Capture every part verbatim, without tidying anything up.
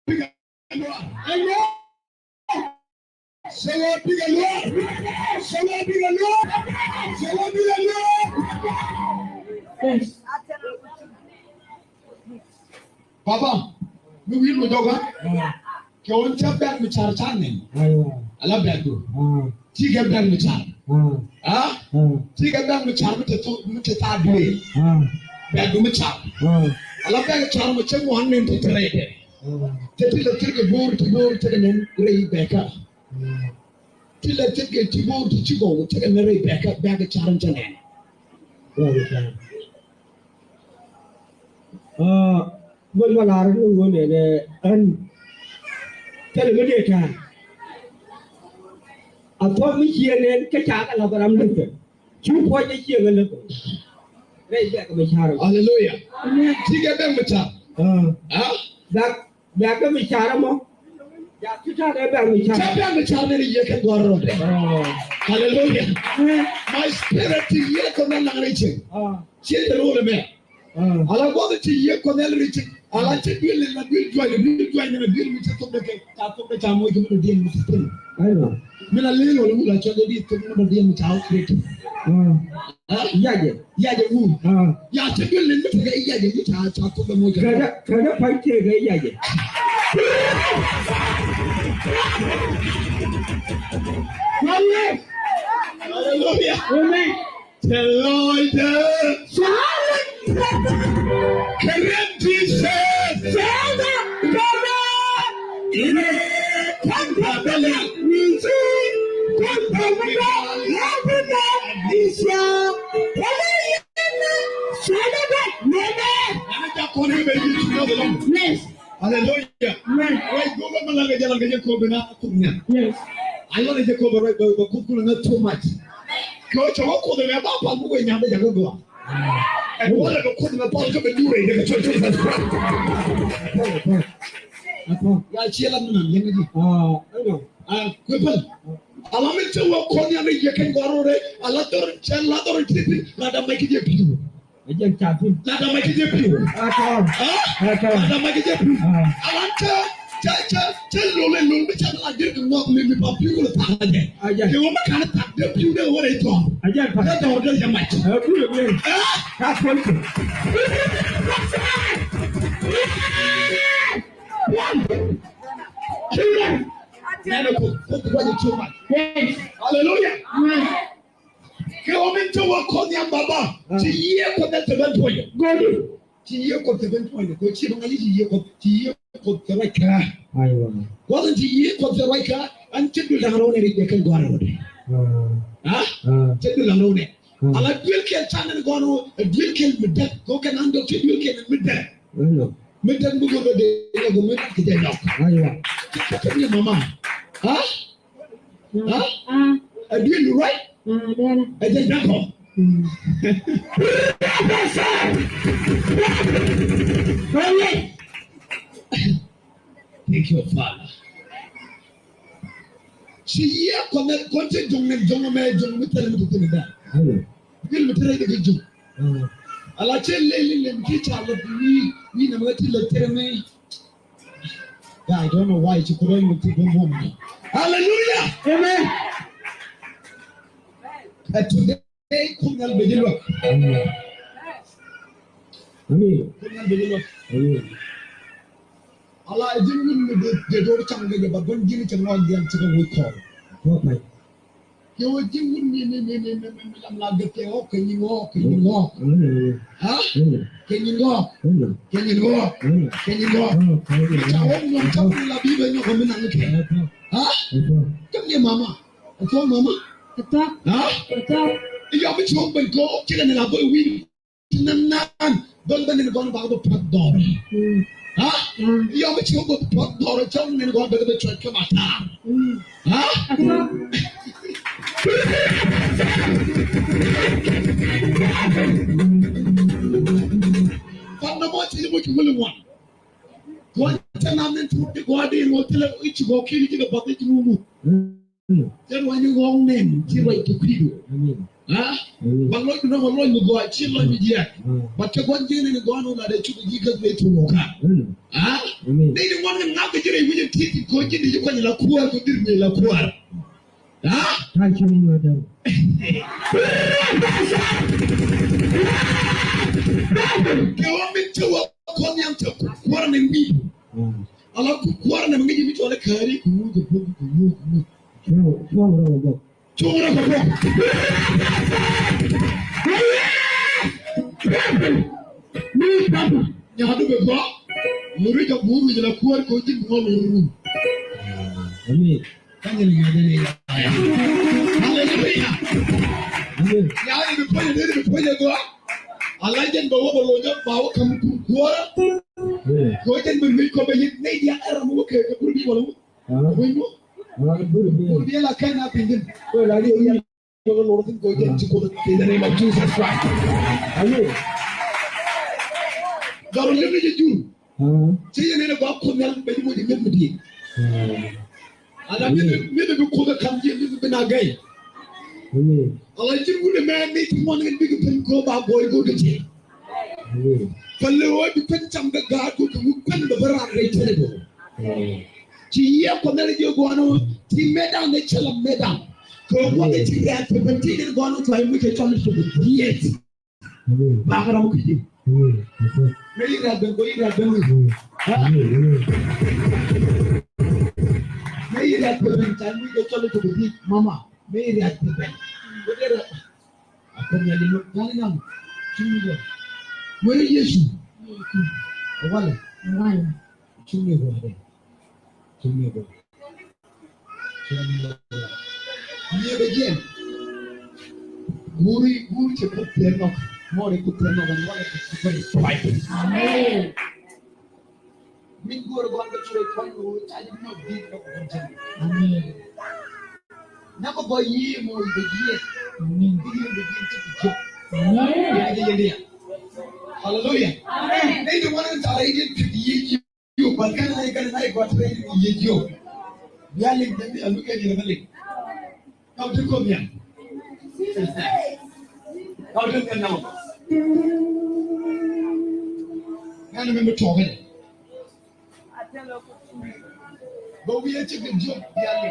bikɛ luaar. Amen. Sɛ wä bikɛ luaar. Sɛ wä bikɛ luaar. Sɛ wä bikɛ luaar. Yes. Papa, mi wi̱i̱ mi jɔkä. Kɛ ɣän cä bɛ̈k mi car ca nɛn. Ala bɛ̈kdu. Cikɛ bɛ̈k mi car. A? Cikɛ bɛ̈k mi car mi te tho, mi te thaa duëë. Bɛ̈kdu mi car. Ala bɛ̈k car mi cä ŋuan nɛn te te rɛydɛ. Te ti lɛ thirkɛ bo̱o̱r ti bo̱o̱r tekɛ nɛn rɛy bɛ̈kä. Ti lɛ thirkɛ ti bo̱o̱r ti ci gɔw tekɛ nɛn rɛy bɛ̈kä, bɛ̈k car mi cä nɛn. Aa, bä lual a rɔ ni ɣöö nɛnɛ ɣän thilɛ mi dee ta̱a̱. A thuɔ̱k mi ciɛ nɛn kä ca kɛ la̱th ram läthkɛ. Cu puɔ̱c ɛ ciɛ ŋä läthkɛ. Rɛy bɛ̈k mi ca̱r. Aleluya. Amen. Cikɛ bɛ̈k mi ca̱r. Aa. Aa? Bɛ̈k, bɛ̈k mi ca̱r ɛmɔ. Ca bɛ̈k mi car ni yɛ kɛn gua̱r rɔɔdɛ. Hallelujah. My spirit ti yɛ kɔn na laŋ rɛy cieŋ. Ciɛ te ro̱o̱l ɛmɛ. Ala gua̱th ti yɛ kɔn na rɛy cieŋ. Ala cɛ duel ni la duel juac ni duel juac ni la duel mi cɛ thok dɛ kɛ. Ca thok dɛ ca moc kɛ mi dɔ diɛn mi cɛ thok. Mi la leel wala wula cɛ dɔ di thok mi dɔ diɛn mi ca wä kreti. Yajɛ. Yajɛ wun. Ya cɛ duel ni mi tekɛ yajɛ mi ca ca thok dɛ moc kɛ. Kɛ dɛ kɛ dɛ pa̱ny tëë kɛ yajɛ. Hallelujah. Amen. Te lɔcdɛ. Kɛ ren ti cɛ. Cɛ dɛ kɛ dɛ. Inɛ kɔn pa bɛ lɛ. Ni ci kɔn pa bɛ lɛ. Lɛ bi dɛ. Ni cɛ. Kɛ lɛ yɛ nɛ. Cɛ dɛ dɛ. Nɛ dɛ. Ana ja kɔn bɛ yi ti na bɛ lɛ. Yes. Hallelujah. Amen. Ruac Kuoth bä mi la kɛ jɛ la kɛ jɛ Kuoth bä na Kuoth nya. Yes. A yɔn kɛ jɛ Kuoth bä ruac bä Kuoth kulɛ ŋä too much. Kɛ ɣöö cɛ wä Kuoth bɛ ba pal mi wee nya bɛ jakä gɔaa. Ɛ wä lɛ kɛ Kuoth bɛ pal kä bɛ duurɛ jɛ kɛ cɔ cɔ. Ya ciɛ la mi na liɛŋ ji. Ah, I know. Ah, kuɛ päl. Ala mi cɛ wä Kuoth nya mi yɛ kɛn gɔaa rɔ rɛ. Ala dɔr cɛ la dɔr ti ti la da mɛ ki jɛ piu. Ɛ jɛn ca thi̱n. Lada ma ci jɛ pi̱w. Ɛ tɔ̱. Ha? Ɛ tɔ̱. Lada ma ci jɛ pi̱w. Ah. Alan cä, cä, cä, cä lol ɛ lol mi ca la jir kɛ ŋɔk mi mi pa pi̱w kɛ tha̱a̱ŋ jɛ. Ɛ jɛn. Kɛ wä ma kan tha̱a̱ŋ jɛ pi̱w dee wä rɛ tɔ̱. Ɛ jɛn pa. Dee dɔ̱r dee jɛ mac. Ɛ pi̱w dee. Ɛ? Ka tuɔl kɛ. Nɛnɛ ko, ko, ko, ko, ko, ko. Yes. Hallelujah. Amen. Kɛ ɣöö min te wä Kuoth nhiam Baba, ah, ci yiëë Kuɔth ɛ thil ben tuɔcä. Good. Ci yiëë Kuɔth thil ben tuɔcä. Kɛ ɣöö ci bä ŋa̱c i̱ ci yiëë Kuɔth, ci yiëë Kuɔth thil ruac kä. Aywa. Kuɔth in ci yiëë Kuɔth thil ruac kä, ɛn cä duël da̱ŋ rɛw nɛ ri jɛ kɛn gɔ̱a̱r rɛw nɛ. Ah. Ah? Ah. Cä duël da̱ŋ rɛw nɛ. Ah. Ala duël kɛl ca nɛn gɔ̱a̱r rɛw, duël kɛl mi däk. Kɛ ɣöö kɛn an dɔ̱k ci duël kɛl mi däk. Aywa. Mi däk mi go̱o̱r kɛ dee, mi go̱o̱r mi däk kɛ jɛ nyɔk. Aywa. Cä, cä, cä ni mama. Ah? Ha? Ah. Ɛ duël ruac? Ah, duël. Ɛ jɛ ja̱ŋ kɔ. Mm. Prophesy. Prophesy. Thank you, Father. Ci yiëë Kuɔth nɛ, Kuɔth cɛ juɔ̱ŋ nɛ, juɔ̱ŋ mɛ, juɔ̱ŋ mi thilɛ mi ti thilɛ dɛ. Amen. Duël mi te rɛy dɛ kɛ juɔ̱ŋ. Mm. Ala cɛ lɛ lɛ lɛ mi ti ca lɛ wi̱i̱, wi̱i̱ nɛ mɛ ti lɛ tɛrɛ mɛ. Yeah, I don't know why ci Kuoth rɔy mi ti bum bum. Hallelujah. Amen. Ɛ today Kuoth Nhial bɛ ji̱ luäk. Amen. Amen. Kuoth Nhial bɛ ji̱ luäk. Amen. Ala ɛ ji̱n wut mi dee, dee do̱r cam gɛ jɛ ba gua̱n ji̱n cɛ ŋɔak jiɛn cɛ kɛ wec kɔɔr. Okay. Kɛ ɣöö ji̱ wut mi, mi, mi lam la gɛ kɛ ɣɔk kɛ nyin ɣɔk, kɛ nyin ɣɔk. Ha? Kɛ nyin ɣɔk. Kɛ nyin ɣɔk. Kɛ nyin ɣɔk. Ca ɣɔk nyɔk ca wut la bi bɛ nyɔk mi naŋ kɛ. Ha? Kɛ mi mama. Ɛ thɔk mama. Ɛ thɔk. Ha? Ɛ thɔk. I̱ yɔm i̱ ci ɣɔk ben kɛ ɣɔk cikɛ ni la bä wi̱i̱. Ti nɛn naan bäl bä nɛn gɔn bakɛ bä puɔth dhɔr. Mm. Ha? Mm. Yɔm i̱ ci wä bä puɔth dhɔr cɔl nɛn gɔn bakɛ bä cuɔc kä matar. Mm. Ha? Asa. Pan na mɔ ci ni mɔ ci wuli ŋuan. Gɔn cɛ nam nɛn ci wä di gɔn di ŋuan ti lɛ i̱ ci gɔn ki̱ni ci kɛ bath i̱ ci wä mu. Mm. Cɛ ruac ni ɣɔ̱ɔ̱ŋ nɛn, ci ruac ti kui̱du. Amen. Ah? Amen. Ba lɔcdu nɔmɔ lɔc mi gɔaa, ci lɔc mi jiɛk. Amen. Ba te gua̱n ji̱n ni gɔaa ni wun a dee cuk ji̱ gäk ni thuk wä ka. Amen. Ah? Amen. Ni ni ŋuan ni ŋak kɛ ji̱ rɛy wi̱c in ti̱i̱t kɔn ji̱n di ji̱ kuany la kuäär kɛ dhir mi la kuäär. Ah? Ta̱a̱ ci wun wä dee. Kɛ wä min cɛ wä kɔn yam cɛ kuäär ni wi̱i̱du. Amen. Ala kuäär ni mi ŋi̱ci mi cɔal i̱ kääri kɛ wur kɛ bok kɛ wur kɛ wur. Cuɔ̱ŋ, cuɔ̱ŋ rɔ kɛ bok. Cuŋ rɔ kɛ bok. Ni papa. Nyadu bɛ bɔ. Muri jɔ buru jɛ la kuɔr ko jin bɔ lor ru. Amen. Kanyɛ ni nyadu ni ya. Hallelujah. Amen. Ya ni bi pɔjɛ ni bi pɔjɛ gɔ. Ala jɛn bɛ wɔ bɛ lɔ jɛ ba wɔ kam kuɔr. Amen. Ko jɛn bɛ mi ko bɛ yit ni ya ɛrɛ mo kɛ kɛ buru bi wala mo. Amen. Wai mo. Amen. Buru bi. Buru bi la kan na pindin. Ko la ni. Jɔk lor thin kɛ jɛn ci Kuoth in the name of Jesus Christ. Amen. Gɔr lem ni jɛ jur. Ci yɛn ni gɔaa Kuoth Nhial bɛ ni mo jɛ ŋäth mi diɛ. Ala mi bi, mi bi Kuoth kam jɛ mi bi na gay. Ala ci wun mɛ ni ti mɔn ni bi kɛ pen ko ba boy ko kɛ jɛ. Amen. Pɛlɛ wä di pen cam kɛ gaat ko kɛ wä pen bɛ bɛ ran rɛy tɛnɛ bɛ. Amen. Ci yiëë Kuɔth Nhial jiök gua̱n ɣöö ti metdan ni cä la metdan. Kɛ gua̱th ci rɛ̈ɛ̈k ti ben ti den gua̱n ɣöö cua i̱ mi cɛ cɔl i̱ thok dhieth. Amen. Bakɛ ram kä ji̱. Amen. Mëë yi rɛ̈ɛ̈k ben, kɛ yi rɛ̈ɛ̈k ben. Amen. Amen. Mëë yi rɛ̈ɛ̈k ben, ca i̱ mi cɛ cɔl i̱ thok dhieth. Mama, mëë yi rɛ̈ɛ̈k ben. Wä dee rɛ̈ɛ̈k. A kɔn ya lilo gani nam. Cumi gɔ. Weri Yesu. Wala. Wala. Cumi gɔ de. Cumi gɔ. Cumi gɔ. Ni bɛ jiɛn. Guri, guri cɛ kut tɛn nɔk. Mɔri kut tɛn nɔk. Wala kut tɛn nɔk. Amen. Min go̱o̱r gɔn bɛ curɛ kɔn ro ca ji̱ nɔ dit kɛ kɔn jɛn. Amen. Na kɔ gɔy yiëë mɔ i̱ bɛ yiëë. Amen. Bi yiëë bɛ yiëë ti bi jɔk. Amen. Yɛ jɛ yɛ diɛ. Hallelujah. Amen. Ni ti wan in tara idiɛ ti bi yiëë jiök. Ban kɛn na ikan na ikan na ikan ti bi yiëë jiök. Bia lik bɛ mi a lukɛ ni rɛ bɛ lik. Kau ti kom yan. Kau ti kom yan. Yan mi mi tɔɔkɛ. Bä wi̱i̱ ɛ cik kɛ jiök diaal ni.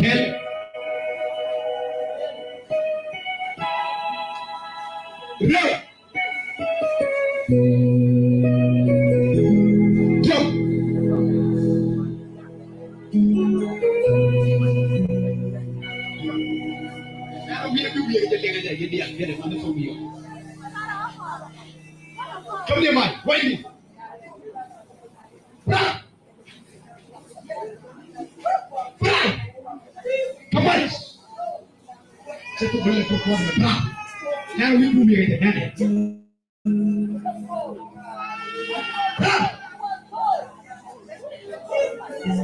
Kɛl. Rɛw. Jɔk. Come here, man. Why me? Bra. Bra. Come on. Sɛ ko bɛlɛ ko kɔn bɛ bra. Nɛ wi bu mi kɛ nɛ. Bra.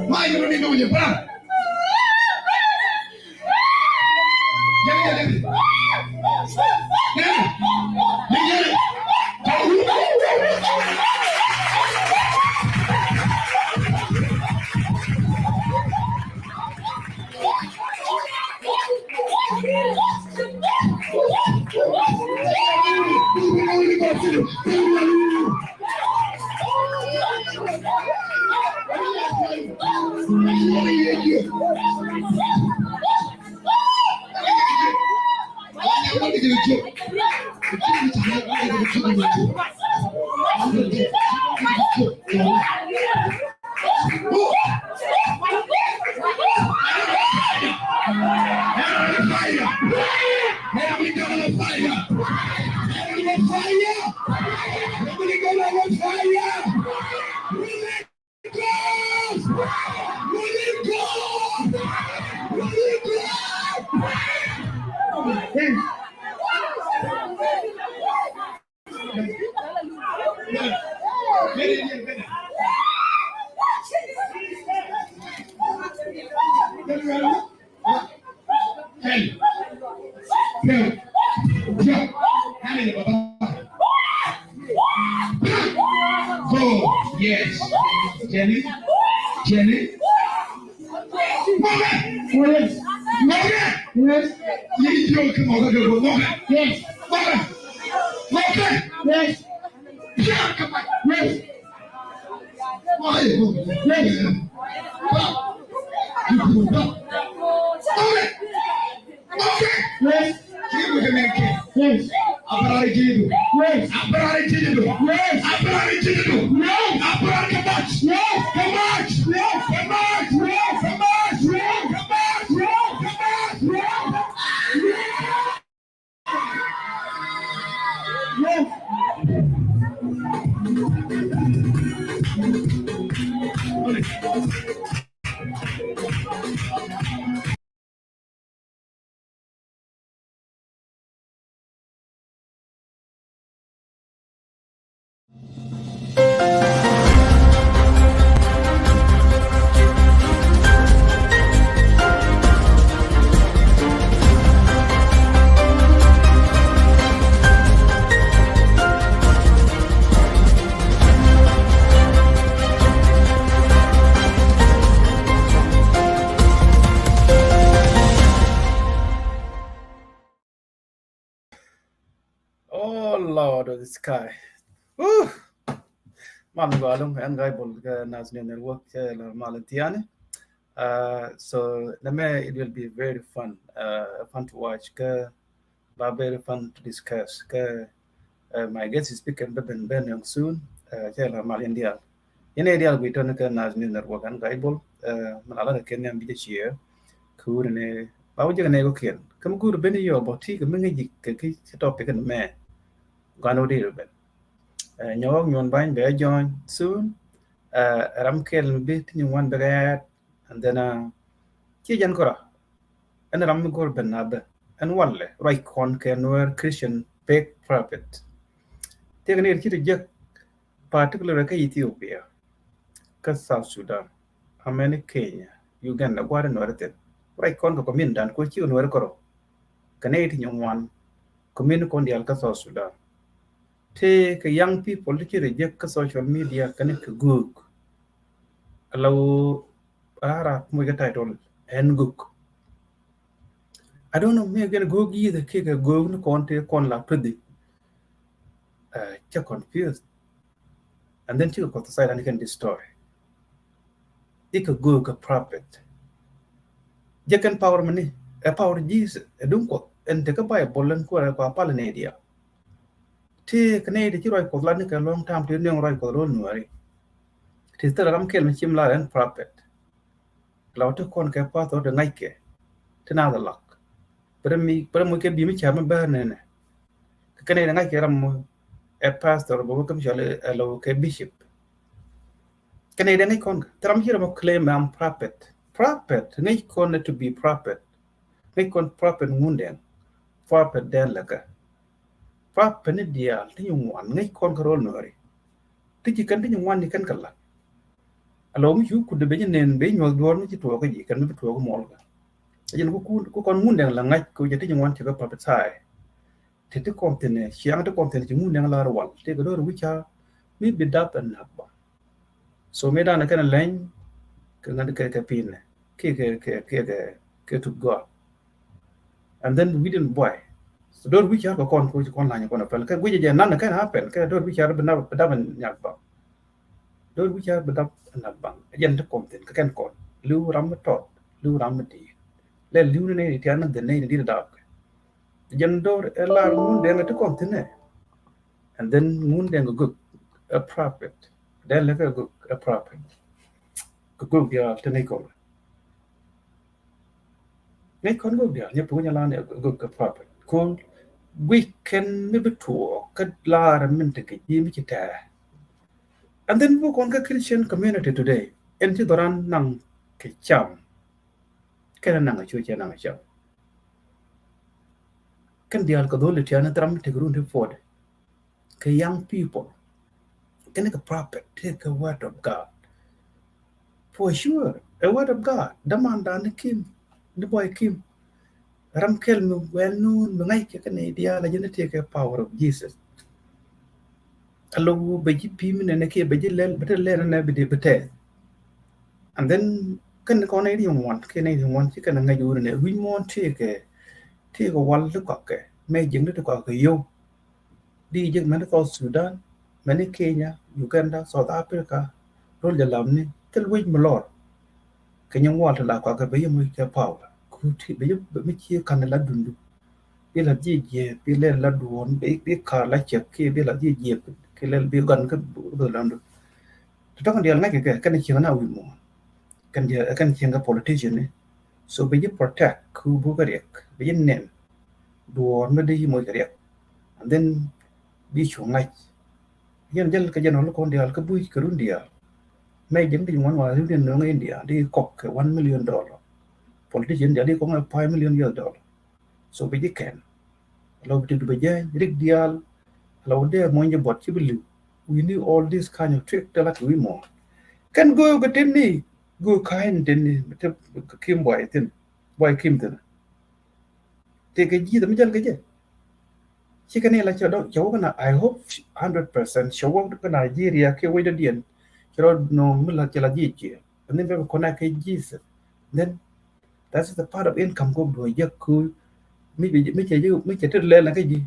Maa yi ni ni bra. Go. Yes. Jenny. Jenny. Mama. Mama. Yes. Yini jiök kɛ mɔkɛ kɛ mɔkɛ. Yes. Mɔkɛ. Mɔkɛ. Yes. Piar kɛ mɔkɛ. Yes. Mɔkɛ. Yes. Mɔkɛ. Mɔkɛ. Yes. Jibu kɛ mɛkɛ. Yes. Abrari jibu. Yes. Abrari jibu. Yes. Abrari jibu. Yes. Abrari kɛ mɔc. Yes. Kɛ mɔc. Yes. Kɛ mɔc. Yes. Kɛ mɔc. Yes. Kɛ mɔc. Yes. Kɛ mɔc. Yes. Yes. Oh, Lord of the sky. Woo! Mal mi gɔaa ɛlɔ̱ŋ, ɛn Guy Bol kɛ Nas New Network, kɛ la mal in thiani. Uh, so nɛmɛ, it will be very fun, uh, fun to watch, kɛ ba very fun to discuss. Kɛ, uh, my guest speaker bɛ ben, ben yɔŋ soon, uh, kɛ la mal in dial. Yɛn ɛ dial gui tɔni kɛ Nas New Network, ɛn Guy Bol, uh, min ala kɛ kɛn yɛn bi jɛ ciɛ. Kɛ wuri ni ba wuri jɛ kɛ nɛ kɔ kiɛn. Kɛ mi guri ben yɔ bɔ ti kɛ mi ŋi̱ ji̱ kɛ ki topic ni mɛ. Gɔan wuri ben. Uh, nyɔk nyuɔn bany bɛ join soon. Uh, ram kɛl mi bi ti nyuɔn bɛ kɛ, and then, uh, ci jɛn kura. Ɛn ram mi go̱r ben na bɛ. Ɛn walɛ ruac kɔn kɛ Nuer Christian fake prophet. Tëëkɛ ni ci ti jek, particular kä Ethiopia, kä South Sudan, amɛni Kenya, Uganda, gua̱a̱ri Nuɛri thin. Ruac kɔn kɛ community dan kuɔ ci Nuɛri kɔrɔ. Kɛ nɛy ti nyuɔn ŋuan community kɔn diaal kä South Sudan. Tëëkɛ young people ti ci reject kä social media kɛn kɛ göök. Ala wä Arab muc kɛ title ɛn göök. I don't know, mi gɛn göök yieth kɛ kɛ göök ni kɔn ti kɔn la tuthi. Uh, cɛ confused. And then cikɛ kɔth side ani kɛn destroy. Ikɛ göök kɛ prophet. Jɛ kɛn power mini, ɛ power Jesus, ɛ duŋ Kuɔth, ɛn tekɛ Bible ɛn kuɛ kua pal ni diaal. Ti kɛ nɛy ti ci ruac Kuɔth lat ni kɛ long time ti niɔŋ ruac Kuɔth ro̱l Nuɛri. Ti thil ram kɛl mi cim lar ɛn prophet. Lau ti kɔn kɛ pastor ti ŋa̱ckɛ ti naath lak. Bärɛ mi, bärɛ mi kɛ bi mi ca mi bär nɛnɛ. Kɛ nɛy ti ŋa̱ckɛ ram mi ɛ pastor bä wä kä mi cɔal ɛ lau kɛ bishop. Kɛ nɛy ti ŋa̱c kɔn kɛ ti ram ci ram mi claim I'm prophet. Prophet ŋa̱c kɔn to be prophet. Ŋäc kɔn prophet Ŋundɛŋ, prophet Dɛn Läkä. Prophet ni diaal ti nyin ŋuan ŋäc kɔn kä ro̱l Nuääri. Ti ji̱ kɛn ti nyin ŋuan ni kɛn kɛ la̱t. Alɔ mi cu kut dee ben ji̱ nɛn ben nyuɔth duɔ̱ɔ̱r mi ci tuɔɔk kä ji̱ kɛn mi bi tuɔɔk kä muɔl kä. Ɛ jɛn ku kun, ku kɔn Ŋundɛŋ la ŋa̱c ku jɛ ti nyin ŋuan ci kä prophet sai. Ti ti kɔn thi̱n ɛ ciaŋ ti kɔn thi̱n ci Ŋundɛŋ lar wal ti kɛ do̱r wi̱c ca mi bi dap ɛ nak ba. So mi danɛ kɛn leny kɛ ŋäth kɛ kɛ pinɛ kɛ kɛ kɛ kɛ kɛ kɛ tup gɔaa. And then wi̱diɛn buay. So do̱r wi̱c car kɛ kɔn ko ci kɔn lany kɔn a pɛl kɛ guic jɛ nan kɛn a pɛl kɛ do̱r wi̱c car bi nap bi dap nyak baŋ. Do̱r wi̱c car bi dap nyak baŋ. Jɛn ti kɔn thin kɛ kɛn kɔn li̱w ram mi tɔt li̱w ram mi di̱i̱t. Lɛ li̱w ni nɛ ti an ni dhin nɛ ni di̱t dap kɛ. Jɛn do̱r ɛ lar Ŋundɛŋ ti kɔn thin ɛ. And then Ŋundɛŋ kɛ gök ɛ prophet. Dɛn lɛ kɛ gök ɛ prophet. Kɛ gök diaal ti ŋäc kɔn. Ŋäc kɔn gök diaal nyɛ puk nyɛ lan ɛ gök ɛ prophet. Ko guic kɛn mi bi tuɔɔk kä lar min te kɛ ji̱ mi ci tɛɛ. And then buk kɔn kä Christian community today ɛn ci dhɔran naŋ kɛ cam. Kɛn naŋ a cuc cɛ naŋ a cam. Kɛn diaal kɛ dholi tiani thram ti kɛ run ti puɔt. Kɛ young people. Kɛn kɛ prophet, ti kɛ word of God. For sure, a word of God. Daman dan ni Kim, ni boy Kim. Ram kɛl mi well known mi ŋa̱c kɛ kɛn diaal a jɛn ti kɛ power of Jesus. A lo̱k bɛ ji̱ pi̱i̱ mi nɛnɛ kiɛ bɛ ji̱ lɛl bɛ te lɛl nɛnɛ bi di bi tɛth. And then Kɛn kɔn nɛy ti ŋuan, kɛn nɛy ti ŋuan ci kɛn ŋäc wun nɛ wi̱c muɔ̱ɔ̱n tëëkɛ, tëëkɛ wal ti kɔakɛ, mɛ jiäkni ti kɔakɛ yio̱w. Di jiäk mɛn South Sudan, mɛn Kenya, Uganda, South Africa, rol jɛ lamni thil wec mi lɔr. Kɛ nyin wal ti la kɔakɛ bɛ yɛ muc kɛ power. Ku ti bɛ yɛ mi ci kan la dundu. Bi la jiɛ jiɛ, bi lɛl la duɔn, bi, bi kar la cɛk ki, bi la jiɛ jiɛ, ki lɛl bi gan kɛ bi la dundu. Ti tɔŋ dial ŋa̱c kɛ kɛ kɛn cieŋ na wi̱i̱ muɔ̱ɔ̱n. Kɛn jɛ kɛn cieŋ kɛ politician ni. So bi ji̱ protect ku bu kɛ riɛk, bi ji̱ nɛn duɔɔr mi di moc kɛ riɛk. And then bi cu ŋa̱c. Yɛn jäl kɛ jɛn ɣɔl kɔn dial kä buc kɛ run dial. Mɛ ji̱n di ŋuan wa run dial nöŋ India di kɔk kɛ one million dollar. Politician dial di kɔk five million U S dollar. So bi ji̱ kɛn. Lɔ bi ti du bɛ jɛ rik dial. Lɔ dee mɔny jɛ bɔt ci bi liw. We need all this kind of trick tɛ la kɛ wi̱i̱ muɔ̱ɔ̱n. Kɛn go̱o̱k kɛ tin ni go̱o̱k ka̱a̱c ni tin ni tɛ kim buay thin buay kim thin. Tëëkɛ ji̱ thɛ mi jäl kɛ jɛ. Ci kɛn ni la cɛ dɔ̱ cɛ wä kɛn a, I hope hundred percent cɛ wä kɛ Nigeria kɛ wec dɔ̱diɛn. Cɛ rɔ nööŋ mi la cɛ la ji̱ jiɛ. And then bɛ bi connect kɛ Jesus. Then that is the part of income kɔk duɔ̱ɔ̱c jɛ ku mi bi mi cɛ ji̱ mi cɛ tet lɛl na kɛ ji̱.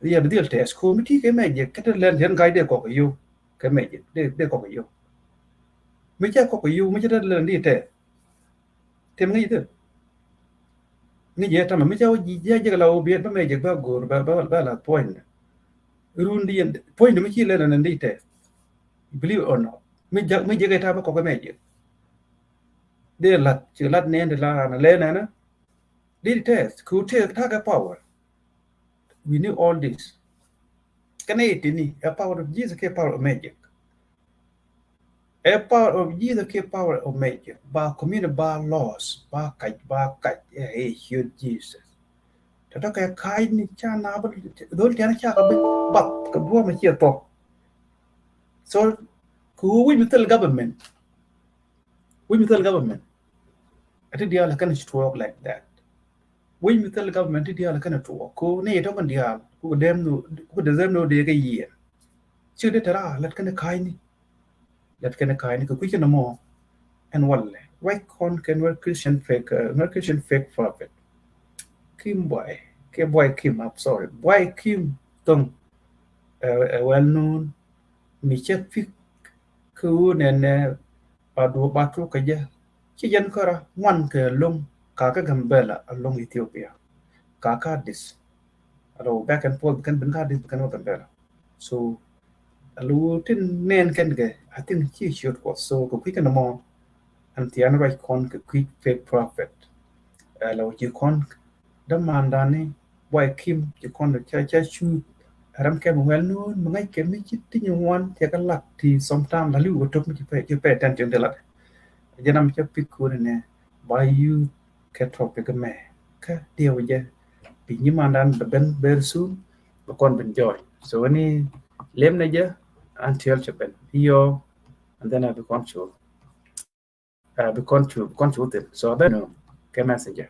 Yɛ bi dhil tɛth ku mi ti kɛ mɛ jiɛ kɛ tet lɛl jɛn ga̱c dee kɔk kɛ yio̱w kɛ mɛ jiɛ dee dee kɔk kɛ yio̱w. Mi cɛ kɔk kɛ yio̱w mi cɛ tet lɛl di tɛth. Tim ŋäc thil. Ŋäc yɛ tamɛ mi ca wä ji̱ ji̱ ji̱ la wä biɛt bä mɛ ji̱ bä go̱o̱r bä bä bä la puɔ̱ny. Run di yɛn puɔ̱ny di mi ci lɛn ɛn di tɛth. Believe it or not. Mi ji̱ mi ji̱ kɛ ta̱a̱ bä kɔk mɛ ji̱. Dee lat ci lat nɛn di la ran lɛ nɛn. Di tɛth ku tɛth ta̱a̱ kɛ power. We need all this. Kɛn i̱ tini ɛ power of Jesus kɛ power of magic. Ɛ power of Jesus kɛ power of magic. Ba community ba lost ba kac ba kac ɛ ɛ ciöt Jesus. Tɔ̱tɔ̱ kɛ ka̱a̱c ni ca na bä dhol tiɛn ca kɛ bi bath kɛ duɔ̱ɔ̱m ɛ ciɛ thok. So kɛ ɣöö wi̱c mi thil government. Wi̱c mi thil government. Ɛ ti diaal ɛ kɛn ci tuɔɔk like that. Wi̱c mi thil government ti diaal kɛn tuɔɔk ko ni yɛ tɔkɛn diaal ku dɛm no ku dɛm no dee kɛ yiɛn. Ci dee tɛra lɛt kɛn ka̱a̱cni. Lɛt kɛn ka̱a̱cni kɛ kui̱c kɛn mɔ. Ɛn walɛ ruac kɔn kɛ Nuer Christian fake, uh, Nuer Christian fake prophet. Kim Buay kɛ Buay Kim, I'm sorry, Buay Kim Thong. Ɛ well known mi cɛ pi̱k kɛ ɣöö nɛnɛ ba duɔ̱ɔ̱p ba tuɔk kɛ jɛ. Ci jɛn kärä ŋuan kɛ lo̱ŋ kakä Gambɛla alo̱ŋ Ethiopia. Kakä Addis. Alo back and forth bi kɛn ben kä Addis bi kɛn wä Gambɛla. So alo tin nɛn kɛn kɛ I think ci ciöt Kuɔth. So kɛ kui̱ kɛn mɔ ɛn thian ruac kɔn kɛ kui̱ fake prophet. Alo ci kɔn dämandani Buay Kim ci kɔn ca ca cuuth. Ram kɛ mi well known mi ŋäc kɛ mi ci ti nyin wan cɛ kɛ lat ti sometime la liw kɛ tok mi ci pay ci pay attention ti lat. Jɛ nam ca pick kun nɛ ba yuth kɛ topic mɛ kä diɛw jɛ bi nyimandan bɛ ben very soon bɛ kɔn ben join. So ni lem nɛ jɛ until cɛ ben yɔ and then I be control. Uh, bi kɔn cu bi kɔn cu thin so abɛ no kɛ messenger.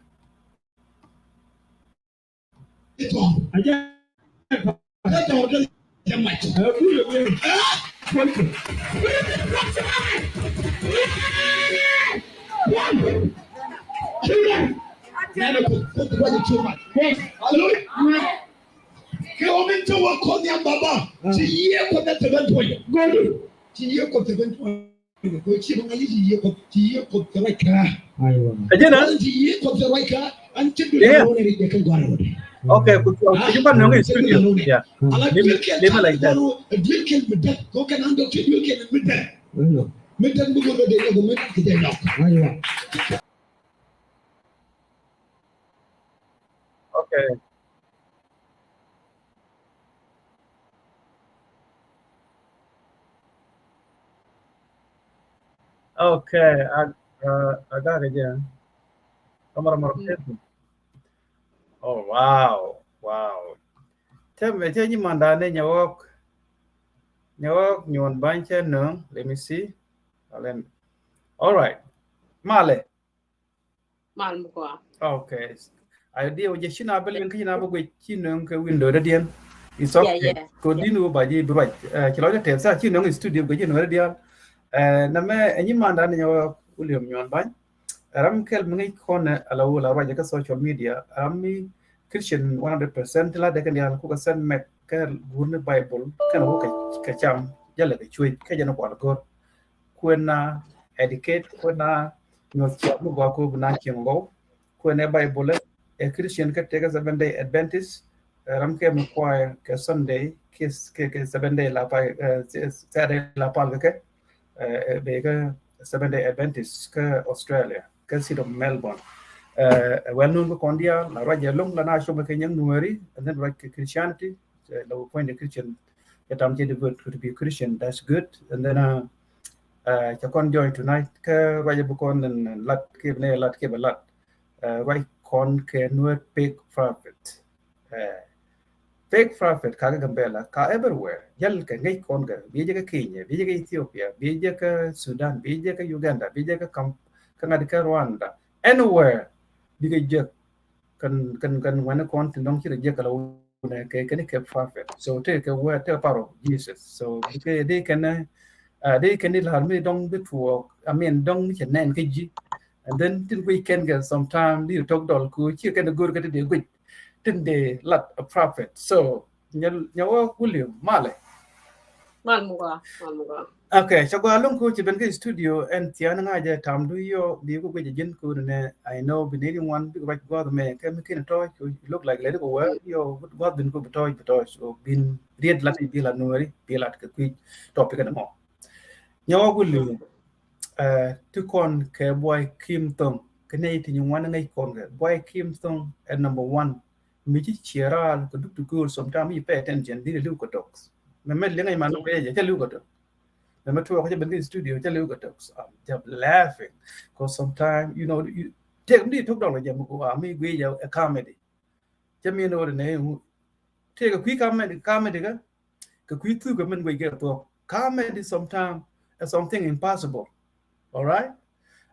Hallelujah. Kɛ wä min cä wä kɔn nhiam baba ci yiëë kɔn nhiam te ben tuɔnyɔ. Ci yiëë kɔn te ben tuɔnyɔ. Kɛ ci bä ŋa̱c ci yiëë kɔn ci yiëë kɔn te ruac kä. Ajena. Ci yiëë kɔn te ruac kä an cä dul ŋa̱c wä ne ri jɛ kɛ gua̱r wä de. Okay, ku cu ban nöŋ studio. Yeah. Ala duel kɛl duel kɛl mi däk kɔ kɛn an dɔk ci duel kɛl mi däk. Mi däk mi go̱r wä de nyɔk mi däk kɛ jɛ nyɔk. Okay. Okay, I, uh, I got it again. Kamara mara. Oh wow, wow. Tell me, tell you man that name your work. Your work, you want bunch no? Let me see. All right. Male. Mal mi kua. Okay. Idea wä jɛ ci na bä liŋ kä ci na bä guic ci nöŋ kɛ window dä diɛn. It's okay. Ko din wä ba ji̱ bi ruac. Ci lɔcdä tɛth sa ci nöŋ studio guic ci nöŋ dä diɛn. Nɛ mɛ ɛ nyimandan ni nyɛ wä William Nyuɔn Bany. Ram kɛl mi ŋäc kɔn ɛ ala wä la ruacɛ kä social media, ram mi Christian one hundred percent ti la dee kɛn diaal kukɛ sɛn mɛk kɛ guurni Bible kɛn wä kɛ cam jälɛ kɛ cuec kɛ jɛn kual go̱r. Kuɛn na educate, kuɛn na nyuɔth ciap mi gɔaa kɛ wä bi na cieŋ gɔw. Kuɛn ɛ Bible ɛ Christian kä tekɛ Seven Day Adventist, ram kɛ mi kuay kɛ Sunday kɛ Seven Day la pal, Saturday la pal kɛ kɛ, bɛ kɛ Seven Day Adventist kä Australia kä city of Melbourne. Well known kä kɔn diaal la ruac jɛ loŋ la na cop kɛ nyaŋ Nuɛri, and then ruac kɛ Christianity. La wä puɔ̱ny de Christian, kɛ tam cɛ di good to be Christian, that's good. And then cɛ kɔn join tonight kä ruac jɛ bi kɔn lat kɛ bi nɛ lat kɛ bi lat. Ruac kɔn kɛ Nuer Fake Prophet. Fake prophet ka kɛ Gambela, ka everywhere. Jäl kɛ ŋäc kɔn kɛ, bi jɛ kɛ Kenya, bi jɛ kɛ Ethiopia, bi jɛ kɛ Sudan, bi jɛ kɛ Uganda, bi jɛ kɛ kam, kɛ ŋa̱t kɛ Rwanda. Anywhere bi kɛ jek. Kɛn kɛn kɛn ŋuɛni kɔn tin dɔŋ ci rɛ jek kɛ la wunɛ kɛ kɛn kɛ prophet. So tëë kɛ word, tëë power of Jesus. So kɛ di kɛn di kɛn di la̱r mi dɔŋ bi tuɔɔk, I mean dɔŋ mi cɛ nɛn kä ji̱. And then tin guic kɛn kɛ sometime di tok dɔl ku ci kɛn go̱r kɛ ti di guic. Tin de lat a prophet. So nyɛ wä William malɛ. Mal mugwa, mal mugwa. Okay, cɛ gɔaa loŋ ku ci ben kä studio ɛn thian ŋa̱ jɛ tam du yɔ bi ku guic jɛ ji̱n ku nɛ. I know bi ni di ŋuan bi ku ruac gua̱th mɛ kɛ mi kin tɔc ku look like lɛ di ku wä yɔ gua̱th bin ku bi tɔc bi tɔc. So bin riet lat bi la Nuɛri bi lat kɛ kui̱ topic ni mɔ. Nyɛ wä William. Ti kɔn kɛ Buay Kim Thong kɛ nɛ ti nyi ŋuan ŋäc kɔn kɛ Buay Kim Thong ɛ number one. Mi ci ciɛ raal kɛ duk ti go̱o̱r sometime mi pay attention di liw kɛ tok. Mɛ mɛ liŋ man bɛ jɛ cɛ liw kɛ tok. Mɛ mɛ tuɔk cɛ ben kɛ studio cɛ liw kɛ tok. I'm just laughing. Cause sometime you know you take mi di tok dɔl jɛ mi ku wa mi guic jɛ ɛ comedy. Cɛ mi ni wä di nɛ ŋu. Tëë kɛ kui̱ comedy, comedy kä kɛ kui̱ thuk kɛ min guic kɛ thuɔk. Comedy sometime is something impossible. All right?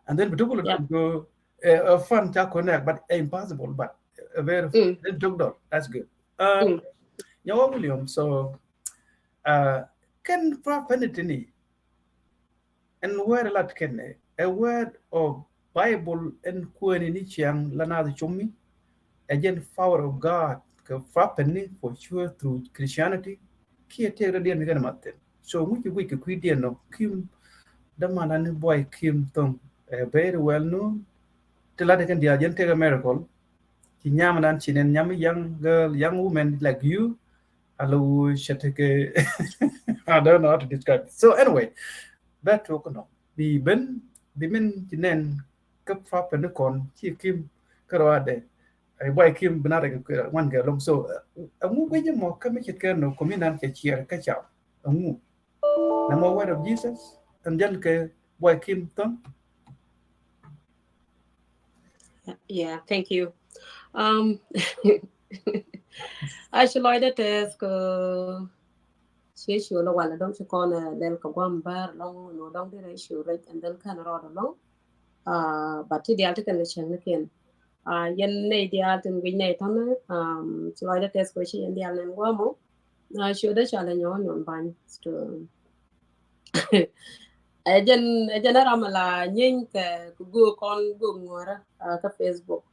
And then bi tuk kɛ lɔ tuk kɛ fun ca connect but impossible but very fun. Then tuk dɔl. That's good. Nyɛ wä William, so kɛn prophet ni ti ni. Ɛn word lat kɛn ɛ word of Bible ɛn kuɛni ni ciaŋ la nath cumi. Ɛ jɛn power of God kɛ prophet ni for sure through Christianity. Kiɛ tëë rɛ diɛn mi kɛn mathin. So ŋuci guic kɛ kui̱ diɛn nɔ Kim däman ani Buay Kim Thong ɛ very well known. Ti lat kɛn diaal jɛn tëë kɛ miracle. Ci nyam nan ci nɛn nyam young girl, young woman like you. Alo cɛ tekɛ I don't know how to describe it. So anyway, bɛ tuɔk nɔ bi ben bi min ci nɛn kä prophet ni kɔn ci Kim kä rɔadɛ. Ay Buay Kim bi na rɛ ŋuan kɛ loŋ. So ɛŋu guic mɔ kä mi cit kɛ nɔ kɔmi nan cɛ ciɛr kä cam ɛŋu. Nɛ mɔ word of Jesus ɛn jɛn kɛ Buay Kim Thong. Yeah, thank you. Um, a ci lɔcdä tɛth kɛ ci ci wä lɔ walɛ dɔŋ ci kɔn lɛl kɛ guam bär lɔŋ no dɔŋ di rɛ ci rɛ and then kɛn rɔɔd lɔŋ. But ti dial ti kɛn kɛ cɛŋ ni kɛn. Yɛn nɛy dial tin guic nɛy tɔn ci lɔcdä tɛth kɛ ci yɛn dial nɛn guam mɔ. Ci wä dä ca lɛ nyɔn nyɔn bany. Ɛ jɛn ɛ jɛn ɛ ram la nyeny kɛ kɛ go̱o̱k kɔn go̱o̱k ŋuɔrä kä Facebook.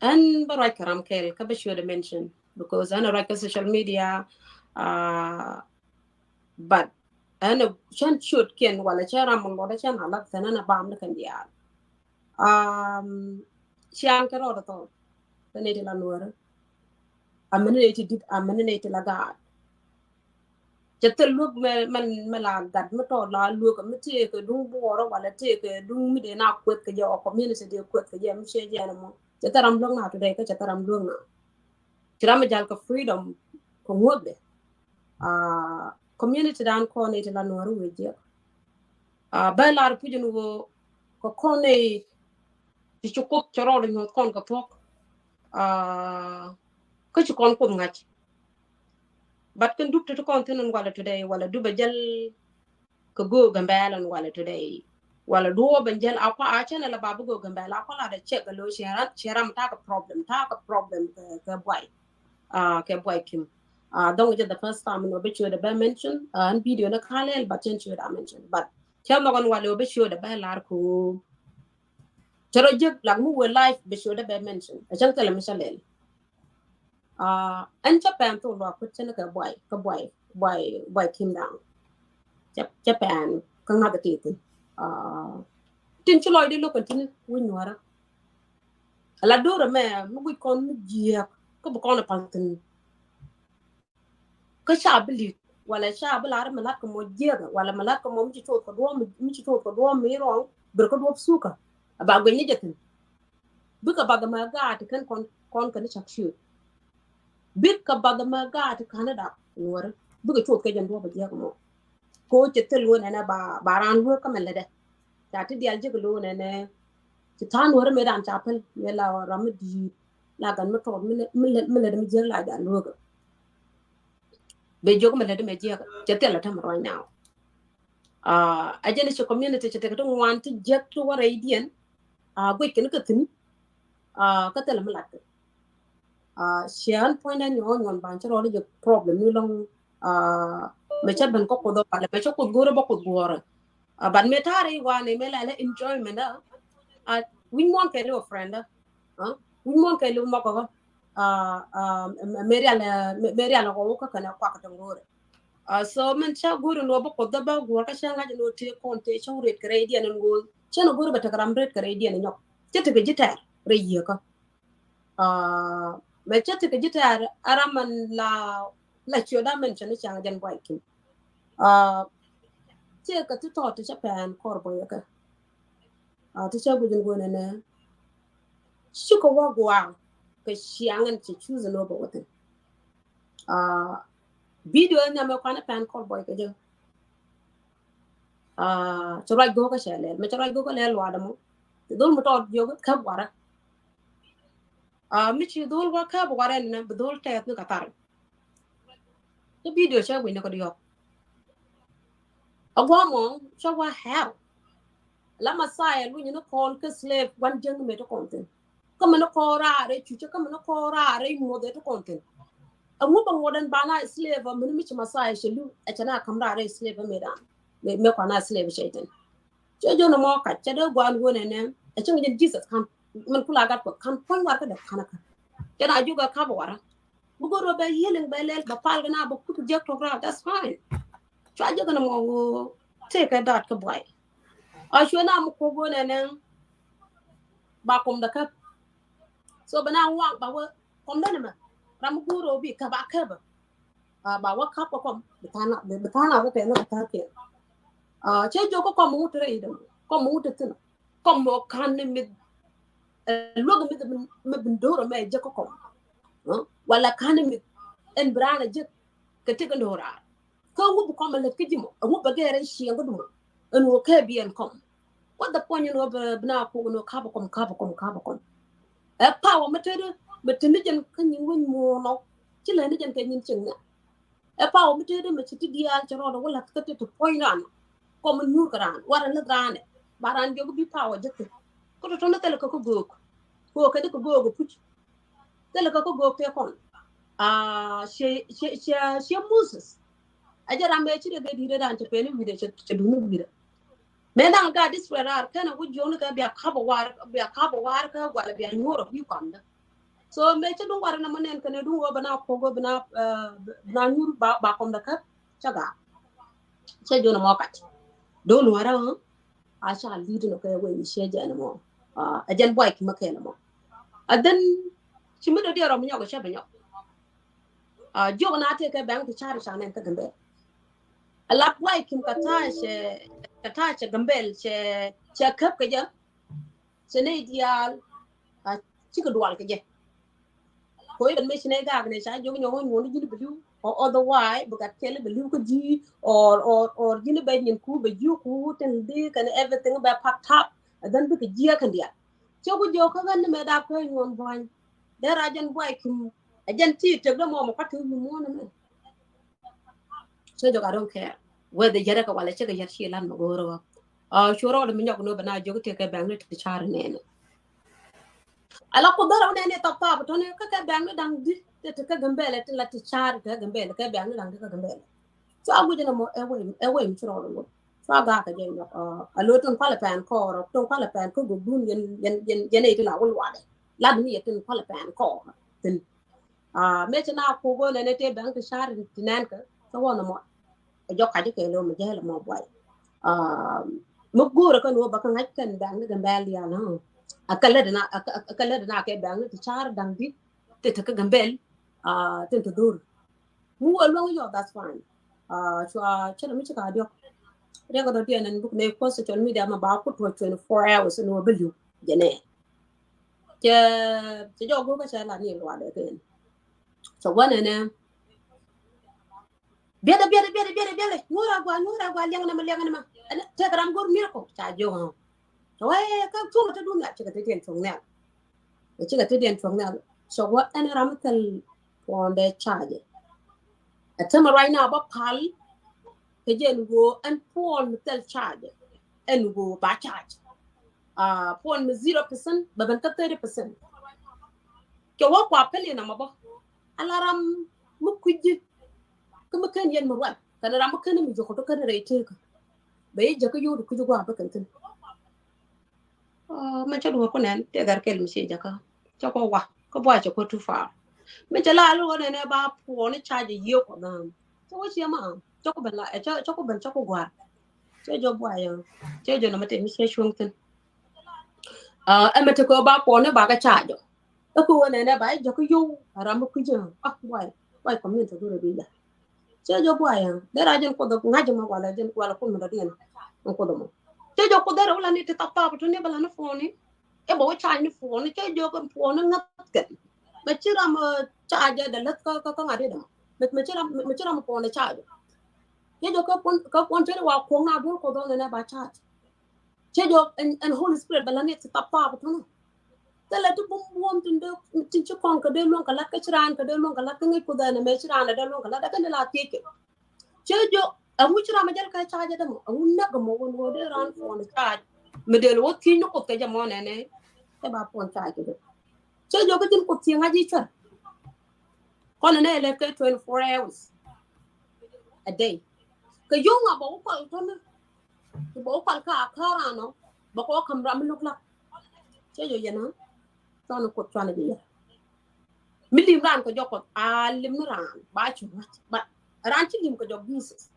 Ɛn bä ruac kɛ ram kɛl kä bä ciöt ɛ mention because ɛn ɛ ruac kɛ social media. But ɛn ɛ cɛn ciöt kiɛn walɛ cɛn ram mɔ luɔt ɛ cɛn a lat thɛn ɛn ɛ bam ni kɛn diaal. Ciaŋ kɛ rɔɔd ɛ thɔɔk kɛ nɛy ti la nuɔrä. Amɛn nɛy ti dit amɛn nɛy ti la gaat. Cɛ thil luäk mɛ mɛn mɛ la gat mi tɔɔt la luäk mi tëëkɛ duŋ buɔɔrä walɛ tëëkɛ duŋ mi dee na kueth kɛ jɛ ɔ community dee kueth kɛ jɛ mi ciɛ jɛ ɛn ɛmɔ. Cɛ thil ram luäk na today kä cɛ thil ram luäk na. Ci ram mi jal kɛ freedom kɛ ŋuɔth dɛ. Community dan kɔn nɛy ti la nuɔrä wee jiɛk. Bä lar puc ni wä kɛ kɔn nɛy ti ci kuoth cɛ rɔɔd nyuɔth kɔn kɛ thuɔk. Kä ci kɔn kuoth ŋa̱c. But kɛn dup ti ti kɔn thin in walɛ today walɛ dup a jäl kɛ go̱o̱k Gambɛl in walɛ today. Walɛ duɔɔp in jäl a kua a cɛn ala ba bi go̱o̱k Gambɛl a kua la dɛ cɛk a lo̱ ciɛ ram takɛ problem takɛ problem kɛ buay. Kɛ buay Kim. Dɔŋ jɛ the first time in wä bi ciöt a bɛ mention an video ni kalɛl but cɛn ciöt a mention but Cä nhɔk ɛn walɛ wä bɛ ciötdɛ bɛ lar kɛ ɣöö cɛ rɔ jiäk lak mi wëë live bɛ ciötdɛ bɛ mention. Ɛ cäŋ thilɛ mi cä lɛl. Ɛn cä pɛn thok luak kuet cä ni kɛ buay kɛ buay buay buay Kim Daŋ. Cä pɛn kä ŋa̱th ɛ tëë thi̱n. Tin ci lɔcdɛ lo̱k kɛn tin wi̱c Nuäärä. Ala do̱rɛ mɛ mi guic kɔn mi jiääk kä bi kɔn ɛ pa̱l thi̱n. Kä ca bi li̱k walɛ ca bi lar mi la̱t kɛ mɔ jiääk walɛ mi la̱t kɛ mɔ mi ci coth kɛ duɔ̱ɔ̱p mi ci coth kɛ duɔ̱ɔ̱p mi rɔɔŋ ber kä duɔ̱ɔ̱p thukä. A ba guic ni jɛ thi̱n. Bikɛ bath ɛmɛ gaat ti kɛn kɔn kɔn kɛn cak ciöt. Bikɛ bath ɛmɛ gaat ti ka̱n dak Nuäärä bikɛ coth kɛ jɛn duɔ̱ɔ̱p a jiääk mɔ. Ko cɛ thil wä nɛnɛ ba ba raan wä kä mɛ lätdɛ. Ca ti diaal jek lo̱o̱ nɛnɛ. Ci tha̱a̱ŋ Nuäärä mëë dan ca päl mëë la ram mi di̱i̱t la gan mi tɔɔt mi lät mi jiäk la jal luäkä. Bɛ jiök mi lät mi jiäk cɛ thil a täm right now. A jɛn ci community cɛ tek ti ŋuan ti jiäk ti wä rɛydiɛn. A guic kɛn kä thi̱n. Kä thil mi lat kɛ. Ciɛ ɣän puɔ̱nydä nyuɔ̱n nyuɔ̱n ban ci rɔɔdä jɛ problem ni lɔŋ. Mɛ cä ben kä kuoth ɔ palɛ mɛ cä kuoth go̱o̱rä bä kuoth guɔ̱ɔ̱rä. But mɛ ta̱a̱ rɛy wanɛ mɛ lɛlɛ enjoyment ɔ. Wi̱c muɔ̱ɔ̱n kɛ liw friend ɔ. Wi̱c muɔ̱ɔ̱n kɛ liw mɔkɔ ɔ. Mɛ rial mɛ rial ɔ wä kä kɛnɛ kuak kɛ tɛŋ go̱o̱rä. So mɛn cä go̱o̱rä ni wä bä kuoth bä guɔ̱ɔ̱r kä cä ŋa̱c ni wä tëë kɔn tëë cä wä ret kɛ rɛy diɛn ni wä cä ni go̱o̱rä bä tekɛ ram ret kɛ rɛy diɛn ni nyɔk cä tekɛ ji̱ tɛr rɛy yiëkä. Mɛ cä tekɛ ji̱ tɛr a ram mɛn la la ciö da mɛn cä ni ca̱ŋ jɛn buay kin. Cɛ kɛ ti tɔt ti cä pɛn kɔr buay kɛ. Ti cä guic ni go̱o̱rä nɛ cikɛ wä gua̱a̱ kɛ ciaŋ ɛn cɛ cuth ni wä bä wä thin. Video in nhiam mɛ kuanɛ pɛn kɔr buay kɛ jɛ. Cɛ ruac go̱o̱kä cɛ lɛl mɛ cɛ ruac go̱o̱kä lɛl luaadä mɔ. Cɛ dhol mi tɔɔt jiök käp warä. Mi ci dhol wä käp warä ni bi dhol tɛth ni kɛ thar. Kä video cɛ guic ni kɛ diɔk. A gua̱a̱ mɔ cɛ wä hell. La Messiah luny ni kɔn kä slave wan jäŋ mɛ ti kɔn thin. Kä mɛ ni kɔn raar rɛy cucä kä mɛ ni kɔn raar rɛy muɔth ɛ ti kɔn thin. Ɛŋu bɛ ŋuɔt ɛn ba na slave ɔ mɛ ni mi ci Messiah cɛ lu ɛ cɛ na ka̱m raar rɛy slave ɛ mɛ dan. Mɛ kuan na slave cɛ thin. Cɛ jɔn ɛmɔ kac cɛ dee gua̱a̱n wun ɛnɛ ɛ cäŋ jɛn Jesus ka̱n. Mɛn kula gat kuɔth ka̱n puɔ̱ny warä kä dee ka̱n ɛ ka̱n. Cɛ na jukɛ ka̱p warä. Bi go̱r wä bɛ healing bɛ lɛl bɛ pal kɛ na bɛ kut jiäk tok raar, that's fine. Cua jiäk ni mɔ wä tëëkɛ da̱a̱t kä buay. A cuɛ na mi kuɔk wä nɛnɛ ba kɔm dɛ käp. So bɛ na ŋuak ba wä kɔm dɛ ni mɛ ram mi go̱r wä bi käp a käp. Ba wä käp kɛ kɔm bi tha̱a̱ŋ a bi tha̱a̱ŋ a bi tɛn ni bi tha̱a̱ŋ kɛ. Cɛ jiök kä kɔm mi wä ti rɛy dɛ kɔm mi wä ti thin. Kɔm mɔ ka̱n ni mi luäk mi mi bin do̱r mɛ jek kä kɔm. Wala ka̱n ni mi ɛn bi raan a jek kɛ tek ɛn do̱r raar. Kä ŋu bi kɔm a lät kä ji̱ mɔ ŋu bɛ gɛɛr ɛn cieŋ kä dumɔ. Ɛn wä kɛ bi ɛn kɔm. What the point ɛn wä bi na kok ɛn wä kap kɔm kap kɔm kap kɔm. Ɛ power mi tëëdä mi te ni jɛn kä nyin wec muɔ̱ɔ̱nɔ. Ci lɛ ni jɛn kɛ nyin cieŋ nɛ. Ɛ power mi tëëdä mɛ ci ti diaal cɛ rɔɔdɛ wä la̱th kä ti ti puɔ̱ny raan. Kɔm mi nyuur kɛ raan warɛ läth raanɛ ba raan jɔk bi power jek ti. Kä tɔtɔni thilɛ kɛ kä göök. Kɛ kɛ di kɛ göök ɛ puc. Thilɛ kɛ kä göök tëë kɔn. Ciɛ ciɛ ciɛ ciɛ Moses. Ɛ jɛ ram bɛ ci dee bɛ di̱i̱t dee raan cɛ pɛni wi̱dɛ cɛ duuni wi̱dɛ. Mëë naŋ gaat Israel raar kɛnɛ wä jiɔkni kɛ bia kap ɛ war bia kap ɛ war kɛ gualɛ bia nyuɔr ɛ wi̱i̱ kɔamdä. So mëë cä duŋ warɛ nɔmɔ nɛn kɛnɛ duŋ wä bɛ na kuɔk wä bɛ na bɛ na nyuur ba ba kɔmdä kä cä gaak. Cɛ jɔn ɛmɔ kac do̱n wärä. A ca li̱t nɔ kɛ wee mi ciɛ jɛn ɛmɔ. A jɛn buay ki mɛ kɛn ɛmɔ. A dhän ci mi dɔ̱diɛ rɔm nyɔk cä bɛ nyɔk. Jiök na tëë kɛ bɛŋ ti car ca nɛn kä Gambɛl. A la buay kim kɛ ta̱a̱ cɛ kɛ ta̱a̱ cɛ Gambɛl cɛ cɛ käp kɛ jɛ. Cɛ nɛy diaal a cikɛ dual kɛ jɛ. Ko i̱ bɛn mëë ci nɛy gaak nɛ ca jiök nyɔk ɣän nyuɔ̱n ji̱n bɛ li̱w or otherwise bɛ gat kɛl bɛ li̱w kä ji̱ or or or ji̱n bɛ nyin ku bɛ ji̱ ku tin di kɛn everything bɛ packed up. And then bikɛ jiɛ kɛn diaal. Cɛ ku jiök kä ɣän ni mɛ dak kɛ nyuɔ̱n buany. Dee ra jɛn buay kim ɛ jɛn ti tëk dee mɔ mɔ kä ti wi̱i̱ muɔ̱ɔ̱n mɛ. Cä jɔk I don't care whether yɛrɛ kɛ walɛ cä kɛ yɛr ci lan mɛ go̱o̱rä wä. Cu rɔɔdɛ mi nyɔk ni wä bɛ na jiök tëë kɛ bɛŋ ni ti car nɛnɛ. Ala ku dhɔrɛ wä nɛnɛ thap thap tɔni kä kɛ bɛŋ ni daŋ di ti ti kä Gambɛlɛ ti la ti car ti kä Gambɛlɛ kɛ bɛŋ ni daŋ di kä Gambɛlɛ. Cu a guic ni mɔ ɛ wee ɛ wee mi ci rɔɔdɛ wä. Cua gak kɛ jɛ nyɔk a lo tin kualɛ pɛn kɔɔr, tin kualɛ pɛn kä gök dun yɛn yɛn yɛn yɛn ɛ tin a wä luaadɛ. Lat mi yɛ tin kualɛ pɛn kɔɔr tin. Mëë ci na kuk ɣöö nɛn ɛ tëë bɛŋ ti car ti nɛn kɛ cä wä nɔmɔ. Ɛ jɔk kacä kɛ lo mi jɛɛl ɛmɔ buay. Mi go̱o̱rä kɛn ɣöö bä kä ŋa̱c kɛn bɛŋ ni Gambɛl diaal. A kɛ lät na a kɛ lät na kɛ bɛŋ ni ti car da̱ŋ di ti te kä Gambɛl. Tin te dho̱r mi wä luäŋ yɔ, that's fine. Cua cä mi ci ka diɔk. Riɛk dɔ diɛn ɛn buk ne kuɔ social media ma ba kut tuɔc twenty four hours ni wä bi liu jɛ nɛ. Cɛ cɛ jɔk go̱o̱kä cɛ la ni luaadɛ kɛn. Cɛ wä nɛnɛ. Biɛlɛ biɛlɛ biɛlɛ biɛlɛ biɛlɛ nyuur a gua nyuur a gua liɛŋ nɛmɛ liɛŋ nɛmɛ. Ɛn tɛk ram go̱r miracle ca jiök ɣɔ̱. Cɛ wee kä cuŋ te dun nhial cɛ kɛ te diɛn cuŋ nhial. Cɛ kɛ te diɛn cuŋ nhial. Cɛ wä ɛn ram thil puɔndɛ charge. Ɛ tämɛ right now ba pal. Kɛ jɛn ɣöö ɛn puɔn mi thil charge. Ɛn ɣöö ba charge. Puɔn mi zero percent bɛ ben kä thirty percent. Kɛ wä kua pɛli na ma bä. Ala ram mi kui̱ci. Kä mi ken yɛn mi ruac kɛn ram mi ken mi jɔk tɔ ken rɛy tëëkä. Bɛ yi jäkä yot kui̱ci gua bä kɛn thin. Mɛ cä duɔ̱ɔ̱r ku nɛn tëë dhar kɛl mi ci jäkä. Cä kɔ wa kä bua cɛ kɔ too far. Mɛ cɛ la lu nɛnɛ ba puɔni charge yiëë kɔ dham. Cä wä ciɛ ma cä ku ben la cä ku ben cä ku guar. Cä jɔ bua yɛ cä jɔ nɔmɔ tëë mi cɛ cuŋ thin. Ɛmɛ tëë kɔ ba puɔni ba kɛ charge. Ɛ kɔ wä nɛnɛ ba jɔ kɛ yow ram mi kui̱c. Ah bua bua community du rɛ bi ya. Cɛ jɔ bua yɛ dee ra jɛn kuoth ŋa̱c mɔ walɛ jɛn walɛ kun mi dɔ diɛn. Ɛn kuoth mɔ cɛ jɔ kuoth dee rɛ wula ni ti thap thap tu ni bɛ la ni puɔni. Ɛ bɛ wä charge ni puɔni cɛ jɔ kɛ puɔni ŋa̱th kɛn. Mɛ ci ram charge dɛ lät kä kä ŋa̱t i̱ dɛ mɔ. Mɛ ci ram mɛ ci ram puɔni charge. Cɛ jɔ kä puɔn kä puɔn cɛ ni wa kuɔŋ na duɔl kuɔth ɔn nɛ ba charge. Cɛ jɔ ɛn Holy Spirit bɛ la ni ti thap thap tu ni. Thilɛ ti bum buɔm tin dee tin ci kɔn kɛ dee luɔŋ kɛ lat kä ci raan kɛ dee luɔŋ kɛ lat kä ŋäc kuoth ɛn ɛmɛ ci raan ɛ dee luɔŋ kɛ lat ɛ kɛn dee la thiec kɛ. Cɛ jɔ ɛŋu ci ram a jɛl kɛ charge dɛ mɔ ɛŋu näk mɔ wun wun dee ran puɔn charge. Mi del wä thiec ni kuoth kɛ jɛ mɔ nɛnɛ. Ɛ ba puɔn charge kɛ jɛ. Cɛ jɔ kä jin kuoth thiec ŋa̱c i̱ cuɛr. Kɔn nɛ lɛ kɛ twenty four hours a day. Kɛ yo̱ŋ a bɛ wä kual tɔn ni. Kɛ bɛ wä kual kä a kä ran ɔ bɛ kɔ kam ram mi luk lak. Cɛ jɔ yɛn a tɔn ni kuoth cuan a jɛ yɛn. Mi lim raan kɛ jɔk kɔth a lim ni raan ba ci ruac ba raan ci lim kɛ jɔk Jesus.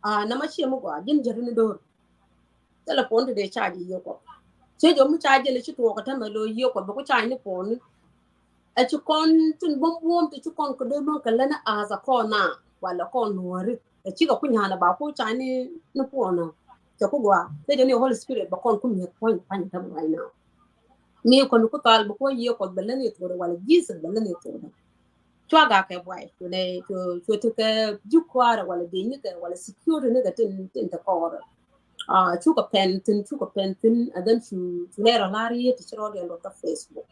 A nama ciɛ mi gɔaa ji̱n jɛ ri ni do̱r. Telephone ti dee charge yiëë kɔth. Cɛ jɔ mi charge jɛ li ci tuɔɔk a tämɛ lo yiëë kɔth bɛ ku charge ni phone ni. Ɛ ci kɔn tin buɔm buɔm ti ci kɔn kɛ dee luɔ̱ŋ kɛ lɛn as a kɔn na walɛ kɔn nuɔri. Ɛ ci kɛ ku nya̱a̱n ɛ ba ku charge ni ni phone na. Cɛ ku gɔaa cɛ jɛ ni Holy Spirit bɛ kɔn ku mi̱eth puɔ̱ny puɔ̱ny tämɛ right now. Mi kɔn ku thal bɛ ku yiëë kɔth bɛ lɛn i̱ thuɔɔdɛ walɛ Jesus bɛ lɛn i̱ thuɔɔdɛ. Cua gak kɛ buay cu nɛ cu cu ti kɛ ji̱ kuaarɛ walɛ bi̱i̱ni kɛ walɛ security ni kɛ tin tin te kɔɔrɛ. Cu kɛ pɛn thin cu kɛ pɛn thin and then cu cu nɛ rɔ lar yet ti ci rɔ diɛn luɔt kä Facebook.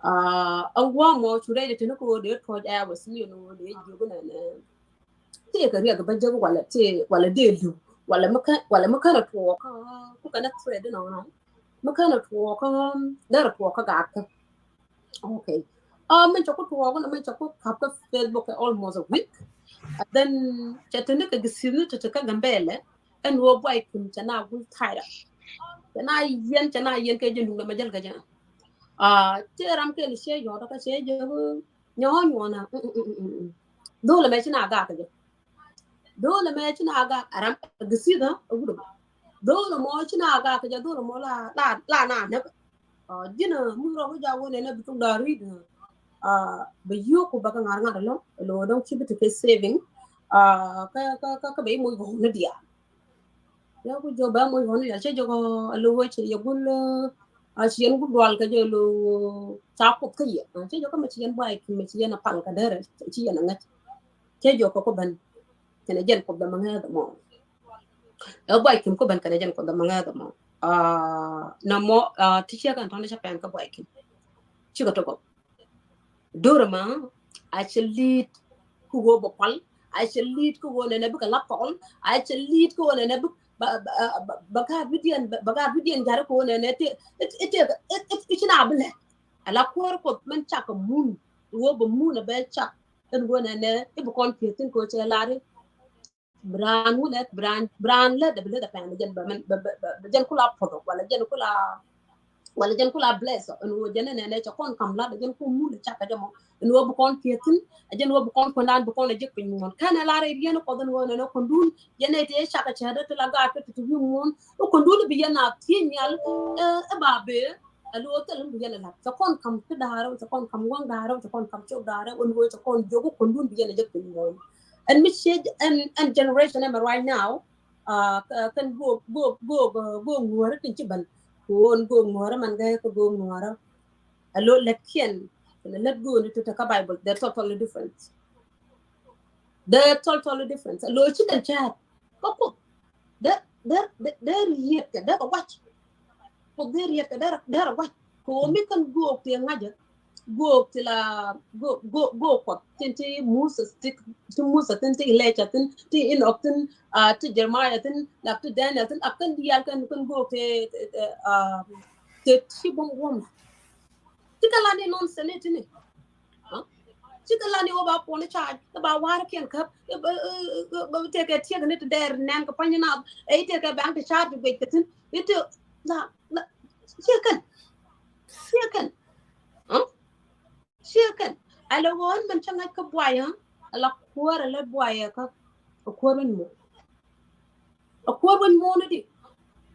Ɛn guɔ mɔ cu rɛy ti ni kɛ wä dee tuɔc hours ni ni wä dee jiök nɛ nɛ. Ti kɛ riɛk bä jek walɛ ti walɛ dee liw walɛ mi kɛn walɛ mi kɛn a tuɔɔk kä ku kɛn a thread nɔ nɔ mi kɛn a tuɔɔk kä dee rɔ tuɔɔk kä gak kä. Okay. Min cɛ ku tuɔɔk ni min cɛ ku kap kä Facebook kɛ almost a week. And then cɛ te ni kɛ gisi̱th ni te te kä Gambɛlɛ ɛn wä buay kum cɛ na gul tayra. Cɛ na yɛn cɛ na yɛn kɛ jɛ nuŋ na ma jäl kɛ jɛ. Cɛ ram kɛ ni cɛ yɔt kä cɛ jɛ nyɔɔ nyuɔna. Dho̱l mɛ ci na gak kɛ jɛ. Dho̱l mɛ ci na gak a ram gisi̱th a wut mɔ. Dho̱l mɔ ci na gak kɛ jɛ dho̱l mɔ la la la na nɛk. Ji̱n mi rɔ kä jaw wä nɛnɛ bi thok da̱a̱ ri̱t. Bɛ yio̱k ku bɛ kɛ ŋa̱r ŋa̱r ɛlɔ̱ŋ ɛlɔ dɔ̱ŋ ci bi ti kɛ saving. Kä kä kä bɛ i̱ moc kɛ ɣɔ̱n ni diaal. Yɛ ku jɔk bɛ moc ɣɔ̱n ni diaal cɛ jɔk ɛlɔ wä cɛ yɛ gul. A ci yɛn gul dual kɛ jɛ ɛlɔ ca kuoth kä yɛ cɛ jɔk kä mɛ ci yɛn buay mɛ ci yɛn a pal kɛ dɛrɛ ci yɛn a ŋäc. Cɛ jɔk kɛ ku ben kɛnɛ jɛn kuoth bɛ mɛ ŋäth mɔ. Ɛ buay kim ku ben kɛnɛ jɛn kuoth bɛ mɛ ŋäth mɔ. Na mɔ ti ciɛ kɛn tɔn cɛ pɛn kä buay kim. Cikɛ tɔgɔ. Dor ma a cɛ li̱i̱t kä ɣöö bɛ kual a cɛ li̱i̱t kä ɣöö nɛnɛ bikɛ la kɔl a cɛ li̱i̱t kä ɣöö nɛnɛ bik bɛ gaa bidiɛn bɛ gaa bidiɛn jarɛ kä ɣöö nɛnɛ ti ti ti ti ci na bi lɛ. Ala kuäär kuoth mɛn cak kɛ mun ɣöö bɛ mun a bɛ cak ɛn ɣöö nɛnɛ i̱ bi kɔn pi̱eth thi̱n kɛ ɣöö cɛ lar i̱ Bi raan wulɛ, bi raan, bi raan lät, bi lät a pɛn, bi jɛn, bi mɛn, bi, bi, bi, bi jɛn kula puɔth, wala jɛn kula, wala jɛn kula bless, ɛn ɣöö jɛn nɛnɛ cɛ kɔn kam lat, jɛn ku mul cakɛ jɛ mɔ. Ɛn ɣöö bi kɔn piɛthin, ɛ jɛn ɣöö bi kɔn kuɛndan, bi kɔn ɛ jek piny muɔ̱ɔ̱n. Kɛn ɛ lar ɛ riɛn ɛ kuɔth ɛn ɣöö nɛnɛ kuɛndun, jɛn ɛ tëë cakɛ cɛ dee ti la gaat kä ti ti wi̱i̱ muɔ̱ɔ̱n. Ɛ kuɛndun bi yɛn a thiec nhial, ɛ, ɛ ba bee, ɛ lo̱o̱ thil in bi yɛn ɛ lat. Cɛ kɔn kam ti da̱a̱rä, cɛ kɔn kam waŋ da̱a̱rä, cɛ kɔn kam cok da̱a̱rä, ɛn ɣöö cɛ kɔn jiök ɛ kuɛndun bi yɛn ɛ jek piny muɔ̱ɔ̱n. Ɛn mi ciec ɛn, ɛn generation ɛmɛ right now, ah, kä, kɛn go̱o̱k, go̱o̱k, go̱o̱k, ah, go̱o̱k nuɔ̱ɔ̱rä tin ci ben. Kɛ ɣöö ɛn go̱o̱k nuɔ̱ɔ̱rä man gɛ kä go̱o̱k nuɔ̱ɔ̱rä. A lo̱ lät kiɛn, kɛn lät go̱o̱k ni ti te kä Bible, they're totally different. They're totally different. A lo̱ ci kɛn cäät. Kä Kuoth. Dee, dee, dee, dee riet kɛ, dee kɛ wac. Kuoth dee riet kɛ, dee, dee wac. Kɛ ɣöö mi kɛn go̱o̱k ti ŋa̱cä. Go̱o̱k ti la, go̱o̱k, go̱o̱k, go̱o̱k Kuɔth tin ti Musa, ti, ti Musa, tin ti Elijah, tin ti Enoch, tin, ah, ti Jeremiah, tin, la ti Daniel, tin, a kɛn diaal kɛn, kɛn go̱o̱k ti, ti, ti, ah, ti, ti buɔ̱m buɔ̱m. Ti kɛ la ni nonsense ni ti ni. Ah? Ci kɛ la ni wä ba puɔn i̱ ca̱a̱c, i̱ ba wa̱r kiɛn käp, i̱ ba, i̱, i̱, i̱ ba tekɛ tiɛk ni ti dɛɛr nɛn kɛ pua̱ny inath, i̱ tekɛ bɛ̈ŋ ti ca̱a̱c ti guic kɛ thi̱n, i̱ ti, la, la, ciɛ kɛn, ciɛ kɛn, ah? Ciɛ kɛn. Ala ɣöö ɛn mɛn cä ŋa̱c kä buayä, ala kuäär ala buayä kä, a kuäär wec muɔ̱ɔ̱n. A kuäär wec muɔ̱ɔ̱n di.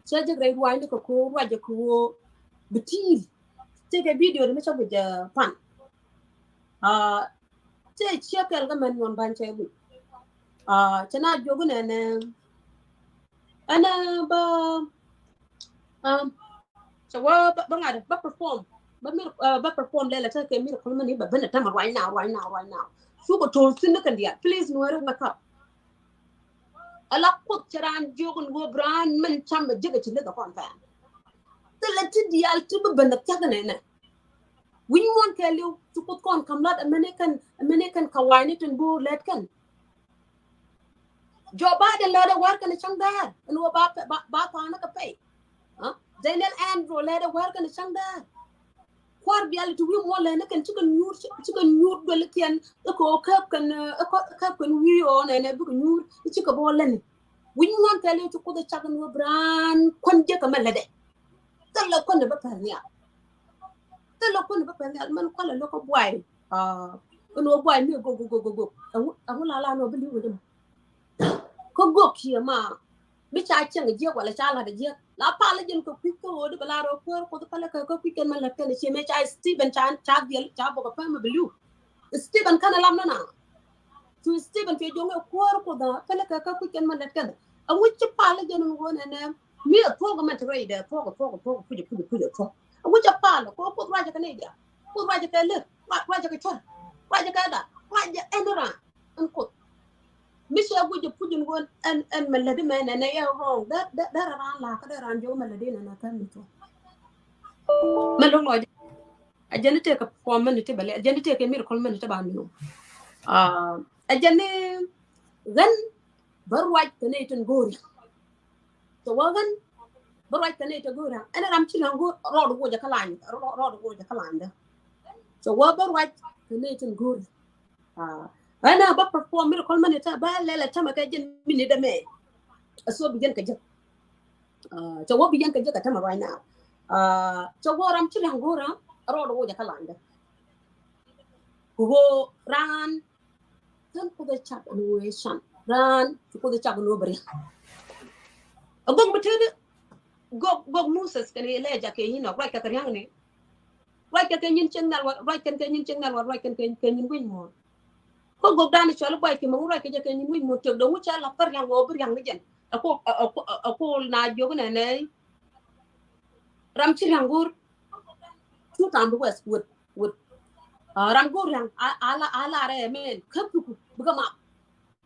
Cä jek rɛy ruacni kɛ ko̱o̱r ruacɛ kɛ ɣöö bi ti̱i̱l. Tekɛ video di mi cä guic, ah, pan. Ah, cɛ ciɛ kɛl kä mɛn nyuɔn ban cɛ guic. Ah, cɛ na jiök nɛnɛ. Ɛn, ah, bä, um, cɛ wä bä, bä ŋa̱t bä perform. Bä mir, ah, bä perform lɛlɛ tekɛ miracle mɛn i̱ bɛ ben ɛ tämɛ right now, right now, right now. Cukɛ to̱l thi̱n ni kɛn diaal. Please, Nuɛri, wake up. Ala Kuoth cɛ raan jiök ni wä bi raan mɛn cam ɛ jek ɛ ci leth ɛ kɔn pɛn. Thilɛ ti diaal ti bi ben ɛ thiak nɛnɛ. Wi̱ny muɔ̱ɔ̱n kɛɛliw ti Kuoth kɔn kam lat, ɛmɛni kɛn, ɛmɛni kɛn kɛ wa̱a̱cni tin bo̱o̱r lɛt kɛn. Jɔ ba dee lät ɛ wäär kɛn ɛ cäŋ däär ɛn ɣöö ba, ba, ba tha̱a̱ŋ ni kɛ pɛy. Ah? Daniel Andrew lät ɛ wäär kɛn ɛ cäŋ däär. Kua̱r bial ti wi̱i̱ muɔ̱ɔ̱n lät ni kɛn cikɛ nyuur, cikɛ nyuur duel kiɛn. Ikɛ ɣöö käp kɛn, eh, ikɛ käp kɛn wi̱i̱ ɣɔɔ nɛnɛ bikɛ nyuur. Cikɛ bä lät ni. Wi̱ny muɔ̱ɔ̱n kɛɛliw ti Kuoth ɛ cak ɛn ɣöö bi raan kuän jek ɛmɛ lätdɛ. Thilɛ kuän ɛ bä pɛl nhial. Thilɛ kuän ɛ bä pɛl nhial mɛn kualɛ lo̱k kä buay. Ah, ɛn ɣöö buay mi gok, gok, gok, gok, gok. Ɛŋu, ɛŋu la la nɔ bi li̱w kɛ jɛ mɔ. Kä gok kiɛ ma. Bi ca cieŋ jiɛk wala ca lat jiɛk. La pal jɛn kɛ kui̱ kä ɣöö di bɛ la rɔ kuäär Kuoth palɛ kɛ kä kui̱ kɛn mɛ lät kɛn cie mɛ ca Stephen ca, ca dhiɛl ca bok ɛ pɛmɛ bi li̱w. Stephen kɛn ɛ lam nana. Cu Stephen cuɛ joŋ ɛ kuäär Kuoth a palɛ kɛ kä kui̱ kɛn mɛ lät kɛn. Ɛŋu ci pal jɛn ɛn ɣöö nɛnɛ. Mi ɛ thuɔ̱k ɛmɛn ti rɛy dɛ thuɔ̱k, thuɔ̱k, thuɔ̱k, kui̱c, kui̱c, kui̱c, thuɔ̱k. Ɛŋu ca pal kɛ Kuoth ruacɛ kɛ nɛy diaal. Kuoth ruacɛ kɛ lek, ruacɛ kɛ cuɔ̱r, ruacɛ kɛ da, ruacɛ ɛn ran. Ɛn Kuoth. Mi cɛ guic jɛ puc in ɣöö ɛn, ɛn mɛ lätdi mɛ nɛnɛ yɛ wrong. Dee, dee, dee raan la kä dee raan jiök mɛ lätdi nɛnɛ kä mi tuɔ̱. Mɛ lo̱k lɔc. A jɛn i̱ tëëkɛ perform mɛn i̱ ti bɛ lɛ, a jɛn i̱ tëëkɛ miracle mɛn i̱ ti ba mi̱u. Ah, a jɛn i̱ ɣän bä ruac kɛ nɛy tin go̱o̱ri. Cɛ wä ɣän bä ruac kɛ nɛy tin go̱o̱ri. Ɛn ram ci ram go̱o̱r rɔɔd woc ɛ kä lany, rɔɔd, rɔɔd woc ɛ kä lany dä. Cɛ wä bä ruac kɛ nɛy tin go̱o̱ri. Ah, ɛn a bä perform miracle mɛn i̱ ti bä lɛl ɛ tämɛ kɛ jɛn minit ɛmɛ. A so bi jɛn kɛ jek. Ah, cɛ wä bi yɛn kɛ jek ɛ tämɛ right now. Ah, cɛ wä ram ci ria̱ŋ go̱o̱rä rɔɔd woc ɛ kä la̱a̱ŋdä. Kɛ ɣöö raan kän Kuoth ɛ cak ɛn ɣöö ɛ can. Raan ci Kuoth ɛ cak ɛn ɣöö bɛ ria̱ŋ. Ɛ gök mi tëëdä gök, gök Moses kɛnɛ Elijah kɛ Enoch ruac kɛ kɛ ria̱ŋni. Ruac kɛ kɛ nyin cieŋ nhial wä, ruac kɛn kɛ nyin cieŋ nhial wä, ruac kɛn kɛ, kɛ nyin wi̱c muɔ̱ɔ̱n. Kä gök dan cɔl i̱ buay ki̱ mɛ ŋu ruac kɛ jɛ kɛ nyin wi̱c muɔ̱ɔ̱n tëk dee ŋu cɛ la thär ria̱ŋ wä bi ria̱ŋ ni jɛn. Ɛ ko, ɛ, ɛ ko, ɛ ko na jiök nɛnɛ. Ram ci ria̱ŋ go̱o̱r. Cu tam bi wɛs wet, wet. Ah, ram go̱o̱r ria̱ŋ a, a la, a la rɛ mɛn käp tuku bikɛ map.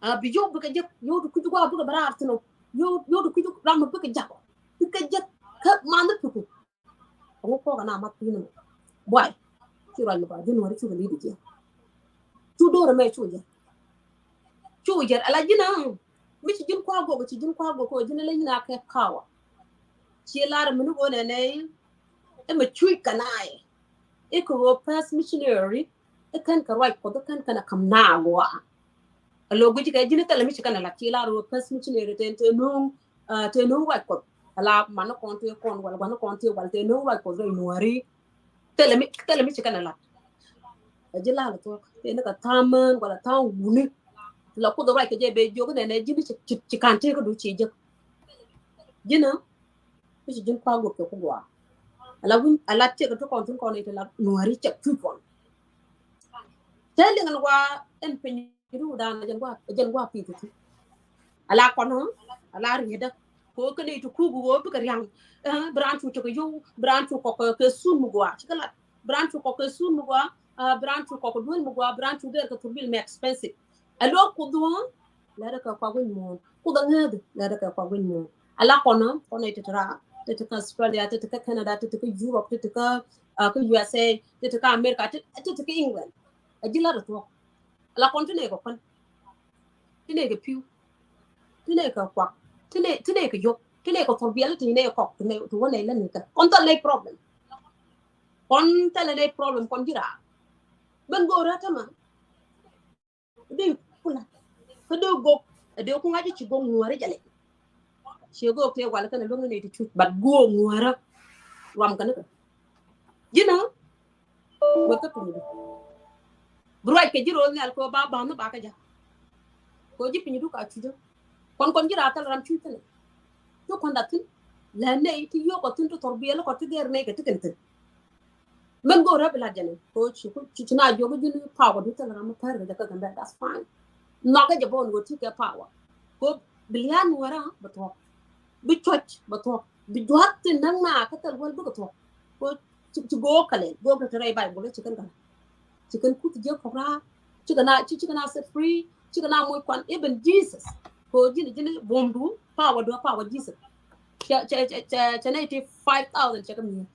Ah, bi yio̱w bikɛ jek, yio̱w di kui̱c gua bikɛ bɛ raar thin ɔ. Yio̱w, yio̱w di kui̱c ram bikɛ jak ɔ. Bikɛ jek käp man ni tuku. Ŋu kɔk ana mat pi̱n mɔ. Buay. Ci ruac mi ba ji̱n wari cukɛ li̱t ji̱. Cu do̱r mɛ cu jɛ. Cu jɛ ala ji̱n a. Mi ci ji̱n kua gok, ci ji̱n kua gok, ji̱n ala ji̱n a kɛ kawa. Ci lar mi ni gon ɛnɛ. Ɛmɛ cuc kɛ naɛ. Ikɛ ɣöö first missionary. Ikɛn kɛ ruac Kuɔth, ikɛn kɛn a kam naa gua. A lo̱ guic kɛ ji̱n thilɛ mi ci kɛn a lat ci la ruɔ päth mi ci nɛy ri tëë tëë no̱o̱ŋ, tëë no̱o̱ŋ ruac Kuɔth. A la man ni kɔn tëë kɔn wal, wan ni kɔn tëë wal, tëë no̱o̱ŋ ruac Kuɔth rɛy Nuääri. Thilɛ mi, thilɛ mi ci kɛn a lat. A ji̱ la la thuɔ̱k tëë ni kɛ tha̱a̱ŋ mään wala tha̱a̱ŋ wuni. Ti la Kuoth ruac kɛ jɛ bɛ jiök nɛnɛ ji̱n ci, ci, ci ka̱n tëë kä du ci jek. Ji̱n a mi ci ji̱n kua guɔp kɛ ku gɔaa. A la wi̱ny, a la tiɛk ti kɔn thi̱n kɔn i̱ ti la Nuääri cɛ cuc kɔn. Tëë liŋ ni wa ɛn piny ru dan a jɛn gua, a jɛn gua pi̱i̱th ti. A la kɔn, a la rietdä. Ko kä nɛy ti kuk ɣöö bikɛ ria̱ŋ. Bi raan cu tekɛ yio̱w, bi raan cu kɔk kɛ sun mi gɔaa. Cikɛ lat. Bi raan cu kɔk kɛ sun mi gɔaa. Bi raan cu kɔk kɛ duel mi gɔaa. Bi raan cu gɛr kɛ thurbil mɛ expensive. A luɔk Kuoth ɣöö lɛrɛ kɛ kua guic muɔ̱ɔ̱n. Kuoth a ŋääth lɛrɛ kɛ kua guic muɔ̱ɔ̱n. A la kɔn, kɔn nɛy ti ti raar. Ti ti kä Australia, ti ti kä Canada, ti ti kä Europe, ti ti kä, kä U S A, ti ti kä America, ti ti kä England. A ji̱ lat a thuɔ̱k. A la kɔn ti nɛy kɛ kuän. Ti nɛy kɛ pi̱w. Ti nɛy kɛ kuak. Ti nɛy, ti nɛy kɛ yio̱k. Ti nɛy kɛ thurbil, ti nɛy kɔk, ti nɛy, ti wä nɛy lä ni kɛ. Kɔn thilɛ nɛy problem. Kɔn thilɛ nɛy problem, kɔn ji̱ raar. Ben go̱o̱rä tämɛ. Dee ku la. Kä dee gok, dee ku ŋa̱c ci gok Nuääri jɛ lɛ. Ci gok tëë wal kɛn a luäŋ ni ti cuc, but gok Nuäärä ruam kɛn kɛ. Ji̱n a wek kä piny du. Bi ruac kɛ ji̱ ro̱o̱l nhial kɛ ba ba̱a̱m ni ba kä ja̱. Kɛ ji̱ piny du ka cuc. Kɔn kɔn ji̱ raar thil ram cuc thilɛ. Ti kɔn da thi̱n. Lɛ nɛy ti yio̱k kɔ thi̱n ti thurbil kɔ ti gɛr nɛy kɛ ti kɛn thi̱n. Min go̱o̱rä bi lat jɛ ni ko ci, ci, ci na jiök ji̱n power du thil ram mi pär kɛ jɛ kä Gambia, that's fine. Nhɔakä jɛ bä wun ɣöö ti kɛ power. Ko bi lia̱a̱n Nuäärä bɛ thuɔ̱k. Bi cuɔ̱c bɛ thuɔ̱k. Bi jua̱th ti näk na kä thil wäl bikɛ thuɔ̱k. Ko ci, ci go̱o̱k kɛ lɛl, go̱o̱k te te rɛy Bible ci kɛn kɛ. Ci kɛn kuth jiäk kɔk raar. Ci kɛn a, ci, ci kɛn a set free. Ci kɛn a moc kuan. Even Jesus. Ko ji̱n, ji̱n buɔ̱mdu, power du, power Jesus. Cɛ, cɛ, cɛ, cɛ, cɛ nɛy ti five thousand cɛ kɛ mi̱i̱.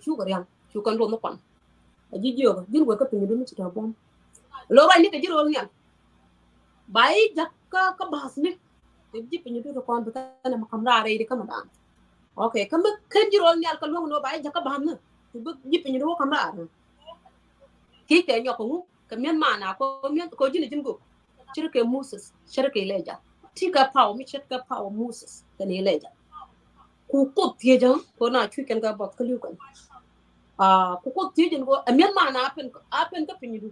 Cu kɛ ria̱ŋ, cu kɛn duɔth ni kuan. A ji̱ jiök, ji̱n wek kä piny du mi ci tɔ buɔ̱m. Lo ruac ni kɛ ji̱ ro̱o̱l nhial. Ba i̱ jakä kä ba̱a̱th ni. Kɛ ji̱ piny du ti kɔn bi kɛn a ma ka̱m raar rɛy di kä ma daan. Okay, kä mi kɛn ji̱ ro̱o̱l nhial kä luäŋ ni ba i̱ jakä ba̱a̱th ni. Ti bi ji̱ piny du wä ka̱m raar ni. Ki̱ kɛ nyɔk kɛ ŋu, kɛ mi̱eth mana, ko mi̱eth, ko ji̱n a ji̱n gok. Cir kɛ Moses, cir kɛ Elijah. Ti kɛ power mi cir kɛ power Moses kɛn Elijah. Ku Kuoth thiecä, ko na cuc kɛn kɛ buɔth kä li̱w kɛn. Ku Kuoth thiecä ni ko ɛ mi̱eth mana a pen, a pen kä piny du.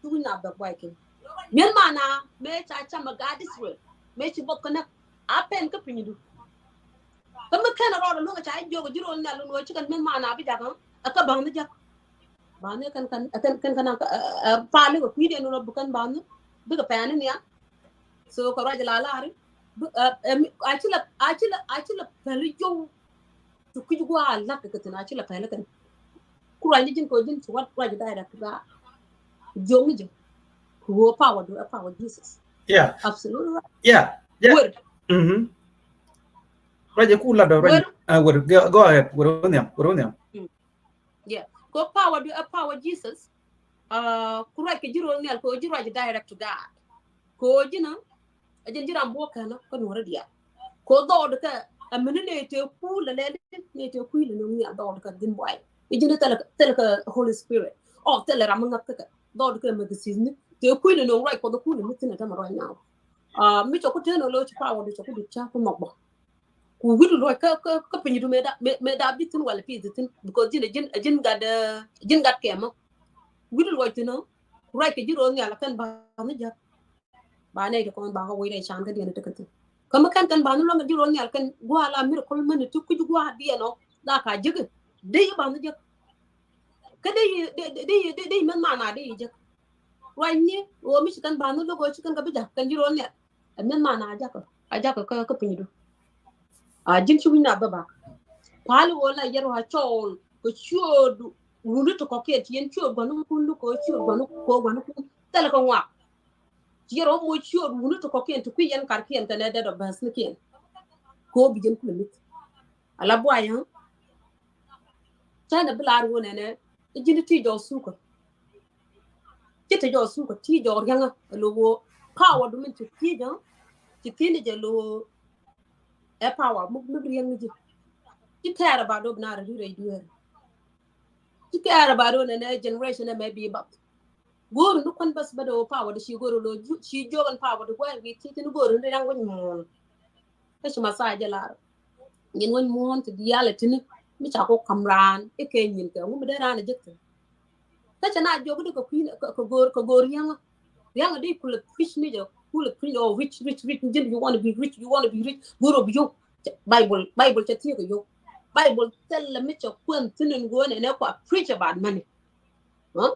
Cu wi̱ny na bɛ guay kɛn. Mi̱eth mana mëë ca cam ɛ gaat Israel. Mëë ci buɔth kä näk a pen kä piny du. Kä mi kɛn a rɔɔdɛ luäŋ ca jiök ji̱ ro̱o̱l nhial ni wä ci kɛn mi̱eth mana bi jakä. Ɛ kä ba̱a̱n ni jakä. Ba̱a̱n ni kɛn, kɛn, kɛn, kɛn, kɛn, pali kɛ kui̱diɛn ni wä bi kɛn ba̱a̱n ni. Bikɛ pɛn ni nhial. So kɛ ruac la lar i̱ a ci la, a ci la, a ci la päli jo̱w. Ti kui̱c gua̱a̱ la̱t kɛ thi̱n a ci la päli kɛn. Ku ruac ni ji̱n kɛ ji̱n ci wat ruac direct ba. Jo̱w ni ji̱n. Ku wä power du, a power Jesus. Yeah. Absolutely right. Yeah. Yeah. Word. Mm-hmm. Ruac ku la dɔ ruac. Word. Go ahead. Word wä nhiam. Word wä nhiam. Yeah. Ko power du, a power Jesus. Ku ruac kɛ ji̱ ro̱o̱l nhial ko ji̱ ruac direct to God. Ko ji̱n a, a ji̱n ji̱ ram buɔk kɛn kä Nuɔ̱ɔ̱rä diaal. Ko dhɔɔd kɛ a mini nɛ te kuul a lɛl nɛ te kuul a no̱o̱ŋ nhial dhɔɔd kɛ ji̱n buay. I̱ ji̱n thilɛ, thilɛ kɛ Holy Spirit. Ɔ thilɛ ram mi ŋa̱th kɛ kɛ dhɔɔd kɛ mɛ kɛ si̱th ni te kuul a no̱o̱ŋ ruac Kuɔth kuul a mi thi̱n a tämɛ ruac now. Mi cɛ ku ten a lo̱c power du cɛ ku du ca ku nhɔk bä. Ku wi̱du luɔc kä, kä, kä piny du mëë da, mëë, mëë da bi thi̱n wala pi̱i̱th thi̱n. Because ji̱n, ji̱n, ji̱n gat, ji̱n gat kɛmä. Wi̱du luɔc thi̱n ɔ. Ruac kɛ ji̱ ro̱o̱l nhial kɛn ba̱a̱n ni jäk. Ba nɛy ti kɔn ba kä wec rɛy can kä diɛn ti kɛ thi̱n. Kä mi kɛn kɛn ba̱a̱n ni luaŋ kɛ ji̱ ro̱o̱l nhial kɛn gua̱a̱ la miracle mɛn ti kui̱c gua̱a̱ diɛn ɔ. La ka jäk. Dee yi ba̱a̱n ni jäk. Kä dee yi, dee, dee, dee yi, dee, dee yi mɛn mana dee yi jäk. Ruac ni ɣöö mi ci kɛn ba̱a̱n ni lo̱k ɣöö ci kɛn kɛ bi ja̱k kɛn ji̱ ro̱o̱l nhial. Ɛ mi̱eth man a jakä, a jakä kä, kä piny du. A ji̱n ci wi̱ny na bä bak. Pal wä la yɛr wa cɔɔl kɛ ciööt wuni ti kɔkiɛn ti yɛn ciööt gua̱n kun lu kɛ ciööt gua̱n kɛ gua̱n kun. Thilɛ kɛ ŋuak. Ci yɛr wa moc ciööt wuni ti kɔkiɛn ti kui̱ yɛn karkiɛn kɛ nɛ dɛt ɔ bäth ni kiɛn. Kɛ wä bi jɛn kulɛ mi̱th. Ala buay ɣä. Canɛ bi lar wä nɛnɛ i̱ ji̱n ti jɔw sukä. Ci ti jɔw sukä ti jɔw riaŋä lo̱ wä power du min ci ti jɔw. Ci ti ni jɛ lo̱ ɛ power mi, mi riaŋ ni ji̱. Ci care about du bi na rɛ ri rɛ duer. Ci care about du nɛnɛ generation ɛ mɛ bi bath. Go̱o̱ri ni kuän bäth bä dee wä power di ci go̱o̱ri lo ci jiök ɛn power di guay wi̱i̱ ti ti ni go̱o̱ri ni riaŋ wec muɔ̱ɔ̱n. Kä ci Messiah jɛ lar nyin wec muɔ̱ɔ̱n ti diaal ɛ ti ni mi ca kok ka̱m raan i̱ kɛ nyin kɛ ŋu mi dee raan ɛ jek thin. Kä cɛ na jiök di kɛ kui̱ kɛ go̱o̱r kɛ go̱o̱r riaŋ riaŋ di kulɛ preach ni jɛ kulɛ preach oh rich rich rich jin you wanna be rich you wanna be rich go̱o̱r ɔ bi yok. Bible Bible cɛ thiek kɛ yok. Bible thilɛ mi cɛ kuɛn thin in go̱o̱r nɛ nɛ kua preach about money. Huh?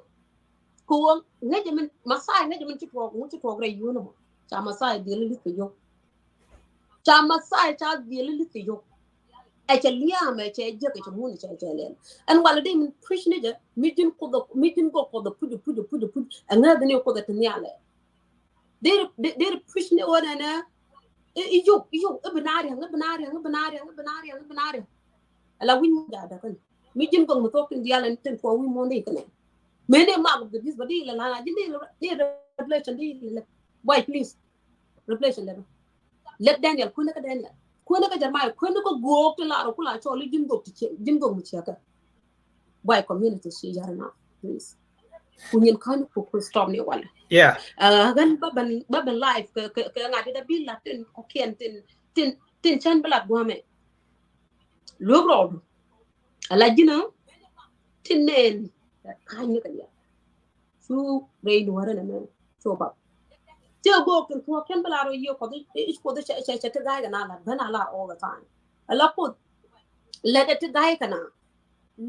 Kɛ ɣöö ŋäcɛ min Messiah ŋäcɛ min ci tuɔɔk ŋu ci tuɔɔk rɛy yuun ɛmɔ. Ca Messiah dhiel i̱ li̱th kɛ yio̱k. Ca Messiah ca dhiel i̱ li̱th kɛ yio̱k. Ɛ cɛ liaam ɛ cɛ jiäk ɛ cɛ mun ɛ cɛ cɛ lɛl. Ɛn walɛ dee min preach ni jɛ mi ji̱n Kuoth mi ji̱n gok Kuoth ɛ puc ɛ puc ɛ puc ɛ puc ɛ ŋääth ni Kuoth ɛ ti nhial ɛ. Dee dee dee preach ni ɣöö nɛnɛ i̱ yio̱k i̱ yio̱k i̱ bi na riaŋ i̱ bi na riaŋ i̱ bi na riaŋ i̱ bi na riaŋ i̱ bi na riaŋ i̱ bi na riaŋ. Ala wi̱ny muɔ̱n ja̱a̱ da̱käni mi ji̱n gok mi thuɔ̱k tin diaal ɛn tin kuɔ wi̱ny muɔ̱n dee kɛnɛ. Mëë ni mak the this bä di ilɛ la ji̱n di ilɛ revelation di ilɛ. Boy please. Revelation lɛ bä. Lɛt Daniel kuäni kä Daniel kuäni kä Jeremiah kuäni kä go̱o̱k ti lar ɔ kula cɔl i̱ ji̱n gok ti ciɛ ji̱n gok mi ciɛ kä. Boy community ci yar na please. Ku nyin ka̱n ku ku stop ni walɛ. Yeah. Ɣän bä ben bä ben live kɛ kɛ kɛ ŋa̱t di da bi la tin kɔkiɛn tin tin tin cän bi la guamɛ. Luek rɔɔdu. Ala ji̱n ɔ tin nɛɛni ka̱ny ni kɛ diaal. Cu rɛy nuɔ̱ɔ̱rä nɛ mɛ cu bap. Cɛ go̱o̱k tin tuɔɔk kɛn bä la rɔ yiëë Kuɔth i̱ Kuɔth i̱ cɛ cɛ ti ga̱a̱c kɛ na la ben a la all the time. Ala Kuoth lɛt ɛ ti ga̱a̱c kɛ na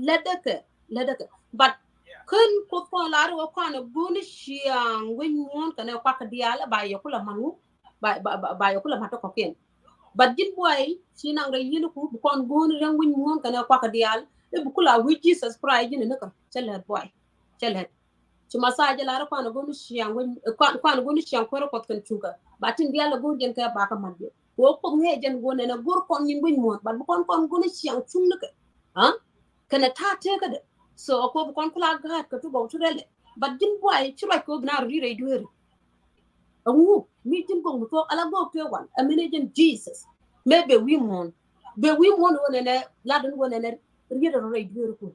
lɛt ɛ kɛ lɛt ɛ kɛ. But kän Kuoth kɔn la rɔ wä kɔn ɛ go̱o̱ni ciaŋ wec muɔ̱ɔ̱n kɛnɛ kuak kɛ diaal ɛ ba yɛ kulɛ man wu ba ba ba yɛ kulɛ mat ti kɔkiɛn. But ji̱n buay ci naŋ rɛy yi̱n ku bi kɔn go̱o̱ni riaŋ wec muɔ̱ɔ̱n kɛnɛ kuak kɛ diaal i̱ bi kulɛ a wi̱c Jesus Christ ji̱n ɛ ni kä cɛ lɛt buay cɛ lɛt. Ci Messiah jɛ lar kuan a go̱n ciaŋ wec kuan kuan a go̱n ciaŋ kuäärä Kuɔth kɛn cuŋkä ba tin diaal a go̱n jɛn kɛ ba kä mat jɛ. Kɛ wä Kuoth ŋee jɛn go̱n nɛn a go̱r kɔn nyin wec muɔ̱ɔ̱n but bi kɔn kɔn go̱n ciaŋ cuŋ ni kɛ. Kɛn a ta̱a̱ tëëkädɛ so a kuɔ bi kɔn kula gaat kɛ tu gɔw tu rɛlɛ. But ji̱n buay ci ruac kɛ wä bi na rɔ ri rɛy dueeri. Ɛŋu mi ji̱n gɔk mi thuɔk ala gɔk tëë wan ɛ min ɛ jɛn Jesus. Mëë bɛ wi̱i̱ muɔ̱ɔ̱n bɛ wi̱i̱ muɔ̱ɔ̱n wä nɛnɛ lat in wä nɛnɛ riet rɔ rɛy dueeri kun.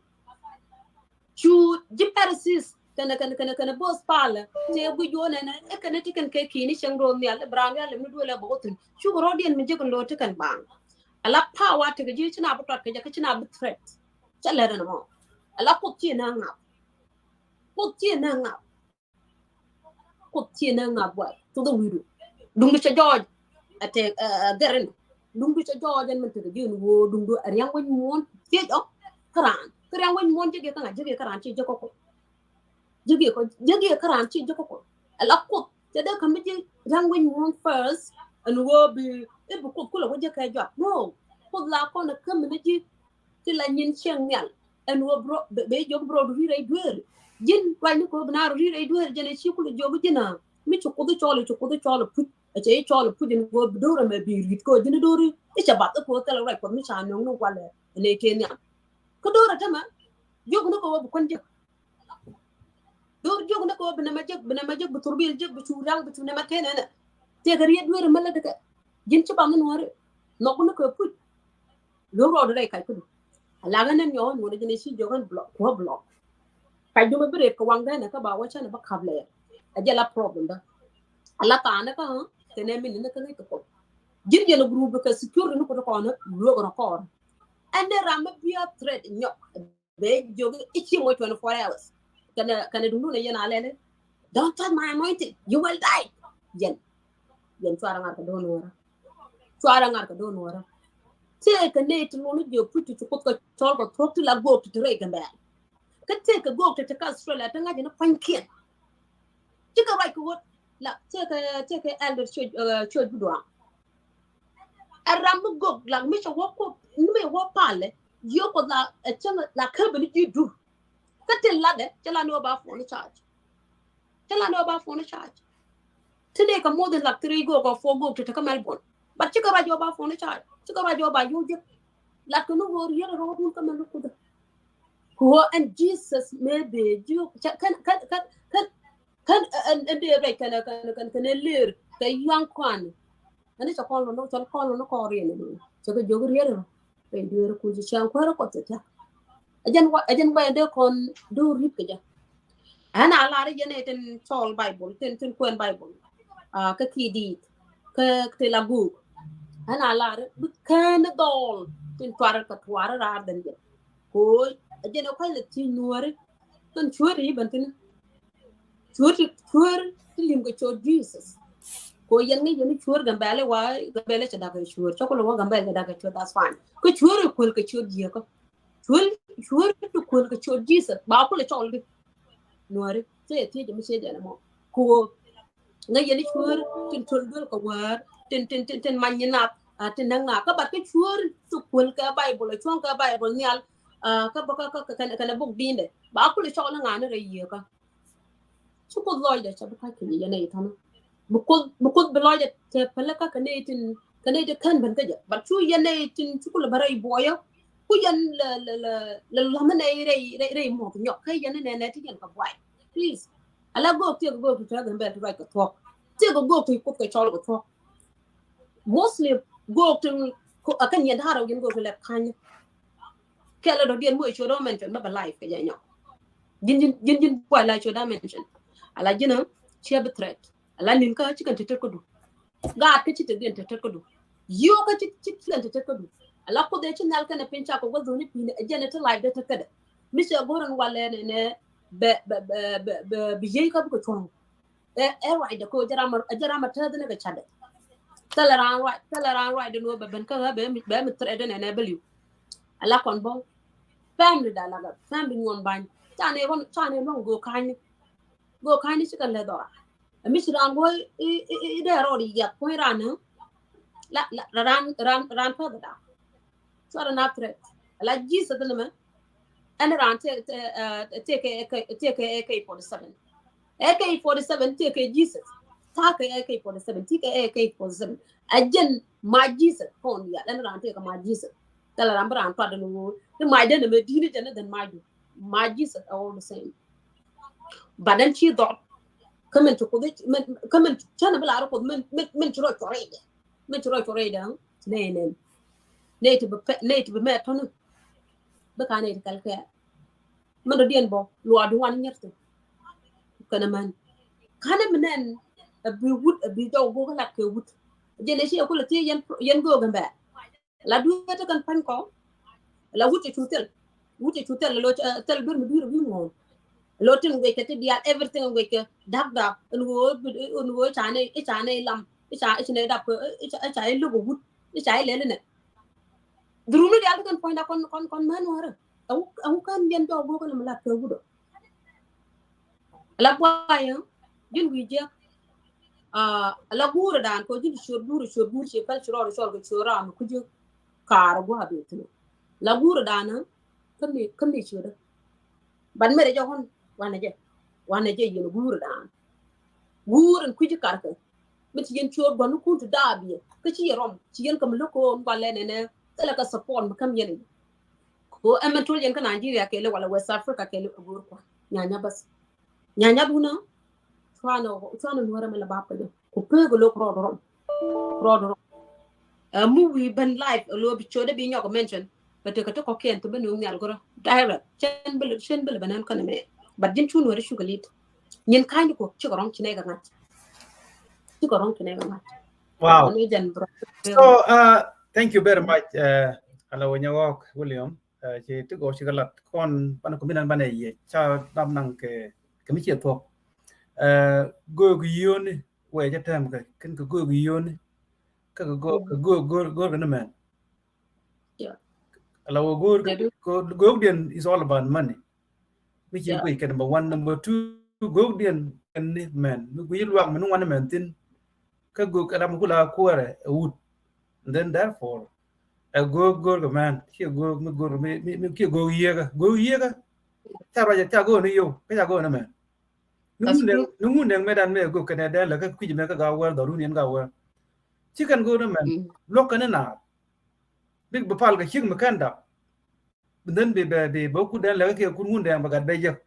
Cu ji̱ Pharisees kɛnɛ kɛnɛ kɛnɛ kɛnɛ bo̱o̱th palä tëë guic wä nɛnɛ ɛ kɛnɛ ti kɛn kɛ ki̱ni cieŋ ro̱o̱n nhial ɛ bi raan wi̱i̱ alɛm ni duël ɛ bä wä thi̱n. Cukɛ rɔ̱diɛn mi jiäk in lo̱o̱ ti kɛn baaŋ. Ala power tekɛ ji̱ ci na bi tuat kɛ jɛ kä ci na bi threat. Cä lɛt ɛn ɛmɔ ala Kuoth ci na ŋap. Kuoth ci na ŋap. Kuoth ci na ŋap buay Kuoth ɛ wi̱i̱du. Duŋdu cɛ jɔɔc ɛ tɛ ɛ gɛr ɛn. Duŋdu cɛ jɔɔc ɛn min tekɛ ji̱ ɛn woo duŋdu ɛ riaŋ wec muɔ̱ɔ̱n thiec ɔ. Kä raan kä riaŋ wec muɔ̱ɔ̱n jek yɛ kä ŋa̱c jek yɛ kä raan ci jek kä Kuoth. Jek yɛ kä jek yɛ kä raan ci jek kä Kuoth. Ala Kuoth cɛ dee kä mi ji̱ riaŋ wec muɔ̱ɔ̱n first ɛn woo bi i̱ bi Kuoth kulɛ wec jek kɛ jɔak no. Kuoth la kɔn ɛ kä mi ni ji̱ ti la nyin cieŋ nhial. Ɛn wä bro bɛ jiök bro du ri rɛy dueeri. Ji̱n ruacni kɛ wä bi na ri rɛy dueeri jɛn ɛ ci kulɛ jiök ji̱n a mi ci Kuoth cɔɔl ci Kuoth cɔɔl puc. Ɛ cɛ i̱ cɔɔl puc in wä bi do̱r ɛmɛ bi ri̱t kɛ wä ji̱n do̱ri i̱ cɛ bath i̱ kɛ wä thɛl ruac Kuɔth mi ca nöŋ ni walɛ. Ɛn ɛ kɛ nhiam kä do̱r ɛ tämɛ jiök ni kɛ wä bi kuän ji̱. Do̱r jiök ni kɛ wä bi nɛmɛ jek bi nɛmɛ jek bi thurbil jek bi cu riaŋ bi cu nɛmɛ kenɛ nɛ. Tëëkɛ riet dueeri mɛ lät kɛ ji̱n ci ba mi nuɔ̱ɔ̱ri. Nhɔk ni kɛ puc. Lo̱k rɔɔdu rɛy kac kädu. Ala ɣän ɛn nyɔɔn ŋuɔ̱n ɛ jɛn ɛ ci jiök ɣän block kuɔ block. Kac jumɛ bi rɛt kɛ waŋ gɛn ɛ kä ba wä cän ɛ bä kap lɛɛr. Ɛ jɛ la problem bä. Ala thaani kä ɣä kɛ nɛ min ni kä ŋäc kɛ Kuoth. Ji̱n jɛn ɛ group kɛ security ni Kuoth kɔn ɛ luek rɔ kɔɔr. Ɛn dee ram mi bia threat nyɔk. Bɛ jiök i̱ ci moc twenty four hours. Kɛnɛ kɛnɛ duŋdun a yɛn a lɛli. Don't touch my anointing. You will die. Yɛn yɛn cuarɛ ŋa̱r kɛ do̱n wärä. Cuarɛ ŋa̱r kɛ do̱n wärä. Tëëkɛ nɛy ti luni jiök puc ti ci Kuoth kɛ cɔl kɛ thuɔ̱k ti la go̱o̱k ti ti rɛy Gambɛl. Kä tëëkɛ go̱o̱k ti ti kä Australia ti ŋa̱c ni pua̱nykiɛn. Cikɛ ruac kɛ ɣöö la tëëkɛ tëëkɛ elder cuɔc cuɔc bi duaŋ. Ɛ ram mi gök la mi cɛ wä Kuoth mi cɛ wä palɛ. Yio̱k Kuɔth la ɛ cäŋ la käbɛ ni ji̱ dur. Kä tin latdɛ cɛ la ni wä ba phone charge. Cɛ la ni wä ba phone charge. Ti dee kɛ more than like three gök or four gök ti te kä Melbourne. But cikɛ ruac wä ba phone charge cikɛ ruac wä ba yio̱k jek. Lat kɛ ni wä riet rɔɔdun kä mɛn ni Kuoth. Kɛ ɣöö ɛn Jesus mëë bee jiök kɛn kɛn kɛn kɛn kɛn ɛn ɛn dee rɛc kɛn kɛn kɛn kɛn ɛ lëër kɛ yuaŋ kɔn. Ɛn cɛ kɔn lɔ ni cɔl kɔn lɔ ni kɔn riɛn ni cɛ kɛ jiök riet rɔ. Rɛy dueeri kun ci cäŋ kuäärä Kuɔth cɛ thia̱k. Ɛ jɛn wa ɛ jɛn wa ɛn dee kɔn do̱r ri̱t kɛ jɛ. Ɣän a lar yɛn ɛ tin cɔl Baibol, tin, tin kuɛn Baibol. Ah, kä ki diit, kä ti la guuk. Ɣän a lar bi kään dhɔl tin tuar kɛ tuar raar dhän yɛn. Ko a jɛn ɛ kuay la ti nuɔri. Kän cuɔri i̱ bän tin cuɔri, cuɔri ti lim kɛ cuɔr Jesus. Ko yɛn ŋäc yɛn cuɔr Gambɛli wa, Gambɛli cɛ dak kɛ cuɔr. Cɛ kulɛ wa Gambɛli cɛ dak kɛ cuɔr, that's fine. Kä cuɔri kuɛl kɛ cuɔr jiɛkä. Cuɔl, cuɔl ti kuɛl kɛ cuɔl Jesus. Ba kulɛ cɔl di. Nuɔri. Cɛ yɛ thiec mi cɛ jɛn mɔ. Ko ŋäc yɛn cuɔl tin tuɔl duel kɛ wäär. Tin, tin, tin, tin many nath. A tin näk nath. Kä bat kɛ cuɔl ti kuɛl kɛ Baibol, cuɔl kɛ Baibol nhial. A kä bä kä, kä, kä, kɛn, kɛn buk di̱ndɛ. Ba kulɛ cɔl ŋa̱n rɛy yiëkä. Ci Kuoth lɔcdɛ cɛ bi ka̱c kɛ yɛn ɛ ithanä. Bi Kuoth, bi Kuoth bi lɔcdɛ tɛ pälä kä kɛ nɛy tin, kɛ nɛy ti kän ben kä jɛ. But cu yɛn nɛy tin cu kulɛ bä rɛy buɔyä. Ku yɛn lɛ, lɛ, lɛ, lɛ la̱mä nɛy rɛy, rɛy, rɛy muɔth nyɔk. Kä yɛn nɛ nɛ ti yɛn kɛ buay. Please. Ala gök tiek gök ti tɛk Gambɛl ti ruac kɛ thuɔ̱k. Tiek gök ti Kuoth kɛ cɔl kɛ thuɔ̱k. Mostly gök ti ko, a kän yɛn da̱rä yɛn gök ti lɛ ka̱ny. Kɛl a dɔ̱diɛn muɔ i̱ ciöt ɔ mention bä bä life kɛ jɛ nyɔk. Ji̱n, ji̱n, ji̱n, ji̱n buay la ciöt a mention. Ala ji̱n a ciɛ bi threat. Ala ni̱n kä ci kɛn te tet kädu. Gaat kä ci te diɛn te tet kädu. Yiöö kä ci, ci, ci kɛn te tet kädu. Ala Kuoth ɛ ci nhial kɛn ɛ piny cakɔ gua̱th dhoni pi̱n ɛ jɛn ɛ te life dee tet kädɛ. Mi cɛ go̱r ɛn walɛ nɛ nɛ bɛ, bɛ, bɛ, bɛ, bɛ, bi yiey kä bikɛ cuɔ̱ŋ. Ɛ, ɛ ruacdɛ ko jɛ ram, ɛ jɛ ram a tääth ni kɛ catdɛ. Thilɛ raan ruac, thilɛ raan ruacdɛ ni wä bɛ ben kä ɣä bɛ mi, bɛ mi threat ni nɛ bä li̱w. Ala kɔn bä family da la, family nyuɔn bany. Ca ni run, ca ni run go ka̱ny ni. Go ka̱ny ni ci kɛ lɛ dhɔra. Ɛ mi ci raan go i, i, i, i dee rɔɔd i yɛth puɔ̱ny raan ni. La, la, raan, raan, raan päth da. Cuarɛ na threat. Ala Jesus ni mɛ. Ɛn raan tëë, tëë, eh, tëë kɛ, kɛ, tëë kɛ A K forty seven. A K forty seven tëë kɛ Jesus. Ta̱a̱ kɛ A K forty seven, tëë kɛ A K forty seven. A jɛn ma Jesus kɔn ya, ɛn raan tëë kɛ ma Jesus. Thilɛ raan bi raan tuat ni woo. Ni ma jɛn ni mɛ di̱i̱t ni jɛn ni jɛn ma jɛn. Ma Jesus are all the same. But then ci dhɔt. Kä min ci Kuoth, min, kä min ci cä ni bi lar Kuoth, min, min, min ci rɔ cuɔr rɛydɛ. Min ci rɔ cuɔr rɛydɛ, nɛ nɛn. Nɛ ti bi pɛ, nɛ ti bi mɛ tɔni. Bi ka nɛ ti kɛl kɛ. Min dɔ̱diɛn bä luaak duŋ wan nyɛr thi̱n. Kɛnɛ män. Ka̱n mi nɛn a bi wut, a bi jɔw go̱o̱k lat kɛ wut. Jɛn ɛ ci a kulɛ thiec yɛn, yɛn go̱o̱k ɛn bɛ. La dueet ti kɛn pa̱ny kɔ. La wut cɛ cu thil. Wut cɛ cu thil, lo, eh, thil duer mi duer bi ŋuɔ̱ɔ̱ŋ. Lo tin guic kɛ ti diaal, everything guic kɛ dak dak. Ɛn ɣöö, ɛn ɣöö ca nɛ, ca nɛ lam. Ca, ca nɛ dap kɛ, ca, ca ilok wut. Ca ilɛl inɛ. Dhuruni diaal ti kɛn puɔ̱nyda kɔn, kɔn, kɔn män wärä. Ɛŋu, ɛŋu kän yɛn jɔk go̱o̱k kɛn mi lat kɛ wut ɔ. Ala buayä, ji̱n wi̱i̱ jiäk. Ah, ala guurɛ daan kɛ ji̱n ciöt guurɛ, ciöt guur ci päl ci rɔɔd cɔl kɛ ciöt ram mi kui̱ jiäk. Kaarɛ gua̱a̱ bee thi̱n. Ala guurɛ daan, kä mi, kä mi ciöt. Ban mɛrɛ jɛ ɣɔn, wanɛ jɛ. Wanɛ jɛ yɛn guurɛ daan. Guurɛ kui̱ ji̱ karkɛ. Mi ti yɛn ciöt gua̱n ni kun ti daap yɛ. Kä ci yɛ rɔm, ci yɛn kɛ mi lo̱k kɛ ɣöö mi gua̱n lɛ nɛnɛ. Thilɛ kɛ support mi käm yɛn i̱. Ko ɛmɛ tol yɛn kä Nigeria kɛɛli wala West Africa kɛɛli a go̱o̱r kua. Nyanya bas. Nyanya duna. Cuanɛ, cuanɛ nuɔrɛ mɛ la bap kɛ jɛ. Ku pek lo̱k rɔɔd rɔm. Rɔɔd rɔm. Ɛ mu wi̱i̱ ben live, ɛ lo̱ bi codɛ bi nyɔk mention. Bɛ tekɛ ti kɔkiɛn ti ben nuŋ nhial gurä. Direct. Cɛn bel, cɛn bel bɛ nɛn kɔn mɛ. But ji̱n cu nuɔrɛ cukɛ lit. Nyin ka̱ny di kuɔk cikɛ rɔŋ ci nɛ kɛ ŋa̱c. Cikɛ rɔŋ ci nɛ kɛ ŋa̱c. Wow. Ni jɛn bro. So, uh, thank you very much. Uh, ala wä nyɛ wɔk William. Uh, ci ti gɔw ci kɛ lat kɔn banɛ kɔminan banɛ yɛ ca dam naŋ kɛ, kɛ mi ciɛ thuɔk. Uh, go̱o̱k yio̱ni wɛ cɛ tɛm kɛ kin kɛ go̱o̱k yio̱ni. Kɛ kɛ go̱o̱k, kɛ go̱o̱k, go̱o̱k, go̱o̱k ni mɛn. Yeah. Ala wä go̱o̱k, go̱o̱k, go̱o̱kdiɛn is all about money. Mi ci guic kɛ number one, number two, go̱o̱kdiɛn kɛn ni mɛn. Mi guic luak mi ni wan ni mɛn thin. Kä go̱o̱k ala mi kula kuɛrɛ ɛ wut. And then therefore, ɛ go̱o̱k go̱o̱k kɛ mɛn. Kiɛ go̱o̱k mi go̱o̱k mi, mi, mi kiɛ go̱o̱k yiekä. Go̱o̱k yiekä. Ca ruac ca go̱o̱k ni yow. Kä ca go̱o̱k ni mɛn. Ni ŋun dɛŋ, ni ŋun dɛŋ mɛ dan mɛ go̱o̱k kɛnɛ dɛn lɛ kä kui̱c mɛ kä ga wär dhɔrun yɛn ga wär. Ci kɛn go̱o̱k ni mɛn. Luɔk kɛn ni naath. Bik bi pal kɛ ciek mi kɛn dap. Bi dhän bi bɛ bi bä kut dɛn lɛk kiɛ kut ŋun dɛn bɛ gat bɛ jiäk.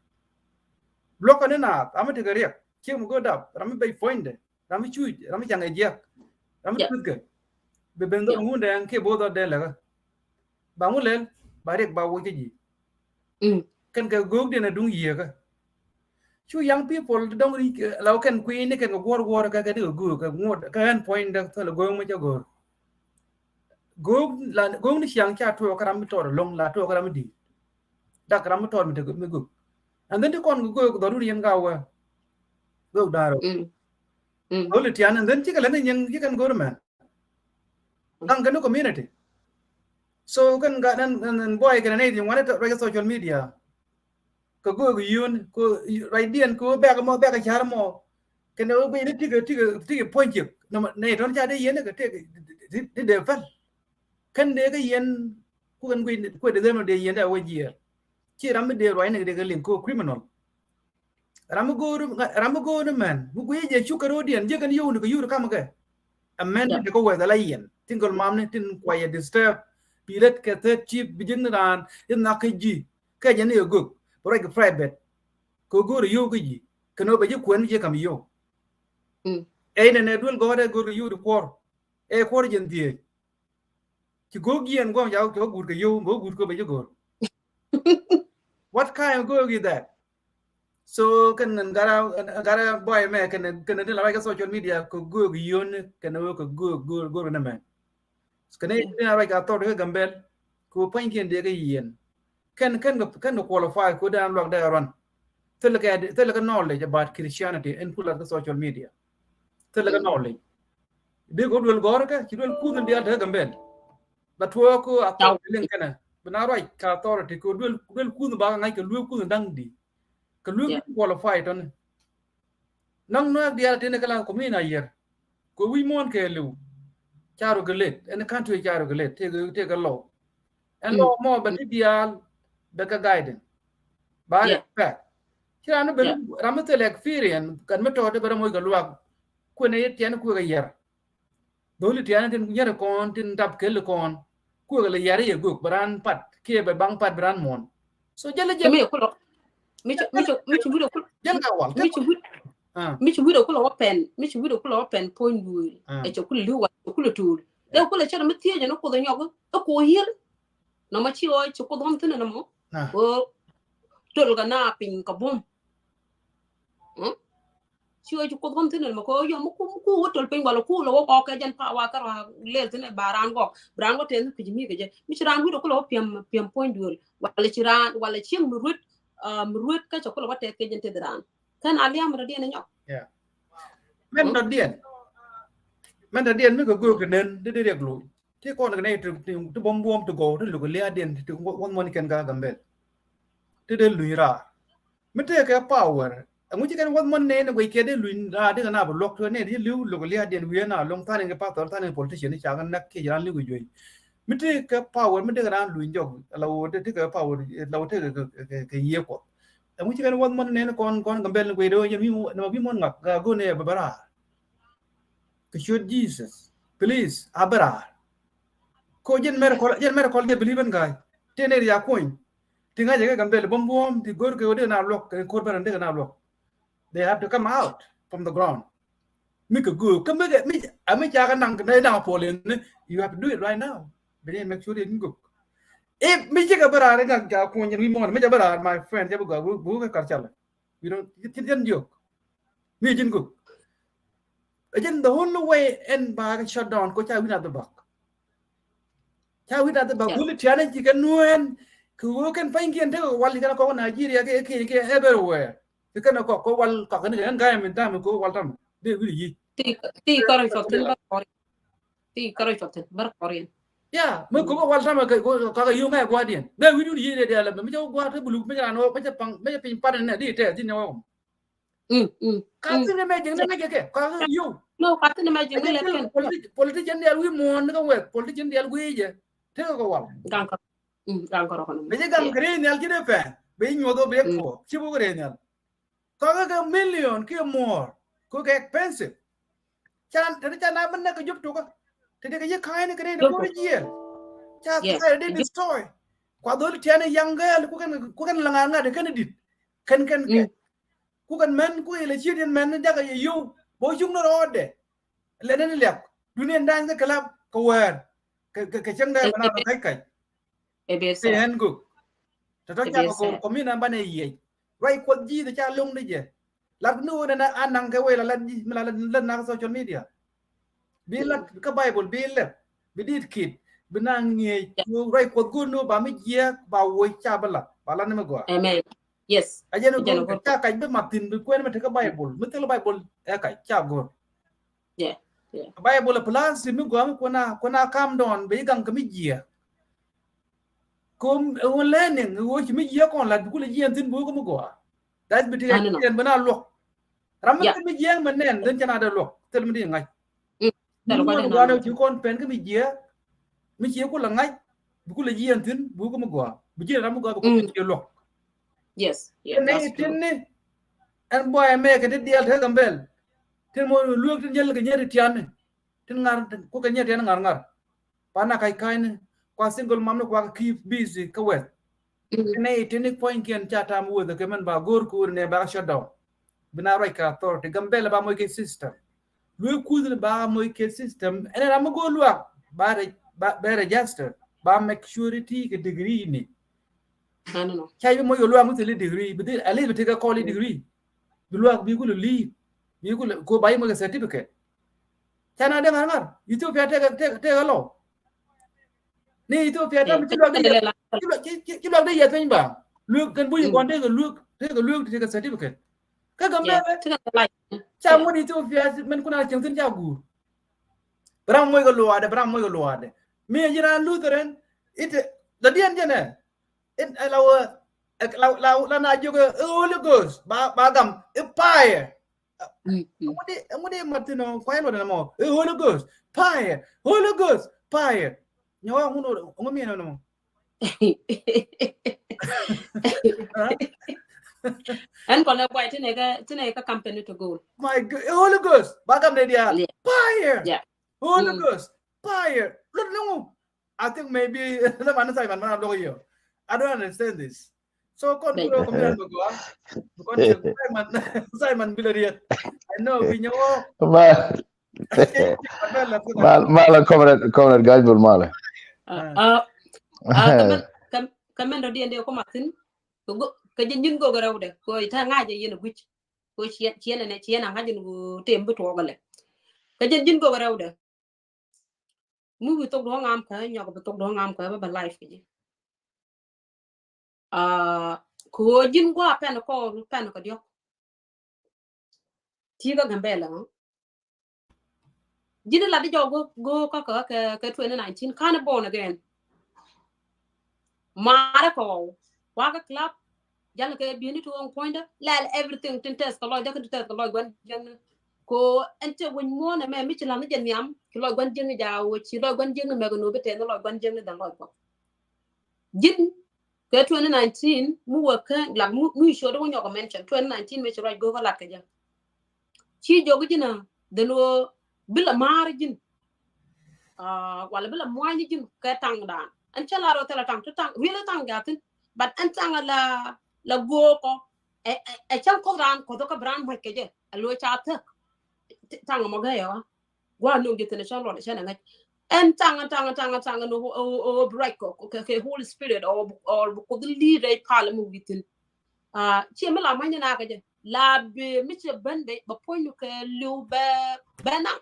Luɔkä ni naath, ram mi tekɛ riɛk, ciek mi go̱o̱r dap, ram mi bɛc puɔ̱nydɛ, ram mi cuc, ram mi caŋ ɛ jiäk, ram mi cuthkɛ. Bi ben dhɔr ŋun dɛn kiɛ bo̱o̱th dhɔr dɛn lɛkä. Ba ŋun lɛl, ba riɛk ba woc kä ji̱. Kɛn kɛ go̱o̱kdiɛn ɛ duŋ yieekä. Cu young people dɔŋ ri la kɛn kui̱ni kɛn kɛ guɔr guɔr kɛ kɛ di kɛ guur kɛ ŋuɔt kɛ ɛn puɔ̱ny dɛ thil go̱o̱ŋ mi cɛ go̱o̱r. Go̱o̱ŋ la go̱o̱ŋ ni ciaŋ ca tuɔɔk kɛ ram mi tɔɔr ɛlɔ̱ŋ la tuɔɔk kɛ ram mi di̱i̱t. Dak ram mi tɔɔr mi te mi go̱o̱k. And then ti kɔn kɛ go̱o̱k dhɔr wun yɛn ka wä. Go̱o̱k da̱a̱r ɔ. Go̱o̱k li tian and then cikɛ lɛ ni nyɛŋ cikɛn go̱o̱r mɛn. Gaŋ kɛn ni community. So kɛn ga nɛn nɛn buɔy kɛn ni ti ŋuani tɛ ruac social media. Kɛ go̱o̱k yun ko ruacdiɛn ko bɛk mɔ bɛk car mɔ. Kɛn ni wä guiy ni tikɛ tikɛ tikɛ puɔ̱ny ciek. Nɛ tɔn ca dee yɛn kɛ tikɛ ti dee pɛl. Kɛn dee kɛ yɛn ku kɛn guiy kuɛ dee dhɛn dee yɛn dee wä jiɛɛr. Ci ram mi dee ruacni dee kɛ liŋ ko criminal. Ram mi go̱o̱r ram mi go̱o̱r ni mɛn mi guiy jɛ cuk kɛ ro̱o̱diɛn jiɛ kɛn yio̱w ni kɛ yio̱w ni kamɛ kɛ. Ɛ mɛn ti kɛ wɛth ala yɛn tin kɔl mam ni tin kuayɛ disturb. Bi lät kɛ third chief bi ji̱n ni raan in nhak kä ji̱ kɛ jɛ ni ɛ gök bɛ ruac kɛ private. Kɛ go̱o̱r yio̱w kä ji̱ kɛn ɣöö bɛ ji̱ kuɛn jiɛ kam yio̱w. Ɛ inɛ nɛ duel gɔ̱rɛ go̱o̱r yio̱w di kuɔr ɛ kuɔr jɛn dhieec. Ci go̱o̱k jiɛn guɔ̱m ca cɛ wä guut kɛ yio̱w bɛ wä guut kɛ bɛ ji̱ go̱o̱r. What kind of go̱o̱k is that? So kɛn gara gara buɔy mɛ kɛn kɛn ni la ruac kɛ social media kɛ go̱o̱k yio̱w ni kɛn wä kɛ go̱o̱k go̱o̱k go̱o̱k ni mɛ. Kɛn ni la ruac kɛ authority kɛ Gambel kɛ puɔ̱nykiɛn dee kɛ yien. Kɛn kɛn kɛn kɛ qualify kɛ dan luak dee ruan. Thil kɛ thil kɛ knowledge about Christianity in pulat kɛ social media. Thil kɛ knowledge. Dee kɛ duel gɔr kɛ ci duel kuth in dial te Gambel. Ba tuɔɔk kɛ authority liŋ kɛnɛ bi na ruac kɛ authority kɛ duel duel kuth ba kɛ ŋa̱c kɛ luek kuth in daŋ di. Kɛ luek kuth qualify tɔni. Naŋ nuak diaal tini kɛ la kɔmi na yier. Kɛ wi̱c muɔ̱ɔ̱n kɛ liw. Ca regulate ɛn country ca regulate tëë kɛ lɔw. Ɛn lɔw mɔ bɛ ti diaal bɛ kɛ guiding. Ba respect. Ci ran ni ben ram mi thil experience kɛn mi tɔɔt bɛ ram moc kɛ luak. Kuɛn ɛ tiɛn kuɛ kɛ yier. Dholi tiani tin nyɛri kɔn tin tap keli kɔn. Kuek li yari ye guk bran pat kie bɛ baŋ pat bran muɔn. So jeli jeli. Mi kulo mi ci mi ci mi ci wido kulo jeli ka wal mi ci wid mi ci wido kulo wapen mi ci wido kulo wapen point duel. E ci kulo liwa kulo tul de kulo cere mi thieje no kudo nyog e ko yir. No ma ci o ci kudo mi tine no mo. O tol ga na pin ka bum. Ci ɣöö ci Kuoth ɣɔm thi̱n ɛn mɛ kɛ ɣöö yɔm mi ku mi ku wä töl piny walɛ ku lɛ wä gɔk kɛ jɛn pa wa kärɔa lɛl thi̱n ɛ ba raan gɔk bi raan wä tɛth mi pi̱c mi kɛ jɛ mi ci raan wi̱cdɛ ku lɛ wä piɛm piɛm puɔ̱ny duëël walɛ ci raan walɛ cieŋ mi ruet mi ruet kä cɛ ku lɛ wä tɛth kɛ jɛn teth raan. Kɛn a liam rɔ diɛn ɛ nyɔk. Mɛn tɔ diɛn mɛn tɔ diɛn mi kɛ göök kɛ nen di di riɛk lo̱c. Ti kɔn kɛ nɛy ti buɔ̱m buɔ̱m ti gɔw ti luk lia̱a̱diɛn ti wuɔth muɔ̱n kɛn ka Gambel. Ti dee luny raar mi tëëkɛ power. Ɛŋu ci kɛn wuɔth muɔ̱n nɛy ni guic kɛ dee luny raar di kɛ na bi luɔk tuɛ nɛy ti ci li̱w luk lia̱a̱diɛn wiee na loŋ tha̱a̱n in kɛ pastor tha̱a̱n in politician ni ca kɛ näk kiɛ ci raan li̱w kɛ juey. Mi tëëkɛ power mi dee kɛ raan luny jɔk la woo dee tëëkɛ power la woo tëëkɛ kɛ yiee Kuɔth. Ɛŋu ci kɛn wuɔth muɔ̱n nɛy ni kɔn kɔn Gambel ni guic dee wee jɛn wi̱i̱ nɛmɛ wi̱i̱ muɔ̱n ŋak gaa go̱o̱n ɛ bɛ bɛ raar. Kɛ ciöt Jesus please a bä raar. Ko jɛn mɛr kɔl jɛn mɛr kɔl jɛ believe in guy. Tëë nɛy ri ya kuɔny ti ŋa̱c jɛ kɛ Gambel buɔ̱m buɔ̱m ti go̱r kɛ wä dee na luɔk kɛ ko̱r bɛ rɛn dee kɛ na luɔk. They have to come out from the ground. Mi kɛ go̱o̱k kä mi kɛ mi a mi ca kɛ naŋ nɛy naŋ puɔl in ni you have to do it right now. Bi ni make sure in go̱o̱k. If mi ci kɛ bä raar in ŋa̱c ca kuɔny jɛn wi̱i̱ muɔ̱n mi ca bä raar my friend ca bä gɔaa bu bu kɛ kar calɛ. You know, tin tin diok. Mi jin guk. Again, the only way in ba shut down ko cha win at the back. Cha win at the back. Wuli tiana ji kan nuen. Ku wo kan pain kian te wal kana ko Nigeria ke ke ke everywhere. Ke kana ko ko wal ka kan kan ga min tam ko wal tam. De wili yi. Ti ti karo shot tin ba kori. Ti karo shot tin ba kori. Ya, me ko wal tam ka ka yo ngai guardian. De wili yi de de la me jo guard bulu me ran o me pang me pin pa ne di te din ne wa. Ka thin imagine ni mɛ jɛ kɛ ka yow. No, ka thin imagine ni lɛ kɛn. Politician dial wi̱i̱ muɔ̱ɔ̱n ni ka wɛth politician dial wi̱i̱ jɛ. Tekɛ kɛ wal. Gaŋ kɔrɔ. Gaŋ kɔrɔ kɔnɔ. Bɛ jɛ gaŋ kɛ rɛy nhial ji̱ dee pɛ bɛ jɛ nyuɔth wä bɛ kɛ kɔ ci buk rɛy nhial. Kɔkɛ kɛ million kiɛ muɔ̱ɔ̱r. Kɛ kɛ expensive. Can te ni can a min nɛ kɛ jop tukä. Te ni kɛ yi ka̱a̱c ni kɛ rɛy ni ko̱r jiɛɛl. Ca society dee destroy. Kua dholi tiani young girl ku kɛn ku kɛn laŋaar ŋa̱t kɛn dit. Kɛn kɛn kɛ. Ku kɛn mɛn ku ilɛ ciet yɛn mɛn ni jakɛ yɛ yow bä cuŋ ni rɔɔdɛ. Lɛ ni ni liak duni ɛn da̱a̱ny kɛ kɛ lap kɛ wɛɛr. Kɛ kɛ cäŋ dɛ bɛ na bɛ kac kac. Ɛ bɛ sɛ ɛn gök. Tɔ̱tɔ̱ ca kɛ ko̱r kɔmi na banɛ yiɛc. Ruac Kuɔth ji̱ kɛ ca lo̱ŋ ni jɛ. Lat ni wun ɛn a naŋ kɛ wee la lat ji̱ mi la lat, lat nak social media. Bi lat kä Bible, bi lɛp, bi dit kit, bi na ŋiec, ruac Kuɔth go̱o̱r ni wä ba mi jiɛk, ba woc ca bi lat, ba lat ni mi gɔaa. Amen. Yes. A jɛn go̱o̱r ca kac bi mat thi̱n bi kuɛn mi te kä Bible, mi thil Bible ɛ kac ca go̱o̱r. Yeah. Yeah. Bible ɛ plan si mi gɔaa mi kuɛn a, kuɛn a calm down, bi gaŋ kɛ mi jiɛk. Kum ɛ wun learning, wä ci mi jiɛk kɔn lat, bi kulɛ jiɛn thi̱n bi wä kä mi gɔaa. That's bi ti jiɛn bi na luɔk. Ram mi thil mi jiɛk mi nɛn, then cɛ na dee luɔk, thil mi di ŋa̱c. Thil mi gua̱n gua̱n ci kɔn pɛn kä mi jiɛk, mi ci kulɛ ŋa̱c, bi kulɛ jiɛn thi̱n, bi kulɛ mi gɔaa. Bi jiɛn ram mi gɔaa, bi kulɛ jiɛn luɔk. Yes, yes. Nɛ tin ni, ɛn buay mɛ kɛ ti diɛl te Gambɛl. Tin mɔ luek tin jɛl kɛ nyɛ ti tiani. Tin ŋar, ku kɛ nyɛ tiani ŋar ŋar. Pana kac ka̱ny ni, kua single mom ni kua keep busy kä wɛth. Kɛ nɛ itini puɔ̱nykiɛn ca tam weth kɛ mɛn ba go̱o̱r ko̱o̱r nɛ ba shut down. Bi na ruac kɛ authority. Gambɛl ba moc kɛ system. Luek kuth ni ba moc kɛ system. Ɛn ram mi go̱o̱r luak ba re-, ba, ba register. Ba make sure ti kɛ degree ni. Ca bi moc kɛ luak mi thil degree. Bi thil, at least bi tekɛ kɔl degree. Bi luak bi kulɛ leave. Bi kulɛ ko ba yi moc kɛ certificate. Ca na dee ŋar ŋar. Ethiopia tekɛ, tekɛ, tekɛ lɔ. Ni Ethiopia tam ci luak dee yɛ, ci luak, ci, ci, ci luak dee yɛ piny ba. Luek kɛn buny kɔn tekɛ luek, tekɛ luek tekɛ certificate. Kä Gambɛl bɛ ca ŋuɔ̱t Ethiopia mɛn kun a cieŋ thi̱n ca guur. Bi ram moc kɛ luaadɛ, bi ram moc kɛ luaadɛ. Mi ji̱n a Lutheran, ite, la diɛn jɛnɛ. In, ɛ la wä, ɛ la, la, la na jiök ɛ Holy Ghost, ba, ba gam, ɛ fire. Ɛŋu di, ɛŋu di mat thi̱n ɔ, kuay luɔt ɛn ɛmɔ. Ɛ Holy Ghost, fire. Holy Ghost, fire. Nyɛ wä ɛŋu, ɛŋu mi ɛn ɛmɔ. Ɛn kɔn ɛ buay tinɛ kɛ, tinɛ kɛ company to go. My God, Holy Ghost, ba gam nɛ diaal. Fire. Holy Ghost, fire. Luɔt ni ŋu. I think maybe the man Simon man look you. I don't understand this. So kon kuro kɔn mi ran bɛ gɔaa. Kɔn Simon, Simon bi lɛ riet. I know bi nyɛ wä. Ma, mal, mal, comrade, comrade Gajbul mal. Ah, ah, ah, kɛ mɛn, kɛ mɛn dɔ diɛn dee kɔ mathin. Kɛ jɛ nyin gogɛ rɛwdɛ. Kɛ ta ŋa̱cɛ yɛn a guic. Kɛ ciɛn, ciɛn ɛnɛ, ciɛn a ŋa̱cɛ ni kɛ tem bi tuɔɔk ɛlɛ. Kɛ jɛ nyin gogɛ rɛwdɛ. Mi wi̱i̱ thok duɔ̱ɔ̱ŋ ŋam kä nyɔk bi thok duɔ̱ɔ̱ŋ ŋam kä bä bä life kɛ ji̱. Ah, kɛ ɣöö ji̱n gua̱a̱ pɛn kɔɔr pɛn kɛ diɔ̱k. Ti̱i̱ kä Gambɛl ɛŋɔ. Ji̱n lat di jɔk go̱o̱k kä kɛ, kɛ, kɛ twenty nineteen, can't born again. Marɛ kɛ ɣɔw. Wakä club. Jal kɛ bieni ti ɣɔŋ puɔ̱nydä. Lɛl everything tin tɛth kɛ lɔc, jakä tin tɛth kɛ lɔc gua̱n jiäkni. Ko ɛn tɛ weny muɔ̱ɔ̱n ɛmɛ mi ci la̱th ni jɛ nhiam. Ci lɔc gua̱n jiäkni ja wä, ci lɔc gua̱n jiäkni mɛk ni wä bi tɛth ni lɔc gua̱n jiäkni dhän lɔc kuɔth. Ji̱n kɛ twenty nineteen mi wä kä lak mi, mi ciöt wä nyɔk mention twenty nineteen mi ci ruac go̱o̱k kä lat kɛ jɛ. Ci jɔk ji̱n a dhän wä bi la maar ji̱n. Ah, wala bi la muany ji̱n kɛ taŋ dan. Ɛn cä la rɔ thilɛ taŋ, ti taŋ, really taŋ gathin. But ɛn taŋ la, la go̱o̱kɔ. Ɛ, ɛ, ɛ cäŋ kuoth raan kuoth kä bi raan muac kɛ jɛ. Ɛ lo̱c ca thäk. Ti, taŋ mɔ gɛ yɛ wa. Gua nuŋ ji̱ thin ɛ cä luɔt ɛ cä nɛ ŋäc. Ɛn taŋ, ɛn taŋ, ɛn taŋ, ɛn taŋ, ɛn ɔ, ɔ, ɔ, ɔ, break kɔ, kɛ, kɛ Holy Spirit, ɔ, ɔ, kuoth lead ɛ pal mi wi̱thin. Ah, ciɛ mi la muany ni na kɛ jɛ. La bi mi cɛ ben bɛ, bɛ puɔ̱ny ni kɛ liw bɛ, bɛ naŋ.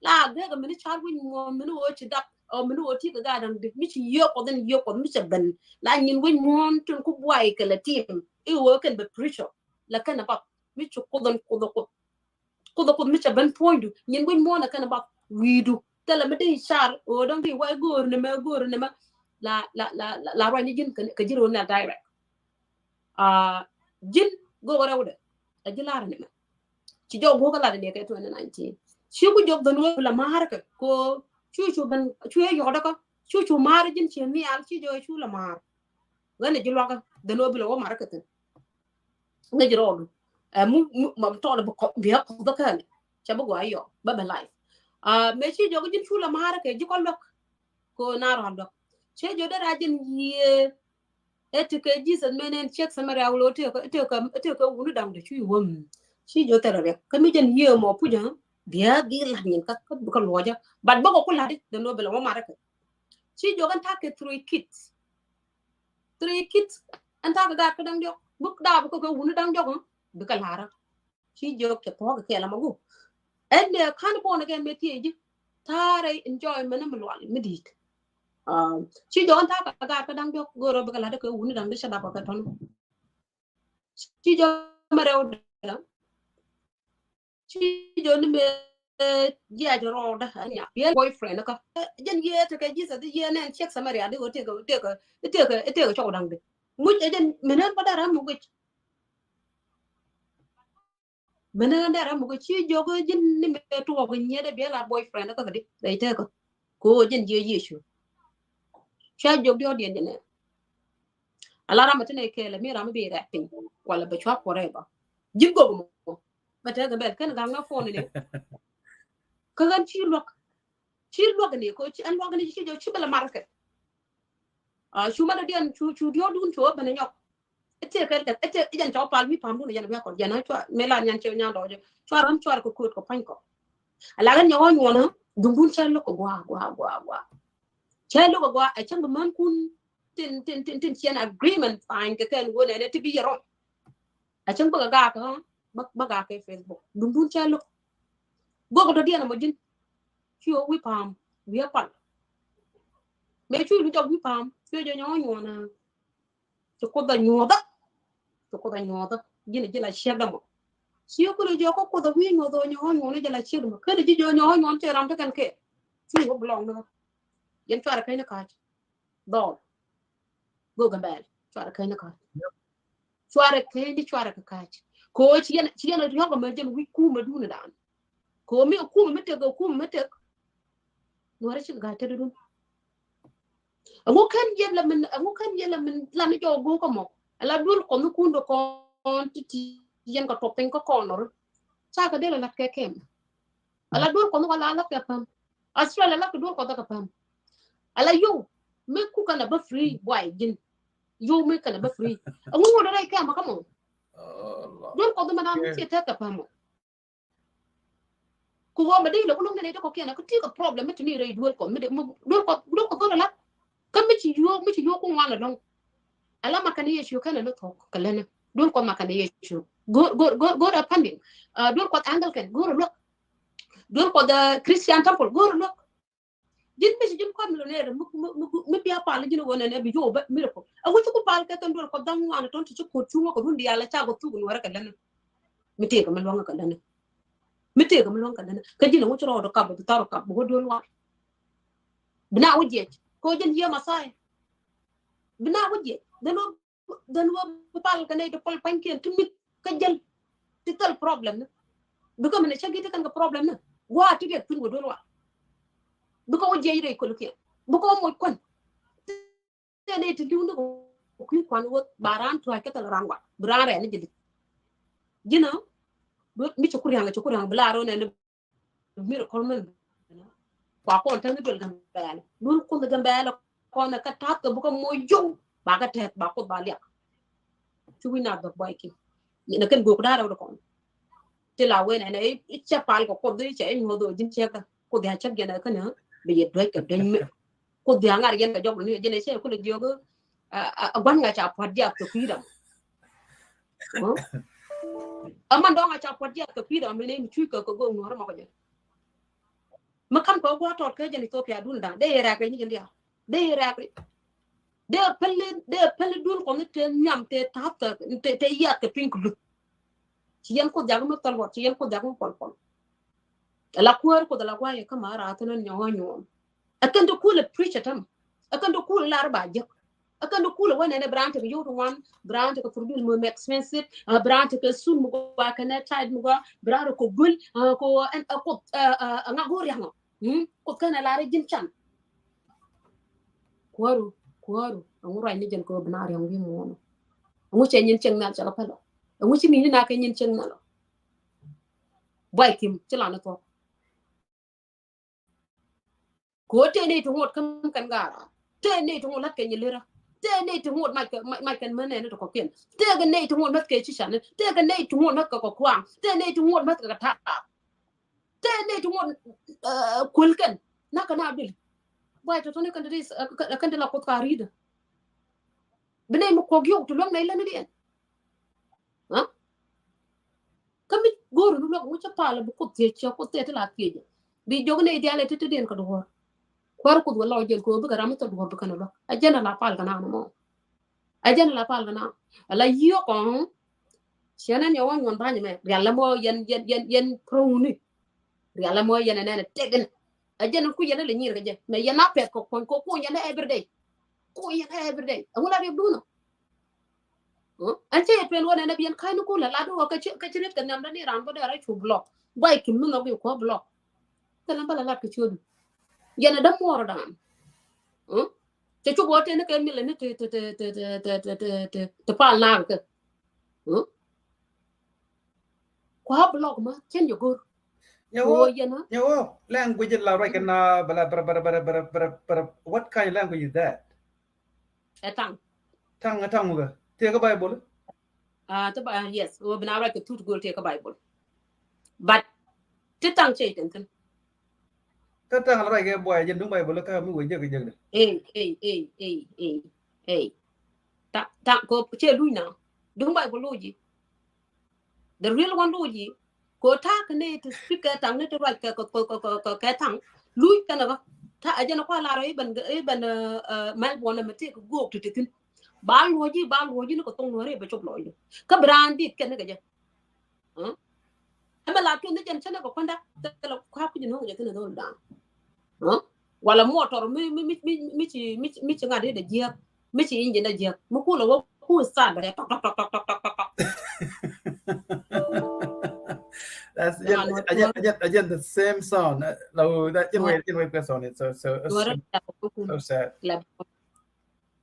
La gɛk mi ni car wi̱ny muɔ̱ɔ̱n, mi ni wä ci dap, ɔ, mi ni wä ti kɛ gaa daŋ di, mi ci yiëë kuɔth in yiëë kuɔth, mi cɛ ben. La nyin wi̱ny muɔ̱ɔ̱n tin ku buay kɛ la tim. I̱ wä kɛn bɛ preacher. La kɛn a bap. Mi ci kuoth in kuoth a kuoth. Kuoth a kuoth mi cɛ ben puɔ̱nydu. Nyin wi̱ny muɔ̱ɔ̱n a kɛn a bap. Wi̱i̱du. Thilɛ mi dee car, ɔ, daŋ di way go̱o̱r ni mɛ, go̱o̱r ni mɛ. La, la, la, la, la ruany ni ji̱n kɛ, kɛ ji̱n ro̱o̱n ni a direct. Ah, ji̱n go̱o̱k rɛwdɛ. A ji̱ lar ni mɛ. Ci jɔk go̱o̱k lat ni kɛ twenty nineteen. Ci ku jɔk dhɔn wä la ma̱a̱r kɛ. Ko cu cu ben, cu yɛ yɔk däkä. Cu cu ma̱a̱r ji̱n ci nhial, ci jɔk cu la ma̱a̱r. Ɣän a ji̱ luakä, dhɔn wä bi la wä ma̱a̱r kɛ thin. Ŋäc rɔɔdu. Ɛ, mu, mu, ma tɔɔl bi kɔ, bi a kɔth kɛɛl. Ca bi gɔaa yɔ, bä bɛ life. Ah, mɛ ci jɔk ji̱n cu la ma̱a̱r kɛ ji̱ kɔ luäk. Ko na rɔɔl luäk. Ci jɔk dee ra ji̱n yiëë. Ɛ ti kɛ Jesus mɛ nɛn ciek Samaria wul ɔ ti kɛ, ti kɛ, ti kɛ wuni daŋ de cu yi wä mi. Ci jɔk thɛl riɛk. Kä mi jɛn yiëë mɔ puc, ah, bia bi lat nyin kä, kä, kä luɔcä. But bä kɔ ku lat di, den wä bi la wä ma̱a̱r kɛ. Ci jɔk ɛn ta̱a̱ kɛ three kids. Three kids. Ɛn ta̱a̱ kɛ gaat kä daŋ diɔk. Buk daa bi kɛ kɛ wuni daŋ diɔk, ah. Bi kɛ la̱rä. Ci jɔk cɛ thuɔ̱k kɛ kɛɛl ama gu. Ɛn nɛ ka̱n born again mɛ thiee ji̱. Ta̱a̱rɛ enjoyment mi lual mi di̱i̱t. Ci jɔk ɛn ta̱a̱ ka gaat kä da̱ŋ diɔ̱k go̱o̱rä bikɛ la̱t kɛ wuni da̱ŋ di cä dap kɛ tɔ̱n. Ci jɔk mɛ rɛw da̱ŋ. Ci jɔk ni mɛ jiac rɔɔdä ania yɛ boyfriend kä. Jɛn yɛ tekɛ Jesus di yɛ nɛn ciek Samaria di wä tekɛ tekɛ tekɛ tekɛ cɔw da̱ŋ di. Muc ɛ jɛn mɛ nɛn bä da̱rä mugic. Mɛ nɛn da̱rä mugic ci jɔk ji̱n ni mɛ tuɔɔk nyiet ɛ biɛ la boyfriend kä kɛ di rɛy tekɛ. Ko jɛn jiɛ Yecu. Cua jɔk diɔt diɛn jɛn ɛ. Ala ram a ti nɛ kɛɛlɛ mi ram a bi rɛk piny wala bɛ cua forever. Ji̱n gok mɔ bɛ tekɛ bɛl kɛn gaŋ na phone ni. Kä ɣän ci luäk ci luäk ni ko ci ɛn luäk ni ci jɔk ci bɛ la market. Cu mɛ dɔ̱diɛn cu cu diɔ̱ɔ̱dun cu ɣä ben ɛ nyɔk. Ɛ tëë kɛ ɛ tëë ɛ jɛn cɔk pal wi̱i̱ pa̱a̱mdun ɛ jɛn wi̱i̱ a kɔn jɛn ɛ cua mëë lan nyan cɛ nyan dɔɔcɛ cua ram cua rɛ kɛ kööt kɛ pa̱ny kɔ. Ala ɣän nyɛ ɣɔ̱ nyuɔn ɛ duŋdun cɛ lo̱k kɛ gua̱a̱ gua̱a̱ gua̱a̱ gua̱a̱. Cɛ lo̱k kɛ gua̱a̱ ɛ cäŋ bi män kun tin tin tin tin ciɛn agreement sign kɛ kɛn ɣöö nɛnɛ ti bi yɛ rɔm. A cäŋ bä kɛ gaak kä bä gaak kɛ Facebook duŋdun cä lo̱k. Gok dɔ̱diɛn ɛmɔ ji̱n. Ci ɣöö wi̱i̱ pa̱a̱m wi̱i̱ a pal. Mëë cuc mi jɔk wi̱i̱ pa̱a̱m ci ɣöö jɛ nyɔ̱ɔ̱ŋ nyuɔ̱ɔ̱n. Ci Kuoth a nyuɔ̱ɔ̱thä. Ci Kuoth a nyuɔ̱ɔ̱thä ji̱n a ji̱ la ciek dämɔ. Ci ɣöö kulɛ jɔk kä Kuoth a wi̱i̱ nyuɔ̱ɔ̱thä nyɔ̱ɔ̱ŋ nyuɔ̱ɔ̱n jɛ la ciek dämɔ ken a ji̱ jɔk nyɔ̱ɔ̱ŋ nyuɔ̱ɔ̱n cɛ ram te kɛn kɛ. Ci ɣöö belong ni ɣä. Yɛn cuarɛ keny ni ka̱a̱c. Dhɔl. Gokɛ bɛl cuarɛ keny ni ka̱a̱c. Cuarɛ keny ni cuarɛ kɛ ka̱a̱c. Ko ci yɛn ci yɛn riɔk ɛmɛ jɛn wi̱c kumɛ duni dan. Ko mi kumɛ mi tek kumɛ mi tek. Nuɔrɛ ci ga̱a̱c te dudun. Ɛŋu kɛn yɛn la min ɛŋu kɛn yɛn la min lan ni jɔk gok ɛmɔ. Ala duel kɔn ni kun dɔ kɔn ti ti yɛn kɛ tɔp piny kä kɔn nɔri. Ca kɛ del a lat kɛ kɛm. Ala duel kɔn ni wala a lat kɛ pam. Australia la kɛ duɔl kɔth kɛ pam. Ala yow mi kukɛ na bä free buay ji̱n. Yow mi kɛ na bä free. Ɛŋu ŋuɔ̱t rɛy kɛmɛ kä mɔ. Duɔl kɔth mɛ na mi ciɛ tɛk kɛ pam mɔ. Ku ɣöö mɛ dee lɛ wä lo̱ŋ nɛnɛ ti kɔkiɛn ɛ kä ti kɛ problem mi ti ni rɛy duɔl kɔth mi dee duɔl kɔth duɔl kɔth la. Kä mi ci yuɔk mi ci yuɔk ku ŋuan ɛlɔ̱ŋ. Ala ma kɛn Yecu kɛn ɛ ni thok kɛ lɛnɛ. Duɔl kɔth ma kɛn Yecu. Go̱r go̱r go̱r go̱r ɛ pandin. Duɔl kɔth Anglican go̱r ɛ luäk. Duɔl kɔth Christian temple go̱r ɛ luäk. Ji̱n mi ci ji̱n kɔn millionaire mi mi mi mi bia pal ji̱n wä nɛnɛ bi yuɔk bä miracle. Ɛ wi̱c ci ku pal kɛ kɛn duɔl kɔth da̱ŋ ŋuan tɔn ti ci ko̱t cuŋä kɛ run diaal ɛ ca gɔ thuk nuɔrɛ kɛ lɛnɛ. Mi tëëkɛ mi luäŋä kɛ länä. Mi tëëkɛ mi luäŋä kɛ länä. Kä ji̱n ɛŋu ci rɔɔdɛ kap bi thar kap bi wä duel wan. Bi na wä jiɛc kɛ wä ji̱n yiëë Mɛthia. Bi na wä jiɛc dhän wä dhän wä bi pal kɛ nɛy ti pal pa̱nykiɛn ti mit kä jäl. Ti thil problem ni. Bi kä mi nɛ cä gi̱t ti kɛn kɛ problem ni. Gua̱a̱ ti riɛk piny wä duel wan. Bi kä wä jiɛc rɛy kölikiɛn bi kä wä moc kuän. Tëë nɛy ti li̱w ni kɛ kui̱ kuan wä ba raan tua̱c kä thil raan wat bi raan rɛɛn ni ji̱ li̱k. Ji̱n ɔ mi ci kuriaŋ ci kuriaŋ bi la rɔ nɛn ni miracle mɛn. Kua kɔn täŋ ni duel Gambɛɛl nun kun Gambɛɛl kɔn kä ta̱th kɛ bukɛ moc yow ba kɛ tɛth ba kuoth ba liak. Ci wi̱c na dhɔk buay ki nɛ kɛn gök da̱rɛ wä kɔn. Ti la wen ɛn ɛ cɛ pal kɛ kuoth cɛ nyuɔth ɔ ji̱n cɛ kä kuoth ya cɛ gɛn ɛ kɛn ɛ bi yɛ duec kɛ duec mi. Kuoth ya ŋar yɛn kɛ jɔk ni jɛn ɛ cɛ kulɛ jiök a gua̱n ŋa ca pua̱t diak kɛ kui̱dam. Ɛ man dɔ̱ŋ a ca pua̱t diak kɛ kui̱dam mi ni mi cuc kɛ kɛ go̱o̱k nuɔ̱r mɔ kɛ jɛ. Mi kam kɛ gua̱ tɔt kɛ jɛn Ethiopia dun da̱ŋ dee yɛ rɛk rɛ nyi jɛn diak. Dee rɛk ri dee päli dee päli dun kɔn te nhiam te ta̱th te te yath kɛ piny kɛ luth. Ci yɛn kuoth jak mi thɔl wɔt ci yɛn kuoth jak mi pɔl pɔl. Ala kuäär kuoth ala guayɛ kä ma rath ni nyɔɔ nyuɔn. Ɛ kɛn ti kulɛ preach ɛ täm. Ɛ kɛn ti kulɛ lar ba jek. Ɛ kɛn ti kulɛ wä nɛnɛ bi raan tekɛ yio̱w ti wan bi raan tekɛ thurbil mi expensive. Bi raan tekɛ sun mi gua kɛnɛ tight mi gua bi raan rɛ kɔ guel kɔ ɛn ɛ kuoth ɛ ŋa go̱o̱r yaŋɔ. Kuoth kɛn ɛ lar ɛ ji̱n can. Kuäru kuäru ɛŋu ruac ni jɛn kɛ ɣöö bi na riɔ̱ŋ wi̱i̱ muɔ̱ɔ̱n. Ɛŋu cɛ nyin cieŋ nhial cɛ kɛ pälɔ. Ɛŋu ci ŋi̱i̱ni na kɛ nyin cieŋ nhial ɔ. Buay Kim ci lan ni thuɔ̱k. Kɛ ɣöö tëë nɛy ti ŋuɔt käm kɛn gaara tëë nɛy ti ŋuɔt la̱t kɛ nyi lirä. Tëë nɛy ti ŋuɔt mac kɛ mac kɛn män nɛni ti kɔkiɛn. Tëë kɛ nɛy ti ŋuɔt mäth kɛ ci can ni tëë kɛ nɛy ti ŋuɔt mäth kɛ kɔkuaŋ tëë nɛy ti ŋuɔt mäth kɛ taap. Tëë nɛy ti ŋuɔt kuäl kɛn nak kɛ na bil. Buay tɔ̱tɔ̱ni kɛn ti kɛn ti la kuoth ka ri̱tdä. Bi nɛy mi kuɔk yio̱w ti luäŋ nɛy lätnidiɛn. Kä mi Go̱o̱ri ni luäk ŋucä pal bi Kuoth thiec, cɛ Kuoth thiec ti la thiec. Bi jiök ni diaal ɛ ti ti diɛn kɛ duɔ̱ɔ̱r. Kuäär Kuoth wä lɔc jɛn kɛ ɣöö bikɛ ram mi thok duɔ̱ɔ̱r bikɛn luäk. Ɛ jɛn ɛ la pal kɛ naan mɔ. Ɛ jɛn ɛ la pal kɛ naan. Ɛ la yiëë kɔn. Ciɛ nɛn yɛ wä nyuɔn ba̱ny mɛ. Rial lɛ mɔ yɛn, yɛn, yɛn, yɛn pro̱ŋni. Rial lɛ mɔ yɛn ɛ nɛn ɛ tɛk in. Ɛ jɛn ɛ ku yɛn ɛ lɛ nyir kɛ jɛ. Mɛ yɛn a pɛth kɛ kuɔny kɛ kuɔny yɛn ɛ every day. Kuɔny yɛn ɛ every day. Ɛŋu la riɛk duunɔ. Ɛn cä yɛ tuɛl wä nɛn ɛ bi yɛn ka̱ny ni kulɛ la duɔ kɛ ci, kɛ ci riet kɛ nhiam dani ran bä dee rɛ cu block. Guay kim mi nhɔk i̱ kuɔ block. Thilɛ bä la lat kɛ ciötdu. Yɛn ɛ dämuɔɔr dan. Cɛ cuk wä tëë ni kɛ milɛ ni ti, ti, ti pal naak kɛ. Kua block ma cɛn yɛ go̱r. Nyɛ wä, nyɛ wä language la ruac kɛ na bala, bala, bala, what kind of language is that? Ɛ taŋ. Taŋ, ɛ taŋ wä kɛ tëë kɛ Bible. Ah, ti ba, yes, wä bi na ruac kɛ thut go̱r tëë kɛ Bible. But ti taŋ cɛ itɛn thin. Kä taŋ la ruac kɛ buay jɛn duŋ Bible kä mi wä jek jek de. Ey, ey, ey, ey, ey, ey. Taŋ, taŋ ko cɛ luny na. Duŋ Bible luji. The real one luji. Ko ta̱a̱ kɛ ni ti speak kɛ taŋ ni ti ruac kɛ, kɛ, kɛ taŋ. Luny kɛn ɛ bä. Ta̱a̱ ɛ jɛn ɛ kua lar ɛ iban, iban, uh, Melbourne mɛ tëë kɛ go̱o̱k ti ti thin. Ba luɔ̱ji, ba luɔ̱ji ni kɛ thoŋ Nuäri bɛ cop lɔcdɛ. Kä bi raan dit kɛn ni kɛ jɛ. Ɛmɛ la tuɔth ni jɛn cä ni kɛ kuändä. Thilɛ kua kui̱c ni ɣöö jɛ thin ɛ dhol da̱a̱n. Wala mɔtɔr mi, mi, mi, mi, mi ci, mi ci, mi ci ŋa̱t i̱ dɛ jiäk. Mi ci injin dɛ jiäk. Mi kulɛ wä ku start bɛ tɔk, tɔk, tɔk. That's again, again, again, again the same sound. Uh, la wä, that, again, wait, again, wait, question. It's so, so, so, so sad.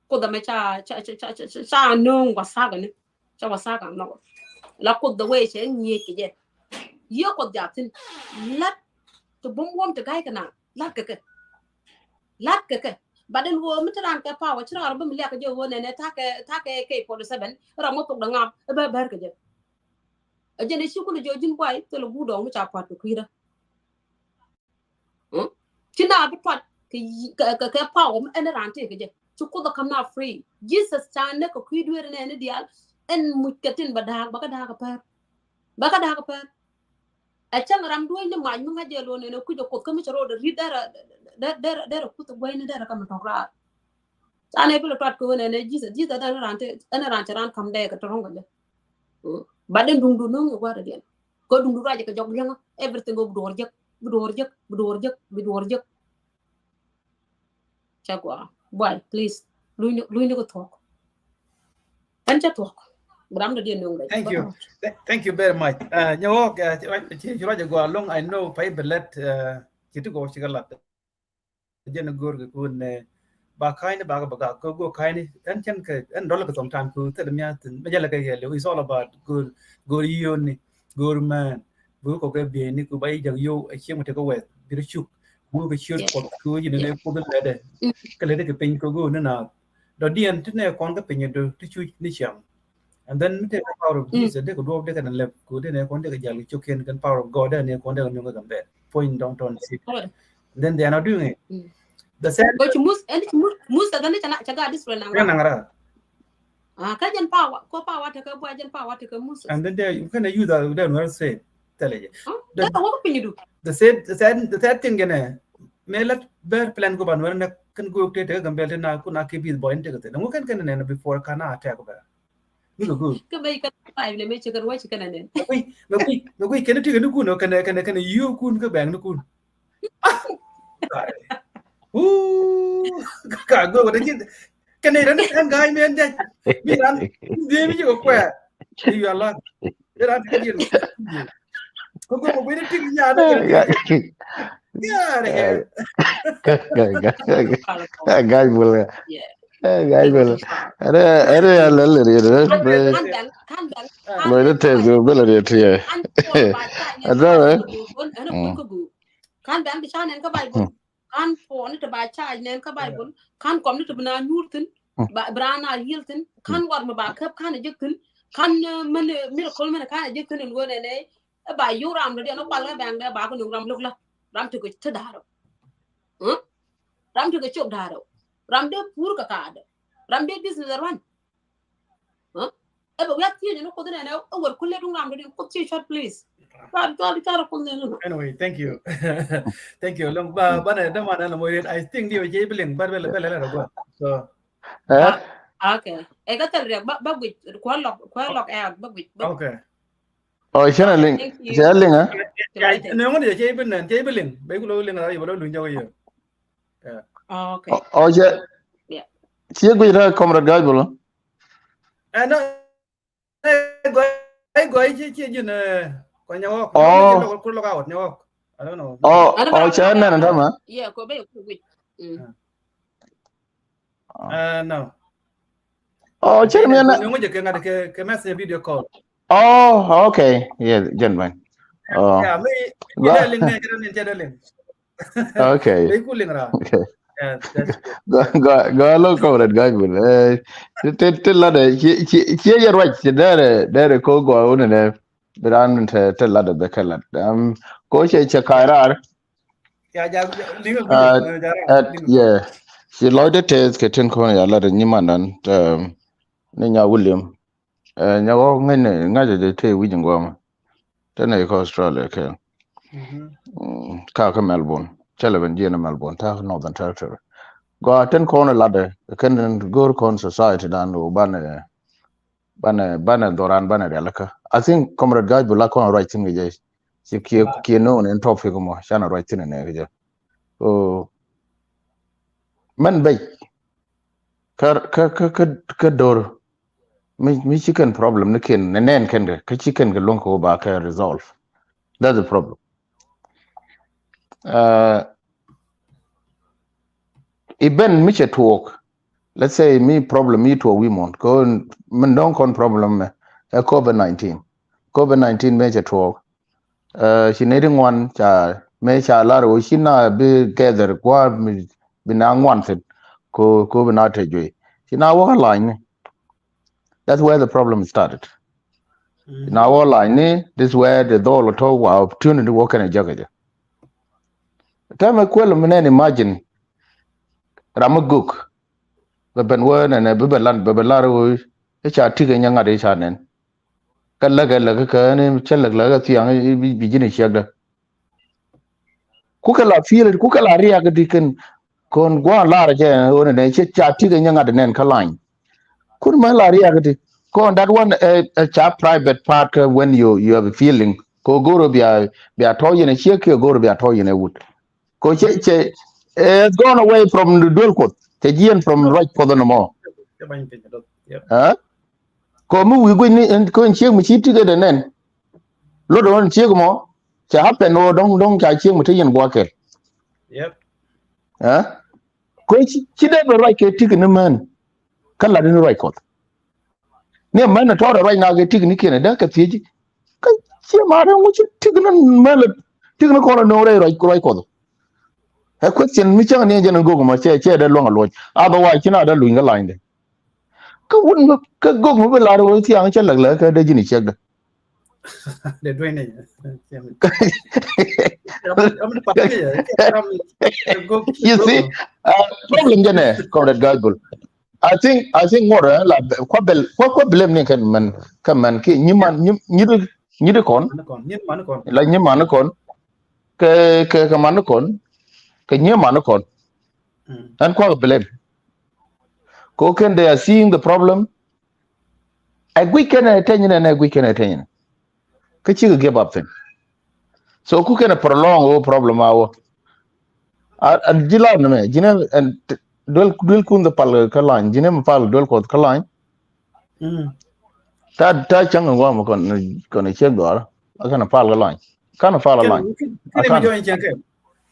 Kuoth ɛmɛ ca, ca, ca nööŋ wathakani. Ca wathaka nɔk. La Kuoth the way cɛ ŋi̱eec kɛ jɛ. Yiëë Kuoth jaathin. Lat ti buɔ̱m buɔ̱m ti ga̱ykɛ na. Lat kɛ kɛ. Lat kɛ kɛ. But ɛn ɣöö mi te raan kɛ power, ci raan rɔ bi mi liak kɛ jɛ ɣöö nɛnɛ ta̱kɛ, ta̱kɛ K forty seven. Ram mɔ thok dɛ ŋa̱p ɛ bɛ bɛr kɛ jɛ. Ɛ jɛn ɛ ci kulɛ jɛ ji̱n buay thilɛ guut dɔɔŋ mi ca pua̱t kɛ kui̱dä. Ci na bi tuat kɛ, kɛ, kɛ power mi ɛn raan tëë kɛ jɛ. Ci Kuoth ɛ ka̱m na free. Jesus ca näk kɛ kui̱ dueer ɛn ɛn diaal. Ɛn muc kɛ tin bɛ da̱a̱k, bɛ kɛ da̱a̱k kɛ pɛr. Bɛ kɛ da̱a̱k kɛ pɛr. Ɛ cäŋ ram duec ni mac mi ŋa̱c jɛ lo̱n ɛn ɛ kui̱c ɛ Kuoth kä mi cɛ ro̱o̱dɛ ri̱t derɛ, derɛ, derɛ, derɛ Kuoth ɛ guäyni derɛ kä mi tɔ̱k raar. Ca nɛ bi lɛ tuat kɛ wen ɛn ɛ Jesus, Jesus ɛn raan tëë, ɛn raan cɛ raan ka̱m dɛɛ kɛ tɔ̱rɔ̱ŋ kɛ jɛ. But den duŋdu no̱ŋ i̱ gua̱a̱r adiɛn. Kɛ duŋdu ruacɛ kɛ jɔk liɛŋä. Everything ɔ bi duɔɔr jek, bi duɔɔr jek, bi duɔɔr jek, bi duɔɔr jek. Ca gua. Buay, please. Luny ni, luny ni kɛ thuɔ̱k. Ɛn ca thuɔ̱k. Bi ram dɔ diɛn no̱ŋ dɛ. Thank you. Th-, thank you very much. Uh, nyɛ wä, uh, ci ruac, ci, ci ruac a gua loŋ, I know pay bi lɛt, uh, ci ti gɔw ci kɛ lat. Jɛn go̱o̱r kɛ kun nɛ ba ka̱ny ni ba kɛ ba gak kɛ go̱o̱r ka̱ny ni ɛn cɛn kɛ ɛn dɔl kɛ thɔŋ tan ku thil mia̱ thin mɛ jɛl kɛ yɛl. It's all about go̱o̱r, go̱o̱r yion ni, go̱o̱r mɛn, go̱o̱r kɔkɛ biey ni ku ba yi jak yow a cieŋ mi tekɛ wɛth bi ri cuk. Go̱o̱r kɛ ciöt Kuɔth ku yi ni nɛ Kuoth lɛdɛ kɛ lɛdɛ kɛ piny kɛ go̱o̱r ni na dɔ̱diɛn ti nɛ kɔn kɛ piny dɔ ti cuc ni ciaŋ. And then mi tekɛ power of Jesus, tekɛ duɔɔp, tekɛ nɛ lɛp, ku tekɛ nɛ kɔn tekɛ jal kɛ cio̱k kiɛn kɛn power of God, tekɛ nɛ kɔn tekɛ nuŋ kɛ kɛn bɛt. Point dɔŋ tɔn si. And then they are not doing it. The same. Ko ci Mus, ɛn ci Mus, Musa dani ca na, ca gat Israel naŋ ra. Naŋ ra. Ah, kä jɛn power, ko power tekɛ bua jɛn power tekɛ Musa. And then they, you can use that, then well say, tell it. The, the, the sad, the sad thing gɛnɛ, mɛ lät bɛr plan ko ban wɛrɛ nɛ kɛn go te tekɛ Gambɛl te na, ku na kɛ bith bɔy ni tekɛ te. Ŋu kɛn kɛn nɛ before kana attack bɛ. Ni kɛ go̱o̱r. Kä bɛ ikɛ five nɛ mɛ cɛ kɛ ruac kɛ nɛ nɛ. Mɛ kui̱, mɛ kui̱, mɛ kui̱ kɛn ti kɛ ni kun, kɛn, kɛn, kɛn yiö kun kä bɛŋ ni kun. Wuu, ka go̱o̱r kɛ ni, kɛn ni rɛn ni kɛn ga̱a̱c mɛ ɛn jɛc. Mi ran, mi dee mi jɛ kɛ kuɛ. You are lucky. Ran ti kɛ jɛ. Ko ko ko ni ti ya ni. Ya ni. Ga̱a̱c bul. Ga̱a̱c bul. Ɛn, ɛn ya lɛl ni riet. Lɔcdä tɛth kɛ bä lɛ riet yɛ. Ɛn tɔ̱. Kan bɛn bi ca nɛn kä Bible. Kan puɔni ti ba ca nɛn kä Bible. Kan kɔm ni ti bi na nyuur thin. Ba, bi raan a yiel thin. Kan war mi ba käp kan a jek thin. Kan, eh, mɛn, eh, miracle mɛn kan a jek thin in wee nɛnɛ. Ɛ ba yo̱w ram dɔ̱diɛn ɔ kual kä bɛŋ dɛ ba kä nuŋ ram lo̱k la. Ram ti kɛ ti da̱a̱r ɔ. Ram ti kɛ cop da̱a̱r ɔ. Ram dee pur kɛ kaadɛ. Ram dee business ɛ ruan. Ɛ bɛ wiath thiec ni Kuoth nɛnɛ ɛ wär kulɛ duŋ ram dɔ̱diɛn Kuoth ci cuɔt please. Anyway, thank you. Thank you. Lung ba ba na dama na mo yet. I think di ba jɛ bi liŋ ba bɛ lɛ bɛ lɛ lɛ rɛ gua. So. Eh? Okay. Ɛ ka thil riɛk ba ba guic kua lɔk kua lɔk out ba guic. Okay. Oh, cɛ na liŋ. Cɛ liŋ ah. Ni ŋun jɛ jɛ bi nɛn jɛ bi liŋ. Bɛ ku lo liŋ ra yɛ ba lo luŋ jɛ yɛ. Okay. Oh, cɛ. Cɛ guic ra comrade guy bolo. Ɛn. Ai gɔi ai gɔi ci ci jin kɔ nyawɔk. Oh. Kur lɔk awɔt nyawɔk. I don't know. Oh, oh, cɛ nɛn tama. Yeah, ko bɛ ku wit. Uh, no. Oh, cɛ mi na. Ni ŋun jɛ ke ŋat ke ke message video call. Oh, okay. Yeah, gentlemen. Oh. Yeah, mi mi dɛ link ne kira ni cɛ dɛ link. Okay. Bɛ ku liŋ ra. Okay. Gɔaa lɔ comrade guy bul. Ti ti ladɛ ci ci ci yɛ ruac ci dɛrɛ dɛrɛ ko gɔaa wunɛ nɛ. Bi ran te te ladɛ bɛ kɛ lad. Ko cɛ cɛ kairar. Ya ja liŋ. Yeah. Ci lɔcdɛ tɛth kɛ tin kɔn ya ladɛ nyimandan. Ni nya William. Ɛ nyɛ wä ŋäcnɛ ŋäcɛ jɛ tëë wi̱c in guɔmä. Tënɛ ikä Australia kɛ. Ka kä Melbourne. Cä lɛ ben jiɛn Melbourne ta̱a̱ Northern Territory. Gɔaa tin kɔn latdɛ kɛn go̱o̱r kɔn society dan wä banɛ banɛ banɛ dhoran banɛ rialikä. I think comrade Gaj bi la kɔn ruac thi̱n kɛ jɛ. Ci kiɛ kiɛ no̱o̱ŋ ni topic mɔ canɛ ruac thi̱n nɛ kɛ jɛ. So mɛn bɛc kä kä kä kä do̱r mi mi ci kɛn problem ni kɛn ni nɛn kɛn kɛ kä ci kɛn kɛ luäŋ kɛ wä ba kɛ resolve. That's the problem. Uh, event mi cɛ tuɔɔk, let's say mi problem mi tuɔɔk wi̱i̱ muɔ̱n kɛ min dɔ̱ŋ kɔn problem mɛ ɛ covid nineteen. Covid nineteen mëë cɛ tuɔɔk. Ci nɛy ti ŋuan ca mëë ca lar ɣöö ci na bi gather gua̱a̱r bi na ŋuan thi̱n ko ko bi na te juey ci na wä kä lany ni. That's where the problem started. Ci na wä lany ni, this where the dhol tɔ wa opportunity wä kɛn a jäk a jɛ. Tɛmɛ kuɛl mi nɛn imagine ram mi gök bɛ ben wä nɛnɛ bi bɛ lan bɛ bɛ lar ɣöö i̱ ca tik inyɛ ŋa̱t i̱ ca nɛn. Kä läk ɛ läk kä ni cä läk läk kä thiaŋ bi ji̱n i̱ ciɛkdä. Kukɛ la fiel kukɛ la riak di kɛn kɔn gua̱a̱n lar cɛ ɣöö nɛ cɛ ca tik ɛ nyɛ ŋa̱t nɛn kä lany. Kun mɛ la riak di kɔn that one ɛ ca private part kä when you you have a feeling kɛ go̱o̱r bia bia tɔ̱ yɛn ɛ ciek kiɛ go̱o̱r bia tɔ̱ yɛn ɛ wut. Kɛ cɛ cɛ it's gone away from the duel kuoth. Cɛ jiɛn from ruac kuoth ni mɔ. Kɛ mi wi̱i̱ guic ni kɛ ciek mi ci tik ɛ dɛ nɛn. Lot ɣän ciek mɔ cɛ happen ɣöö dɔ̱ŋ dɔ̱ŋ ca ciek mi te yɛn gua̱a̱ kɛl. Ɛ kɛ ci dee bɛ ruac kɛ tik ni män. Kä lat ni ruac kuɔth. Ni män ni tɔɔrɛ ruac na kɛ tik ni kiɛn ɛ dee kɛ thiec. Kä ciɛ ma dee ŋuci tik ni män lɛ tik ni kɔn lɛ no̱o̱ŋ rɛy ruac ruac kuɔth. Ɛ question mi cäŋ ni jɛn in gok mɔ cɛ cɛ dee luäŋ a luɔc. Otherwise ci na dee luny kä lany dee. Kä wun kä gok mi bi lar wä thiaŋ cä läk läk kä dee ji̱n i̱ ciɛkdä. You see, uh, problem jɛnɛ comrade Gajbul. I think I think ŋuɔt la kua bel kua kua blame ni kɛn mɛn kɛ mɛn ki nyiman nyi nyi di kɔn la nyiman kɔn kɛ kɛ kɛ man kɔn kɛ nyiman kɔn. Ɛn kua blame. Ko kɛn they are seeing the problem. Ɛ guic kɛn ɛ tɛny nɛ nɛ guic kɛn ɛ tɛny nɛ. Kä cikɛ give up thin. So ku kɛn ɛ prolong wä problem a wä. A ji̱ lar nɛ mɛ ji̱n ɛ duel duel kun the pal kä lany ji̱n ɛ mi pal duel kuɔth kä lany. Ta ta cäŋ ɛ guam kɔn kɔn ɛ ciek duar a kɛn ɛ pal kä lany. Kan ɛ pal kä lany.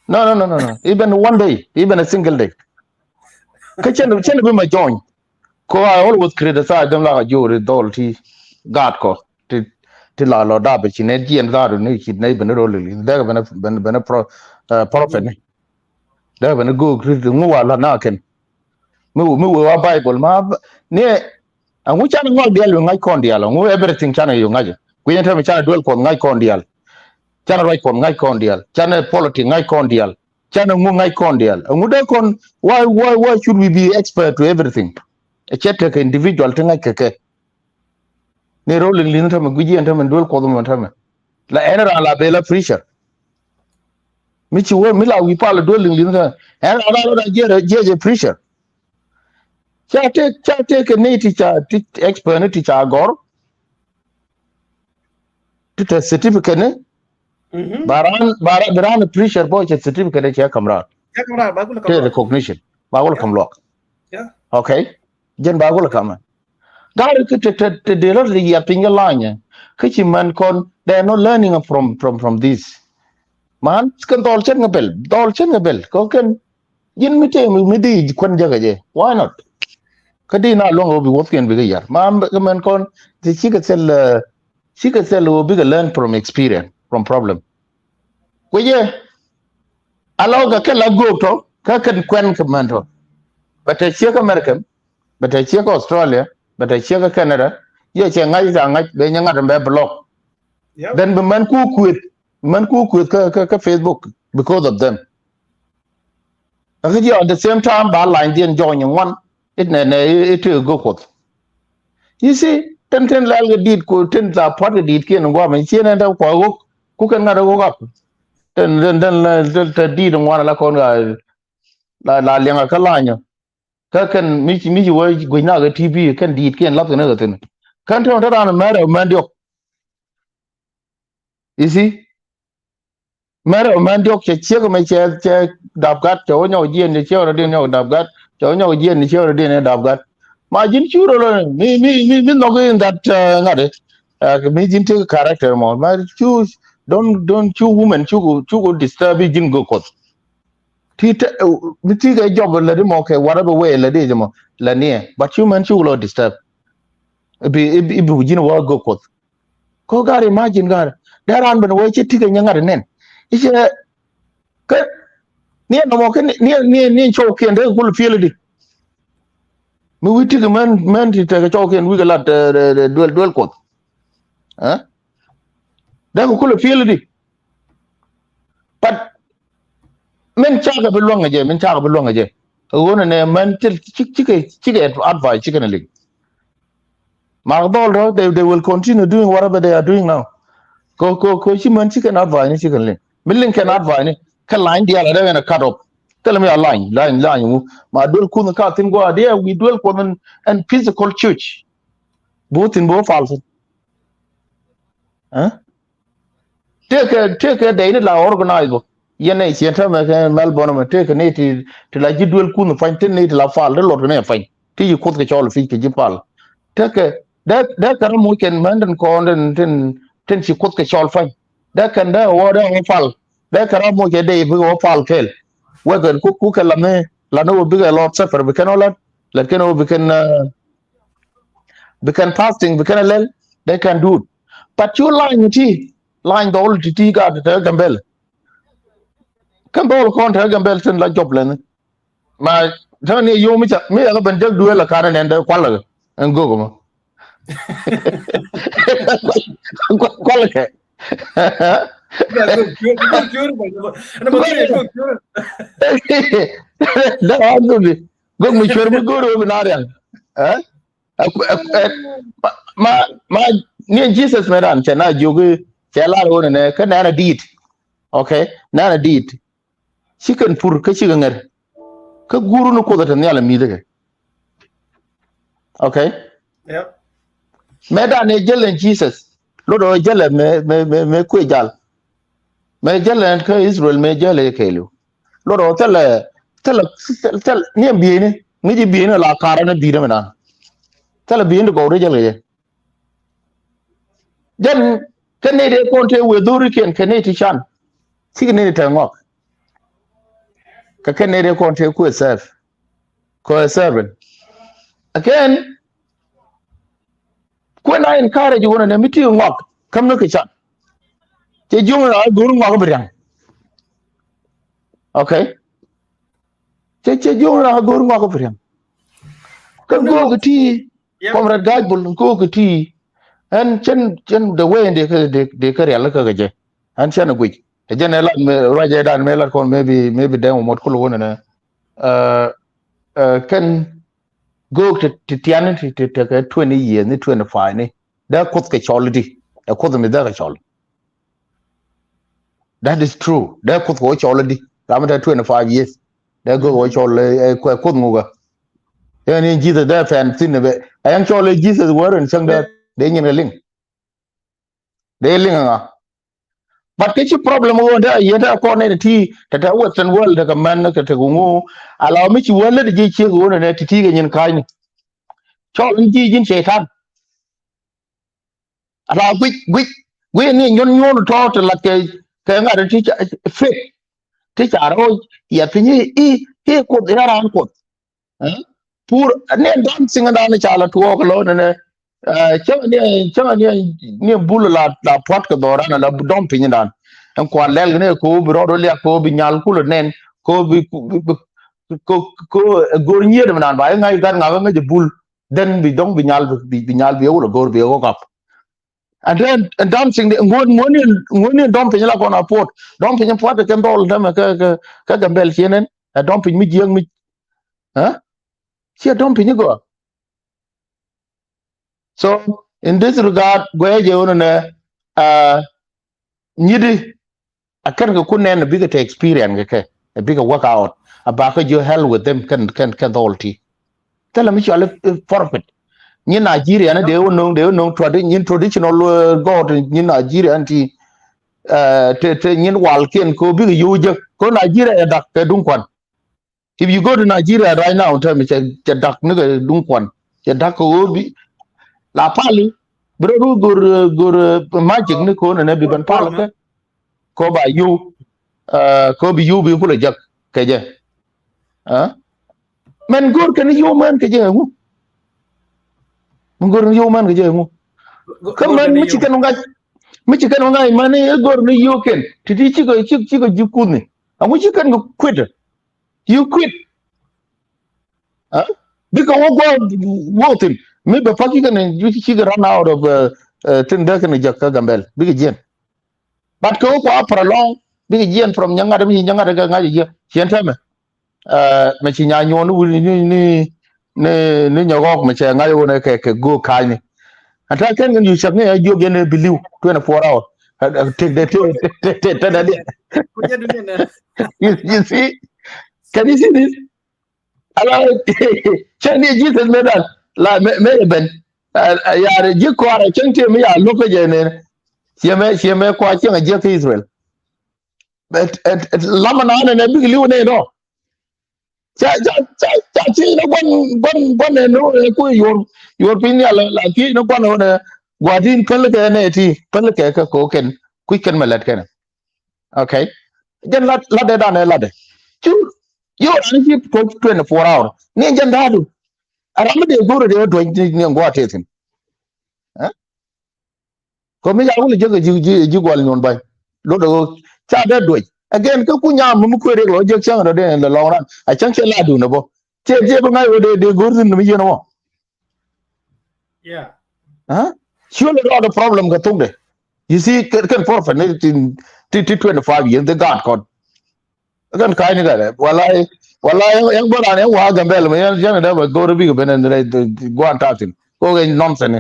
No no no no no. Even one day, even a single day. Kä cɛn cɛn bi ma join. Ko I always criticize them la ka jori dhol ti gaat kɔ ti ti la lɔ dap ci ne jiɛn dhadu ni ci ne bene rol li dek bene bene bene pro prophet ni dek bene go ri ŋu wa la na ken. Mi mi we wa Bible ma ni a ŋu can ŋɔl dial wi ŋa̱c kɔn dial a ŋu everything can yu ŋa̱c. Kuinyɛ tɛmɛ can duel kɔn ŋa̱c kɔn dial. Can ruac kɔn ŋa̱c kɔn dial can politic ŋa̱c kɔn dial. Canɛ ŋu ŋa̱c kɔn dial. Ŋu dee kɔn why why why should we be expert to everything? Ɛ cɛ tekɛ individual ti ŋa̱c kɛ kɛ. Ni rol in li̱n tämɛ guic yɛn tämɛ duel kuɔth mɔ tämɛ. La ɛn raan la bɛ la preacher. Mi ci wä mi la wi̱i̱ pal duel liŋ liŋ kä ɛn raan la rɔ da jiɛ jiɛ jiɛ preacher. Ca tek ca tek kɛ ni ti ca ti expert ni ti ca gɔr. Ti te certificate ni. Ba ran ba ran bi ran preacher bɔ cɛ certificate cɛ kam ran. Te recognition ba wul kam luak. Okay. Jɛn ba wul kam. Gari ki te te te de rɔ de yɛ piny kɛ lanyɛ. Ki ci mɛn kɔn they are not learning from from from this. Man kɛn dhɔl cɛn kɛ bɛl dhɔl cɛn kɛ bɛl kɔ kɛn. Ji̱n mi te mi di kuɛn jäkä jɛ why not? Kä di na luɔ̱ŋ kɛ bi wuɔth kiɛn bikɛ yar ma kɛ mɛn kɔn ti cikɛ thil. Cikɛ thil wä bikɛ learn from experience from problem. Kuecɛ alɔkɛ kɛ la göök tɔ kä kɛn kuɛn kɛ mɛn tɔ. Bɛ te ciek America, bɛ te ciek Australia, bɛ te ciek Canada. Yɛ cɛ ŋa̱c ca ŋa̱c bɛ nyɛ ŋa̱t bɛ block. Then bi mɛn ku kuet mɛn ku kuet kä kä Facebook because of them. Kä ji̱ on the same time ba lany diɛn jɔny ŋuan it nɛ nɛ it tëë gök Kuɔth. You see, tin tin lɛl kɛ dit ku tin la puat kɛ dit kiɛn guam in cien ɛn tɛ kua wok ku kɛn ŋa̱t wok ap. Tin tin tin tin te dit ŋuan la kɔn ka la la liɛŋ kä lanyɔ. Kä kɛn mi mi ci wä guic na kɛ T V kɛn dit kiɛn lath kɛ ni kɛ thin. Kɛn tɔn te ran mɛrɛ mɛn diɔk. You see? Mɛrɛ mɛn diɔk cɛ ciek mɛ cɛ cɛ dap gat cɛ wä nyɔk jiɛn cɛ ciek rɔ din nyɔk dap gat cɛ wä nyɔk jiɛn cɛ ciek rɔ din dap gat. Ma ji̱n cu rɔ lɔ mi mi mi mi nhɔk in that ŋa̱t. Mi ji̱n ti character mɔ ma cu don't don't cu women cu cu disturb ji̱n gök Kuɔth. Ti te mi ti kɛ jɔb lɛ di mɔ kɛ whatever way lɛ di mɔ lɛ niɛ but cu mɛn cu lɔ disturb. Ibi ibi ji̱n wä gök Kuɔth. Ko gari imagine gari dee ran ben wee cɛ tikɛ nyɛ ŋa̱t nɛn. Icɛ kɛ niɛ nɔmɔ kɛ niɛ niɛ niɛ cɔw kiɛn dee kul piɛl di. Mi wi̱i̱ tikɛ mɛn mɛn ti tekɛ cɔw kiɛn wi̱i̱ kɛ lat duel duel Kuɔth. Dee kɛ kul piɛl di. But min cakɛ bi luäŋ jɛ min cakɛ bi luäŋ jɛ. Ɣöö nɛ nɛ mɛn cik cikɛ cikɛ advice cikɛ nɛ liŋ. Mak dhɔl rɔ they they will continue doing whatever they are doing now. Ko ko ko ci mɛn cikɛ advice ni cikɛ liŋ mi liŋ kɛn advice ni kɛ lany dial a dee ɛn a cut off. Thilɛ mi a lany lany lany wu ma duel kun ka thin gua dia wi duel kun ɛn physical church. Bu thin bu fal thin. Tekɛ tekɛ dɛy ni la organize bä. Yɛn nɛ ciɛn tämɛ kɛ Melbourne mɛ tekɛ ni ti ti la ji̱ duel kun pany tin ni ti la pal ti lot kɛ ni pany ti ji̱ Kuoth kɛ cɔl pic kɛ ji̱ pal. Tekɛ dee dee kɛ ram muc kɛn mɛn tin kɔn tin tin tin ci Kuoth kɛ cɔl pany. Dee kɛn dee wä dee wä pal dee kɛ ram muc kɛ dɛy bi wä pal kɛl. Wekɛ ku ku kɛ la mi la ni wä bikɛ Lord Supper bi kɛn wä lat lat kɛn wä bi kɛn bi kɛn fasting bi kɛn lɛl they can do it. But cu lany ti lany dhɔl ti ti gat te Gambel. Kɛn dhɔl kɔn te Gambel tin la jɔp lɛn. Ma te ni yom mi ca mi ya ben jek duel kan nɛn de kual ɛn gök ma. Kual kɛ. Da wa gök. Gök mi cuer mi gör wä bi na riang. Ma ma ni Jesus mɛ dan cɛ na jogi cɛ lar wä nɛ kä nɛn a dit. Okay, nɛn a dit. Cikɛn pur kä cikɛ ŋɛr kä guru ni Kuoth a te nhial a mi̱th kɛ. Okay. Mɛ dan ɛ jälɛ Jesus lot ɔ jälɛ mɛ mɛ mɛ mɛ kuɛ jal. Mɛ jälɛ kä Israel mɛ jälɛ kɛɛliw. Lot ɔ thilɛ thilɛ thilɛ ni ɛn bieyni ŋi̱ci bieyni la karä ni bi̱i̱dä mi dan. Thilɛ bieyni gɔw ri jälɛ jɛ. Jɛn kɛ nɛy ti kɔn te wëë dhorikiɛn kɛ nɛy ti can. Cikɛ nɛy ti te ŋɔak. Kɛ kɛ nɛy ti kɔn te kuɛ serve. Kɛ servant. Again, kuɛ na encourage wunɛ nɛ mi ti ŋɔak. Käm ni kɛ can. Cɛ jiöŋ na go̱o̱r ŋɔak bi riaŋ. Okay. Cɛ cɛ jiöŋ na go̱o̱r ŋɔak bi riaŋ. Kä go̱o̱k ti Comrade Gajbul kok kɛ ti. Ɛn cɛn cɛn the way de kɛ de de kɛ rial kɛ kɛ jɛ. Ɛn cɛn a guic. Ɛ jɛn ɛ lat mɛ ruacɛ dan mɛ lat kɔn maybe maybe dɛŋ mɔt kul wun nɛ. Ɛ ɛ kɛn go̱o̱k ti ti tiani ti ti ti kɛ twenty years ni twenty five ni. Dee Kuoth kɛ cɔl di. Ɛ Kuoth mi dee kɛ cɔl. That is true. Dee Kuoth kɛ wä cɔl di. Ram mi te twenty five years. Dee go̱o̱k wä cɔl, eh, Kuoth ŋukä. Yɛn ni Jesus dee pɛn thin bɛ. Ayɛn cɔl Jesus wä rin cäŋ dee, dee nyin kɛ liŋ. Dee liŋ ŋa. But kɛ ci problem wä dee yɛn te kɔn ni ti te te Western world te kɛ mɛn kɛ te ku ŋu. Ala mi ci wä lät ji̱ ciek wä ni ti ti kɛ nyin ka̱ny ni. Cɔl ni ji̱ ji̱n Cɛytan. Ala guic, guic, guic ni nyuɔn nyuɔn tɔ te lat kɛ, kɛ ŋa̱t ti ca, faith. Ti ca rɔ yɛ piny i, i Kuoth, i ran Kuoth. Eh? Pur ni dɔn siŋ dan ca la tuɔɔk lɔ nɛnɛ. Eh, cäŋ ni, cäŋ ni, ni bul la, la puɔt kɛ dhɔran la dɔm piny dan. Ɛn kuan lɛl ni ko bi rɔd liak ko bi nyal kulɛ nɛn ko bi, bi, bi, ko, ko, eh, go̱r nyiet mi nan ba ŋa̱c gat ŋa̱c ŋa̱c bul. Then bi dɔŋ bi nyal bi, bi, bi nyal bi wulɛ go̱r bi wä kap. And then, and dancing, ŋuɔ̱n, ŋuɔ̱n in, ŋuɔ̱n in dɔm piny la kɔn a puɔt. Dɔm piny puɔt kɛ dhɔl dämɛ kɛ, kɛ, kɛ Gambɛl cienen. Ɛ dɔm piny mi jiäk mi, eh? Ciɛ dɔm piny gɔaa. So, in this regard, guɛ jɛ wun nɛ, uh, nyidi, a kɛn kɛ kun nɛn a bikɛ te experience kɛ kɛ, a bikɛ work out, a bakɛ jiö hell with them, kɛn, kɛn, kɛn dhɔl ti. Thilɛ mi cɔal, eh, forfeit. Nyin Nigeria ni dee wä no̱o̱ŋ, dee wä no̱o̱ŋ tradi-, nyin traditional, eh, god, nyin Nigeria ni ti, eh, te, te nyin wal kiɛn ko bikɛ yo̱o̱ jek. Ko Nigeria ya dak kɛ duŋ kuan. If you go to Nigeria right now, tell me, cɛ, cɛ dak ni kɛ duŋ kuan. Cɛ dak kɛ ɣöö bi, la pali, bi rɔ ru gor, gor, eh, magic ni ko nɛ bi ban pal kɛ. Ko ba yu, eh, ko bi yu bi kulɛ jak kɛ jɛ. Eh? Mɛn gor kɛ ni yu mɛn kɛ jɛ ŋu. Mɛn gor ni yu mɛn kɛ jɛ ŋu. Kä mɛn mi ci kɛn ŋa̱c, mi ci kɛn ŋa̱c mɛn ni gor ni yu kɛn. Ti ti ci kɛ, ci, ci kɛ ji̱ kuth ni. Aŋu ci kɛn kɛ kuit. You quit. Huh? Bikɛ wä guɔ wä thin. Mi bɛ pak cikɛ ni cikɛ run out of, uh, uh, thin dee kɛ ni jɛ kä Gambɛl. Bikɛ jiɛn. But kɛ wä kua prolong. Bikɛ jiɛn from nyaŋat mi nyaŋat kɛ ŋa̱c jiɛ. Ciɛn tɛmɛ. Uh, mɛ ci nya nyuɔn ni wuni ni, ni, ni, ni nyɔgɔk mɛ cɛ ŋa̱c wuni kɛ, kɛ go ka̱ny ni. Ata kɛn kɛn yu cak ni a jiök yɛn bi liw twenty four hour. Tek de, tek, tek, tek, tek, tek, tek. You, you see? Can you see this? Ala, cɛ ni Jesus mɛ dan la mɛ, mɛ ben. Yaar ji̱ kɔaar a cäŋ ti mi ya lo̱k kä jɛ nɛn. Ciɛ mɛ, ciɛ mɛ kɔaar cäŋ a jiäk kä Israel. Lamɛ na nɛ nɛ bik li̱w nɛ nɔ. Ca, ca, ca, ca ti nɛ guan, guan, guan nɛ nɔ nɛ ku yor, yor piny ni ala la ti nɛ guan nɛ guadin päl kɛ nɛ ti päl kɛ kɛ ko kɛn kui̱ kɛn mɛ lɛt kɛn. Okay. Jɛn lat, lat dɛ dan ɛ lat dɛ. Cu, yor ani ci twenty four hour. Ni jɛn dadu. Aram mi dee go̱r dee duɔny ni, ni ŋuɔ a tethin. Eh? Kɔ mi ca wul jiäk ji̱, ji̱, ji̱ gual nyuɔn ba̱ny. Lot ɛ ɣöö ca dee duɔc. Again, kä ku nyam mi kuëë riɛk lɔ jiäk cäŋ rɔ dee lɛ lɔŋ ran. A cäŋ cɛ la duun ɛ bɔ. Ciɛ, ciɛ bi ŋa̱c wä dee, dee go̱r thin mi yien wä. Yeah. Huh? Surely rɔ dee problem kɛ thok dee. You see, kɛn, kɛn forfeit ni ti, ti, ti twenty five years, the God kɔn. Kɛn ka̱ny ni kɛ dee. Walay, walay, yɛn bä ran yɛn wa Gambɛl mi yɛn, yɛn dee bɛ go̱r bikɛ ben ɛn dee guan ta̱thin. Kɔ kɛ nonsense ni.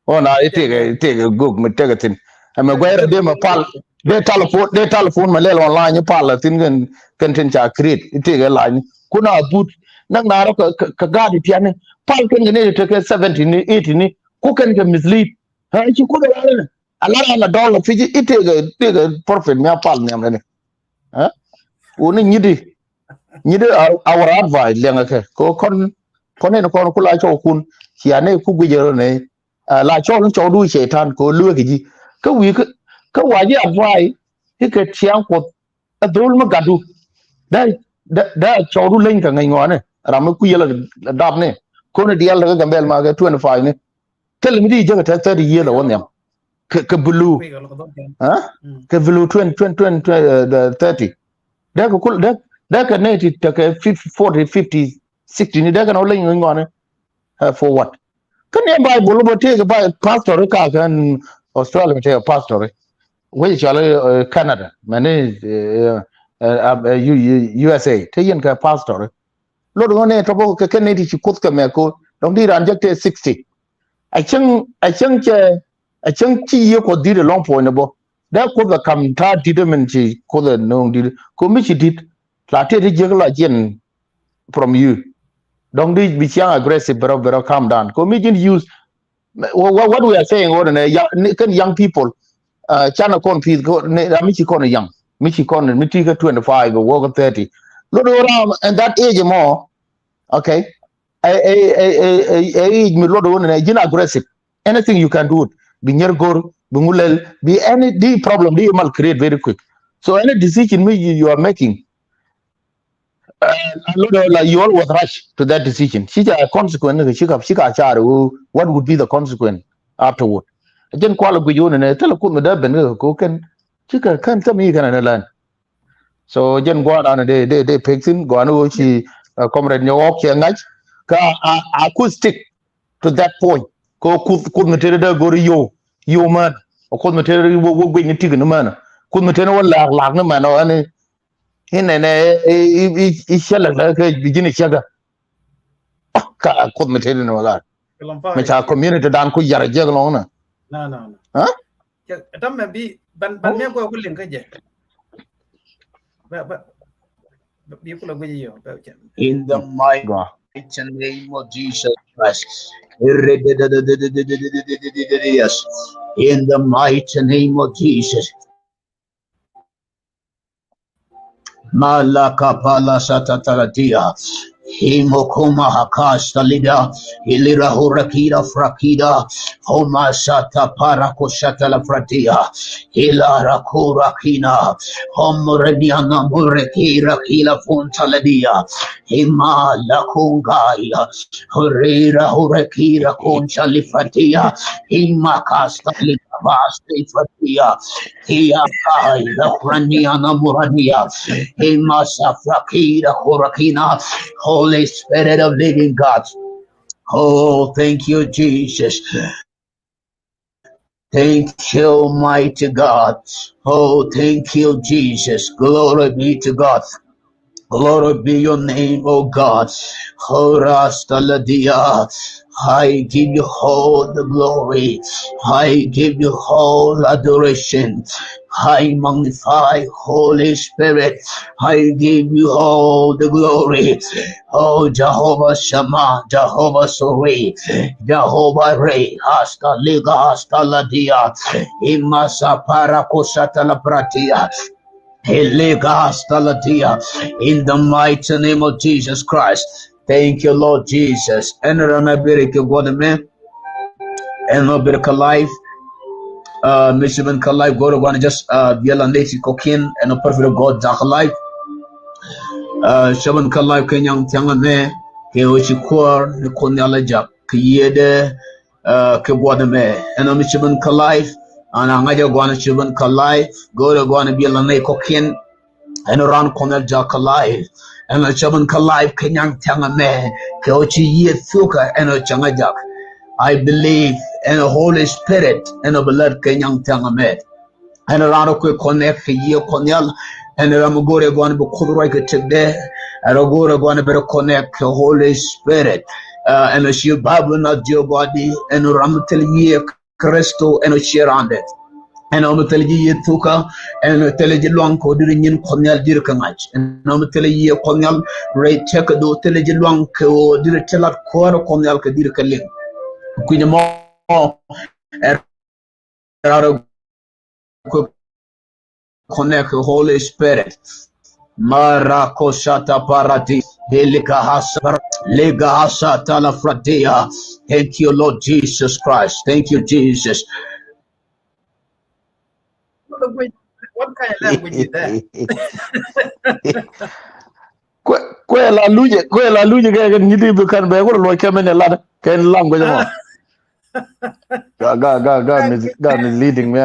Ɣɔn a itek, itek gök mi tek thin. Ɛmɛ guɛy rɛ dee mɛ pal. Dee telephone, dee telephone mɛ lɛl online pal thin kɛn, kɛn tin ca create. Itek line. Kun a but. Näk na rɔ kɛ, kɛ, kɛ gaat ipiani. Pal kɛn kɛ ni tekɛ seventy ni, eighty ni. Ku kɛn kɛ mislead. Ha, ici kudɛ la lɛ. A la ran a dɔl a fiji itek, itek prophet mi a pal nhiam lɛ ni. Ha? Wuni nyidi. Nyidi a, our advice liɛŋɛ kɛ. Kɛ kɔn, kɔn in kɔn kula cɔw kun. Cia ni ku guijɛ rɔ ni. Ah, la cɔl ni cɔwdu cɛytan kɛ ɣöö lueek ji̱. Kä wi̱i̱ kä, kä wa ji̱ advice i̱ kɛ tiaŋ Kuɔth ɛ dhol mi gatdu. Dee, dee, dee cɔwdu leny kɛ ŋäc ŋɔaani ram mi kui̱ yɛl ɛ dapni. Kɔn i̱ diaal tekɛ Gambɛl ma kɛ twenty five ni. Thil mi di jek ɛ te thirty years ɛ wä nhiam. Kɛ, kɛ blue. Huh? Kɛ blue twenty, twenty, twenty, twenty, uh, thirty. Dee kɛ kul, dee, dee kɛ nɛy ti tekɛ fifty, forty, fifty, sixty ni dee kɛ nɔ leny ŋɔaani. Uh, for what? Kä ni Bible bä tëëkɛ Bi-, pastor ka kɛn Australia mi tëëkɛ pastor. Wec cɔal, uh, Canada mɛni, uh, uh, uh, U-, U-, U S A te yɛn kɛ pastor. Lot ŋɔ ni tɔpɔ kɛ kɛn ni ti ci Kuoth kɛ mɛ ko dɔŋ di ran jek te sixty. A cäŋ, a cäŋ cɛ, a cäŋ ci yiëë Kuɔth di̱t ɛlɔ̱ŋ puɔ̱ny ni bä. Dee Kuoth ɛ kam ta̱a̱ di̱t ɛmɛn ci Kuoth ɛ no̱o̱ŋ di̱t. Kɛ mi ci di̱t la tëë ti jiäk la jiɛn from you. Dɔ̱ŋ di bi ciaŋ aggressive, bɛ rɔ, bɛ rɔ calm down. Kɛ mi ji̱n use, what, what we are saying, what, ne, young, ne, kɛn young people, uh, canɛ kɔn pi̱th kɛ, ne, ram mi ci kɔn young, mi ci kɔn, mi ti kɛ twenty-five, wä kɛ thirty. Lot around and that age mɔ, okay? Ɛ, ɛ, ɛ, ɛ, ɛ, ɛ, age mi lot wä ne, ji̱n aggressive. Anything you can do it. Bi nyier go̱r, bi ŋu lɛl, bi any, di problem, di mal create very quick. So any decision mi you, you are making, uh, lot of, like, you always rush to that decision. Ci ca consequence, ci ka, ci ka car, what would be the consequence afterward? Jɛn kual guic wun ne, thil Kuoth mi dee ben kɛ ko kɛn, ci ka kɛn thil mi kɛn ne lan. So jɛn gua̱a̱r dan dee, dee, dee pek thin, gua̱a̱r ni wä ci, uh, comrade Nyawɔk cɛ ŋa̱c, ka a, a ku stick to that point. Ko Kuoth, Kuoth mi tëë dee go̱r yo̱w, yo̱w män. Kuoth mi tëë wä, wä guic ni tik ni män. Kuoth mi tëë wä la̱a̱k, la̱a̱k ni män, ɔ, ɛn, in nɛnɛ, i, i, i, i cɛ lɛ lɛ kɛ bi ji̱n i cɛ gä. Ka Kuoth mi tëë ni wä la̱a̱k. Mɛ ca community dan ku yar jɛ lɔŋ na. No, no, no. Huh? Tam mɛ bi ban, ban mɛ gua ku liŋ kä jɛ. Ba, ba, ba, bi ku la guic yɔ, ba cɛ. In the mighty name of Jesus Christ. Yes. In the mighty name of Jesus. Malakapala satataratia. Himokoma hakasta lida. Ilira hurakira frakida. Homa sata parako sata la fratia. Ila rakura kina. Homoreniana murekira kila funta ladia. Hima lakungaya. Hurira hurekira kuncha lifatia. Hima kasta libabas lifatia. Hiakai, Lakraniana Murania, Himasafrakira Korakina, Holy Spirit of living God. Oh, thank you, Jesus. Thank you, mighty God. Oh, thank you, Jesus. Glory be to God. Glory be your name, O God. Horastaladia. I give you all the glory. I give you all adoration. I magnify Holy Spirit. I give you all the glory. Oh, Jehovah Shammah, Jehovah Suri, Jehovah Re, hasta liga, hasta ladia, imasa para kusata la pratia. Elegastalatia. In the mighty name of Jesus Christ. Thank you, Lord Jesus. Ɛn rana beri ke guɔdɛ mɛ. Ɛn ɔ beri ka live. Uh, mi cibin ka live goro guana just, uh, biela neti kokin. Ɛn ɔ perfect God dak live. Uh, cibin ka live ke nyang tiang mɛ. Ke ochi kuar ni kunyala jak. Ke yede. Uh, ke guɔdɛ mɛ ɛn ɔ mi cibin kä live. Ɛn a ŋa̱cä guɔdɛ cibin kä live. Go̱o̱rɛ guɔdɛ biɛl anɛy kɔkiɛn. Ɛn ɔ ran kɔn ɛl jakä live. Ɛn ɔ cibin kä live kɛ nyaŋ thiaŋ ɛmɛ. Kɛ ɔ ci yieth thukä ɛn ɔ cäŋ ɛ jak. I believe ɛn ɔ Holy Spirit ɛn ɔ bi lät kɛ nyaŋ thiaŋ ɛmɛ. Ɛn ran rɔ kuɛ connect kɛ Yiëë Kuɔth Nhial. Ɛn ram go̱o̱rɛ guan bi Kuoth ruac kɛ tëkdɛ. Ɛn rɔ go̱o̱rɛ guan bi rɔ connect kɛ Holy Spirit. Uh, ɛn ɔ ci Bible na diɔ guadi ɛn ɔ ram thil Yiëë Kristo ɛn ɔ ci randɛ. Ɛn ɔ mi thil ji̱ Yiëë thukä ɛn ɔ thil ji̱ luaŋ kɛ ɔ diri nyin Kuɔth Nhial diri kɛ ŋa̱c. Ɛn ɔ mi thil Yiëë Kuɔth Nhial rɛy tëk kɛ do thil ji̱ luaŋ kɛ ɔ diri thil lat kuäär Kuɔth Nhial kɛ diri kɛ liŋ. Kui̱ny mɔ ɛn raan rɔ kuɛ connect Holy Spirit. Marako shata parati. Eligahasa, ligahasa talafratia. Thank you, Lord Jesus Christ. Thank you, Jesus. What kind of language is that? Kuɛ, kuɛ la luje, kuɛ la luje kɛ kɛ nyiti bi kan bɛ wala lɔ kɛ mɛn lat kɛ language mɔ. Ga, ga, ga, ga, mis-, ga misleading me.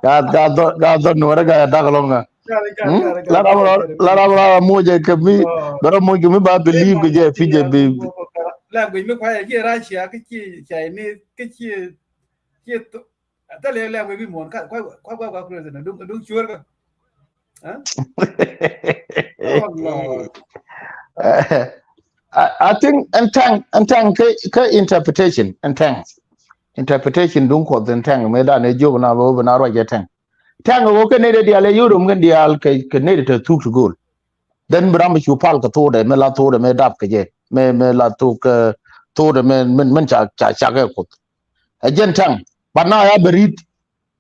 Ga, ga dɔ, ga dɔ nuɔrɛ ga dak lɔŋ ga. Hmm? La ram ra, la ram ra mujɛ kɛ mi, bɛ ram mujɛ kɛ mi ba believe kɛ jɛ fi jɛ bi. Language mi kwa ya jɛ Russia, kɛ ci Chinese, kɛ ci, ci Thale lɛ wee bi muɔ̱ɔ̱n ka kwa, kwa, kwa, kwa president. Duŋ, duŋ cuɔr ka. Huh? Oh, Lord. I, I think ɛn thaŋ, ɛn thaŋ kɛ, kɛ interpretation, ɛn thaŋ. interpretation duŋ Kuɔth in tɛŋ mëë dan ɛ jiök na bä bä na ruac ɛ tɛŋ. Tɛŋ ɛ ɣöö kɛ nɛy dee diaal ɛ yio̱w rom kɛn diaal kɛ, kɛ nɛy dee te thuk ti gööl. Then bi ram bi cu pal kɛ thokdɛ mi la thokdɛ mi dap kɛ jɛ. Mi, mi la thok, eh, thokdɛ mi, mi, mi ca, ca, ca kɛ Kuoth. Ɛ jɛn tɛŋ. But na ya bɛ ri̱t.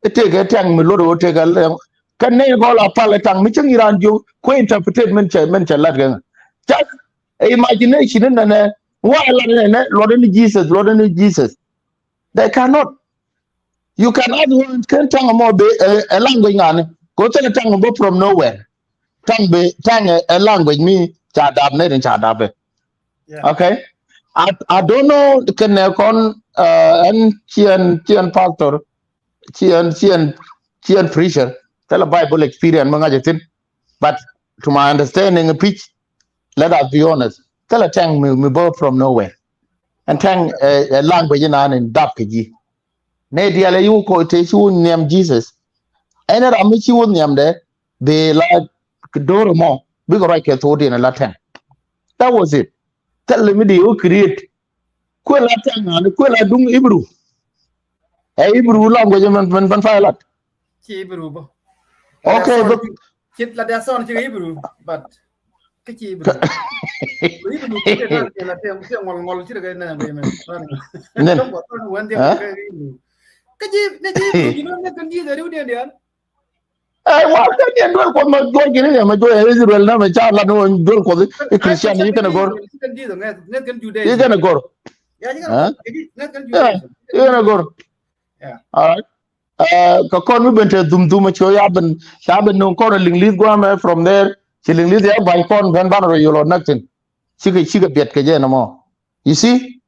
I̱ tëëkɛ tɛŋ mi lot ɣöö tëëkɛ lɛŋ. Kɛn nɛy gɔl a pal ɛ tɛŋ mi cäŋ iran jiök kuɛ interpretate min cɛ, min cɛ lat kɛ ŋa. Just imagination in nɛnɛ. Wa lat in nɛnɛ, luɔt in Jesus, luɔt in Jesus. They cannot. You can ask one kɛn tɛŋ mɔ bi, eh, eh, language ŋa̱ni. Kɛ ɣöö thilɛ tɛŋ bä from nowhere. Tɛŋ bi, tɛŋ ɛ, ɛ language mi ca dap nɛy tin ca dap ɛ. Yeah. Okay. I, I don't know kɛn ɛ kɔn, uh, ɛn ciɛn, ciɛn pastor, ciɛn, ciɛn, ciɛn preacher. Thilɛ Bible experience mi ŋa̱c ɛ thi̱n. But to my understanding, a pitch, let us be honest. Thilɛ tɛŋ mi, mi bä from nowhere. And tɛŋ, uh, uh, language in an in dap kɛ ji̱. Nɛy diaal ɛ yi wä kɔ te ci wä nhiam Jesus. Ɛn ram mi ci wä nhiam dɛ, bi la do̱r mɔ, bikɛ ruac kɛ thok diɛn la tɛŋ. That was it. Thilɛ mi di wä create. Kuɛ la tɛŋ an, kuɛ la duŋ Hebrew. Ɛ Hebrew language mɛn, mɛn, mɛn fa lat. Ci Hebrew bä. Okay, but cit la dia sɔn ci Hebrew, but kä ci Hebrew. Hebrew ci kɛ nan kɛ na tɛ, tɛ ŋɔl ŋɔl ci kɛ nan kɛ mɛ. Nen. Tɔm bɔ tɔm wan dia kɛ Hebrew. Kä ci, ne ci Hebrew, you know, ne kan di da riw dia dia. Ɛ, wa kɛ ni duel Kuɔth ma juɔc kini ni ma juɔc Israel na ma ca la ni wä duel Kuɔth i Christian yi kɛn a gɔr. Yi kɛn a gɔr. Yi kɛn a gɔr. All right. Ɛ, kɛ kɔn mi ben te dhum dhum a ciö ya ben, ca ben nuŋ kɔn a Liŋlith guamɛ from there. Ci Liŋlith ya ba̱ny kɔn ben ban rɔ yol ɔ näk thin. Cikɛ, cikɛ biɛt kɛ jɛ nɔmɔ. You see?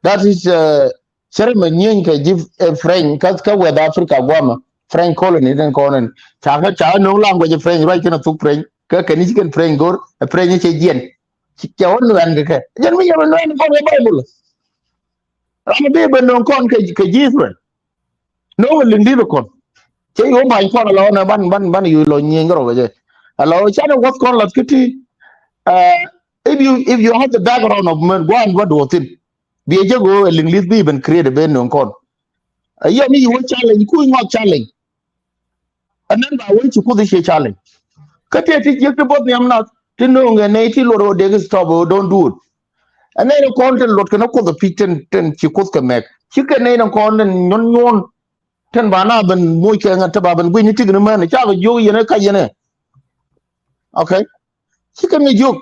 That is, uh, cɛrɛ mɛ nyieny kɛ ji̱, eh, French, kä, kä West Africa guamɛ. French colony tin kɔn in. Ca kɛ, ca nuŋ language French, ruac kɛn a thuk French. Kä kɛn i̱ ci kɛn French go̱r, ɛ French i̱ cɛ jiɛn. Ci cɛ wä nuɛn kɛ kɛ. Jɛn mi yɛ bɛ nuɛn kɔn kɛ Bible. Ram bi ben nuŋ kɔn kɛ, kɛ ji̱ Israel. Nuŋ Liŋlith kɔn. Cɛ yo̱o̱ ba̱ny kɔn alɔ nɛ ban, ban, ban yo̱o̱ lɔ nyieny kɛ rɔ bɛ jɛ. Alɔ canɛ wäth kɔn lath kä ti. Uh, if you, if you have the background of mɛn gua̱a̱n bä duɔth thin. Bi jɛ go̱o̱ Liŋlith bi ben create ben nuŋ kɔn. Ɛ yɛ mi yi wä challenge, kui̱ ŋɔak challenge. Ɛn nɛn ba wee ci Kuoth i̱ cie challenge. Kä tëë ti jiäk ti bo̱th nhiam nath ti no̱o̱ŋ ɛ nɛy ti luɔt ɣöö dee kɛ stop ɣöö don't do it. Ɛn nɛy ni kɔn tin luɔt kɛn Kuoth ɛ pi̱c tin, tin ci Kuoth kɛ mɛk. Cikɛ nɛy ni kɔn tin nyuɔn nyuɔn. Tin ba na ben moc kɛ ŋa̱t ti ba ben gui̱ny ni tik ni män. Cakɛ jiök yɛn ɛ kac yɛn ɛ. Okay. Cikɛ mi jiök.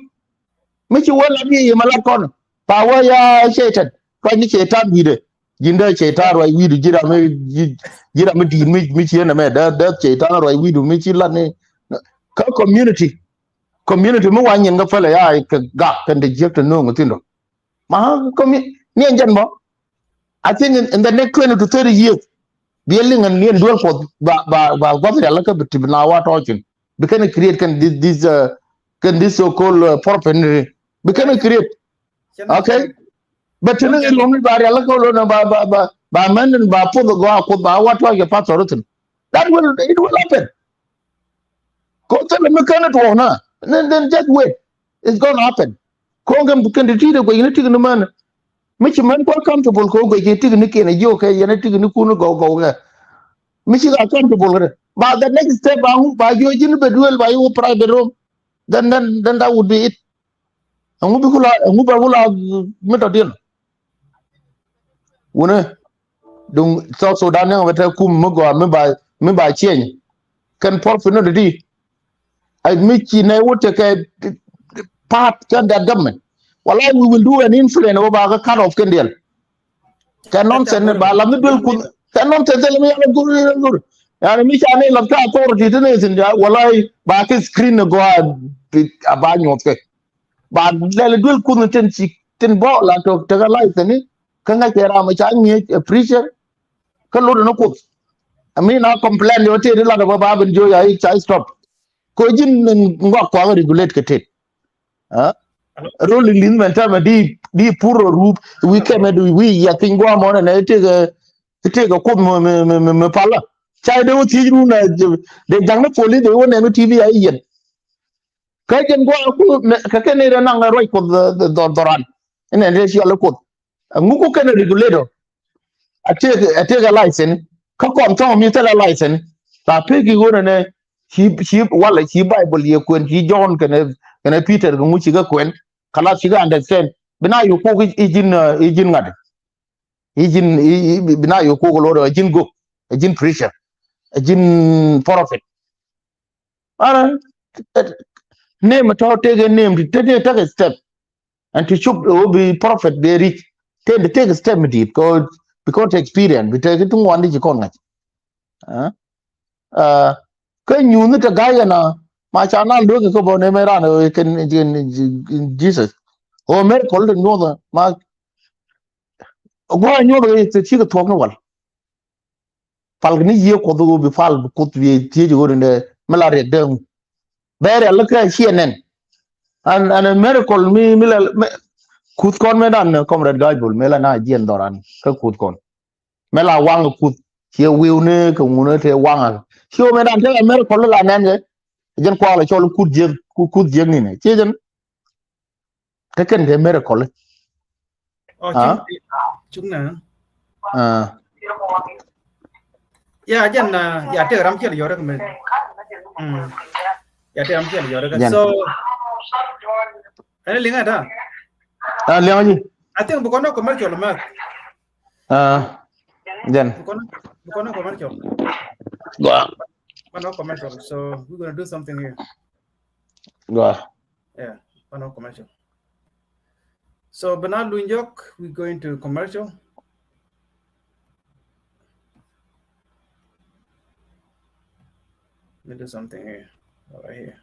Mi ci wä lat yɛ yɛ ma lat kɔn. Pa wä ya Cɛytan. Ruac ni Cɛytan wi̱dɛ. Ji̱n dee Cɛytan ruac wi̱du ji̱ ram mi, ji̱, ji̱ ram mi di̱i̱t mi, mi ci ɛn ɛmɛ dee, dee Cɛytan ruac wi̱du mi ci lat ni. Kä community. Community mi wa nyin kä pälɛ ya kɛ gak kɛn te jiäk te no̱o̱ŋ thi̱n rɔ. Ma commu-, ni ɛn jɛn bɔ. I think in, in the next twenty to thirty years, bi ɛ liŋ ɛn ni ɛn duel Kuɔth ba, ba, ba gua̱th rial kä bi ti bi na wa tɔɔcin. Bi kɛn create kɛn this, this, uh, kɛn this so called, uh, profanity. Bi kɛn create. Okay. But ti ni ilɔŋ ni ba rial kä lon ba, ba, ba, ba mɛn ni ba puɔth gɔaa Kuoth ba wa tuac kɛ pastor thin. That will, it will happen. Ko thilɛ mi kɛn it wɔ na. Then, then just wait. It's gonna happen. Ko kɛn, kɛn ti ti de guic ni tik ni män. Mi ci män kuɔl comfortable ko guic ni tik ni kiɛn a jiök kɛ yɛn a tik ni kun gɔw gɔw kɛ. Mi ci ka comfortable kɛ. Ba the next step ba ŋu ba jiök ji̱n bɛ duel ba yi wä private room. Then, then, then that would be it. Ɛŋu bi kula, ɛŋu ba kula mi tɔ diɛn. Wunɛ duŋ South Sudan ni ŋa bɛ tɛ kum mi gɔaa mi ba, mi ba change. Kɛn pɔr fi nɔ di. Ay mi ci nɛ wut tɛ kɛ part kɛn that government. Wala we will do an influence wä ba kɛ cut off kɛn diɛl. Kɛ nonsense ni ba lam ni duel kun. Kɛ nonsense ni mi yala gur, yala gur. Yani mi ca ni lam ka authority ti ni sin ja, wala ba kɛ screen ni gɔaa a ba nyuɔth kɛ. Ba lɛl duel kun tin ci, tin bɔ la tok tɛk a license ni. Kä ŋa̱c kɛ ram ca ŋi̱eec a preacher. Kä lot ni Kuoth. Ami na complain yo tëë di lat a ba ba ben jiö ya i̱ ca stop. Ko ji̱n ŋuak kuaŋ regulate kɛ tëë. Ha? Rol in li̱th mɛn tɛmɛ di, di pur rɔ rup. Wi kɛmɛ di wi ya piny guamɔ nɛ nɛ tëë kɛ, tëë kɛ Kuoth mɛ, mɛ, mɛ, mɛ pala. Ca de wä thiec run a de jaŋ ni police de wä nɛn wä T V a i̱ yɛn. Kä jɛn gua̱a̱ ku kɛ kɛn ni rɛ naŋ ruac Kuoth dhɔr dhɔran. Inɛ rɛ ciɔl Kuoth. Ŋu ku kɛn regulator. a tëëkɛ, a tëëkɛ license. Kä kɔn thɔŋ mi thilɛ license. La pek i̱ ɣöö nɛnɛ ci, ci walɛ ci Bible yɛ kuɛn, ci John kɛnɛ, kɛnɛ Peter kɛ ŋu cikɛ kuɛn. Kɛ la cikɛ understand. Bi na yɛ kok i̱, i̱ ji̱n, uh, i̱ ji̱n ŋa̱t. I̱ ji̱n, i̱, i̱, bi na yɛ kok lo̱r i̱ ji̱n gök, i̱ ji̱n preacher, i̱ ji̱n prophet. Ara, name tɔ̱ tëëkɛ name ti, ti, ti, take a step. And ti cop ɣöö bi prophet bi rich. Tëë ti take a step mi di̱i̱t, 'cause, because experience, bi tëëkɛ ti ŋuan di ci kɔn ŋa̱c. Ah? Ah, kä nyuuth ni te ga̱y kɛ na, ma ca nal dueek kɛ bä name ran, eh, kɛn, kɛn, Jesus. Ɣöö miracle ti nyuɔth, ma, gua̱a̱ nyuɔth kɛ ti cikɛ thuɔ̱k ni wal. Pal kɛ ni yiëë Kuɔth ɣöö bi pal bi Kuoth bi thiec ɣöö ni dee mi la riɛk dee ŋu. Bɛ riɛl kä ciɛ nɛn. An, an a miracle mi, mi la, mi, kuth kɔn mi dan, eh, comrade Gajbul, mi la na jiɛn dhɔran kä kuth kɔn. Mi la waŋ kuth, ciɛ wiu ni kɛ ŋu ni te waŋ. Ciɛ mi dan te a miracle la nɛn kɛ. Jɛn kual cɔl kuth jiɛk, ku-, kuth jiɛk ni ni. Ciɛ jɛn. Te kɛn kɛ miracle. Oh, ah? Cuk, cuk na. Ah. Ya, jɛn, ah, ya, te ram ciɛ yɔrɛ kɛ mɛ. Mm. Ya, te ram ciɛ yɔrɛ kɛ. Jɛn. So, ɛn liŋ ada. Ah, liŋ ji. I think bi kɔn commercial mɛ. Ah. Jɛn. Bi kɔn, bi kɔn commercial. Gua. Kɔn commercial. So, we're gonna do something here. Gua. Yeah, kɔn commercial. So, Bernard Lunjok, we're going to commercial. Let me do something here. Over here.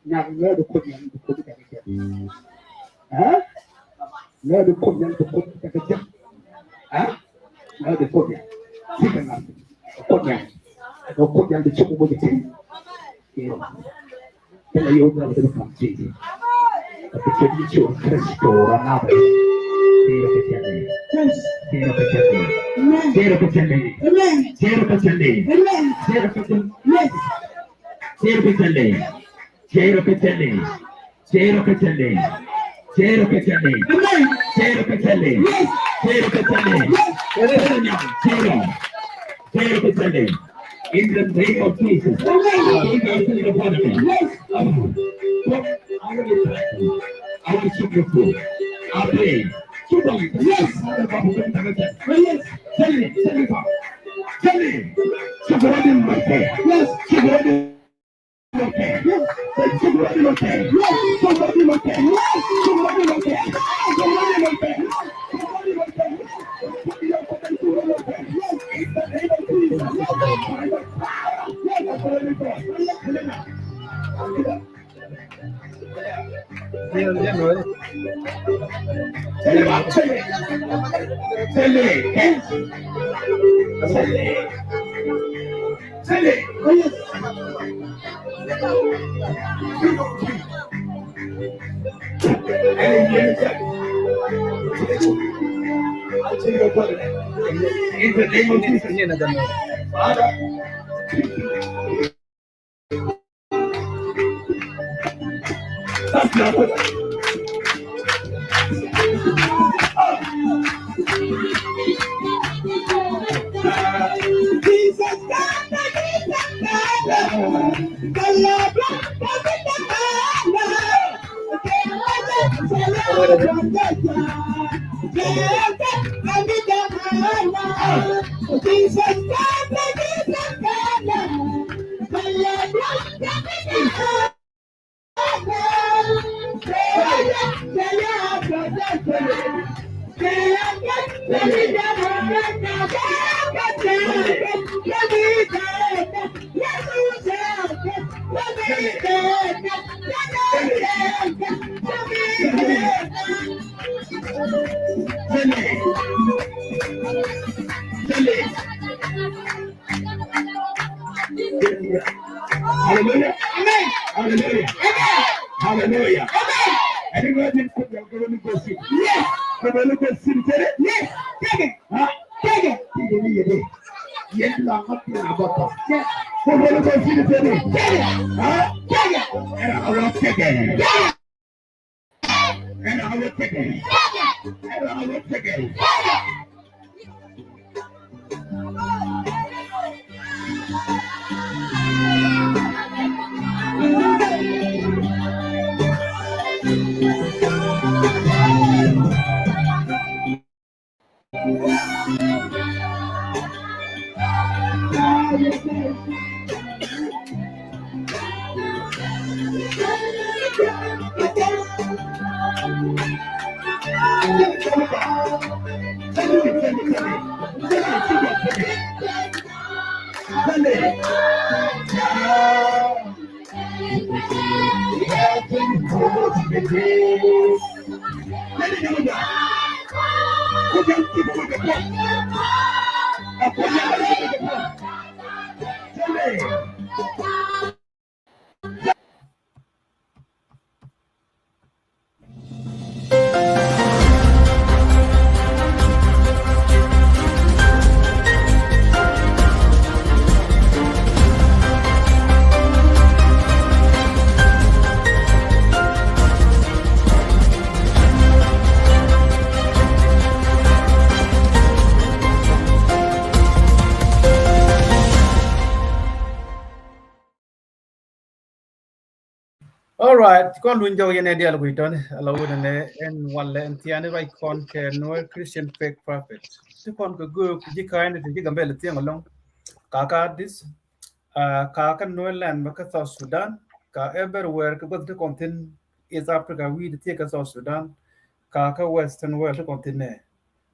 Nyak ŋäth di Kuoth Nhial di Kuoth Nhial di Kuoth Nhial di Kuoth Nhial. Ɛ? Ŋäth di Kuoth Nhial di Kuoth Nhial. Ti kɛ ŋa̱th. Kuoth Nhial. Ɛ Kuoth Nhial di cuk moc ti. Iyo. Kɛnɛ yio̱w Nhial di kam ti. Ɛ bi cuk ni cuk Kristo ra na bɛ. Dee rɔ kɛ cɛ ni. Yes. Dee rɔ kɛ cɛ ni. Amen. Dee rɔ kɛ cɛ ni. Amen. Dee rɔ kɛ cɛ ni. Amen. Dee rɔ kɛ cɛ ni. Yes. Dee rɔ kɛ cɛ ni. Dee rɔ kɛ cɛ ni. Dee rɔ kɛ cɛ ni. Dee rɔ kɛ cɛ ni. Amen. Dee rɔ kɛ cɛ ni. Yes. Dee rɔ kɛ cɛ ni. Yes. Dee rɔ. Dee rɔ kɛ cɛ ni. In the name of Jesus. Amen. I give you the body. Yes. Um, I will thank you. I will shoot you through. I pray. Yes. Yes. Tell me, tell me, tell me. Yes. In the name of Jesus. Father, Hallelujah. Amen. Hallelujah. Amen. Hallelujah. Amen. Everybody put your Holy Ghost in. Yes. Put Holy Ghost in. Yes. Take it. Huh? Take it. Take it. Yɛn la ŋa ti na bɔ tɔ. Yes. Put Holy Ghost in. Take it. Huh? Take it. Ɛn a wä take it. Take it. Ɛn a wä take it. Ɛn a wä take it. All right, kɔn luny jɔk yɛn ɛ dial kui̱ tɔni ala wut ɛnɛ ɛn walɛ ɛn thiani ruac kɔn kɛ Nuer Christian Fake Prophet. Ti kɔn kɛ göök ji̱ ka̱a̱cni ti ji̱ Gambɛl thiäŋ alɔŋ. Kaka this, uh, kaka Nuer land bä kä South Sudan, ka everywhere kɛ gua̱th ti kɔn thi̱n East Africa wi̱i̱ ti thiek kä South Sudan, kaka Western world ti kɔn thi̱n nɛ.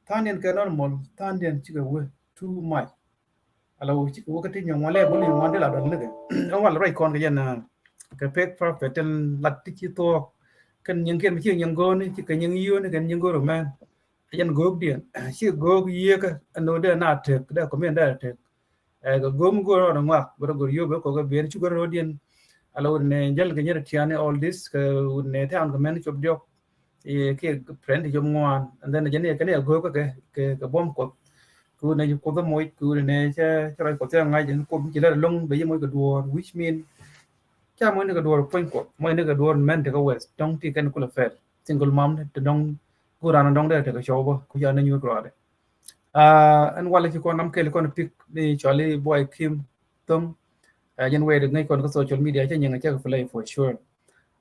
Tha̱a̱ŋdiɛn kɛ normal, tha̱a̱ŋdiɛn cikɛ wee too much. Ala wä ci wä kä ti nyɔŋ walɛ bä ni nyɔŋ wan di la dɔl ni kɛ. Ɛn wal ruac kɔn kɛ jɛn, uh, kɛ Fake Prophet tin lat ti ci thuɔk. Kɛn nyɛŋ kiɛn mi ci nyɛŋ go̱o̱ni ci kɛ nyɛŋ yio̱ni kɛn nyɛŋ go̱o̱r mɛn. Jɛn go̱o̱k diɛn ci go̱o̱k yiekä ɛn nɔ dee na tek dee kɔmiɛn dee tek. Ɛ kɛ go̱o̱m go̱o̱r rɔɔd ŋuak bɛ rɔ go̱o̱r yio̱k bɛ kɔk kɛ biɛn ci go̱o̱r rɔɔd diɛn. Ala wut nɛ jäl kɛ nyɛr tiani all this kɛ wut nɛ ti an kɛ mɛn cop diɔk. I̱ kiɛ friend ti jɔp ŋuan, and then jɛn i̱ kɛn i̱ agöökä kɛ kɛ kɛ buɔ̱m Kuɔth. Kɛ wut nɛ ji̱ Kuoth ɛ moc kɛ wut nɛ cɛ cɛ ruac Kuɔth cɛ ŋa̱c ɛn Kuoth mi ci lɛr ɛlɔ̱ŋ bɛ ji̱ moc kɛ duɔ̱ɔ̱r, which mean ca moc ni kɛ duɔ̱ɔ̱r puɔ̱ny Kuɔth, moc ni kɛ duɔ̱ɔ̱r mɛn ti kä West, dɔ̱ŋ ti kɛn kulɛ fɛl. Single mom ni ti dɔ̱ŋ go̱o̱r ran dɔ̱ŋ dee tekɛ cɔw bä ku ca ni nyuur kɛ ruaadɛ. Aa ɛn walɛ ci kɔn nam kɛl kɔn pik ni cɔali buay Kim Thom. Ɛ jɛn wɛy ri ŋäc kɔn kä social media cä nyiŋ cä kɛ play for sure.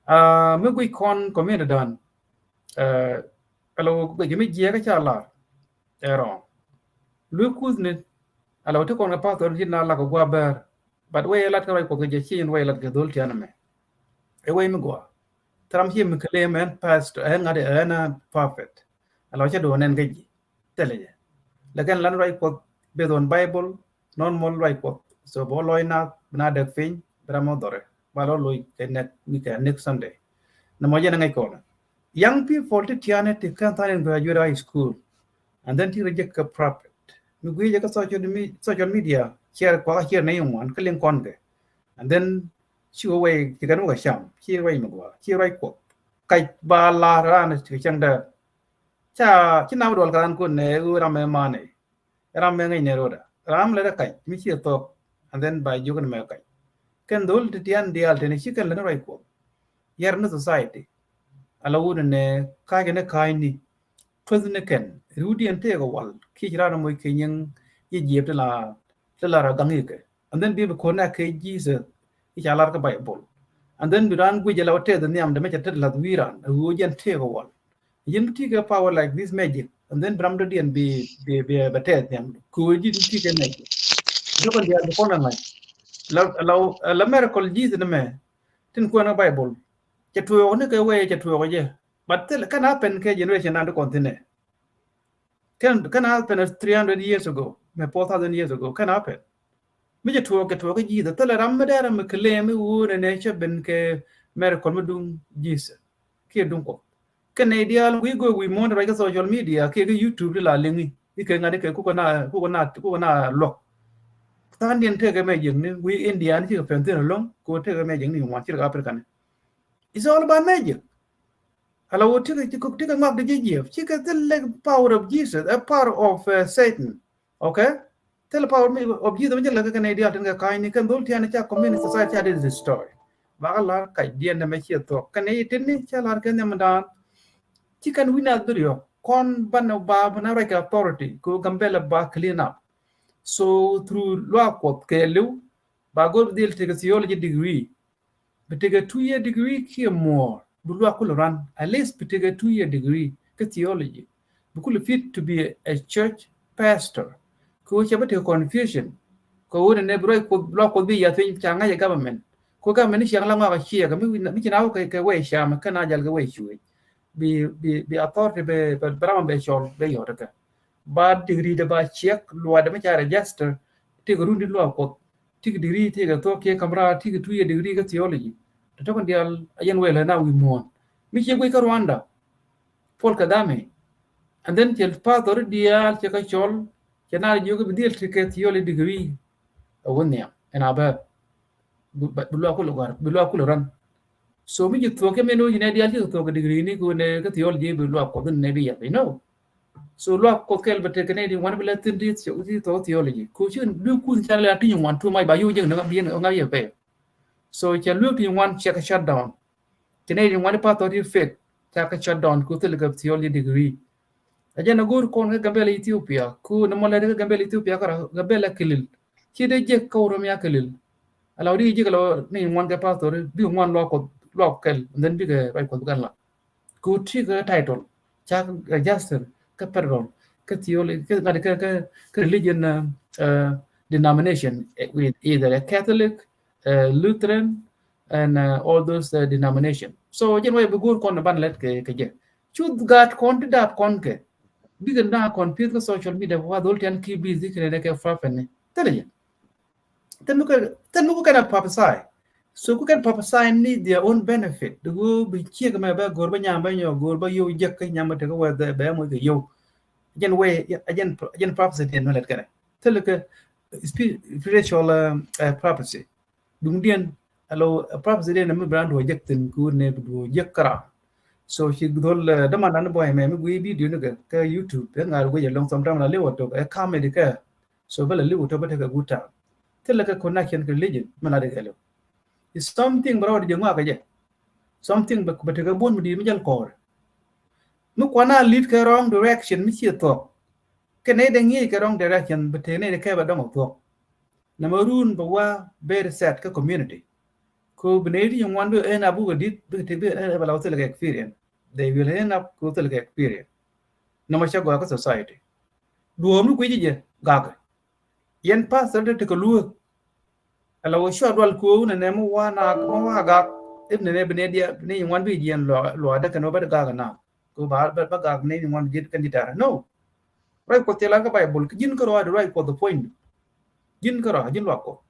Aa mi guic kɔn community dan. Ɛ ɛlɔ guic mi jiɛk ca lar. Ɛ rɔŋ. Lui kuth ni ɛlɔ ti kɔn kɛ pastor ti na lak kɛ gua bɛr. But wɛy lat kɛ ruac Kuɔth kɛ jɛ ci in wɛy lat kɛ dhol tian mɛ. Ɛ wɛy mi gua. Thram ci mi claim ɛn pastor ɛn ŋa̱t ɛn a prophet. Ɛlɔ cä duɔn ɛn kä ji̱. Thilɛ jɛ. Lakin lan ruac Kuɔth based on Bible, normal ruac Kuɔth. So bä lɔc nath bi na däk piny bi ram mɔ dhɔrɛ ba lɔ loc kɛ next week, kɛ next Sunday. Nɛ mɔ jɛn ŋäc kɔnɛ. Young people ti tiani ti kɛn tha̱a̱n in graduate high school and then ti reject kɛ prophet. Mi gui̱i̱ jɛ kä social me-, social media share kuakä share nɛ in ŋuan kä liŋ kɔn kɛ. And then ci wä wɛy ci kɛn wä kɛ cam ci ruac mi gua ci ruac Kuɔth. Kac ba lar ran ci kɛ cäŋ däär. Ca ci nam duɔl kɛ ran kun nɛ ɣöö ram mɛ manɛ. Ram mɛ ŋäc nɛ rot a ram lɛ dɛ kac mi ci thok. And then ba jiök ni mɛ kac. Kɛn dhol ti tian diaal teni ci kɛn lɛ ni ruac Kuɔth. Yɛr ni society. Ala wut ni nɛ ka̱c ni ka̱c ni. Tueth ni kɛn riwdiɛn tëëk wal kiɛ ci ran moc kɛ nyiŋ yi jiɛp ti la ti la ra gaŋ ikɛ. And then bi bi ko̱n a kɛ Jesus i̱ ca lar kä Bible. And then bi ran guic ala wä tëëth nhiam dɛ mɛ ca tet lath wi̱i̱ ran a ɣöö jɛn tëëk wal. Ji̱n bi ti kɛ power like this magic, and then bi ram dɔ̱diɛn bi, bi, bi, bi tɛth nhiam. Kɛ ɣöö ji̱n bi ti kɛ magic. Dɔ̱kɔn diaal bi kɔn a ŋa̱c. La, la, la miracle Jesus ni mɛ. Tin kuɛn kä Bible. Cɛ tuɔɔk ni kɛ wee cɛ tuɔɔk jɛ. But thil, can happen kɛ generation nan ti kɔn thin ɛ. Can, can happen three hundred years ago, mɛ four thousand years ago, can happen. Mi cɛ tuɔɔk, cɛ tuɔɔk kä Jesus. Thilɛ ram mi dee ram mi claim mi wun ɛ nɛ cɛ ben kɛ miracle mi duŋ Jesus. Kiɛ duŋ Kuɔth. Kɛ nɛy diaal wi̱i̱ go̱o̱k wi̱i̱ muɔ̱ɔ̱n ruac kä social media, kiɛ kä YouTube di la liŋi. Ikɛ ŋa̱t ikɛ kukɛ na, kukɛ na, kukɛ na luɔk. Tha̱a̱ŋdiɛn tekɛ mɛ jiäkni, wi̱i̱ India ni cikɛ pɛn thi̱n ɛlɔ̱ŋ, kukɛ tekɛ mɛ jiäkni ŋuan, cikɛ Africa ni. It's all about magic. Ala wä tikɛ, tikɛ, tikɛ ŋɔak di ji̱ jiɛp. Cikɛ thil lek power of Jesus, a power of, uh, Satan. Okay? Thil power mi of Jesus mi jɛ lek kɛ nɛy diaal tin kɛ ka̱ny ni kɛn dhol tiani ca community society ca di destroy. Bakɛ lar kac diɛn nɛ mɛ ciɛ thuɔk. Kɛn nɛy tin ni ca lar kɛn nhiam dan. Ci kɛn wi̱n a dhil yɔ. Kɔn banɛ ba, banɛ ruac kɛ authority. Kɛ Gambɛla ba clean up. So through luaak Kuɔth kɛ liw. Ba go̱r bi dhil tekɛ theology degree. Bi tekɛ two year degree kiɛ more. Bi luaak kulɛ run. At least bi tekɛ two year degree kä theology. Bi kulɛ fit to be a church pastor. Kɛ ɣöö cɛ bi tekɛ confusion. Kɛ ɣöö nɛ nɛ bi ruac Kuɔth, luaak Kuɔth bi yath piny ca ŋa̱c ɛ government. Kɛ ɣöö government ni ciaŋ la ŋɔak a ciɛɛk mi wi̱n, mi ci na wä kɛ, kɛ wec cam kä na jal kɛ wec cuec. Bi, bi, bi authority bɛ, bɛ, bɛ ram bɛ cɔl bɛ yɔt kä. Ba degree de ba ciɛk luaak de mi ca register. Tekɛ run di luaak Kuɔth. Tikɛ degree, tikɛ thuɔk kiɛ kamra, tikɛ two year degree kä theology. Tɛ tɔkɔn diaal a yɛn wɛl na wi̱i̱ muɔ̱ɔ̱n. Mi ciɛ guic kä Rwanda, Paul Kagame. And then cɛ pastor diaal cɛ kä cɔl, cɛ na jiök bi dhil tekɛ theology degree. A wä nhiam ɛn a bɛ bi luaak kulɛ gɔ̱a̱r, bi luaak kulɛ run. So mi ji̱ thuɔk kɛ min wä ji̱ nɛ diaal cikɛ thuɔk kɛ degree ni kɛ wä nɛ kä theology bi luaak Kuɔth nɛ bi yɛth, you know. So luaak Kuɔth kɛl bɛ tekɛ nɛy ti ŋuan bi lɛ thi̱n ti thuɔk theology. Ko ci lui̱ kuth ca lɛ a ti̱ny ŋuan too much ba yo̱w jek ni ŋa̱ bi ŋa̱ yɛ pɛy. So cɛ lui̱ ti̱ny ŋuan cɛ kɛ shut down. Cɛ nɛy ti ŋuan ti pastor ti fake ca kɛ shut down ko thil kɛ theology degree. A jɛn a go̱o̱r kɔn kä Gambɛla Ethiopia ko ni mɔ lɛ kä Gambɛla Ethiopia kä Gambɛla kelil. Ci dee jek kä Oromia kelil. A la wä di jek a la ni ŋuan kɛ pastor bi ŋuan luaak Kuɔth luaak kɛl, and then bikɛ ruac Kuɔth bi kɛn la. Kɛ wä ti kɛ title ca register kä federal kä theology kä ŋa̱t kä kä religion, uh, denomination, eh, with either a Catholic, uh, Lutheran, and, uh, all those, uh, denomination. So jɛn wä bi go̱o̱r kɔn ban lɛt kɛ kɛ jɛ. Cuth gaat kɔn ti daap kɔn kɛ bikɛ na confuse kä social media wa dhol tian ki busy kɛ nɛ kɛ prophet ni. Thilɛ jɛ. Then mi kɛ, then mi kɛ kɛn a prophesy. So kɛ kɛn prophesy ni their own benefit. Di ɣöö bi ciek mɛ bɛ go̱r bä nyam bä nyɔ go̱r bä yow jek kä nyam bä tekɛ wɛ bɛ mɔ kɛ yow. Jɛn wɛ, jɛn, jɛn prophecy diɛn mi lɛt kɛnɛ. Thilɛ kɛ spiritual, uh, prophecy. Duŋdiɛn alo prophecy diɛn mi bi raan duɔ jek thin ku ne bi duɔ jek kara. So ci dhol, uh, däman dan bɔy mɛ mi gui video ni kɛ kɛ YouTube. Ɛ ŋa̱r wec along sometime la liwä tok ɛ comedy kɛ. So bä la li̱w tɔ bä tekɛ good time. Thilɛ kɛ connection kɛ religion mi la di kɛ li̱w. Is something bä rɔɔd jɛ ŋɔak kɛ jɛ. Something bä tekɛ buɔ̱n mi di̱i̱t mi jäl kɔɔr. Mi kuan a lead kɛ wrong direction mi ciɛ thuɔk. Kɛ nɛy dee ŋi̱i̱c kɛ wrong direction bä tekɛ nɛy dee kɛ bä dɔŋ thuɔk. Nɛ mɛ run bä wa very sad kä community. Ko bi nɛy ti ŋuan bi end up bukɛ dit bikɛ ti bi end up bɛ la wä thilɛ kɛ experience. They will end up ko thilɛ kɛ experience. Nɛ mɛ cɛ gɔaa kä society. Duɔ̱ɔ̱m ni kui̱ci jɛ gakɛ. Yɛn pastor te tekɛ lueek. Ala wä cua dual kuɔw nɛ nɛ mi wa na mi wa gak. If nɛ nɛ bi nɛ diɛ bi nɛ ŋuan bi jiɛn luaadä kɛn wä bä gak na. Ko ba bä gak nɛ ŋuan jiɛn kɛn ji̱ tɛrɛ. No. Ruac Kuɔth cɛ lar kä Bible ki ji̱n kä rɔa di ruac Kuɔth puɔ̱ny. Ji̱n kä rɔa ji̱n luak Kuɔth.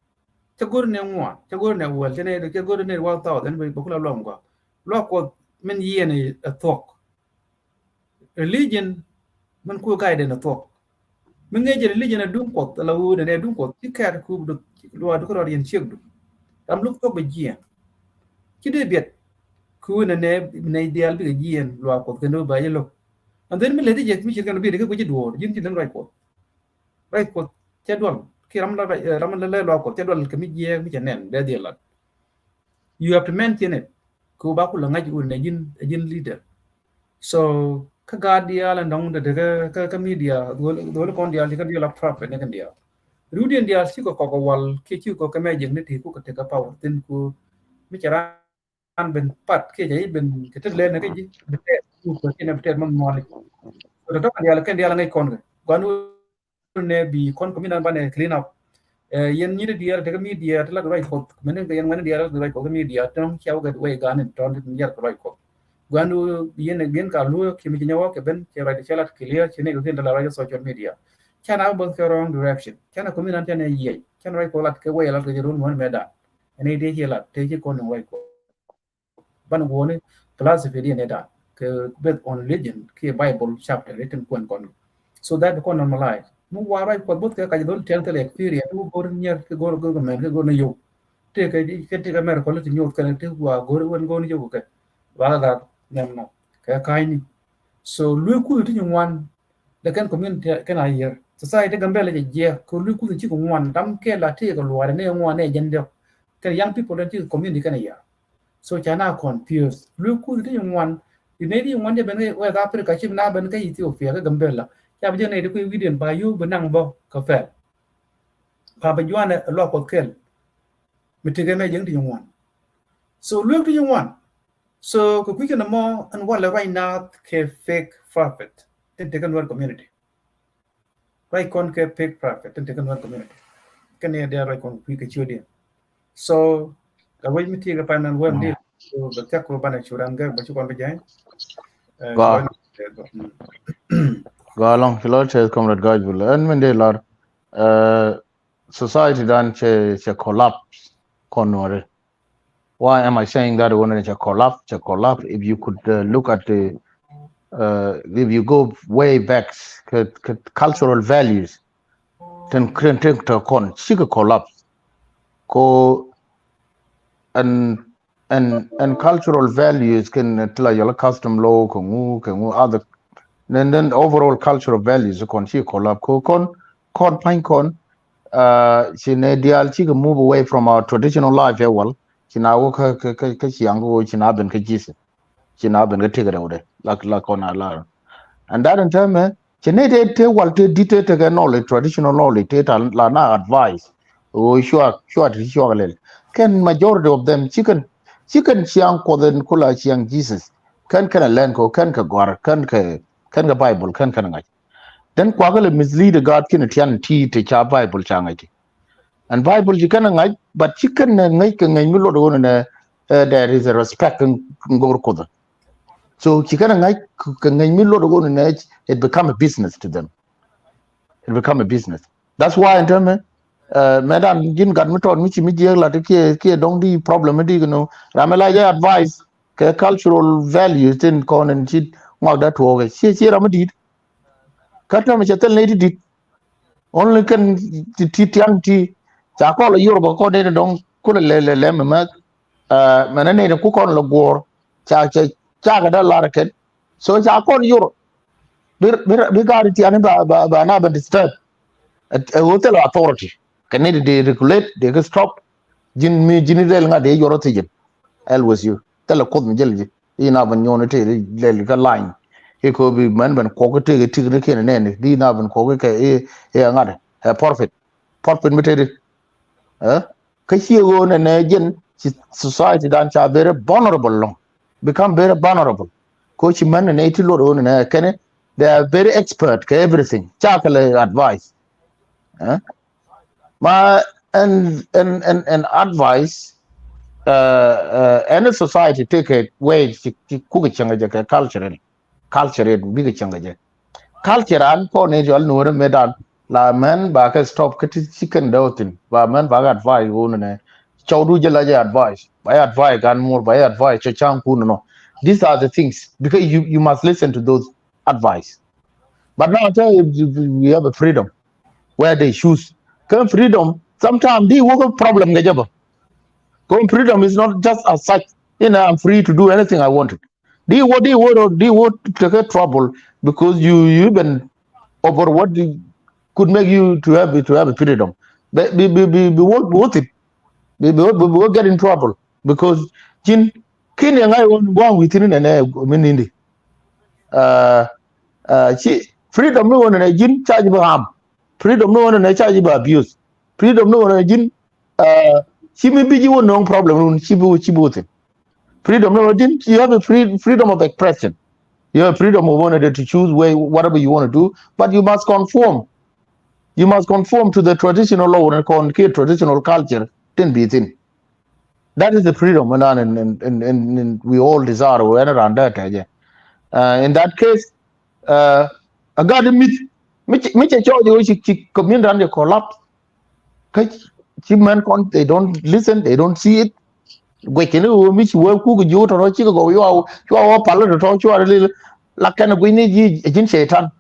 Cɛ go̱r nɛ ŋuan cɛ go̱r nɛ wäl cɛ nɛ cɛ go̱r nɛ one thousand bä kula luak ŋuan. Luak Kuɔth min yiɛn ɛ thuɔk. Religion min ku guide ni thuɔk. Mi ŋi̱i̱c religion a duŋ Kuɔth ala ɣöö nɛ nɛ duŋ Kuɔth ci kɛɛt ku luaak du kä rɔɔd yɛn ciek du. Ram luk thuɔk bɛ jiɛɛn. Ci dee biɛt ku nɛ nɛ nɛ diaal bikɛ jiɛɛn luaak Kuɔth kɛn dee ba jɛ lo̱k. And then mi lɛ ti jɛ mi ciet kɛn bi dee kɛ guic ci duɔɔr ji̱n ci lɛn ruac Kuɔth. Ruac Kuɔth cɛ dual ki ram la ram la lɛ luaak Kuɔth cɛ dual kɛ mi jiɛɛk mi cɛ nɛn dee dhiel lat. You have to mention it. Ku ba ku la ŋa̱c wun ɛ ji̱n ɛ ji̱n leader. So kä gaat diaal ɛn dɔ̱ŋ dee kä kä media dholi kɔn diaal ci kä diaal a prophet ni kɛn diaal. Riwdiɛn diaal ci kɔ kɔk wal kiɛ ci kɔ kɛ mɛ jiäkni ti ku kɛ tekɛ power thin ku mi cɛ ran ben pat kiɛ cɛ i̱ ben kɛ tet lɛn kä ji̱ bi tɛth. Kɛ kɛn ɛ bi tɛt mɔ muɔli. Kɛ tɔ̱ kɛn diaal kɛn diaal ŋäc kɔn kɛ guan wä nɛ bi kɔn kɛ mi nan banɛ clean up. Yɛn nyit diaal tekɛ media ti lat ruac Kuɔth mɛn kɛ yɛn ŋuɛn diaal lat ruac Kuɔth kɛ media tɔŋ cia wä kɛ wee gan in tɔn ti yɛr kɛ ruac Kuɔth. Guan wä yɛn ɛ gen ka luo kiɛ mi ci nyɛ wä kɛ ben cɛ ruac ti cɛ lat clear cɛ nɛ kɛ kɛn ti lat ruac social media. Can a both kɛ wrong direction. Can a kɛ mi nan can a yiɛc can ruac Kuɔth lat kɛ wee lat kɛ jɛ run ŋuɛn mɛ dan. Ɛn ɛ tëë ci lat tëë ci kɔn in ruac Kuɔth. Ban guɔni philosophy di nɛ dan kɛ based on religion kiɛ Bible chapter itin kuɛn kɔn. So that kɔn normalize mi wa ruac Kuɔth both kɛ kac dhol tɛn kɛ experience wä go̱r nyɛr kɛ go̱r government kɛ go̱r ni yow. Tëë kɛ kɛ tëë kɛ mɛr kɔn ti nyoth kɛn tëë wa go̱r wän go̱r ni yow kɛ wa kɛ gat nɛm nɔ kɛ ka̱ny ni. So luy kuth ti nyi ŋuan. Dɛ kɛn community kɛn a yier society Gambɛla jɛ jiɛ kɛ luy kuth ti ŋuan dam kɛ la ti kɛ luaar ni ŋuan ni jɛn diɔk. Kɛn young people den ti community kɛn a yier. So ca na confuse luy kuth ti ŋuan. Di ne di ŋuan jɛ ben kɛ West Africa ci na ben kɛ Ethiopia kɛ Gambɛla ca bi jɛ ne di kui̱ widiɛn ba yu bi naŋ bɔ kɛ fɛl. Pa bi juanɛ luak Kuɔth kɛl. Mi tekɛ mɛ jɛn ti ŋuan. So luek ti ŋuan. So kɛ kui̱ kɛn mɔ ɛn walɛ ruac naath kɛ fake prophet tin tekɛ Nuer community. Ruac kɔn kɛ fake prophet tin tekɛ Nuer community. Kɛn ni dee ruac kɔn kui̱ kɛ ciötdiɛn. So kɛ ruac mi tekɛ pan nan wɛm di. So bɛ thiak kɛ banɛ curan gɛr bɛ ci kɔn bi jany. Gɔaa. Gɔaa lɔŋ ci lɔr tɛth comrade Gajbul ɛn min dee lɔr. Society dan cɛ cɛ collapse kɔn Nuɔri. Why am I saying that? When cɛ collapse, cɛ collapse. If you could uh, look at the, uh, if you go way back, kɛ kɛ cultural values, tin kren tin tɔ kɔn cikɛ collapse. Ko and and and cultural values kɛn ti la yɔl custom law kɛ ŋu kɛ ŋu other. Then then overall cultural values kɔn ci collapse ko kɔn kɔn pa̱ny kɔn. Ci nɛ diaal cikɛ move away from our traditional life ɛ wal. Ci na wä kä kä kä ciaŋ kä wä ci na ben kä Jesus. Ci na ben kä tëk rɛwdɛ la la kɔn a la. And that in time ci nɛ tɛ tɛ wal tɛ dit tɛ tɛ kɛ knowledge, traditional knowledge tɛ ta la na advice. O shuak shuak ti shuak lɛl kɛn majority of them ci kɛn ci kɛn ciaŋ Kuɔth in kula ciaŋ Jesus. Kɛn kɛn a lɛn kɛ kɛn kɛ gɔar kɛn kɛ kɛn kɛ Bible kɛn kɛn ŋa̱c. Then kuakä lɛ mislead God kinɛ tian ti te ca Bible ca ŋa̱c ti. And Bible ci kɛn ŋa̱c but ci kɛn ŋa̱c kɛ ŋa̱c mi luɔt ɣöö nɛ there is a respect in go̱r Kuoth. So ci kɛn ŋa̱c kɛ ŋa̱c mi luɔt ɣöö nɛ it become a business to them. It become a business. That's why in term mɛ dan ji̱n gat mi tɔt mi ci mi jiɛk lat kiɛ kiɛ dɔŋ di problem mi di kɛ no ram mi la jɛ advice kɛ cultural values tin kɔn in ci ŋuak da tuɔɔkɛ ci ci ram mi dit. Kä tɛmɛ cɛ thil ni ti dit. Only kɛn ti ti tiaŋ ti ca kɔl a Europe kɔn ni dɔŋ kulɛ lɛ lɛ lɛ mɛ mɛ mɛ ni ni ku kɔn lɛ guɔr ca ca ca kɛ da lar kɛn. So ca kɔn Europe bi bi bi gari tiani ba ba ba na ben disturb. Ɛ hotel authority kɛ ni di regulate di kɛ stop. Ji̱n mi ji̱n rel ŋa di Europe ti ji̱n. Always you tell a Kuoth mi jɛl ji̱. I̱ na ben nyuɔn ite lɛl kä line. I̱ ko bi mɛn ben kuɔk ite kɛ tik ni kiɛn nɛni di na ben kuɔk kɛ i̱ i̱ ŋa̱t ɛ forfeit. Forfeit mi teti. Kä cie ɣöö nɛ nɛ jɛn ci society dan ca very vulnerable lɔŋ. Become very vulnerable. Ko ci mɛn nɛ nɛ ti luɔt ɣöö nɛ nɛ kɛnɛ they are very expert kɛ everything. Ca kɛ lɛ advice. Ma ɛn ɛn ɛn ɛn advice. Ɛn society tekɛ way ci kukɛ cäŋ jɛ kɛ culture in. Culture in bikɛ cäŋ jɛ. Culture an kɔn in cɔl nuɔrɛ me dan la mɛn ba kɛ stop kä ti ci kɛn dee wä thin ba mɛn ba kɛ advice wun nɛ. Cɔw du jɛ la jɛ advice ba yɛ advice gan mur ba yɛ advice cɔ caŋ kun nɔ. These are the things because you you must listen to those advice. But now I tell you, you, you have a freedom where they choose. Kɛ freedom sometimes di wä kɛ problem kɛ jɛ bä. Kɛ freedom is not just as such. You know, I'm free to do anything I wanted. Di wä di wä di wä tekɛ trouble because you you even over what could make you to have to have a freedom. Bi bi bi bi wä bi wä thit. Bi bi wä bi wä get in trouble because ji̱n kin yɛ ŋa̱c wä gua̱a̱ŋ wi̱i̱ thi̱n nɛ nɛ mi nindi. Ci freedom ni wä nɛ nɛ ji̱n ca ji̱ bi harm. Freedom ni wä nɛ nɛ ca ji̱ bi abuse. Freedom ni wä nɛ ji̱n ci mi bi ji̱ wä nööŋ problem ni wä ci bi wä ci bi wä thin. Freedom ni wä ji̱n you have a free freedom of expression. You have freedom of owner to choose where, whatever you want to do, but you must conform. You must conform to the traditional law and con-, traditional culture. Tin bi thin. That is the freedom, and, and, and, and, and we all desire. We are around that. Uh, in that case, uh, I got a myth. Mich, mich a charge, which community collapse. Kä ci män kɔn, they don't listen, they don't see it. Guɛc kɛn i̱ ɣöö mi ci wee kuk ji̱ wä tɔ̱tɔ̱ cikɛ gɔw, cua, cua wä pal tɔ̱tɔ̱, cua rɛ lil. La kɛn gui̱ni ji̱, ji̱n Cɛytan.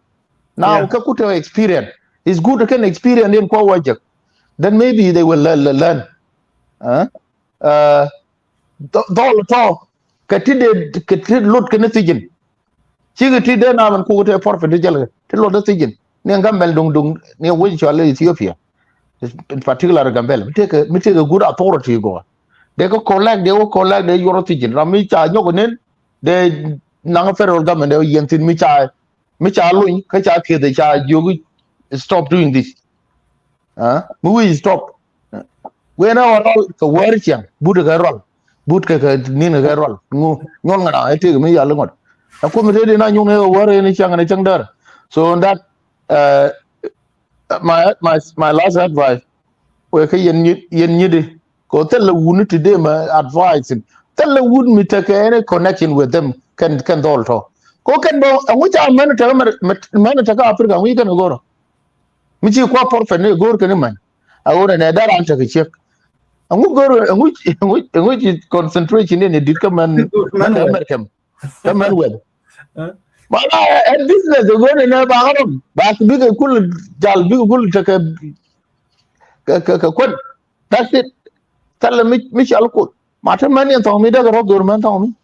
Now, yeah, kä ku te experience. It's good to kɛn experience in kuɔ wä jek. Then maybe they will learn, learn. Huh? Uh, dhɔ-, dhɔl tɔ kɛ ti dee, kɛ ti lot kɛ ni thijin. Cikɛ ti dee na mɛn kuk te forfeit ti jɛl kɛ ti lot ni thijin. Ni ŋa mɛl duŋ duŋ ni wec cɔal Ethiopia. In particular Gambel. Mi tekɛ, mi tekɛ good authority gɔa. Dee kɛ collect, dee wä collect, dee yuɔr thijin. Ram mi ca nyɔk nen, dee naŋ federal government dee wä yɛn thin mi ca, mi ca luny, kä ca kieth ca jiök stop doing this. Ah, mi wi̱i̱ stop. Guiɛn ɛ ɣɔl kɛ wäär ciaŋ, but kɛ rual. But kɛ, kɛ ni̱n kɛ rual. Ŋu, nyuɔl ŋa na, ɛ tëk mi yal ŋɔt. Ɛ kuoth mi tëë di na nyuɔl ŋa kɛ wäär ɛn ciaŋ, ɛn ciaŋ däär. So that, uh, my, my, my last advice. Wee kä yɛn nyit, yɛn nyit di. Kɛ thilɛ wuni ti dee mɛ advice in. Thilɛ wut mi tekɛ any connection with them. Kɛn, kɛn dhɔl tɔ. Kɛ kɛn bä, ɛŋu ca mɛn tekɛ mɛ, mɛ, mɛn tekɛ Africa, ɛŋu kɛn kɛ go̱rɔ. Mi ci kua̱r forfeit ni go̱o̱r kɛn i̱ many. A ɣöö nɛ nɛ dee raan tekɛ ciek. Ɛŋu go̱o̱r, ɛŋu, ɛŋu, ɛŋu ci concentration ni ni di̱t kä mɛn, mɛn American. Kä mɛn wɛth. Ma la ɛ business ɛ go̱o̱r nɛ nɛ ba kä rɔm. Ba bikɛ kul jal, bikɛ kul tekɛ kɛ, kɛ, kɛ kuän. That's it. Thilɛ mi, mi cal kul. Ma te mɛn yɛn thɔŋ mi dee kɛ rɔ go̱o̱r mɛn thɔŋ mi.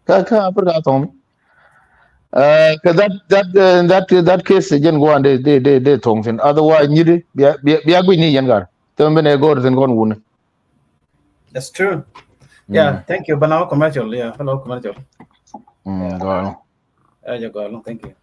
Kä, kä Africa thɔŋ mi. Uh, kä that, that, uh, that, that case, jɛn guan de, de, de, de thɔŋ thin. Otherwise, nyit di, bia, bia, bia guic ni yɛn gar. Thil mi ben ɛ go̱o̱r thin kɔn wuni. That's true. Yeah, thank you. Bana commercial, yeah, hello commercial. Mm, yeah. Go on. Yeah, yeah, go on. Thank you.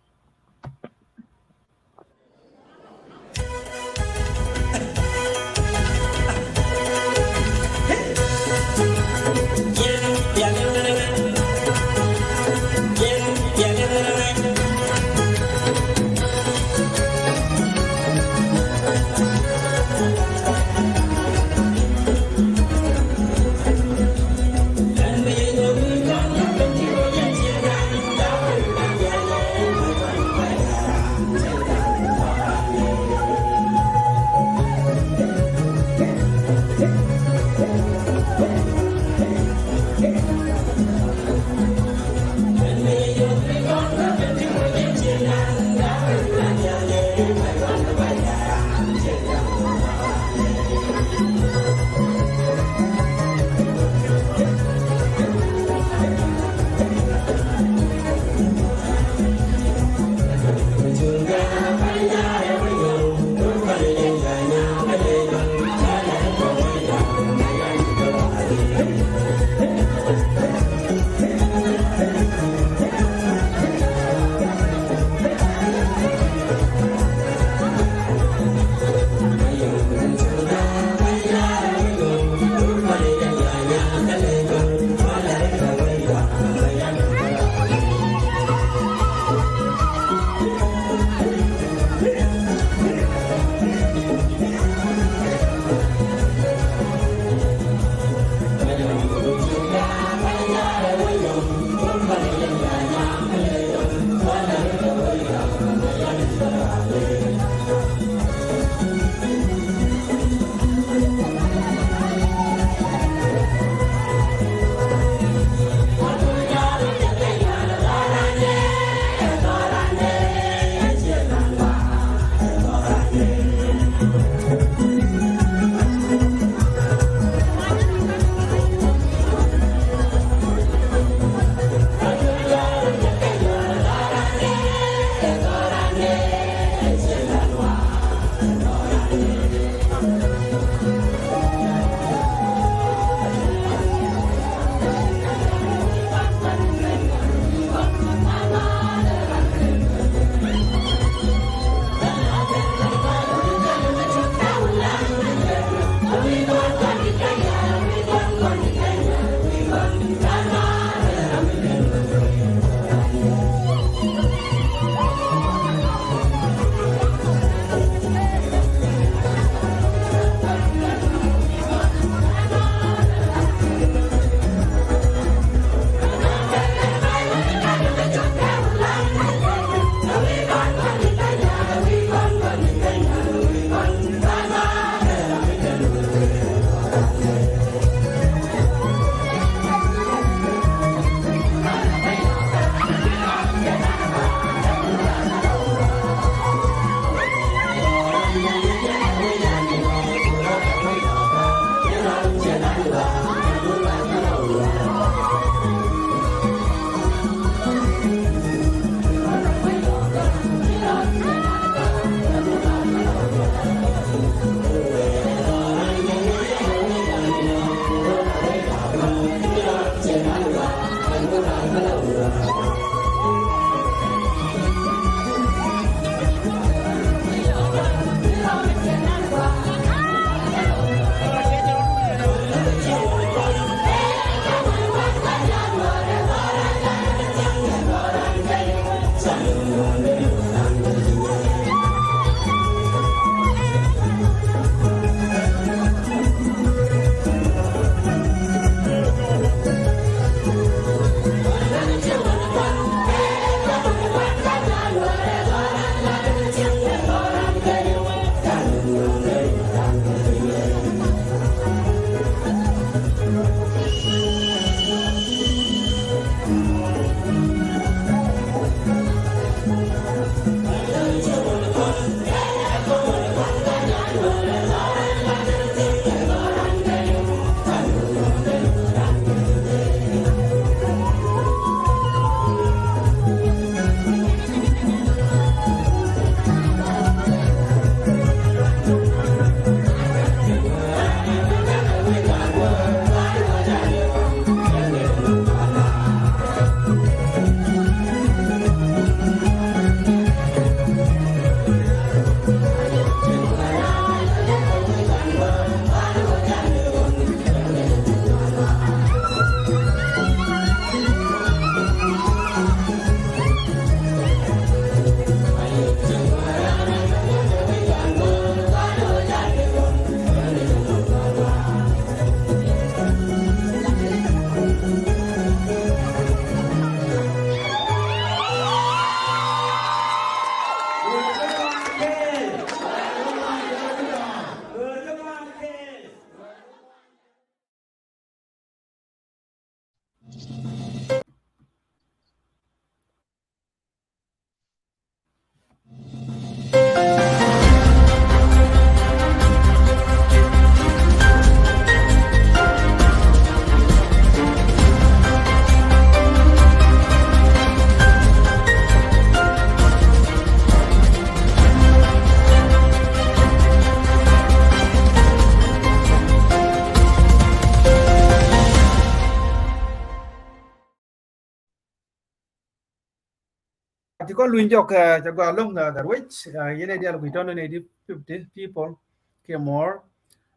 Ti kɔn luny jɔk, cɛ gɔaa loŋ, Gatwec, yɛn ɛ dial kui̱ tɔn ni di fifty people kiɛ more.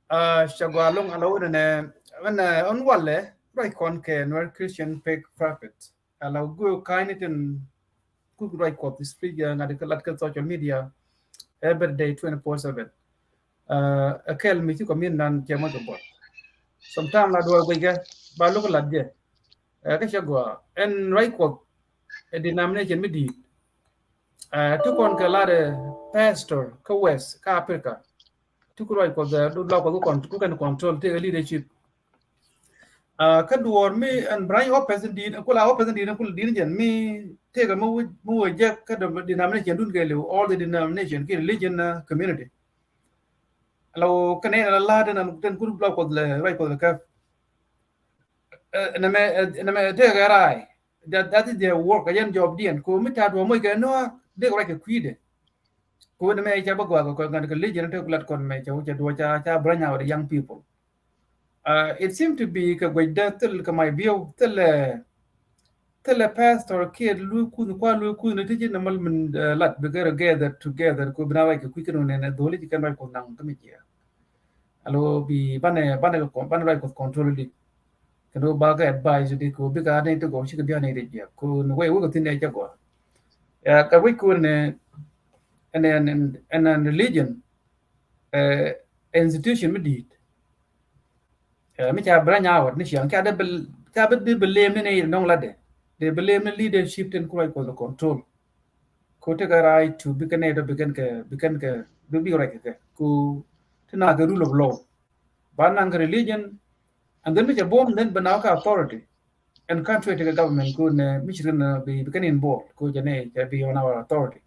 Cɛ gɔaa loŋ a loŋ ni nɛ, ɛn ɛn walɛ ruac kɔn kɛ Nuer Christian Faith Prophet. A la go̱o̱k ka̱ny ni tin kuk ruac Kuɔth, speak ŋa̱t kɛ lat kɛ social media every day, twenty-four seven. Ɛ kɛl mi ci community nan cɛ moc kɛ buɔth. Sometimes la duɔɔk guic kɛ ba lo̱k lat jɛ. Kä cɛ gɔaa ɛn ruac Kuɔth ɛ denomination mi di̱i̱t. Ti kɔn kɛ lat ɛ pastor kä West kä Africa. Ti ku ruac Kuɔth ɛ du la Kuɔth ku kɛn control, tëëkɛ leadership. Kä duɔɔr mi ɛn branch office in di̱i̱t, kula office in di̱i̱t, kula di̱i̱t jɛn mi tëëkɛ mi wä jek kä denomination dun kɛɛliw, all the denomination kiɛ religion community. Alo kɛn in ala la̱a̱t in an den ku la Kuɔth lɛ ruac Kuɔth lɛ käp. Nɛmɛ nɛmɛ tëëkɛ raay. That, that is their work. Ɛ jɛn job diɛn. Ko mi ta̱a̱ duɔ̱ɔ̱r moc kɛ nuaak dee kɛ ruac kɛ kui̱dɛ. Ko nɛmɛ ca bä gɔaa kɛ kɔn ŋa̱t kɛ lec jɛn te lat kɔn mɛ ca wä ca duɔ̱ɔ̱r ca ca branch out the young people. It seem to be kɛ guecdä thil kɛ my view thilɛ thilɛ pastor kiɛ luy kuth kua luy kuth ni ti ci nɛ mal min lat bi gɛr gather together ko bi na ruac kɛ kui̱ kɛ nɔ nɛnɛ dholi ci kɛn ruac kuth naŋ kä mi jiɛ. Alo bi banɛ banɛ banɛ ruac kuth control di. Kɛn wä ba kɛ advice di ko bikɛ a nɛy ti gɔw cikɛ bian nɛy ti jiɛk ko ni wei wek thin nɛy cɛ gɔa. Kɛ wec ko ni ɛn ɛn ɛn religion, institution mi di̱i̱t. Mi ca branch out ni ciaŋ ca de ca bi di bi lem ni nɛy nɔŋ latdɛ. De bi lem ni leadership tin ku ruac kuɔth control. Ko tekɛ right to bikɛ nɛy dɔ bikɛn kɛ bikɛn kɛ bi bi ruac kɛ kɛ ko ti na kɛ rule of law. Ba naŋ kɛ religion, and then mi cɛ buɔ̱m, then bɛ na kɛ authority. And country tekɛ government ko nɛ mi ci rin bi bi kɛn involve ko jɛ nɛ cɛ bi on our authority.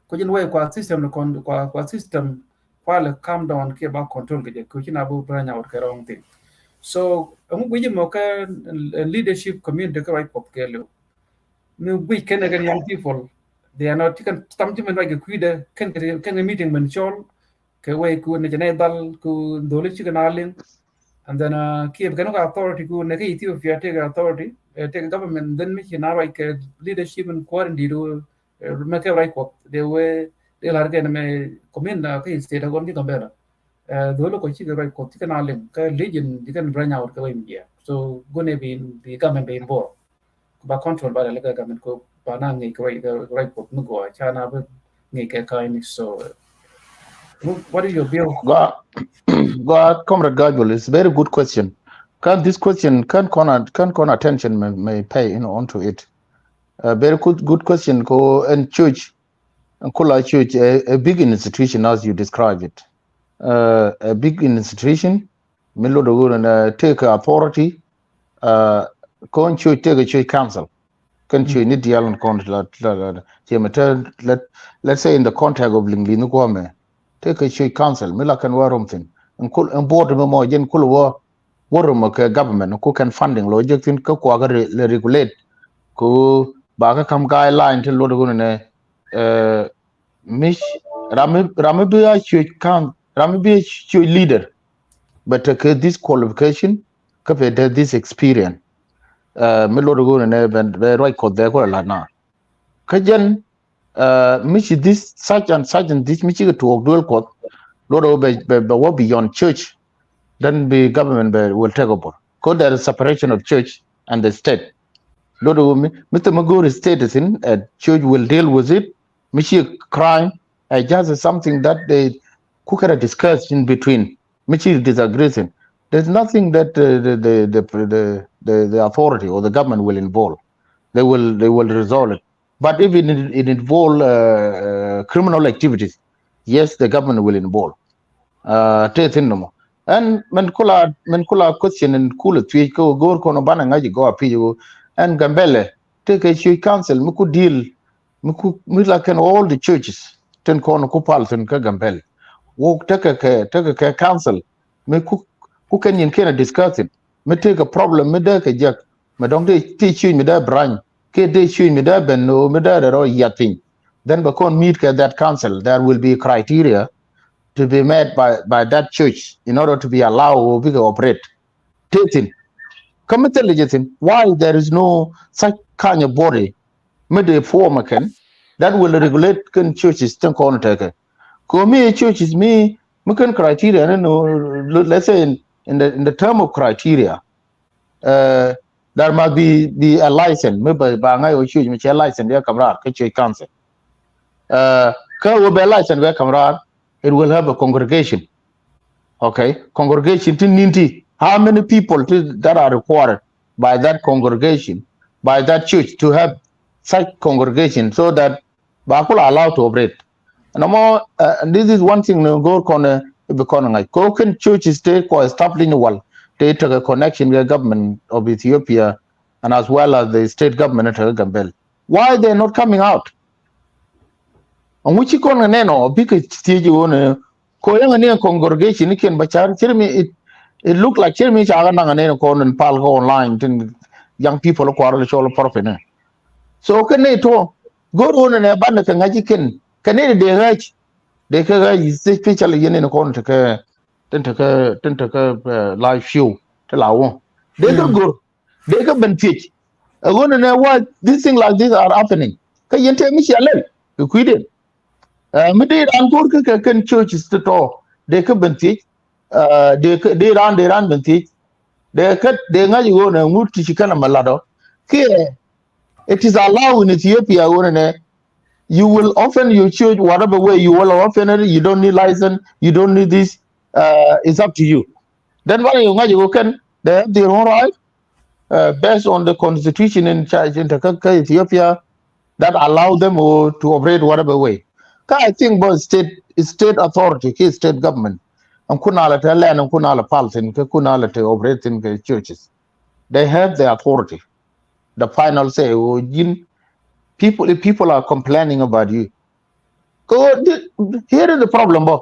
Ko jɛn wei kua system ni kɔn kua kua system kua lɛ calm down kiɛ ba control kɛ jɛ ko ci na bu branch out kɛ wrong thing. So ɛŋu guic mɔ kɛ leadership community kɛ ruac Kuɔth kɛ liw. Mi guic kɛn kɛ young people, they are not, ti kɛn tam ti mɛn ruac kɛ kui̱dɛ kɛn kɛ meeting mɛn cɔl kɛ wei ku nɛ jɛ nɛ dhal ku dholi cikɛ na liŋ. And then kiɛ bi kɛn kɛ authority ku nɛ kɛ Ethiopia tekɛ authority, tekɛ government, then mi ci na ruac kɛ leadership in kuäär in di̱t mɛ kɛ ruac Kuɔth de wee de lar kɛn mɛ community kä state agɔn ci Gambela. Dholi kɔ cikɛ ruac Kuɔth cikɛ na liŋ kɛ legion ci kɛn branch out kɛ wei mi jiɛ. So guni bi bi government bi involve. Ba control ba lɛ kɛ government ko ba na ŋi̱i̱c kɛ ruac kɛ ruac Kuɔth mi gɔaa ca na bi ŋi̱i̱c kɛ ka̱ny ni. So what is your view? Gɔaa, gɔaa, Comrade Gajbul, it's a very good question. Kan this question kan kɔn kan kɔn attention may, may pay in onto it. A very good good question ko ɛn church, ɛn kula church a, a big institution as you describe it. A big institution mi lot of good and take authority. Kɔn church tekɛ church council. Kɛn church ni dial and kɔn la la la. Cɛ mɛ tɛ let let's say in the context of liŋ liŋ ni kuamɛ tekɛ church council mi la kɛn wä rom thin. And kul and board mi mɔ jɛn kul wä wä rom kɛ government ku kɛn funding lo jek thin kä kua kɛ regulate. Ku ba kɛ kam guideline tin lot of good nɛ mi ram mi ram mi bi a church council, ram mi bi a church leader. But tekɛ this qualification kä pɛ dee this experience. Mi lot of good nɛ bɛ ruac Kuɔth dee kula la na kä jɛn mi ci this such and such and this mi cikɛ tuɔɔk duel Kuɔth. Lot of bɛ bɛ wä beyond church. Then bi government bɛ will take over. Cause there is separation of church and the state. Lot of mi mi thɛ mi go̱o̱r state thin, church will deal with it. Mi ci crime, just something that they ku kɛn a discuss in between. Mi ci disagree thin. There's nothing that the the the authority or the government will involve. They will they will resolve it. But if it, it involve criminal activities, yes, the government will involve. Te thin nɔmɔ. Ɛn mɛn kula mɛn kula question in kula thuic kä go̱o̱r kɔn banɛ ŋa̱c gɔaa pi̱c ɣöö ɛn Gambɛlɛ tekɛ church council mi ku deal mi ku mi la kɛn all the churches tin kɔn ku pal thin kä Gambɛlɛ. Wok tekɛ kɛ tekɛ kɛ council mi ku ku kɛn yin kɛn a discuss it. Mi tekɛ problem mi dee kɛ jek mi dɔŋ ti ti church mi dee branch kiɛ dee church mi dee ben o mi dee rɛ rɔ yiat piny. Then bɛ kɔn meet kɛ that council, there will be criteria to be met by by that church in order to be allowed o bikɛ operate. Te thin kä mi thil jɛ thin why there is no such kind of body mi dee form a kɛn that will regulate kɛn churches tin kɔn tekɛ. Kɛ mi churches mi, mi kɛn criteria ni, no, let's say in, in the, in the term of criteria, uh, there must be, be a license. Mi ba, ba ŋa̱c ɣöö church mi cɛ license bia kam raar kä church council. Uh, kä ɣöö bɛ license bia kam raar, it will have a congregation. Okay, congregation ti ni̱n ti, how many people ti, that are required by that congregation, by that church to have such congregation so that ba kula allowed to operate. Nɔmɔ, uh, and this is one thing ni go̱o̱r kɔn, uh, bi kɔn ŋa̱c. Kɛ ɣöö kɛn churches tëë kɔ establish ni wal, tëë tekɛ connection with government of Ethiopia and as well as the state government in Gambel. Why they not coming out? Ɛŋu ci kɔn kɛ nɛn ɔ bikɛ thiec ɣöö ni, kɛ ɣöö yɛn ni congregation ni kiɛn ba car, cir mi it, it look like cir mi ca kɛ naŋ ni kɔn in pal kɛ online tin young people kuar lɛ cɔl prophet ni. So kɛ ni tɔ, go̱o̱r ɣöö ni nɛ banɛ kɛ ŋa̱c i̱ kɛn, kɛ ni dee ɣa̱c, dee kɛ ɣa̱c, especially yɛn ni kɔn tekɛ, tin tekɛ, tin tekɛ, uh, live show ti la wä. Dee kɛ go̱o̱r, dee kɛ ben thiec. Ɛ ɣöö ni nɛ why this thing like this are happening. Kä yɛn tëë mi cia lɛl kɛ kui̱dɛn. Uh, mi dee raan go̱o̱r kä kɛ kɛn churches ti tɔ, dee kɛ ben thiec. Uh, dee kɛ, dee raan, dee raan ben thiec. Dee kɛ, dee ŋa̱c ɣöö nɛ ŋut ti ci kɛn a mɛ lat ɔ. Kiɛ, it is allowed in Ethiopia ɣöö nɛ, you will open your church whatever way you will open it. You don't need license. You don't need this. Uh, it's up to you. Then what you ŋa̱c ɣöö kɛn, they have their own right, uh, based on the constitution in charge in Ethiopia that allow them, uh, to operate whatever way. Kä I think both state, state authority, kɛ state government, ɛn kun a la te lɛn, ɛn kun a la pal thi̱n, kɛ kun a la te operate thi̱n kɛ churches. They have the authority, the final say. Ɣöö ji̱n people, if people are complaining about you, kɛ ɣöö di-, here is the problem bä.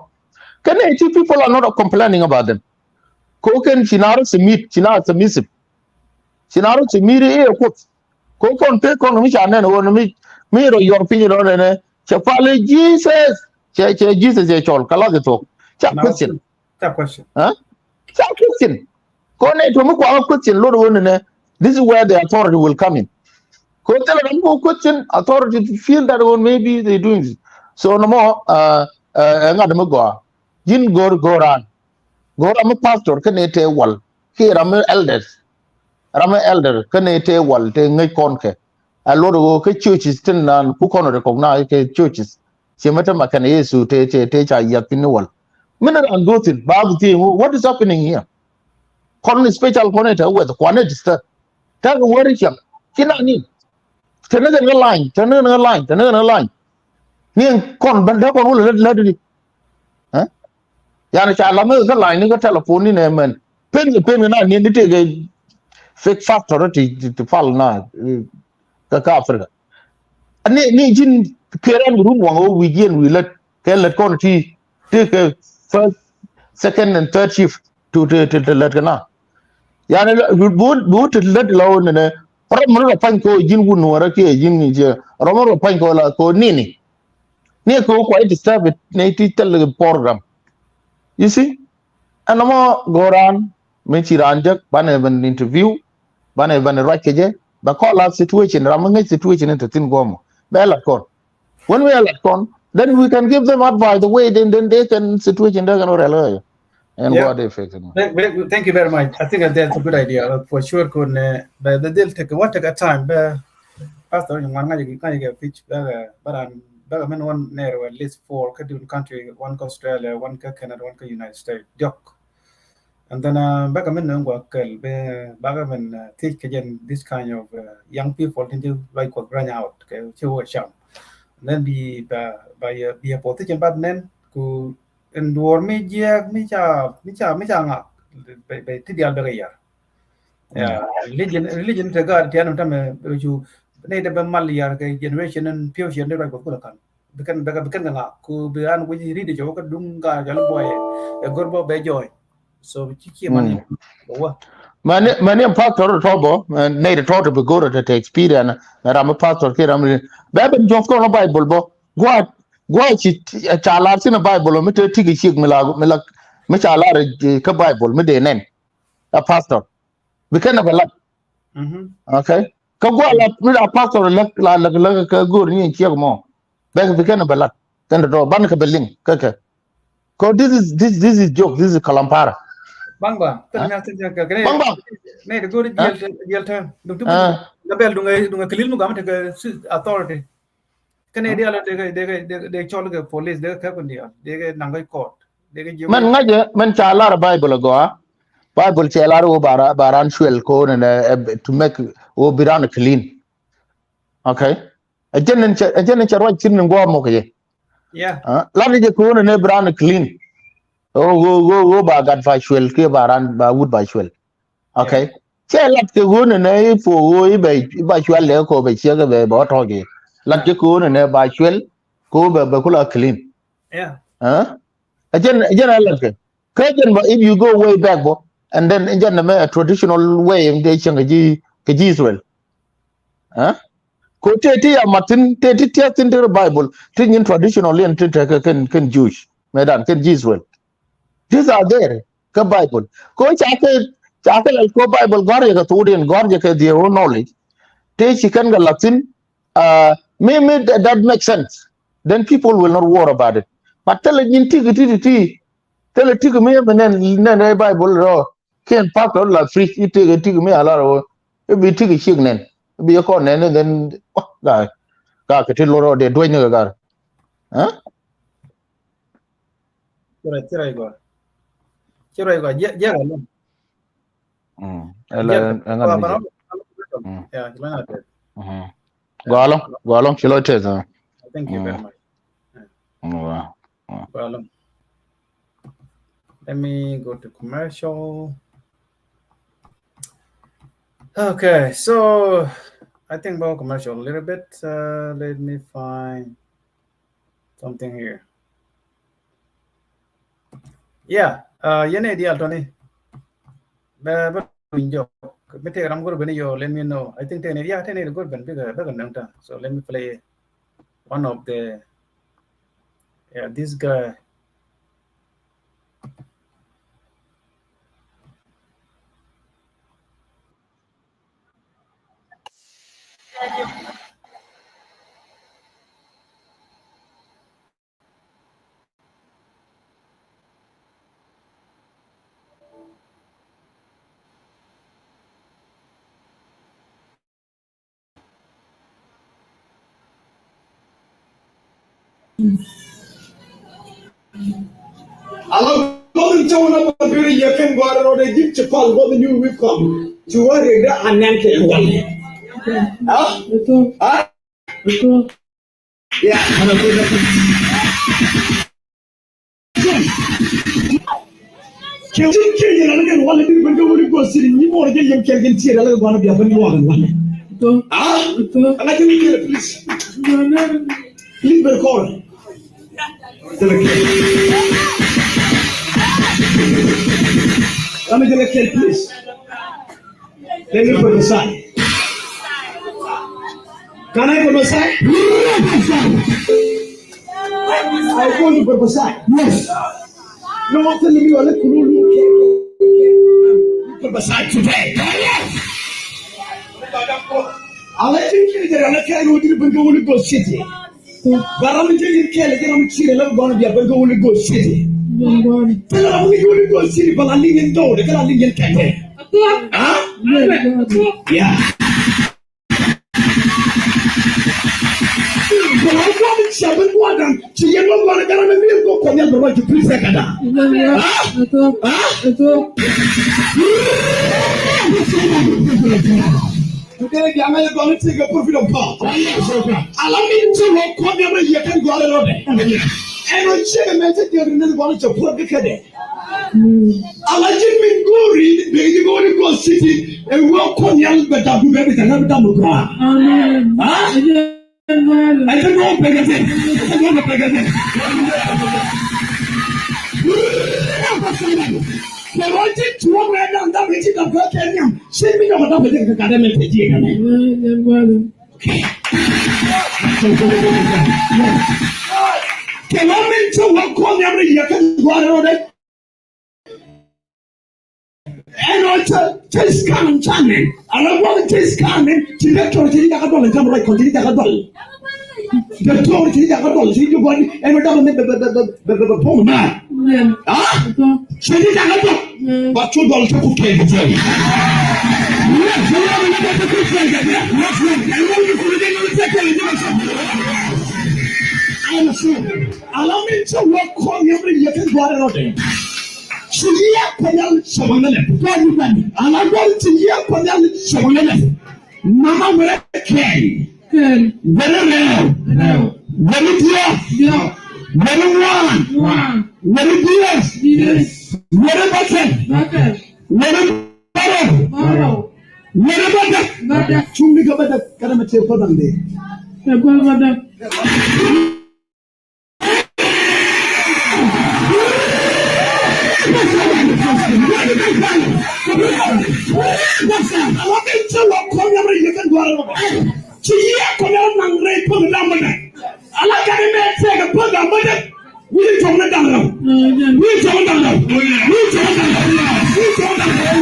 Kɛn ɛ ti people are not complaining about them. Kɛ ɣöö kɛn ci na rɔ submit, ci na submissive. Ci na rɔ submit i̱ ɛ Kuoth. Kɛ ɣöö kɔn pek kɔn mi ca nɛn ɣöö ni mi, mi rɔ yɔr piny rɔ nɛnɛ. Cɛ pal i̱ Jesus. Cɛ, cɛ Jesus cɛ cɔl. Kɛ lath i̱ thuɔ̱k. Ca question. Ca question. Huh? Ca question. Kɔn nɛ tuɔmi kuakä question lot ɣöö nɛ, this is where the authority will come in. Kɔn thilɛ ram kɔ question authority to feel that ɣöö maybe they doing this. So nɔmɔ, uh, uh, ŋa̱t mi gɔaa. Ji̱n go̱o̱r, go̱o̱r raan. Go̱o̱r ram mi pastor kä nɛ tëë wal. Kiɛ ram mi elders. Ram mi elder kä nɛ tëë wal tëë ŋäc kɔn kɛ. A lot ɣöö kä churches tin naan ku kɔn recognize kɛ churches. Ci mɛ te ma kɛn Yesu te, te, te ca yiath piny ni wal. Min raan go̱o̱thin ba bi thiec ŋu, what is happening here? Kɔn special kɔn ɛ te wɛth kuan ɛ disturb. Te kɛ weri ciaŋ. Ci na ni. Te ni kɛn kɛ lany, te ni kɛn kɛ lany, te ni kɛn kɛ lany. Ni kɔn ben te kɔn wulɛ lät lät di. Ɛ? Yani ca lam kɛ lany ni kɛ telephone ni nɛ mɛn. Pen kɛ pen kɛ na ni ni te kɛ fake factor ti, ti, ti pal na, eh, kä, kä Africa. Ni, ni ji̱n kɛ rɛn rum waŋ ɣöö wi̱i̱ jiɛn wi̱i̱ lät kɛ lät kɔn ti, ti kɛ first, second and third shift to, to, to, to lät kɛ na. Yani bi wut, bi wut ti lät la ɣöö nɛnɛ rɔm mi rɔ pa̱ny kɛ ɣöö ji̱n wut nuɔrä kiɛ ji̱n ni jiɛ rɔm mi rɔ pa̱ny kɛ ɣöö la kɛ ɣöö nini. Ni kɛ ɣöö kuay disturb it ni ti thil program. You see? Ɛn nɔmɔ go̱o̱r raan mi ci raan jek banɛ ben interview, banɛ ben ruac kɛ jɛ, bɛ kɔn la situation, ram mi ŋäc situation in te thi̱n guɔmɔ. Bɛ lat kɔn. When we are lat kɔn, then we can give them advice the way then, then they can situation they can rɛl. And what they fix it. Thank, thank, thank you very much. I think that's a good idea. Uh, for sure, kun, uh, but the deal take, what take a time, but Pastor, you want to get pitch, but, uh, but, um, but I mean, one near at least four, kä duun country, one kä Australia, one kä Canada, one kä United States. Diɔk. And then, uh, bäkɛ min ni ŋuak kɛl bɛ bäkɛ min, uh, thiec kɛ jɛn this kind of, uh, young people tin ci ruac Kuɔth branch out kɛ ci wä cam. And then bi ba, ba yɛ, bi yɛ position bat nɛn ku in duɔr mi jiɛk mi ca, mi ca, mi ca ŋak bɛ, bɛ ti dial bɛ kɛ yar. Yeah, religion, religion te gaat tian tamɛ bɛ cu ni de bɛ mal yar kɛ generation in future ni ruac Kuɔth kulɛ kan. Bi kɛn, bi kɛn, bi kɛn kɛ ŋa ku bi an wi̱c ri̱t jɔw kä duŋ ka jɔl buɔyɛ. Ɛ gor bɔ bɛ jɔy. So ci ci man ni. Wa. Mani, mani pastor tɔ bɔ, nɛy tɔ tɔ bi gor tɛ, tɛ experience. Ram pastor ki ram ni. Bɛ ben jɔf kɔn Bible bɔ. Gua, gua ci ca lar sin Bible mi te tiki cik mi la, mi la, mi ca lar, eh, kä Bible mi de nɛn. A pastor. Bi kɛn a bɛ lat. Okay. Kä gua la mi la pastor la, la, la, la kä gor ni ciek mɔ. Bɛ bi kɛn bɛ lat. Kɛn dɔ̱ banɛ kɛ bɛ liŋ kɛ kɛ. Ko this is, this, this is joke, this is kalampara. Baŋ ba, tɛn nyal tɛn nyal kɛ kɛ. Baŋ ba. Nɛ de go̱ri jiɛl tɛn, jiɛl tɛn. Duŋ ti la bɛl duŋ ɛ, duŋ ɛ kɛ lil mi gam tekɛ authority. Kɛn ɛ dial tekɛ, tekɛ, tekɛ cɔl kɛ police, tekɛ kɛ kun dial, tekɛ naŋ kɛ court, tekɛ jiɛl. Mɛn ŋa̱cɛ, mɛn ca lar Bible gɔaa. Bible cɛ lar wä ba ra-, ba ran cuɛl ko nɛ, nɛ, eh, to make wä bi ran clean. Okay. Ɛ jɛn ni cɛ, ɛ jɛn ni cɛ ruac cin ni guɔ muk yɛ. Yeah. Ah, lat jɛ ko nɛ, nɛ bi ran clean. Ɣöö, ɣöö, ɣöö, ɣöö ba gat ba cuɛl kiɛ ba ran ba wut ba cuɛl. Okay. Cɛ lat kɛ ɣöö nɛ nɛ i̱ puɔ ɣöö i̱ bɛ, i̱ ba cuɛl lɛ kɔ bɛ ciek bɛ bɛ ɔ tɔ̱ɔ̱c i̱. Lat kɛ ɣöö nɛ nɛ ba cuɛl kɛ ɣöö bɛ, bɛ kula clean. Yeah. Ah? Ɛ jɛn, ɛ jɛn ɛ lat kɛ. Kä jɛn bä, if you go way back bä, and then jɛn nɛ mɛ a traditional way in dee cieŋ kɛ ji̱, kɛ ji̱ Israel. Ah? Ko tëë ti ya mat thi̱n, tëë ti tiath thi̱n ti Bible, ti nyin traditional yɛn ti tekɛ kɛn, kɛn Jewish. Mëë dan kɛn ji̱ Israel. These are there kä Bible. Ko ca kɛ, ca kɛ lɛl ko Bible gɔ̱r yɛ kɛ thokdiɛn, gɔ̱r yɛ kɛ their own knowledge. Tëë ci kɛn kɛ la̱th thi̱n, ah, mi, mi that, that makes sense. Then people will not worry about it. But thilɛ nyin ti kɛ ti ti ti. Thilɛ ti kɛ mi mi nɛn, nɛn rɛy Bible rɔ. Kiɛn pastor la preach i̱ ti kɛ ti kɛ mi a lar rɔ. I̱ bi ti kɛ ciek nɛn. I̱ bi yɛ kɔn nɛn, then, wah, ga, ga kɛ ti lor rɔ dee duec ni kɛ gar. Huh? Ci rɛy, ci rɛy gɔaa. Ci rɛy gɔaa. Jiɛ, jiɛ gɔaa. Mm. Ɛlɛ, jiɛ gɔaa. Ɛŋa ni jiɛ. Mm. Yeah, ci lɔny a tɛth. Mm-hmm. Yeah. Gɔaa lɔŋ, gɔaa lɔŋ, ci lɔny tɛth, ah. Thank you very much. Mm. Gɔaa lɔŋ. Let me go to commercial. Okay, so I think about commercial a little bit. Uh, let me find something here. Yeah, uh, yɛn ɛ dial tɔni. Bɛ, bɛ, mi tëë ram gör ben yɔ, let me know. I think tëë ni, yeah, tëë ni gör ben bikɛ, bikɛ nöŋ ta. So let me play one of the, yeah, this guy. Ala gɔm in cɔw na bä biri yɛ kɛn guar rɔ de jip ci pal wä de nyur wi̱i̱ kɔm. Ci wä ri de anɛn kɛ wal. Ha? Ha? Ya. Kiɛ, kiɛ, kiɛ yɛn ala kɛn wal in diri ben kɛ wuli gɔs siri ni mɔr jɛ yɛn kɛl kɛn tiɛ ala kɛ guan bia ben ni wal wal. Ah? Ala kɛn kɛl, please. Please, very call. Let me get a kid, please. Let me prophesy. Can I prophesy? I want to prophesy. Yes. No one tell me you are like, prophesy today. Ala ji̱n kiɛ jɛ ala kɛn wä diri ben kɛ Holy Ghost city. Ba ram ji̱ ji̱n kɛl ji̱ ram ci rɛ la bɔn bia ben kɛ Holy Ghost city. Tell ram ni Holy Ghost city ba la liŋ in dɔw de kɛ la liŋ in kɛtɛ. Ha? Yeah. Ba la bɔn ci ben bɔn dan ci yɛn bɔn bɔn kɛ ram ni ko kɔn yɛn bɔn ci please kɛ da. Ha? Ha? Kɛ kɛ jaŋa yɛ gɔni ti kɛ prophet of God. Ala mi ti wä kɔn yɛ mɛ yɛ kɛn gɔni rɔ dɛ. Ɛn o cɛ kɛ mɛ ti kɛ ri ni gɔni cɛ pɔt kɛ kɛ dɛ. Ala ji̱ min go̱o̱ri bɛ ji̱ go̱o̱ri go̱o̱r city. Ɛ wä kɔn yɛ bɛ dabu bɛ bɛ jaŋa bɛ dabu gɔa. Amen. Ha? Amen. I don't know, Pegase. I don't know, Pegase. Kɛ rɔ ji̱ tuɔɔk rɛ da̱ŋ da̱ŋ rɛ ji̱ da̱ŋ kɛ kɛ nhiam. Ci mi nyɔk da̱ŋ rɛ ji̱ kɛ gat ɛmɛ tɛ ji̱ kɛ mɛ. Kɛ rɔ min ci wä kɔn nhiam rɛ yɛ kɛ gua̱a̱r rɔ dɛ. Ɛn ɔ cɛ, cɛ scan in cɛ nɛn. Ala gua̱n cɛ scan in, ci dee tɔr ci jakä dual in cɛ mi ruac kɔn ci jakä dual. Bɛ tuɔɔk ci jakä dɔl ci jubɔni ɛn bɛ dɔl bɛ bɛ bɛ bɛ bɛ bɛ pɔŋ ma. Ah? Ci ni jakä dɔl. Ba cu dɔl ca ku kɛn jɛ. Ala min ci wä kɔn yɛm ri yɛ kɛn duarɛ rɔ dɛ. Ci yɛ kɔn yɛl cɔmɔ nɛ lɛ. Ala dɔl ci yɛ kɔn yɛl cɔmɔ nɛ lɛ. Mama wɛrɛ kɛn. Kɛn. Wɛrɛ rɛw. Rɛw. Wɛrɛ diɔ. Diɔ. Wɛrɛ wan. Wan. Wɛrɛ diɛ. Diɛ. Wɛrɛ bakɛn. Bakɛn. Wɛrɛ baro. Baro. Wɛrɛ badak. Badak. Cumi ka badak. Kana ma te ko dande. Te ko badak. Ci yɛ kɔn yɛn naŋ rɛy pek da̱ŋ bädäk. Ala kani mɛ tɛkɛ pek da̱ŋ bädäk. Wi̱i̱ jɔŋ ni da̱ŋ rɛw. Wi̱i̱ jɔŋ da̱ŋ rɛw. Wi̱i̱ jɔŋ da̱ŋ rɛw. Wi̱i̱ jɔŋ da̱ŋ rɛw.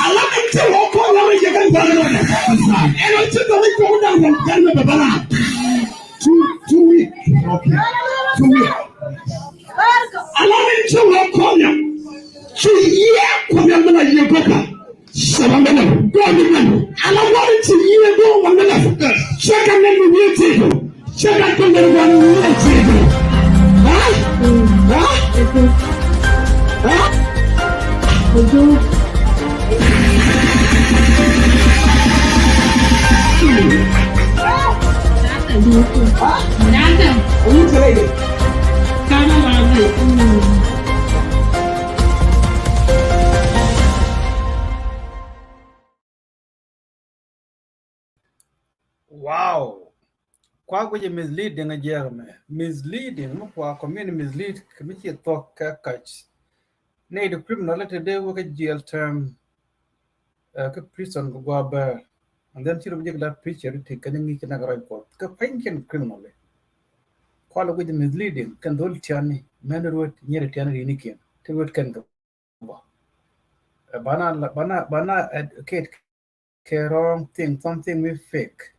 Ala kani ci wä kɔn yɛn rɛy yɛ kɛn da̱ŋ rɛw. Ɛn ɔ ci dɔ̱ŋ ni jɔŋ da̱ŋ rɛw. Kɛn mɛ bɛ bala. Too, too weak. Okay. Too weak. Ala min ci wä kɔn ya. Ci yɛ kɔn ya mina yɛ gopa. Sɛbɛn bɛ na. Gɔni mɛ. Ala wani ci yɛ go wa mina. Cɛ ka ne mi yɛ ti. Cɛ ka ko ne wa ni yɛ ti. Ha? Ha? Ha? Wow. Kua guic misleading a jiɛk mɛ. Misleading mi kua community mislead kɛ mi ci thuɔk kɛ kac. Nɛy di criminal te dee wek a jail term, ɛ, kä prison kɛ gua bɛɛr. And then ci rɔ bi jek la preacher ti kɛ ni ŋi̱i̱c kɛ nak ruac Kuɔth kɛ pɛny kɛn criminal. Kua lɛ guic misleading kɛn dhol tiani mɛn ruet nyɛri tiani ri ni kiɛn ti ruet kɛn kɛ bä. Ɛ, bana la, bana, bana educate kɛ wrong thing, something mi fake.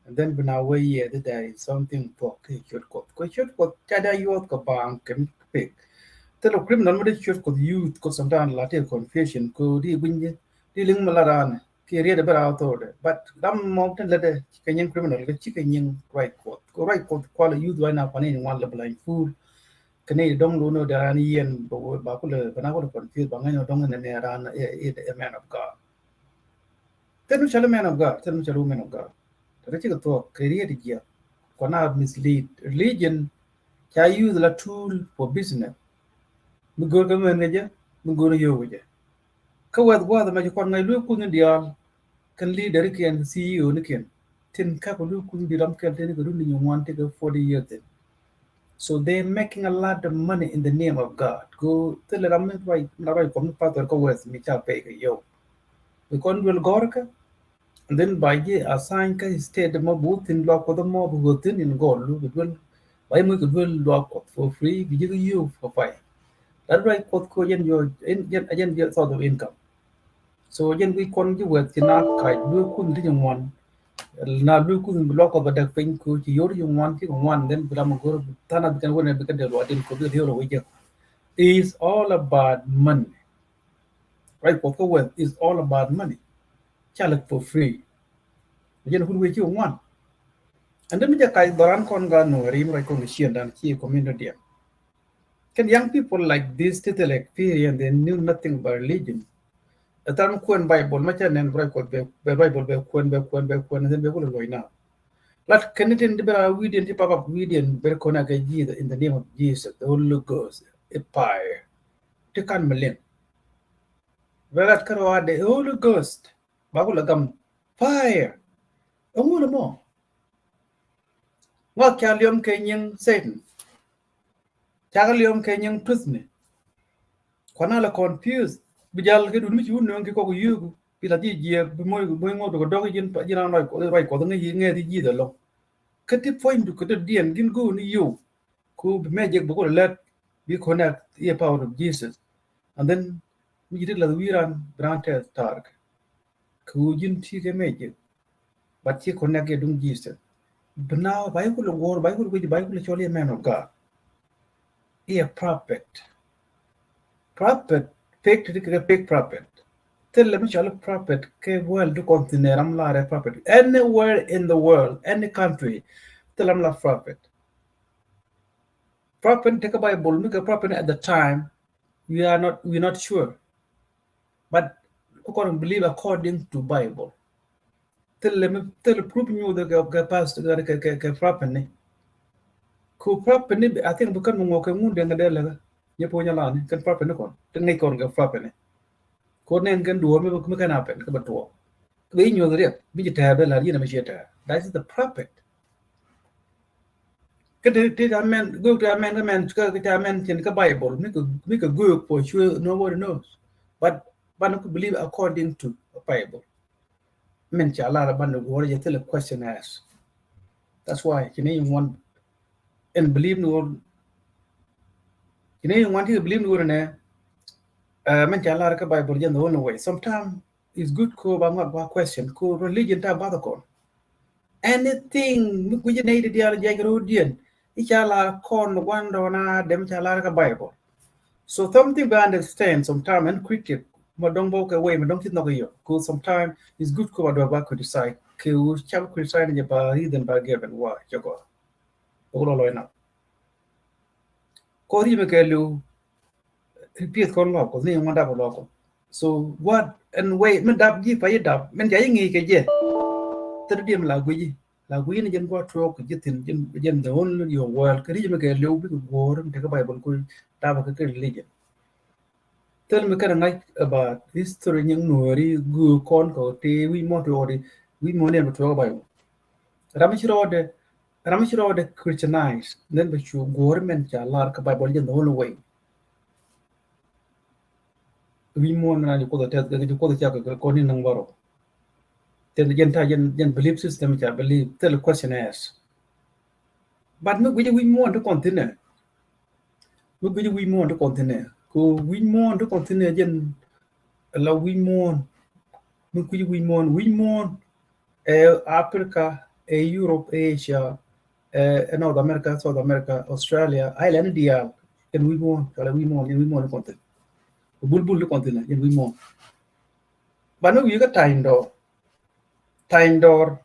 And then bina wee yɛ di there is something thuɔk kɛ ciöt Kuɔth. Kɛ ciöt Kuɔth ca da yuɔth kɛ baaŋ kɛ mi fake. Thilɛ criminal mi di ciöt Kuɔth youth kɛ sometimes la ti confusion kɛ di guinyɛ di liŋ mi la raan kɛ riet a bɛ ra authority. But dam mɔ tin lɛ dɛ kɛ nyin criminal kɛ ci kɛ nyin ruac Kuɔth. Kɛ ruac Kuɔth kualɛ youth right now kɔni in ŋuan lɛ blind fool. Kɛ ni dɔŋ lo ni dɛ raan yɛn ba kulɛ bana kulɛ confuse ba ŋäny dɔŋ ni ni raan a man of God. Thil mi cɔl a man of God, thil mi cɔl a woman of God. Tɛ cikɛ thuɔk kɛ riet jiɛk kɔn a mislead. Religion ca use la tool for business. Mi go̱o̱r kɛ mɛn kɛ jɛ, mi go̱o̱r yio̱w kɛ jɛ. Kä wɛth gua̱a̱th ɛmɛ ci kɔn ŋa̱c luek kuth ni diaal kɛn leader kiɛn, C E O ni kiɛn. Tin kak kɛ luek kuth ni diaal ram kɛl tin kɛ run ni nyin ŋuan ti kɛ forty years thin. So they making a lot of money in the name of God. Go thilɛ ram mi ruac, mi la ruac kɔm ni pastor kä wɛth mi ca pay kɛ yio̱w. Bi kɔn duel gɔ̱rkä. And then ba ji̱ assign kä state mɔ bi wä thi̱n luaak Kuɔth mɔ bi wä thi̱n in gɔl lu bi duel. Ba ji̱ muc kɛ duel luaak Kuɔth for free bi ji̱ kɛ yio̱w for fire. That right Kuɔth ko jɛn jɔ, jɛn, jɛn jɛ source of income. So jɛn guic kɔn ji̱ wɛth ci na kac luek kuth ti ji̱ ŋuan. Na luek kuth bi luaak Kuɔth ba däk piny ko ci yor ji̱ ŋuan ci kɛ ŋuan then bi ram go̱r tha̱a̱n a bi kɛn wä nɛ bi kɛn dee luaak din ko bi kɛ thiol wä jek. Is all about money. Right Kuɔth kä wɛth is all about money. Ca lɛ for free. Jɛn kun wee ci ŋuan. And then mi jɛ kac dhɔran kɔn ga nuɔri mi ruac kɔn ciëndan ci community diɛn. Kɛn young people like this ti thil experience, they knew nothing about religion. Ɛ thar mi kuɛn Bible ma ca nɛn bi ruac Kuɔth bɛ, bɛ Bible bɛ kuɛn, bɛ kuɛn, bɛ kuɛn, and then bɛ kulɛ luɔc na. Lat kɛn ni tin di bɛ ra wi̱diɛn ti pop up wi̱diɛn bɛ kɔn a kɛ Jesus, in the name of Jesus, the Holy Ghost, a fire. Ti kan mi liŋ. Bɛ lat kärɔa the Holy Ghost. Ba ku la gam fire. Ɛŋu ni mɔ? Ŋɔak ca liɔm kɛ nyiŋ Satan. Cakɛ liɔm kɛ nyiŋ tuthni. Kuana la confuse. Bi jal kɛ dun mi ci wun nööŋ ki kɔk yio̱o̱ku. Bi la ji̱ jiɛɛk bi moc, moc ŋuɔ̱t bi kɛ dɔk ji̱n, ji̱n ran ruac Kuɔth, ruac Kuɔth ŋäc, ŋäc ji̱ ji̱th ɛlɔ̱ŋ. Kä ti puɔ̱nydu kɛ dɔ̱diɛn gin go̱o̱k ni yio̱w. Ku bi magic bi kulɛ lät bi connect i̱ power of Jesus. And then mi ji̱ ti lath wi̱i̱ ran bi ran tɛth ta̱a̱rkɛ. Kɛ ɣöö ji̱n ti kɛ magic. But ci connect yɛ duŋ Jesus. Bi naath ba yi kulɛ guɔ̱ɔ̱r, ba yi kulɛ guic, ba yi kulɛ cɔl i̱ a man of God. I̱ a prophet. Prophet, fake ti kɛ fake prophet. Thilɛ mi cɔal i̱ prophet kɛ world ti kɔn thi̱n ɛ ram lar ɛ prophet. Anywhere in the world, any country, thilɛ ram lar prophet. Prophet tekɛ Bible, mi kɛ prophet at the time, we are not, we are not sure. But kukɔn believe according to Bible. Thilɛ mi, thilɛ proof nyuuth kɛ, kɛ past, kɛ, kɛ, kɛ, kɛ prophet ni. Ku prophet ni, I think, bi kɛn mi ŋuɔ kɛ ŋun deŋ kɛ dee lɛ kɛ. Nyɛ puɔ̱ny a la ni, kɛn prophet ni kɔn. Ti ŋäc kɔn kɛ prophet ni. Kɔn nɛn kɛn duɔ̱ɔ̱r mi, mi kɛn happen, kɛ bɛ tuɔɔk. Kɛ bɛ inyuɔth riɛk, bi ji̱ tɛɛr bɛ la̱r, yɛn a mi ciɛ tɛɛr. That is the prophet. Kä ti, ti ta mɛn, gök ti ta mɛn, kä mɛn, kä, kä ta mɛn cin kä Bible, mi kɛ, mi kɛ gök for sure, nobody knows. But, but you believe according to the Bible. Mɛn ca lar banɛ guɔ̱ɔ̱r jɛ thilɛ question ask. That's why, ci ni ŋuan, ɛn believe ni wor, ci ni ŋuan ti believe ni wor nɛ, uh, mɛn ca lar kä Bible jɛ the only way. Sometimes, it's good ko ba ŋuak ba question ko religion ta bath kɔn. Anything mi kui̱ci nɛy ti diaal jiac ro̱o̱diɛn, i̱ ca lar kɔn gua̱ndɔɔŋna dee mi ca lar kä Bible. So something ba understand sometimes, ɛn critic ma dɔ̱ŋ bä kɛ way ma dɔ̱ŋ ci nhɔk i̱ yɔ. Ko sometimes it's good ko ba duɔk ba criticize. Kɛ wu ca criticize ni jɛ ba reason ba given wa cɛ gɔaa. Ko lɔ lɔc na. Ko ri mi kɛ liw, pieth kɔn lɔk kɔ, ni ŋuan dap lɔk kɔ. So what, ɛn way mi dap ji̱ pa ji̱ dap, min ca ji̱ ŋi̱i̱c kɛ jɛ. Thil diɛm la gui̱ci, la gui̱ci ni jɛn gua̱ tuɔɔk kɛ ji̱ thi̱n, jɛn, jɛn the only your world. Kɛ ri mi kɛ liw bikɛ guɔ̱ɔ̱r mi tekɛ Bible kui̱ dap kɛ kɛ religion. Thil mi kɛn ŋa̱c about history nyin nuɔɔri gök kɔn kɔ ti wi̱i̱ muɔ̱ɔ̱n ti ɣɔri wi̱i̱ muɔ̱ɔ̱n ni ɛn bi tuɔɔk Bible. Ram mi ci rɔɔdɛ, ram mi ci rɔɔdɛ Christianize, then bɛ cu guɔ̱ɔ̱r mɛn ca lar kä Bible jɛn the only way. Wi̱i̱ muɔ̱ɔ̱n mɛn a ji̱ Kuoth a tɛth, ji̱ Kuoth a cak kɛ kɔn ni naŋ bärɔw. Then jɛn ta jɛn, jɛn belief system ca believe, thil question ask. But mi gui̱ci wi̱i̱ muɔ̱ɔ̱n ti kɔn thi̱n ɛ. Mi gui̱ci wi̱i̱ muɔ̱ɔ̱n ti kɔn thi̱n ɛ. Ko wi̱i̱ muɔ̱ɔ̱n ti kɔn thi̱n ɛ jɛn la wi̱i̱ muɔ̱ɔ̱n. Mi gui̱ci wi̱i̱ muɔ̱ɔ̱n, wi̱i̱ muɔ̱ɔ̱n ɛ Africa, ɛ Europe, ɛ Asia, ɛ, ɛ North America, South America, Australia, island diaal. Jɛn wi̱i̱ muɔ̱ɔ̱n, cɔalɛ wi̱i̱ muɔ̱ɔ̱n, jɛn wi̱i̱ muɔ̱ɔ̱n ti kɔn thi̱n. Ko bulbul ti kɔn thi̱n ɛ, jɛn wi̱i̱ muɔ̱ɔ̱n. But mi wi̱i̱ kä ta̱ny dɔɔr. Ta̱ny dɔɔr.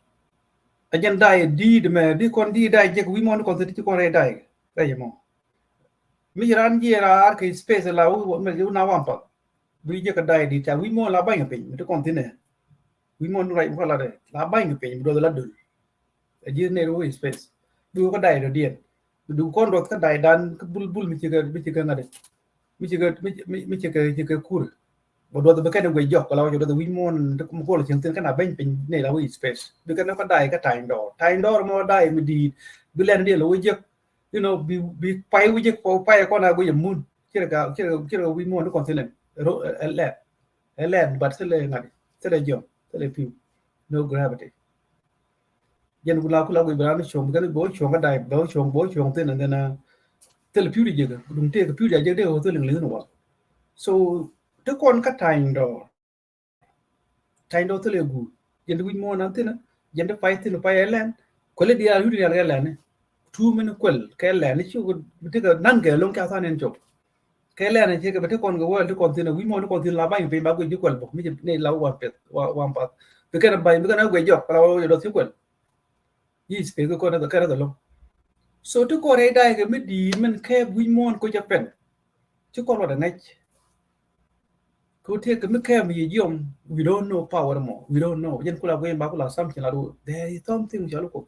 A jɛn da̱y di̱i̱t mɛ, bi kɔn di̱i̱t da̱y jek wi̱i̱ muɔ̱ɔ̱n ti kɔn thi̱n ti ci kɔn rɛy da̱y. Rɛy mɔ. Mi ci raan jiɛ raar kɛ space la wu, wu, wu na waŋ path. Bi jɛ kɛ da̱y di̱t ca wi̱i̱ muɔ̱ɔ̱n la ba̱ny kɛ piny mi ti kɔn thi̱n ɛ. Wi̱i̱ muɔ̱ɔ̱n ruac mi kɔn la dɛ la ba̱ny kɛ piny mi duɔth la döl. Ɛ ji̱ nɛy ru space. Bi wä kä da̱y dɔ̱diɛn. Bi duk kɔn duɔth kä da̱y dan kä bulbul mi ci kɛ, mi ci kɛ ŋa̱t. Mi ci kɛ, mi ci, mi, mi ci kɛ, ci kɛ kur. Bɛ duɔth bi kɛn guic jɔk kɛ la wä cɛ duɔth wi̱i̱ muɔ̱ɔ̱n mi kol cieŋ thi̱n kɛn a beny piny nɛy la wä space. Bi kɛn kä da̱y kä ta̱ny dɔɔr. Ta̱ny dɔɔr mɔ da̱y mi di̱i̱t. Bi lɛn diɛn la wä jek. You know, bi, bi pay wi̱cɛ, pay kɔn a guic a mun. Cirɛ ka, cirɛ, cirɛ wi̱i̱ muɔ̱ɔ̱n ti kɔn thi̱n ɛ. Ro, ɛ, ɛ lɛn. Ɛ lɛn, but thilɛ ŋa̱t, thilɛ jiɔm, thilɛ pi̱w. No gravity. Jɛn ku la, ku la guic bi raan cuɔ̱ŋ, bi kɛn bi wä cuɔ̱ŋ kä da̱y, bi wä cuɔ̱ŋ, bi wä cuɔ̱ŋ thi̱n, and then, uh, thilɛ pi̱w di jek, duŋ tëë kɛ pi̱w di a jek dee wä thilɛ ŋli̱n wal. So, ti kɔn kä ta̱ny dɔɔr. Ta̱ny dɔɔr thilɛ guur. Jɛn ti wi̱c muɔ̱ɔ̱n nan thi̱n, jɛn ti pay thi̱n, pay ɛ lɛn. Kuɛl i̱ diaal wi̱c diaal kɛ lɛn. Tuum in kuɛl kɛ lɛn. Ci kɛ bi tekɛ nan kɛ lo̱ŋ ca than in cop. Kɛ lɛn ci kɛ bi ti kɔn kɛ wäl ti kɔn thi̱n, wi̱c muɔ̱ɔ̱n ti kɔn thi̱n la ba̱ny piny ba guic ji̱ kuɛl bä. Mi ci ni la wä wan peth, wa-, wan path. Bi kɛn ba̱ny, bi kɛn a guic jɔk, la wä jɛ dɔth ci kuɛl. Yi space kɛ kɔn kɛ rɛth ɛlɔ̱ŋ. So ti kɔn rɛy da̱y kɛ mi di̱i̱t min kɛɛp wi̱c muɔ̱ɔ̱n koc a pɛn. Ci kɔn rɔɔdɛ ŋäc. Kɛ wä tëëk kɛ mi kɛɛp mi yi jiɔm, we don't know power mɔ. We don't know. Jɛn kula guic ba kula assumption la do. There is something cɔl kɔ.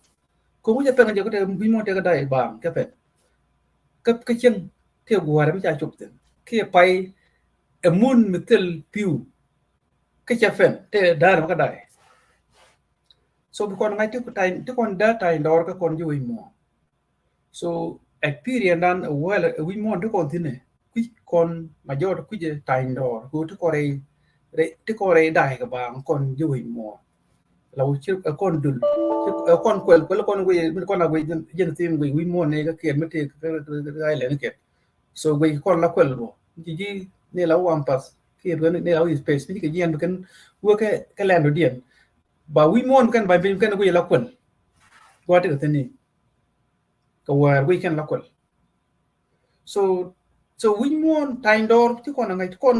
Kɛ wä jɛ pɛn kɛ jɛ kɛ tɛ wi̱c muɔ̱ɔ̱n tɛ kɛ da̱y baaŋ kɛ pɛn. Kä, kä cieŋ tëë gua̱a̱rɛ mi ca cop thi̱n. Kiɛ pay ɛ mun mi thil pi̱w. Kä cɛ pɛn tëë da̱a̱r mi kä da̱y. So bi kɔn ŋa̱c ti kɔn da̱a̱ ta̱ny dɔɔr kä kɔn ji̱ wi̱c muɔ̱ɔ̱n. So experience dan ɛ wäl ɛ wi̱c muɔ̱ɔ̱n ti kɔn thi̱n ɛ kui̱c kɔn majɔɔt kui̱c ɛ ta̱ny dɔɔr kɛ ti kɔn rɛy, rɛy, ti kɔn rɛy da̱a̱ kɛ baaŋ kɔn ji̱ wi̱c muɔ̱ɔ̱n. La wi̱c ci ɛ kɔn dul ɛ kɔn kuɛl, kuɛl kɔn wi̱c, mi kɔn a wi̱c jɛn thi̱n wi̱c, wi̱c muɔ̱ɔ̱n ni kä kiɛt mi tëë kä, kä, kä, kä island kiɛt. So guic kɔn la kuɛl bɔ. Mi ci ji̱ ni la wä wan path kiɛ ni la wä space. Mi ci kɛ jiɛn bi kɛn wä kɛ, kɛ lɛn dɔ̱diɛn. Ba wi̱i̱ muɔ̱ɔ̱n bi kɛn ba̱ny piny bi kɛn guic la kuɛl. Gua̱a̱th ti kɛ thi̱n ni kɛ wäär guic kɛn la kuɛl. So, so wi̱c muɔ̱ɔ̱n ta̱ny dɔɔr ti kɔn a ŋäc ti kɔn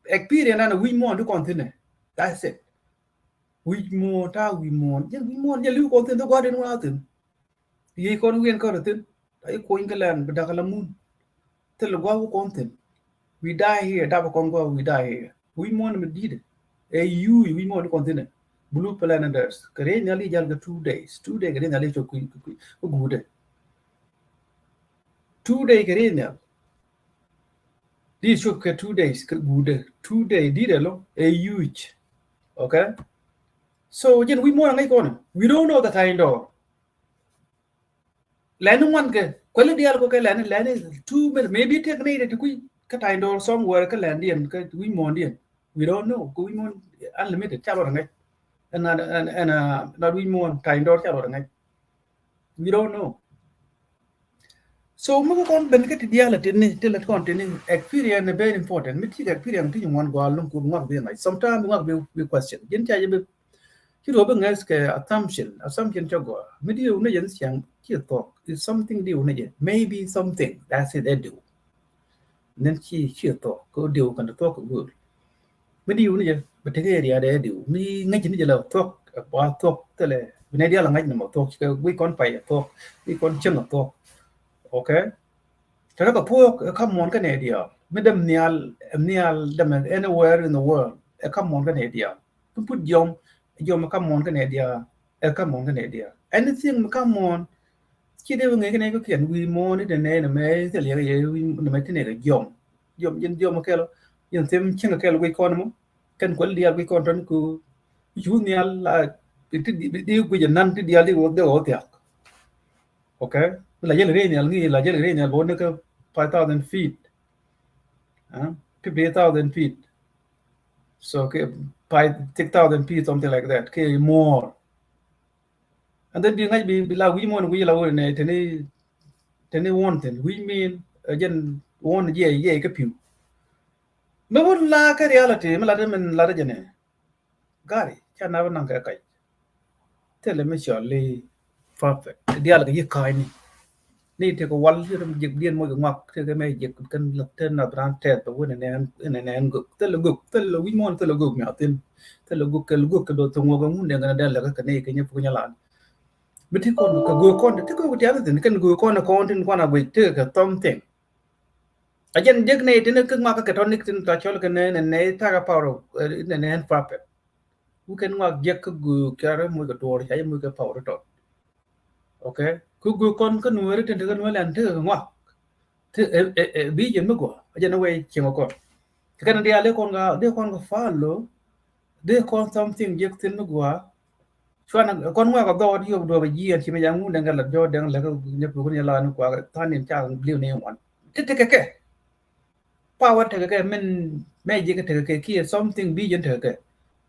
experience an a wi̱c muɔ̱ɔ̱n ti kɔn thi̱n ɛ. That's it. Wi̱c muɔ̱ɔ̱n ta̱a̱ wi̱c muɔ̱ɔ̱n jɛn wi̱c muɔ̱ɔ̱n jɛn li̱w kɔn thi̱n ti gua̱a̱th den wä thi̱n. Yiëë kɔn wi̱i̱n kɔn thi̱n. Ta̱a̱ i̱ kuɔny kɛ lɛn bi da̱k la mun. Thil gua̱a̱th wä kɔn thi̱n. We die here, dap kɔn gua̱a̱th, we die here. Wi̱c muɔ̱ɔ̱n mi di̱t ɛ. Ɛ yuuc wi̱c muɔ̱ɔ̱n ti kɔn thi̱n ɛ. Blue Planet Earth. Kɛ rɛy nhial i̱ jal kɛ two days. Two day kɛ rɛy nhial i̱ cop kui̱ kui̱ kui̱ guudɛ. Two day kɛ rɛy nhial. Di cop kɛ two days kɛ guudɛ. Two day di̱t ɛ lɔ. Ɛ yuuc. Okay? So jɛn wi̱c muɔ̱ɔ̱n a ŋäc kɔn. We don't know the time dɔɔr. Lɛni ŋuan kɛ kuɛli diaal kɔ kɛ lɛni lɛni two minutes, maybe tek ni iti ti kui̱ kä ta̱ny dɔɔr somewhere kä lɛn diɛn kä wi̱c muɔ̱ɔ̱n diɛn. We don't know. Kɛ wi̱c muɔ̱ɔ̱n unlimited ca rɔ ŋäc. Ɛn ɛn ɛn not wi̱c muɔ̱ɔ̱n ta̱ny dɔɔr ca rɔ ŋäc. We don't know. So mi kɛ kɔn ben kä ti diaal a tini ti lɛ kɔn tini experience ni very important. Mi ti kɛ experience ti ŋuan gua̱a̱l lum kut ŋuak bi ŋa̱c. Sometimes ŋuak bi bi question. Jin ca jɛ bi Ci ruɔ̱p bi ŋäth kɛ assumption, assumption cɛ gɔaa. Mi diw ni jɛ ni ciaŋ ci thuɔ̱k, is something diw ni jɛ. Maybe something, that's it, ɛ diw. Nen ci ci thuɔ̱k kɛ diw kɛn thuɔ̱k kɛ go̱o̱l. Mi diw ni jɛ bɛ tekɛ area dɛ ɛ diw. Mi ŋäc ni jɛ la thuɔ̱k, ɛ ba thuɔ̱k thilɛ. Bi nɛ dial ŋäc ni mɔ thuɔ̱k ci kɛ wi̱c kɔn pay ɛ thuɔ̱k, wi̱c kɔn cieŋ ɛ thuɔ̱k. Okay? Tɛ rɛ kɛ thuɔ̱k ɛ ka̱m muɔ̱ɔ̱n kɛn ɛ dial. Mi dɛm nhial, nhial dɛm anywhere in the world ɛ ka̱m muɔ̱ɔ̱n kɛn ɛ dial. Kä put jiɔm, jiɔm ɛ ka̱m muɔ̱ɔ̱n kɛnɛ diaal, ɛ ka̱m muɔ̱ɔ̱n kɛnɛ diaal. Anything mi ka̱m muɔ̱ɔ̱n ci dee wä ŋäc kɛnɛ kɛ kiɛn wi̱i̱ muɔ̱ɔ̱n ni dee nɛy nɛ mɛ thil yɛ yɛ wi̱i̱ nɛ mɛ ti nɛ kɛ jiɔm. Jiɔm jin jiɔm kɛl, jin thim cieŋ kɛl guic kɔn mɔ. Kɛn kuɛl diaal guic kɔn tɔn ku cu nhial la ti di guic nan ti diaal di wä dee wä thiak. Okay? La jɛl rɛy nhial ŋi̱i̱c, la jɛl rɛy nhial bä wä ni kä five thousand feet. Fifty thousand feet. So kɛ five, six thousand feet, something like that. Kɛ more. And then bi ŋa̱c bi la wi̱i̱ muɔ̱ɔ̱n wi̱i̱ la wä nɛ teni teni one thing. Wi̱i̱ min jɛn one jiɛ jiɛ kä pi̱w. Mi wä la kä reality mi la te min la te jɛ nɛ. Gari ca na bä naŋ kɛ kac. Thilɛ mi cɔl i̱ perfect diaal kɛ yi ka̱a̱cni. Ni tekɛ wal ci rim jiɛk diɛn moc kɛ ŋuak tekɛ mɛ jiɛk kɛn lät te nath raan tɛth bɛ wen ɛnɛ ɛn gök thilɛ gök thilɛ wi̱c muɔ̱ɔ̱n thilɛ gök mi a thin. Thilɛ gök kɛ gök kɛ do̱th thok ŋuɔk ɛŋun dɛŋ kɛn dɛn lɛ kä kɛ ni kɛ nyɛ puk nyɛ lan. Mi ti kɔn kɛ gök kɔn ti gök ti a thin kɛn gök kɔn kɔn tin kuan a guic tekɛ kɛ thɔm thing. A jɛn jek nɛy tin kä ŋuak kä kɛ tɔn nik tin tɔ cɔl kɛ nɛ nɛ nɛ tak a power of nɛ nɛ ɛn puppet. Wukɛn ŋuak jek kä gök ca rɛ muc kɛ duɔɔr ca jɛ muc kɛ power tɔt. Okay. Kä gök kɔn kä nuɛri tin te kä nuɛri lɛn te kɛ ŋuak. Te ɛ ɛ ɛ bi jɛn mi gua a jɛn wɛ cieŋ kɔn. Kɛ kɛn diaal dee kɔn ka dee kɔn ka follow. Dee kɔn something jek thin mi gua. Cuan kɔn ŋuak a dhɔɔt yop duɔp a jiɛn ci mi jaŋ ŋun dɛŋ kɛ lat jɔɔt dɛŋ lɛ kä nyɛ puk ni la ni kua than in ca liu ni wan. Ti ti kɛ kɛ. Power tekɛ kɛ min mɛ jek tekɛ kɛ kiɛ something bi jɛn tekɛ kɛ.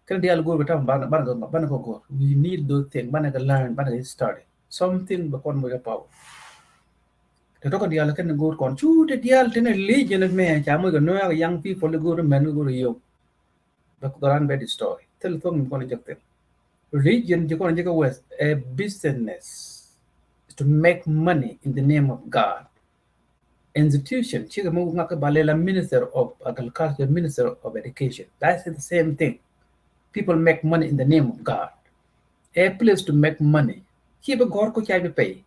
Kɛn diaal go̱o̱r kɛ tam ban ban kɛ ban kɛ go̱o̱r. We need those things ban kɛ learn ban kɛ study. Something bɛ kɔn mɔ kɛ power. Te tɔkɛ diaal kɛn go̱o̱r kɔn cu te diaal te ne religion mɛ ca mɔ kɛ nuɛ kɛ young people go̱o̱r mɛn go̱o̱r yop. Bɛ kudaran bɛ destroy. Thil thok mi kɔn jek thil. Religion jek kɔn jek west a business to make money in the name of God. Institution ci kɛ mi ŋak kɛ ba lɛ la minister of agriculture, minister of education. That's the same thing. People make money in the name of God. A place to make money. Ci bi gɔr ko ca bi pay.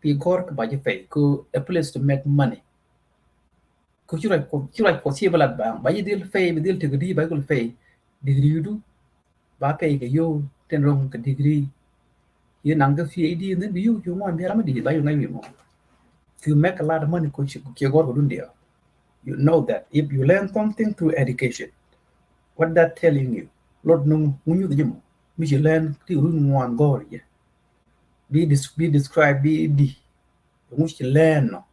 Bi gɔr kɛ ba ji pay ko a place to make money. Ku ci ruac kuɔth ci ruac kuɔth ci bä lat baŋ ba yi dhil pay bi dhil tek di ba yi kul pay. Degree du ba pay kɛ yo ten rong kɛ degree. Yi naŋ kɛ PhD ni bi yo yo ŋuan bi alam di ba yo ŋa̱c wi mɔ. You make a lot of money ko ci kiɛ gɔr ko dun dia. You know that if you learn something through education, what that telling you? Lot nu ŋu nyuth jimo mi ci learn ti run ŋuan gɔr je. Bi dis bi describe bi di ŋu ci learn no.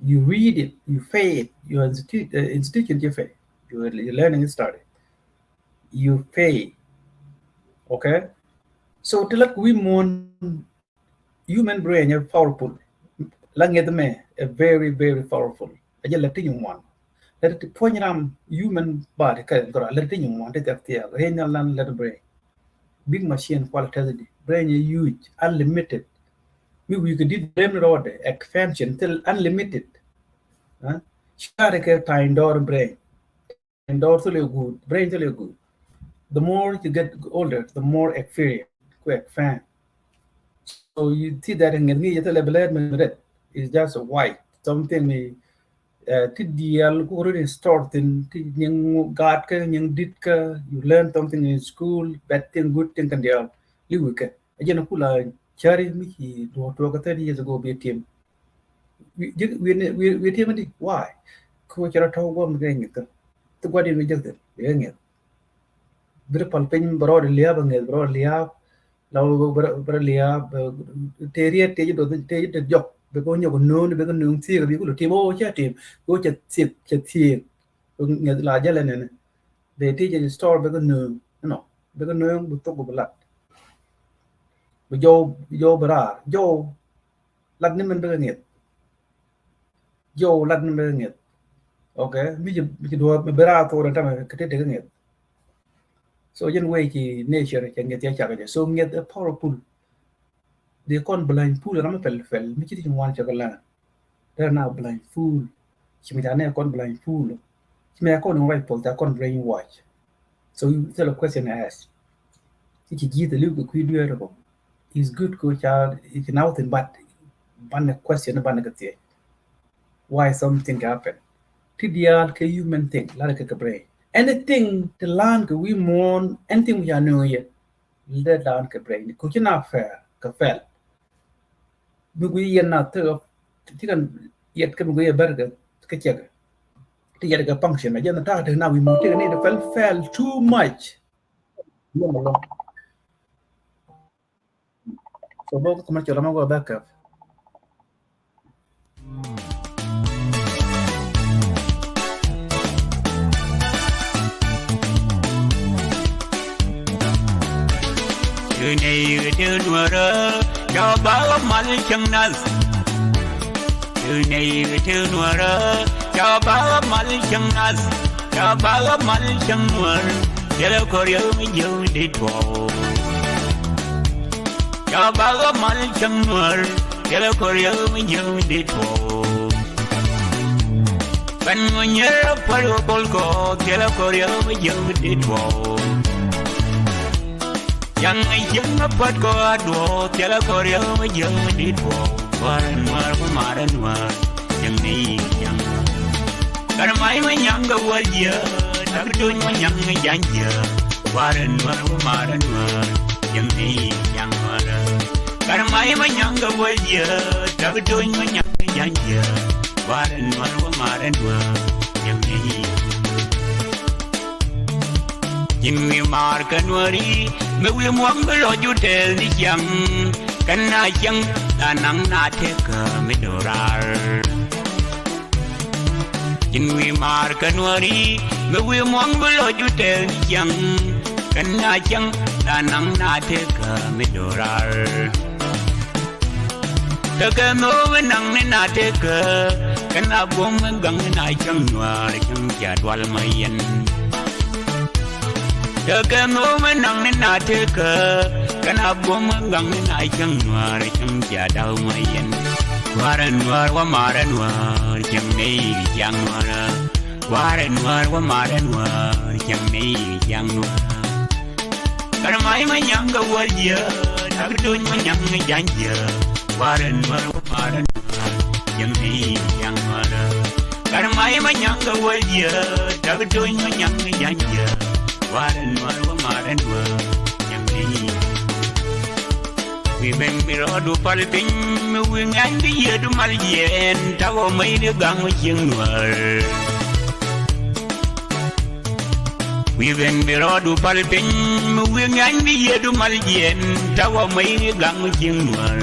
You read it, you pay it, your institu uh, institution you pay, your learning study, you pay. Okay. So ti lat ku wi̱i̱ muɔ̱ɔ̱n human brain is powerful. La ŋiɛth mɛ a very very powerful. A jɛ la ti nyuŋ wan la ti puɔ̱ny ram human body kɛ gɔra la ti nyuŋ wan ti thiak thiak ri nyal lan la ti brain. Big machine kual tɛth di brain ɛ huge, unlimited. Mi wi̱i̱ kɛ di̱t brain rɔɔdɛ, expansion thil unlimited. Ɛ? Cari kɛ ta̱a̱ny dɔɔr brain. Ta̱a̱ny dɔɔr thil ɛ guut, brain thil ɛ guut. The more you get older, the more experience ku expand. So you see that ŋi̱eth ŋi̱i̱c thil ɛ bi lɛɛt mi red. It's just a white something mi, uh, ti diaal ku rɔ store thin, ti nyiŋ gaat kä, nyiŋ di̱t kä, you learn something in school, bad thing, good thing kɛn diaal. Li̱w kɛ. A jɛn a kula cari mi ci duɔ̱ɔ̱r tuɔɔk kä thirty years ago bi a tiɛm. Wi̱i̱, wi̱i̱, wi̱i̱, wi̱i̱ tiɛm di, why? Kɛ ɣöö cɛ rɔ tɔ̱ guɔ̱m kɛ ŋi̱th kä. Ti gua̱diɛn wi̱i̱ jek thi̱n, wi̱i̱ kɛ ŋi̱th. Bi rɔ pal piny, bɛ rɔɔdɛ lia̱a̱p a ŋi̱th, bɛ rɔɔdɛ lia̱a̱p. La bɛ, bɛ, bɛ rɔɔdɛ lia̱a̱p, bɛ, tëë riet tëë ji̱ duɔth, tëë ji̱ duɔth jɔk. Bɛ kɛ wä nyɔk no̱o̱ŋ, bɛ kɛ no̱o̱ŋ thiek, bɛ kɛ wä tiɛm, o, cɛ tiɛm. Kɛ ɣöö cɛ thiek, cɛ thiek. Ŋi̱th la jälɛ nɛnɛ. Bɛ tëë jɛ store bɛ kɛ no̱o̱ŋ, you know, bɛ kɛ no̱o̱ŋ, bɛ thok bɛ lat. Bɛ jɔw, jɔw bɛ raar, jɔw lat ni mɛn bɛ kɛ ŋi̱eth. Jɔw lat ni mɛn bɛ kɛ ŋi̱eth. Okay, mi ci, mi ci duɔ̱ɔ̱p mi bɛ raar thok rɛn tamɛ kɛ tëë tekɛ ŋi̱eth. So jɛn wee ci nature cɛ ŋi̱eth cɛ cak jɛ. So ŋi̱eth ɛ powerful. Dee kɔn blind fool ram mi pɛl pɛl mi ci ti ci ŋuan cɛ kɛ lan. Dee na blind fool. Ci mi ca nɛ kɔn blind fool. Ci mi ca kɔn in right pɔl ca kɔn brainwash. So you tell a question as. Ci ci ji̱ the liw kɛ kui̱ dueer kɔ. Is good ko ca, you can out in, but banɛ question, banɛ kɛ thiec. Why something happen? Ti diaal kɛ human thing, lar kɛ kɛ brain. Anything ti lan kɛ wi̱i̱ muɔ̱ɔ̱n, anything wi̱i̱ ca nööŋ yɛ. Lɛ dan kɛ brain. Ku ci na fɛl, kɛ fɛl. Mi gui yɛn na thik, thik kan yɛt kɛ mi gui yɛ bɛr kɛ, kɛ cɛk. Ti yɛt kɛ function. Jɛn na ta̱a̱ ti na wi̱i̱ muɔ̱ɔ̱n ti kɛ ni fɛl, fɛl too much. Yɛn a lɔ. So bä kumɛ cɔl ma gua backup. Tëë nɛy tëë nuäärä, ca bä mal cäŋ nath. Tëë nɛy tëë nuäärä, ca bä mal cäŋ nath. Ca bä mal cäŋ nuäär. Thilɛ kɔr yɛ mi jiäk mi dit tuɔɔk. Ca bä mal cäŋ nuäär. Thilɛ kɔr yɛ mi jiäk mi dit tuɔɔk. Pɛn mi nyɛr pär wä pɔl kɔ. Thilɛ kɔr yɛ mi jiäk mi dit tuɔɔk. Yaŋ jiäk mi pät kɔ a duɔɔk. Thilɛ kɔr yɛ mi jiäk mi dit tuɔɔk. Warɛ nuäär wä marɛ nuäär. Cäŋ ni yaŋ. Kar may ma nyaŋ ga wal jiä, tak duny ma nyaŋ ga jan jiä. Warɛ nuäär wa marɛ nuäär, cäŋ ni yaŋ nuäärä. Kar may ma nyaŋ ga wal jiä, tak duny ma nyaŋ ga jan jiä. Warɛ nuäär wa marɛ nuäär, cäŋ ni. Ji̱n wi̱i̱ maar kä nuääri, mi wi̱i̱ muɔ̱ŋ bi lɔ ju tɛɛl ni ciaŋ. Kɛn na ciaŋ, na naŋ na tëëkä mi do̱raar. Ji̱n wi̱i̱ maar kä nuääri, mi wi̱i̱ muɔ̱ŋ bi lɔ ju tɛɛl ni ciaŋ. Kɛn na ciaŋ, na naŋ na tëëkä mi do̱raar. Tekɛ nhöö mi naŋ ni na tëëkä, kɛn a buɔ̱m mi gaŋ ni na ciaŋ nuäär ciaŋ cia dual ma yɛn. Tekɛ nhöö mi naŋ ni na tëëkä, kɛn a buɔ̱m mi gaŋ ni na ciaŋ nuäär ciaŋ cia daw ma yɛn. Warɛ nuäär wa marɛ nuäär ciaŋ ni ciaŋ nuäärä. Warɛ nuäär wa marɛ nuäär ciaŋ ni ciaŋ nuäärä. Kar may ma nyaŋ ga wal jiä, tak duny ma nyaŋ ga jan jiä. Warɛ nuäär wa marɛ nuäär, cäŋ ni yaŋ nuäärä. Kar may ma nyaŋ ga wal jiä, tak duny ma nyaŋ ga jan jiä. Warɛ nuäär wa marɛ nuäär, cäŋ ni. Wi̱i̱ ben bi rɔɔdu pal piny, mi wi̱i̱ ŋɛn bi yiëëdu mal jiɛɛn, tak wä mäy ni gaŋ wä cieŋ nuäär. Wi̱i̱ ben bi rɔɔdu pal piny, mi wi̱i̱ ŋɛny bi yiëëdu mal jiɛn, tak wä mäy ni gaŋ mi cieŋ nuäär.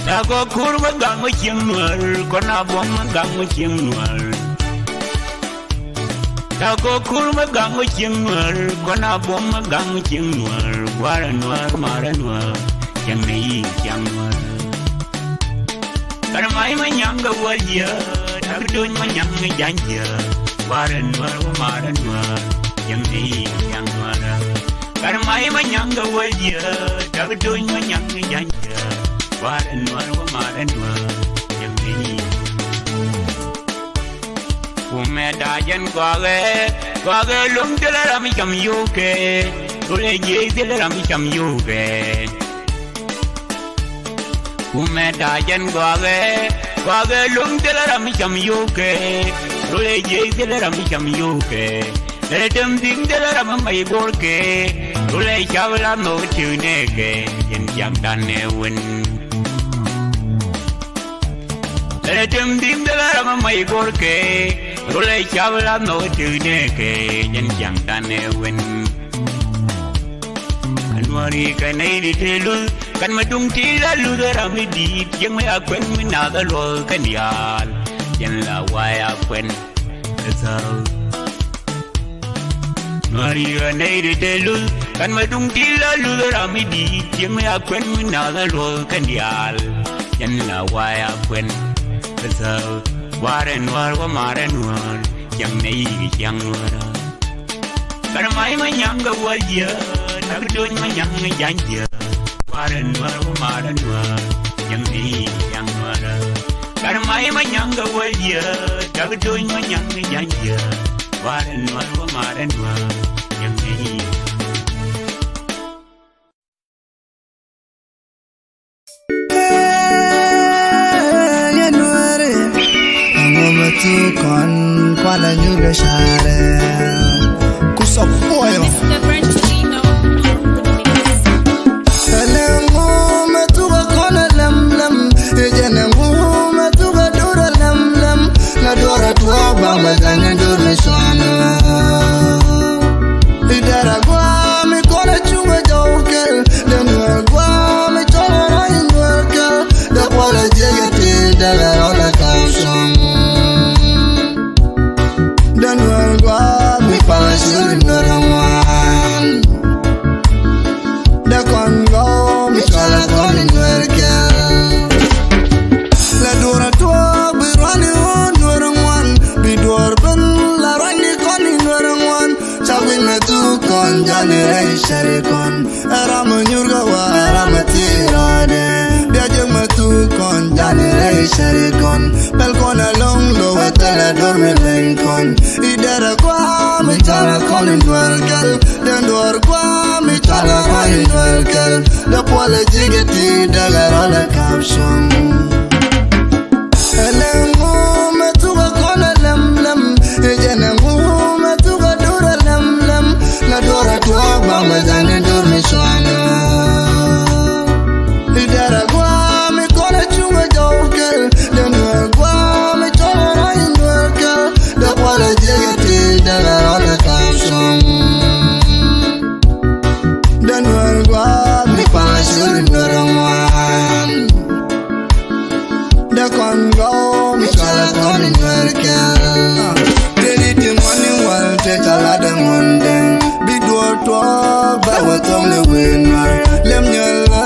Tak kɔ kur mi gaŋ mi cieŋ nuäär, kɔn a buɔ̱m mi gaŋ mi cieŋ nuäär. Tak kɔ kur mi gaŋ mi cieŋ nuäär, kɔn a buɔ̱m mi gaŋ mi cieŋ nuäär. Warɛ nuäär, marɛ nuäär, cieŋ ni yi cieŋ nuäär. Kar may ma nyaŋ ga wal jiä, tak duny ma nyaŋ ga jan jiä. Warɛ nuäär wa marɛ nuäär, cieŋ ni cieŋ nuäärä. Kar may ma nyaŋ kɛ wäl jiɛ, tak do̱ny ma nyaŋ kɛ ja̱ny jiɛ. Warɛ nuɔr wä marɛ nuɔr, yɛ mi. Kumɛ da̱a̱ jɛn gɔakɛ, gɔakɛ lo̱ŋ thilɛ ram mi cam yokɛ. Rulɛ jiɛ thilɛ ram mi cam yokɛ. Kumɛ da̱a̱ jɛn gɔakɛ, gɔakɛ lo̱ŋ thilɛ ram mi cam yokɛ. Rulɛ jiɛ thilɛ ram mi cam yokɛ. Lɛrɛ tem thi̱n thilɛ ram mi mac guɔ̱rkɛ. Rulɛ cap la nhɔk ti̱w nɛɛkɛ, jɛn ciaŋdan ɛ wen. Lɛrɛ tem thi̱n thilɛ ram mi mac guɔ̱rkɛ. Rulɛ cap la nhɔk ti̱w nɛɛkɛ, jɛn ciaŋdan ɛ wen. Anuari kɛ nɛy di te luth, kan ma duŋ ti la luth ram mi di̱i̱t, jiäk mi a kuɛn mi nath a luɔth kɛn diaal, jɛn la way a kuɛn. Ɛ thaw. Anuari kɛ nɛy di te luth, kan ma duŋ ti la luth ram mi di̱i̱t, jiäk mi a kuɛn mi nath a luɔth kɛn diaal, jɛn la way a kuɛn. Ɛ thaw. Warɛ nuɔr wä marɛ nuɔr, jiäk nɛy di jiäk nuɔr. Kar may ma nyaŋ kɛ wäl jiɛ, tak do̱ny ma nyaŋ kɛ ja̱ny jiɛ. Warɛ nuɔr wä marɛ nuɔr, jiäk nɛy jiäk nuɔr. Kar may ma nyaŋ kɛ wäl jiɛ, tak do̱ny ma nyaŋ kɛ ja̱ny jiɛ. Warɛ nuɔr wä marɛ nuɔr, jiäk nɛy. Yɛ nuɛri, ɛŋu mɛ thuk kɔn kualɛ nyuur kɛ carɛ. Kusɔ puɔyɔ. Ɛlɛ ŋu mɛ thuk kɔn ɛ lɛm lɛm. Ɛ jɛn ɛŋu mɛ thuk ɛ dur ɛ lɛm lɛm. La duɔrɛ tuɔɔk ba mɛ dhɛn ɛ dur mɛ cuanɛ. Idara guam ikɔn a cuŋ a jɔw kel. Den nuɛr guam ikɔn a rɔy nuɛr kel. Dɛ kuɔl a jiɛc a ti dɛ lɛ rɔl a kam cuŋ. Den nuɛr guam ikɔn a cuŋ nuɛr a ŋuan. Dɛ kɔn gɔw mi cɔl a kɔn nuɛr kel. La duɔr a tuɔɔk bi ruan i ɣöö nuɛr a ŋuan. Bi duɔr ben la ruan i kɔn i nuɛr a ŋuan. Ca wi̱c mɛ thuk kɔn jani rɛy cɛri kɔn. Ɛ ram ɛ nyur kɛ wa ɛ ram ɛ thil rɔɔdɛ. Bia jiäk mɛ thuk kɔn jani rɛy cɛri kɔn. Pɛl kɔn ɛ lo̱ŋ lo̱k ɛ thilɛ do̱r mi leny kɔn. Idɛrɛ guam italɛ kɔn in duel kɛl. Den duɔr guam italɛ kɔn in duel kɛl. Dɛ puɔl ɛ ji̱ kɛ ti dɛlɛ rɔl ɛ kap cuɔ̱ŋ. Ɛlɛ ŋu mɛ thuk ɛ kɔn ɛ lɛm lɛm. Ɛ jɛn ɛ ŋu mɛ thuk ɛ dur ɛ lɛm lɛm. La duɔr ɛ tuɔɔk ba mɛ dhɛn in dur mi cuanɛ. Idara guam ikɔn a cuŋ a jɔw kel. Den nuɛr guam ikɔn a rɔy nuɛr kel. Dɛ kuɔl a jiɛk a ti dɛlɛ rɔl ɛ kap cuɔ̱ŋ. Den nuɛr guam ikɔn a cuŋ nuɛr a ŋuan. Dɛ kɔn gɔw mi cɔl a kɔn in nuɛr kɛl. Tëë di ti ŋuan in wal tëë ca lat ɛ ŋuan dɛŋ. Bi duɔr tuɔɔk bɛ wä thɔŋ ni wëë nuɛr. Lem nyɔl la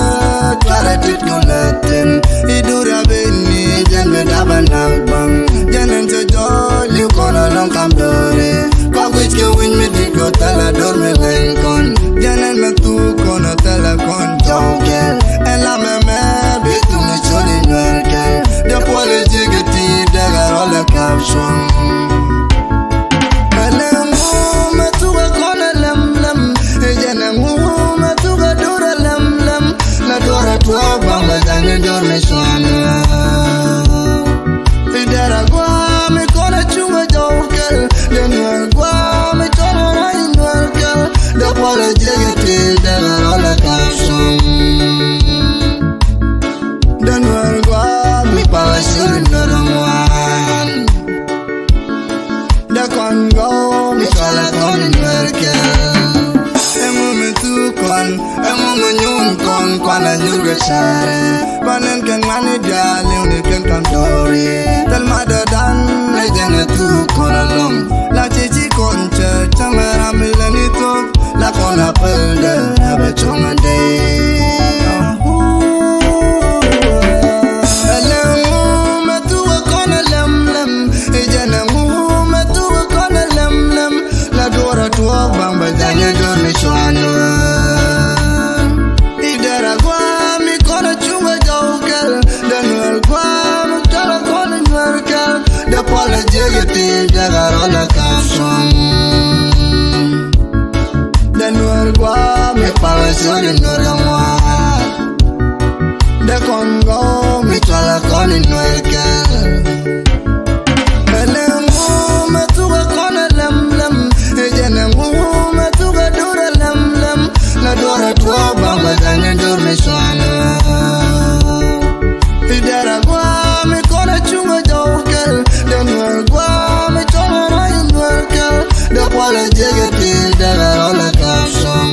tuar a tit kɔn la thin. Idu rabini jɛn mi dap a nak baŋ. Jɛn in cɛ jɔɔl i̱ kɔn a lɔŋ kam do̱ri. Kɔk wi̱c kɛ wi̱ny mi dit kɔ thɛl a do̱r mi leny kɔn. Jɛn ɛn mɛ thuk kɔn a thɛl a kɔn jɔw kɛl. Ɛn la mɛmɛ bi thuk ni col in nuɛr kɛl. Dɛ puɔl ɛ ji̱ kɛ ti dɛk a rɔl ɛ kap cuɔ̱ŋ. Ɛlɛ ŋu mɛ thuk ɛ kɔn ɛ lɛm lɛm. Ɛ jɛn ɛ ŋu mɛ thuk ɛ dur ɛ lɛm lɛm. La duɔr ɛ tuɔɔk ba mɛ dhɛn in dur mi cuanɛ. Idara guam ikɔn a cuŋ a jɔw kel. Den nuɛr guam ikɔn a rɔy nuɛr kel. Dɛ puɔl a jiɛk a ti dɛlɛ rɔl a kap cuɔ̱ŋ. Den nuɛr guam ikɔn a cuŋ nuɛr a ŋuan. Dɛ kɔn gɔw mi cɔl a kɔn in nuɛr kɛl. Ɛŋu mi thuk kɔn, ɛŋu mi nyuun kɔn kuan a nyur kɛ carɛ. Kuan ɛn kɛ ŋuan i̱ diaal li̱w ni kɛn kam do̱ri. Thil ma dɔ̱dan ɛ jɛn ɛ thuk kɔn a lɔŋ. La ci ci kɔn cɛ cäŋ ɛ ram ilɛ ni thuk. La kɔn a päl dee ɛ bɛ cuɔ̱ŋ a dee. Ɛlɛ ŋu mɛ thuk ɛ kɔn ɛ lɛm lɛm. Ɛ jɛn ɛ ŋu mɛ thuk ɛ kɔn ɛ lɛm lɛm. La duɔr a tuɔɔk baŋ bɛ dhany ɛ duɔr ni cuan. Dee nuɛr gua̱a̱ mi pal ciöt i nuɛr kä ŋuan. Dee kɔn gɔw mi cɔl ɛ kɔn i nuɛr kɛl. Ɛn ɛŋu mɛ thuk ɛ kɔn ɛ lɛm lɛm. Ɛ jɛn ɛŋu mɛ thuk ɛ dur ɛ lɛm lɛm. Lɛ duɔr ɛ tuɔɔk bam ɛ dhaŋ in dur mi cuan. I̱ dɛr ɛ gua̱a̱ mi kɔn ɛ cuŋ ɛ jɔw kɛl. Dee nuɛr gua̱a̱ mi cɔl ɛ rɔy nuɛr kɛl. Dee kual ɛ jiɛk ɛ ti dee rɔ lɛ kap cuɔ̱ŋ.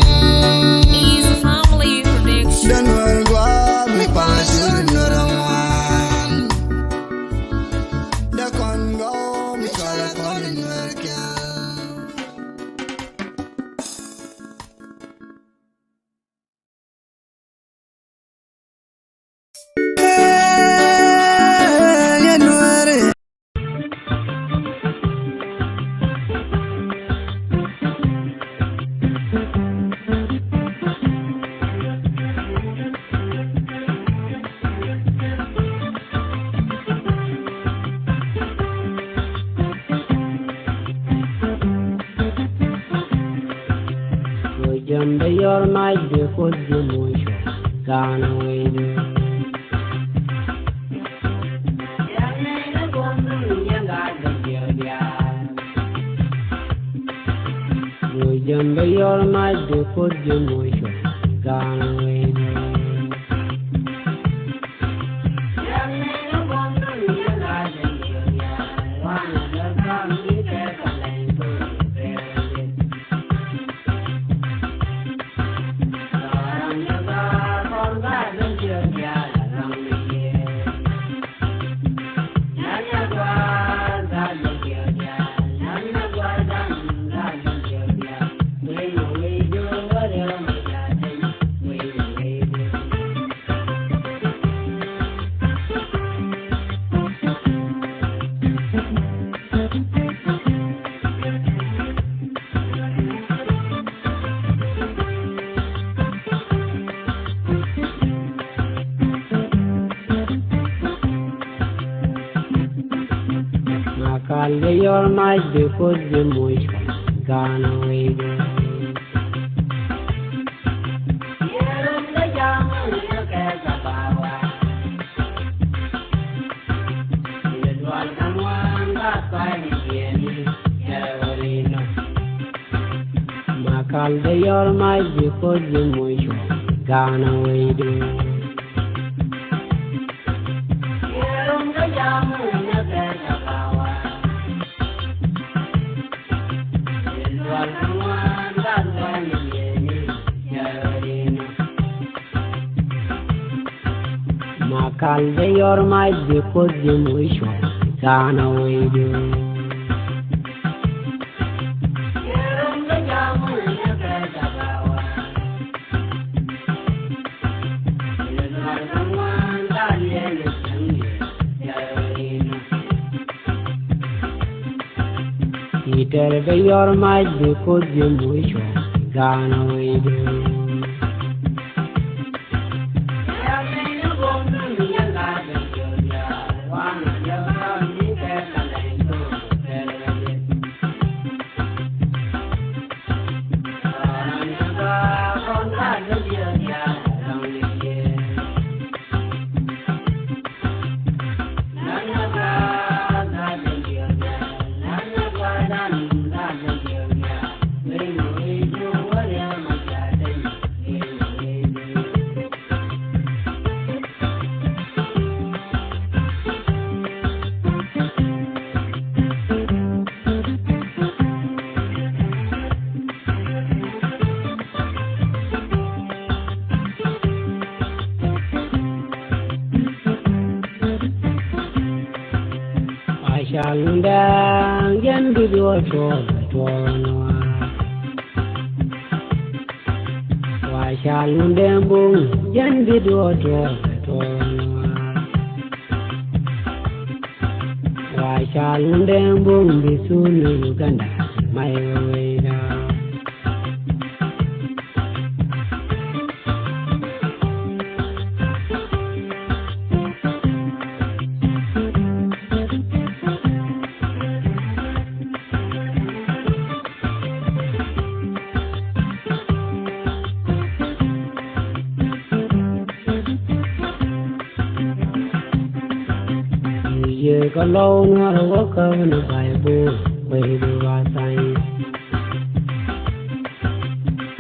Easy Family Production. Dee nuɛr gua̱a̱ mi pal ciöt i nuɛr ɛ ŋuan. Dee kɔn gɔw mi cɔl ɛ kɔn i nuɛr kɛl. Jɛn bɛ yɔr mac bɛ koth jɛ moc. Gaanɛ wecdu. Jɛn bɛ yɔr mac bɛ koth jɛ moc. Gaanɛ wecdu. Makal bɛ yɔr mac bɛ koth jɛ moc. Gaanɛ wecdu. Makal bɛ yɔr mac bɛ koth jɛ moc. Gaanɛ wecdu. Makal bɛ yɔr mac bɛ koth jɛ moc. Gaanɛ wecdu. Itɛr bɛ yɔr mac bɛ koth jɛ moc. Gaanɛ wecdu. Wa cal Lundɛŋ jɛn bi duɔ̱ɔ̱r tuɔɔk tuɔɔk nuaar. Wa cal Lundɛŋ Buŋ jɛn bi duɔ̱ɔ̱r tuɔɔk tuɔɔk nuaar. Wa cal Lundɛŋ Buŋ bi thun ni Uganda, may wewey da. Ka lɔw nuɔr wä kä ni Baibul, wä idu wa tha̱a̱ŋ.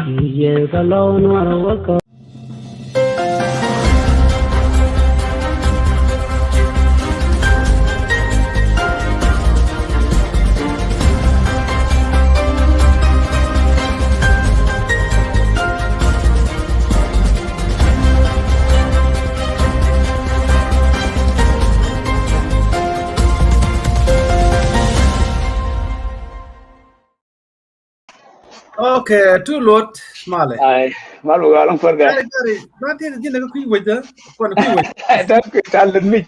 Ti yɛ ka lɔw nuɔr wä kä. Okay, tu luɔt malɛ. Ai, mal wä ɣa̱ lɔŋ far gat. Gari, gari, ba ti ji̱n lɛ kui̱ wec dä, kuan kui̱ wec. Ta̱a̱ kɛ ta̱a̱ lät mic.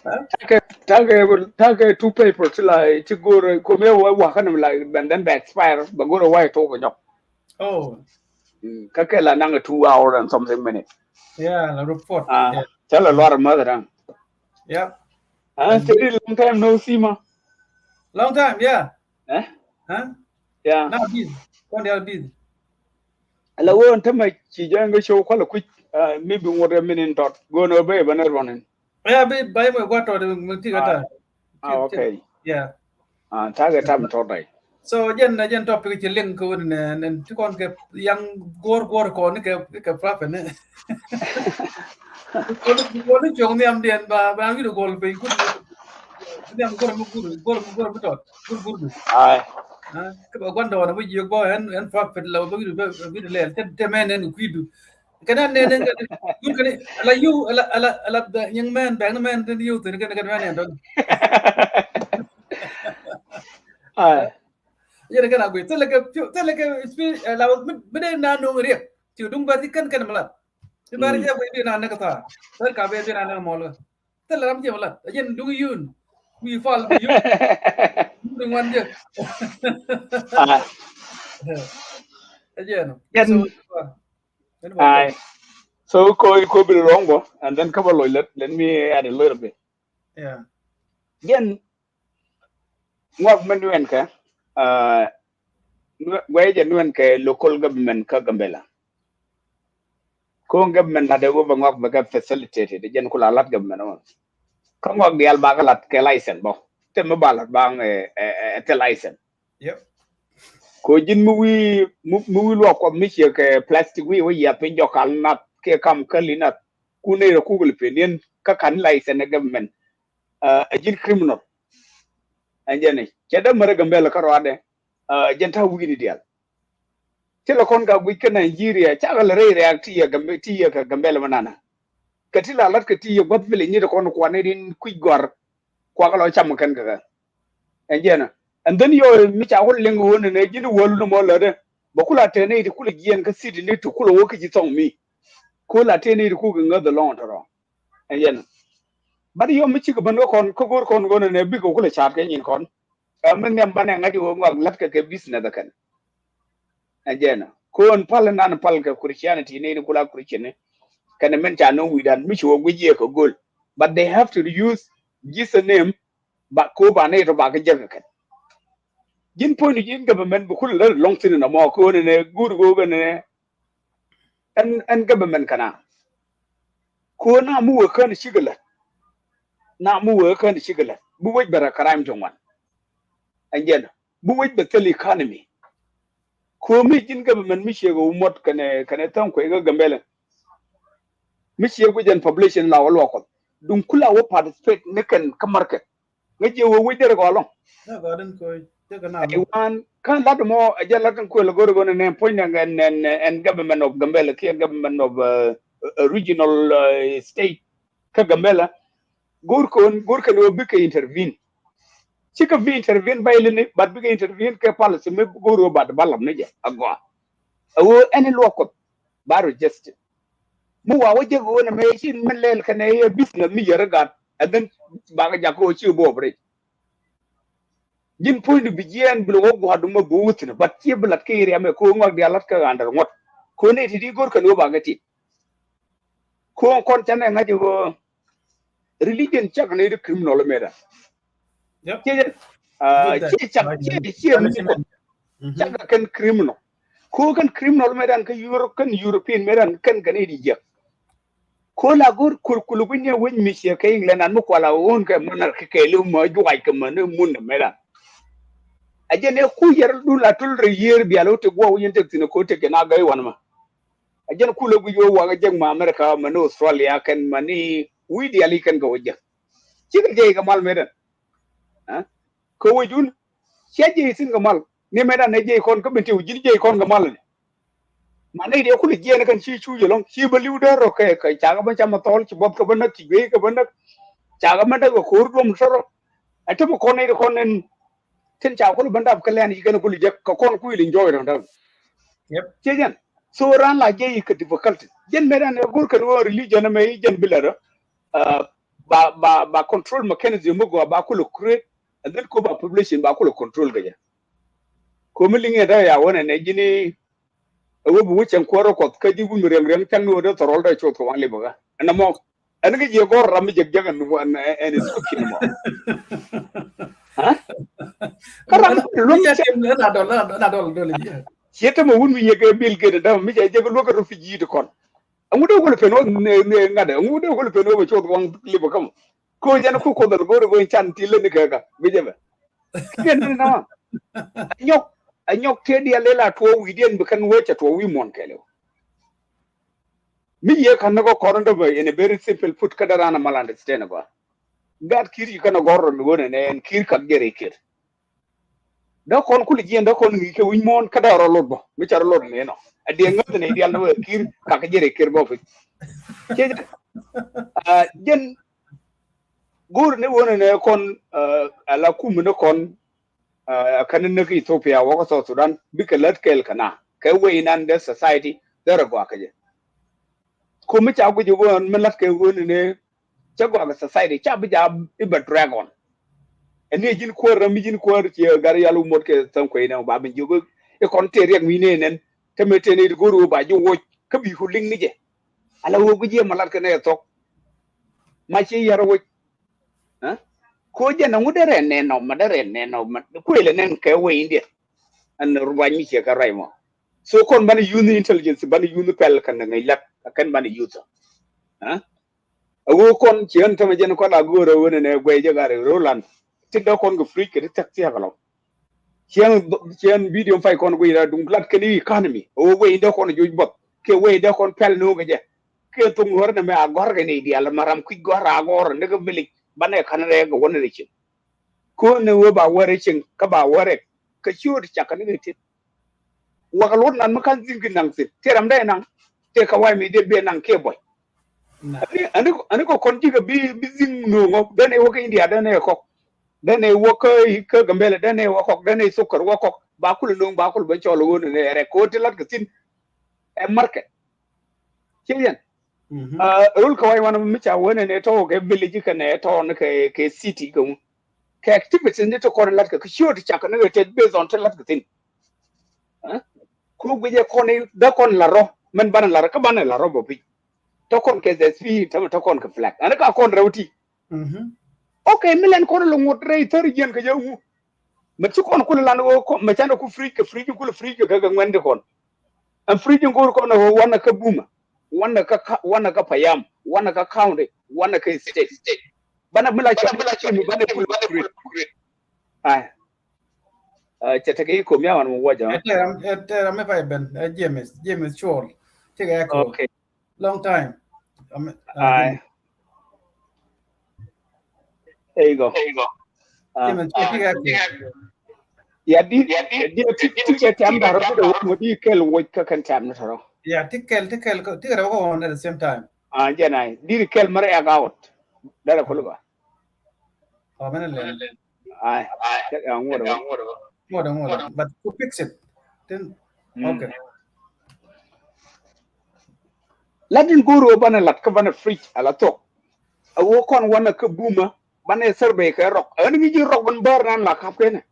Ta̱a̱ kɛ, ta̱a̱ kɛ, ta̱a̱ kɛ two paper ti la ti go̱o̱r kɔmɛ wä wä kanɛ la bɛ then bɛ expire bɛ go̱o̱r wä tok kɛ nyɔk. Oh. Mm, kä kɛ la naŋ two hour and something minute. Yeah, la report. Ah, yeah. Cä la luar mother daŋ. Yep. Ah, very long time no see ma. Long time, yeah. Eh? Huh? Yeah. Now busy. Kɔn dial busy. Ala won te ma ci jɛ ŋa show kɔla kui̱. Ah, maybe ŋot a minute dot. Go no be ba ne running. Yeah, be ba ma gua to de mi ti ga ta. Ah, okay. Yeah. Ah, ta̱a̱ kɛ tam tɔt dai. So jɛn na jɛn topic ci liŋ kɛ wun nɛ nɛ ti kɔn kɛ yaŋ guɔr guɔr kɔn kɛ kɛ prapɛ nɛ. Kɔn kɔn cuɔŋ nhiam diɛn ba ba wi̱dɛ gɔl piny kur. Nhiam guɔr mi kur guɔr mi guɔr mi tɔt kur kur du. Ai. Kɛ ba guan dɔn ba jiök bɔ ɛn ɛn prapɛ la ba wi̱dɛ ba wi̱dɛ lɛl tɛ tɛ mɛn ɛn kuidu. Kɛn a nɛn ɛn kɛn gur kɛn ala yu ala ala ala nyiŋ mɛn bɛŋ ni mɛn tin yu tin kɛn kɛn mɛn ɛn tɔn. Ai. Yɛn kɛn a gui thilɛ kɛ thilɛ kɛ spi la mi dee na nuŋ riɛk. Ti duŋ bɛr ti kɛn kɛn mi lat. Ti bɛr jɛ gui bi na nɛk tha. Bɛr ka bɛ bi na nɛk mɔl. Thilɛ ram jɛ mi lat a jɛn duŋ yun. Wi fal bi yun. Duŋ wan jɛ. Ai. A jɛn. Ai. So ko ko bi wrong bo, and then cover lo, let, let me add a little bit. Yeah. Yen ŋuak mɛ nuɛn kɛ, uh, guɛ jɛ nuɛn kɛ local government kä Gambela. Ko government la de wä ba ŋuak bɛ kɛ facilitated, jɛn kula lat government wä. Kä ŋuak dial ba kɛ lat kɛ license bɔ. Te mi ba lat ba ŋɛ, eh, eh, te license. Yep. Ko ji̱n mi wi̱i̱ mi, mi wi̱i̱ luɔk kuɔth mi ciɛ kɛ plastic wi̱i̱ wä yiath piny jɔk kal nath kɛ kam käli nath. Kun nɛy rɔ kuk lɛ pen yɛn kä kan license ɛ government. Ɛ ji̱n criminal. Ɛn jɛn i̱ cɛ dee märä Gambɛl kä ruaadɛ. Ɛ jɛn ta̱a̱ wi̱i̱ni diaal. Ti lɛ kɔn ka guic kä Nigeria cakɛ lɛ rɛy rɛ̈ɛ̈k ti yɛ Gambɛ, ti yɛ kɛ Gambɛl mɛ nana. Kɛ ti la lat kɛ ti yɛ gua̱th village ni ti kɔn kuan ni rin kui̱c gɔ̱a̱r. Kuakɛ lɔ cam kɛn kɛ kɛ. Ɛn jɛn ɛ. And then yɔ mi ca wä liŋ wä ni nɛ ji̱n wäl ni mɔ lätdɛ. Bɛ kula tɛn ni ti kulɛ jiɛn kä city ni ti kulɛ wä kä ji̱ thɔŋ mi. Kula tɛn ni ti kukɛ ŋäth ɛlɔŋ tɔrɔ. Ɛn jɛn ɛ. But yɔ mi cikɛ ben kä kɔn kä go̱r kɔn go̱r ni nɛ bikɛ kulɛ ca̱a̱t kɛ nyin kɔn. Ɛ mi nhiam banɛ ŋa̱c wä ŋɔak la̱t kɛ kɛ business ɛ kɛn. Ɛn jɛn ɛ. Kɔn pal nan pal kɛ Christianity ni ni kula Christian ni. Kɛn min ca ni wi̱dan mi ci wä guic yɛ kɛ go̱l. But they have to use Jesus name. Ba ko ba ne to ba kɛ jɛ kɛ kɛn. Ji̱n puɔ̱ny ji̱n government bi kul lä lɔŋ thin na mɔ ko ne ne gur go ne ne. Ɛn, ɛn government kana. Ko na mu wä kän cikɛ lät. Na mu wä kän cikɛ lät. Bi wec bɛ rɛ crime ti ŋuan. Ɛn jɛn bi wec bɛ thil economy. Ko mi ji̱n government mi ciɛ kɛ wumɔt kɛnɛ, kɛnɛ thäŋ kuɛ kɛ Gambɛlɛ. Mi ciɛ guic ɛn population la wä luɔk kɔth. Duŋ kula wä participate ni kɛn kä market. Ŋäc jiɛ wä wec derɛ gɔlɔŋ. Ɛ wan kä lat mɔ ɛ jɛ lat in kuël go̱r go̱n ɛn ɛn puɔ̱ny ɛn ɛn ɛn government of Gambɛlɛ kiɛ government of, uh, uh, regional, uh, state. Kä Gambɛlɛ go̱r kɔn go̱r kɛn wä bikɛ intervene. Cikɛ bi intervene ba ilini but bikɛ intervene kɛ policy mi go̱r wä ba develop ni jɛ a gɔa. A wä ɛn luɔk kɔth ba register. Mi wa wä jek wä nɛ mɛ ci mi lɛl kɛnɛ yɛ business mi yɛr gat and then bakɛ jak kɛ wä ci wä bɔ operate. Ji̱n puɔ̱nydu bi jiɛɛn bi lɛ wä gua̱a̱du mɛ bi wä thi̱n but ci bi lat kɛ area mɛ kɛ wä ŋɔak diaal lat kɛ ɣa̱ndɛr ŋuɔ̱t kɛ wä nɛ ti di go̱r kɛn wä bakɛ ti. Ko kɔn canɛ ŋa̱c ɣöö religion cak ni di criminal mɛdan. Yep. Cie, ah, cie cak, cie, cie mi kɔn. Cak kɛn criminal. Ko kɛn criminal mɛdan kä Europe, kɛn European mɛdan kɛn kɛn idi jiɛk. Ko la go̱r kul kul wi̱ny ni wi̱ny mi ciɛ kɛ England an mi kual a ɣöön kɛ män ar kɛ kɛɛliw mɛ juac kɛ män ni mun ni mɛ dan. A jɛn ɛ ku yɛr dul a tul rɛ yiër bial wä ti guɔ wi̱ny in tek thin ko tek jɛ na gäy wan mɛ. A jɛn kulɛ guic wä wak jek ma America ma ni Australia kɛn ma ni wi̱i̱ diali kɛn kɛ wä jek. Cikɛ jɛ ikɛ mal mɛ dan. Kä wec wun cia jiɛc thi̱n kɛ mal ni mɛ dan nɛ jiɛc kɔn kä ben ti wec ji̱n jiɛc kɔn kɛ mal ni. Ma nɛy diɛ kulɛ jiɛn kɛn ci cu jɛ lɔŋ ci bä li̱w dee rɔ kɛ kɛ cakɛ bä cam a thɔl ci buɔth kɛ bä näk ci juey kɛ bä näk. Cakɛ bä näk kɛ ko̱o̱r duɔm tɔrɔ. A te bä kɔn nɛy di kɔn nɛn tin ca kulɛ bä dap kɛ lɛn ci kɛn kulɛ jek kɛ kɔn kuil in jɔɔc dɔ̱ŋ dɔ̱ŋ. Yep. Cie jɛn so ran la jiɛc kɛ difficulty jɛn mɛ dan ɛ go̱r kɛn wä religion mɛ i̱ jɛn bi lɛ rɔ. Ba ba ba control mechanism mi gɔaa ba kulɛ create and then ko ba population ba kulɛ control kɛ jɛ. Ko mi liŋ yɛ dee ya wä nɛ nɛ ji̱ni. Ɛ wä bi wä cɛŋ kuäär rɔ kuɔth kä ji̱ wun mi riɛŋ riɛŋ cäŋ ni wä dee thɔrɔl dee cuɔth kɛ waŋ lipä kä ɛn ɛmɔ. Ɛn kä jiɛ gɔr ram mi jɛk jɛk ɛn ɛn ɛn scripture ni mɔ. Kä ram luäŋ cɛ ciɛ tämɛ wun mi yɛ kɛ Bill Gates dämɛ mi cɛ jɛk luäk kɛ refugee ti kɔn. Ɛŋu dee wä lɛ pen wä ŋa̱t ɛŋu dee wä lɛ pen wä bɛ cuɔth waŋ lipä kä mɔ. Ko jɛn ku kuoth ɛn go̱o̱r go̱o̱r can ti lät ni kɛ kä bi jɛ bɛ. Kiɛn ni nama. Nyɔk a nyɔk tëë diɛl ila tuɔɔk wi̱i̱diɛn bi kɛn wee cɛ tuɔɔk wi̱i̱ muɔ̱n kɛɛliw. Mi yiëë ka̱n ni kɔ kɔn in dämɛ in a very simple put kä dee raan a mal understand gɔaa. Gat ki̱i̱r ci kɛn a gɔ̱r rɔ mi wen ɛn ɛn ki̱i̱r kak jɛ rɛy ki̱i̱r. Dee kɔn kul jiɛn dee kɔn ŋi̱i̱c kɛ wi̱c muɔ̱ɔ̱n kä dee rɔ lot bä mi ca rɔ lot ni nɔ. A diɛ ŋäth ni dial ni wee ki̱i̱r kak jɛ rɛy ki̱i̱r bä piny. Ciɛ jɛ jɛn go̱o̱r ni wä ni nɛ kɔn ala kum ni kɔn. Kɛn ni kä Ethiopia wä kä South Sudan bikɛ lät kɛɛl kɛ na kɛ wee inan dee society dee rɛ gɔaa kä jɛ. Kum mi ca guic wä mi lät kɛ wä ni nɛ cä gɔaa kɛ society ca bi ja iba drag on. Ɛn ni ji̱n kuäär ram mi ji̱n kuäär ci gar yal wä mot kɛ thäŋ kuey nɛ ba bin jiök ikɔn tëë riɛk mi nɛ nɛn kä mi tëë ni go̱o̱r wä ba ji̱ woc kä bi ku liŋ ni jɛ. Ala wä guic yɛ ma lat kɛ nɛ thok. Ma ci yɛr woc. Ko jɛn ɛŋu dee rɛn nɛn nɔ ma dee rɛn nɛn nɔ ma kuël nɛn kɛ wee India. Ɛn rubac mi ciɛ kɛ ruac mɔ. So kɔn banɛ youth intelligence banɛ youth pɛl kɛn ŋäc lat kɛn banɛ youth. Ɛ wee kɔn ci ɣän tämɛ jɛn kɔn a go̱o̱rɛ wen ɛn ɛ guɛy jɛ garɛ rolan. Ti dee kɔn kɛ fridge kɛ ti tɛk thiak alɔ. Ciɛn ciɛn video pay kɔn guic ra duŋ lat kɛn economy ɛ wee wee dee kɔn joc buɔth kɛ wee dee kɔn pɛl no̱o̱ŋ kɛ jɛ. Kɛ thok ŋuɔ̱r nɛ mɛ a gɔ̱r kɛ ni dial ma ram kui̱c gɔ̱r a gɔ̱r ni kɛ village banɛ ka̱n rɛɛ kɛ wä ni rɛ cin. Ko ni wee ba wä rɛ cin kä ba wä rɛ kɛ ciöt cak kɛ ni kɛ tin. Wak luɔt nan mi ka̱n dhi̱n ki naŋ thin tëë ram dee naŋ tëë kɛ wa̱i̱ mi dee bi naŋ kiɛ buɔy. Ani ani kɔ kɔn ji̱ kɛ bi bi dhi̱n no̱o̱ŋ ɔ dee ni wä kä India dee ni kɔk. Dee ni wä kä kä Gambɛlɛ dee ni wä kɔk dee ni thok kär wä kɔk ba kul no̱o̱ŋ ba kul ben cɔl wä ni rɛ kɛ wä ti lat kɛ thin. Ɛ market. Ci yɛn. Rul kɛ wa̱i̱ wan mi ca wen ni tɔ̱ kɛ village kɛ ni tɔ̱ ni kɛ city kɛ ŋu. Kɛ activity ni ti kɔn lat kɛ kɛ ciöt cak ni kɛ tɛt based on ti lat kɛ thin. Ku guic ɛ kɔn i̱ dee kɔn la rɔ mɛn banɛ la rɔ kä banɛ la rɔ bä pi̱c. Tɔ kɔn kɛ the three tämɛ tɔ kɔn kɛ flag ani ka kɔn rɛw ti. Ok mi lɛn kɔn lɔ ŋot rɛy thäri jiɛn kɛ jɛ wu. Mɛ ci kɔn kulɛ lan wä kɔ mɛ canɛ ku fridge kɛ fridge kulɛ fridge kɛ kɛ ŋuɛn di kɔn. Ɛn fridge in go̱o̱r kɔn wä wanɛ kä Buma wanɛ kä wanɛ kä Payam wanɛ kä county wanɛ kä state. Banɛ mi la cɔl mi banɛ kulɛ kulɛ. Ai. Cɛ tekɛ i̱ kom ya wan mi wä jɛ. Ɛ tɛɛr ɛ tɛɛr ɛ mi pay ben ɛ James James Chol. Tekɛ ɛ kom. Okay. Long time. Ai. There you go. There you go. James Chol tekɛ ɛ kom. Ya di di ti ti cɛ tɛm dar bi de wä mo di kɛl wä kä kɛn tɛm ni tɔrɔ. Ya ti kɛl ti kɛl ti kɛl wä kɔ at the same time. Ah, jɛ nai di kɛl mara ya gawat. Dara kulu ba. Ɔ mɛn lɛ. Ai. Ŋuɔt ŋuɔt. Ŋuɔt ŋuɔt. But to fix it. Then okay. Latin go̱o̱r wä banɛ lat kä banɛ fridge ala thok. A wä kɔn wanɛ kä Buma banɛ survey kɛ rɔk. Ɛ ni ŋi̱ ji̱ rɔk ban bär nan la kap kɛnɛ.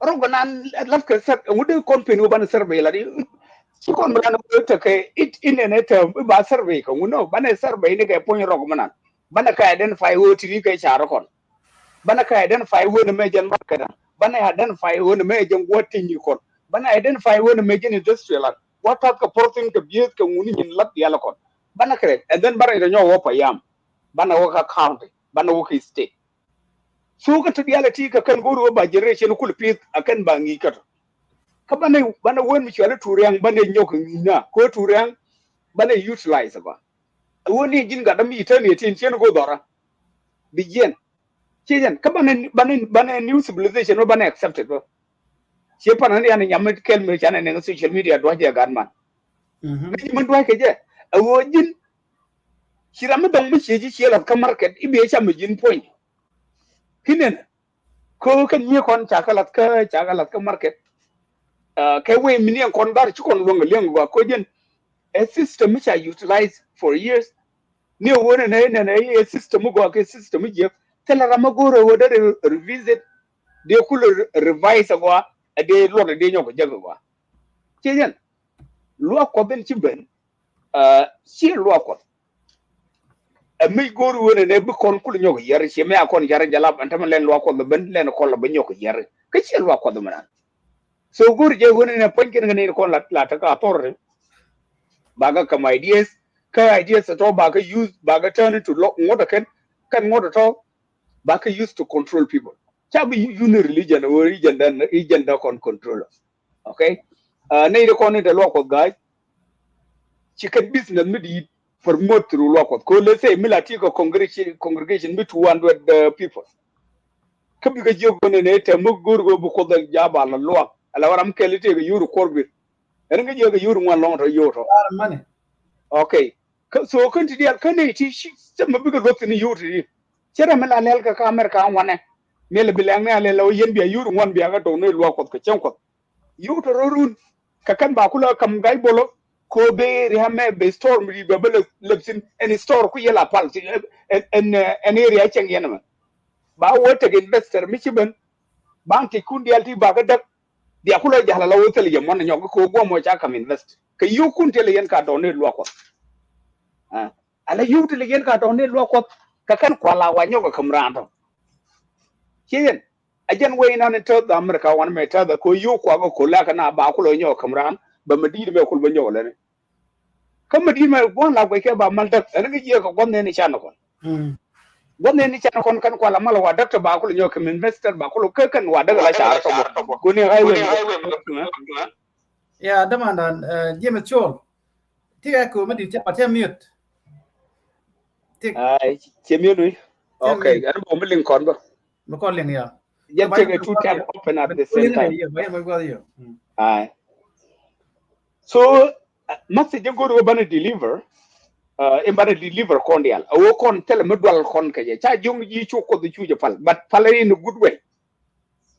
Rɔk nan lat kɛ sɛr ŋut dee kɔn pen wä banɛ survey lat. Ci kɔn bi ran wä tekɛ it in ɛn ɛ tɛm ba survey kɛ ŋut nɔ banɛ survey ni kɛ puɔ̱ny rɔk mi nan. Banɛ kɛ identify wä ti ni kɛ car kɔn. Banɛ kɛ identify wä ni mɛ jɛn market dan. Banɛ identify wä ni mɛ jɛn guɔ ti̱ny ni kɔn. Banɛ identify wä ni mɛ jɛn industrial lan. Wä tath kɛ pɔrthin kɛ bieth kɛ ŋuni nyin lat dial kɔn. Banɛ kɛ rɛt, and then banɛ rɛ nyɔk wä payam. Banɛ wä kä county, banɛ wä kä state. So kä ti diaal ti kä kɛn go̱o̱ri wä ba generation kul pith a kɛn ba ŋi̱i̱c kä tɔ. Kä banɛ, banɛ wen mi cuali turiaŋ banɛ nyɔk ŋi̱i̱c na ko turiaŋ banɛ utilize ba. A wen ni ji̱n gat dam yi tɛn yi tin cien go̱o̱r dhɔra. Bi jiɛn. Ci jiɛn kä banɛ, banɛ, banɛ new civilization wä banɛ accepted wä. Ci pan ni yan nyam kɛl mi canɛ nɛŋ social media duac jɛ gat man. Ŋäc min duac kɛ jɛ. A wen ji̱n. Ci ram mi dɔŋ mi cie ji̱ cie lath kä market i̱ bi cam mi ji̱n puɔ̱ny. Kinɛn. Ko kɛn nyiee kɔn ca kɛ lath kä, ca kɛ lath kä market. Kɛ wee mi niɛn kɔn dhar ci kɔn luäŋ liɛŋ gɔaa ko jɛn. Ɛ system mi ca utilize for years. Ni ɛ wee nɛn ɛ nɛn ɛ system mi gɔaa kɛ system mi jiɛk. Thilɛ ram mi go̱o̱r ɛ wee dee revisit. Dee kul revise ɛ gɔaa ɛ dee luɔt ɛ dee nyɔk ɛ jek ɛ gɔaa. Ciɛ jɛn. Luaak Kuɔth in ci ben. Ciɛ luaak Kuɔth. Ɛ mi go̱o̱ri wen ɛn ɛ bi kɔn kul nyɔk yɛr ciɛ mi a kɔn yɛr jalap ɛn tämɛ lɛn luaak Kuɔth ben lɛn kɔl bɛ nyɔk yɛr. Kä ciɛ luaak Kuɔth mɛ nan. So go̱o̱ri jɛ wen ɛn ɛ puɔ̱ny kɛn kɛn in kɔn la, la te kä authority. Ba kä kam ideas, kä ideas tɔ ba kä use, ba kä turn into law, ŋuɔt ɛ kɛn, kɛn ŋuɔt ɛ tɔ, ba kä use to control people. Ca bi uni religion or agenda, agenda kɔn control. Okay. Nɛy ti kɔn in te luaak Kuɔth ga̱a̱c. Ci kɛn business mi di̱i̱t promote through luaak Kuɔth. Ko let's say mi la ti kɛ congregation, congregation mi two hundred people. Kä bi kɛ jiök kɔn in te mi go̱o̱r kɛ bi Kuɔth jaba la luaak. Ala wä ram kɛl in te kɛ yur kuɔr bi. Ɛn kɛ jiök kɛ yur ŋuan lɔŋ tɔ yur tɔ. Okay. Kä so kän ti diaal kän ni ti ci cä mi bikɛ luɔth ni yur ti di. Cä rɛ mi la lɛl kɛ kä America ŋuanɛ. Mi lɛ bi lɛŋ ni a lɛl lɛ wä yɛn bia yur ŋuan bia kɛ dɔw ni luaak Kuɔth kɛ cäŋ Kuɔth. Yuk tɔ rɔ run kɛ kɛn ba kulɛ kam gac bolɔ ko be riamɛ be storm ri bɛ bä lep thin ɛn store ku yɛ la pal thin ɛn ɛn area cɛŋ yɛn mɛ. Ba wä tek investor mi ci ben. Bank ti kun dial ti ba kɛ däk. Bia kulɛ jahla la wä thil yɛ mɔn nyɔk ko guɔ mɔ ca kam invest kɛ yuk kun tɛl yɛn ka dɔn ni luak Kuɔth. Ala yuk tɛl yɛn ka dɔn ni luak Kuɔth kɛ kɛn kuala wa nyɔk kɛ kam ran tɔ. Ci yɛn. A jɛn wei nan in tɛth America wan mɛ tɛth ko yio̱w kuak ko la kɛ na ba kulɔ nyɔk käm ran bɛ mɛ di̱i̱t mɛ kul bɛ nyɔk lɛni. Kä mɛ di̱i̱t mɛ gua̱n la guɛc kɛ ba mal däk ɛn kä jiɛ kɛ gua̱n nɛn in can kɔn. Gua̱n nɛn in can kɔn kɛn kual a mal wa däk tɛ ba kulɔ nyɔk käm investor ba kulɔ kä kɛn wa däk la car tɔ bɔ. Kuni highway. Ya dämandan jiɛ mɛ col. Tik ɛ ko mɛ di̱i̱t cɛ pa tɛ miöt. Tik. Ai cɛ miöt wi. Okay, ɛn bɔ mi liŋ kɔn bä. Mi kɔn liŋ ya. Jɛ tekɛ two tab open at the same time. Ai. So message jɛ go̱r wä banɛ deliver. In banɛ deliver kɔn dial a wä kɔn thilɛ mi dual kɔn kɛ jɛ ca jiɔŋ ji̱ cu Kuɔth cu jɛ pal but pal in a good way.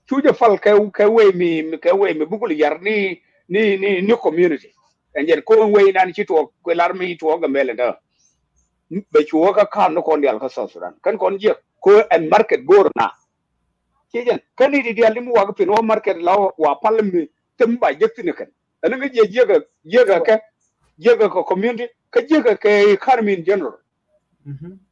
Cu jɛ pal kɛ kɛ way mi kɛ way mi bukul yar ni ni ni ni community. Ɛn jɛn ko way nan ci tuɔk kɛ lar mi tuɔk Gambɛlɛ dä. Bɛ cu wä kä ka̱n ni kɔn dial kä South Sudan kɛn kɔn jiɛk ko ɛn market go̱r na. Ci jɛn kä ni di dial ni mi wak pin wä market la wa pal mi tem ba jek thin kɛn. Ɛn ŋä jiɛ jiɛkɛ jiɛkɛ kɛ jiɛkɛ kɛ community kä jiɛkɛ kɛ economy in general.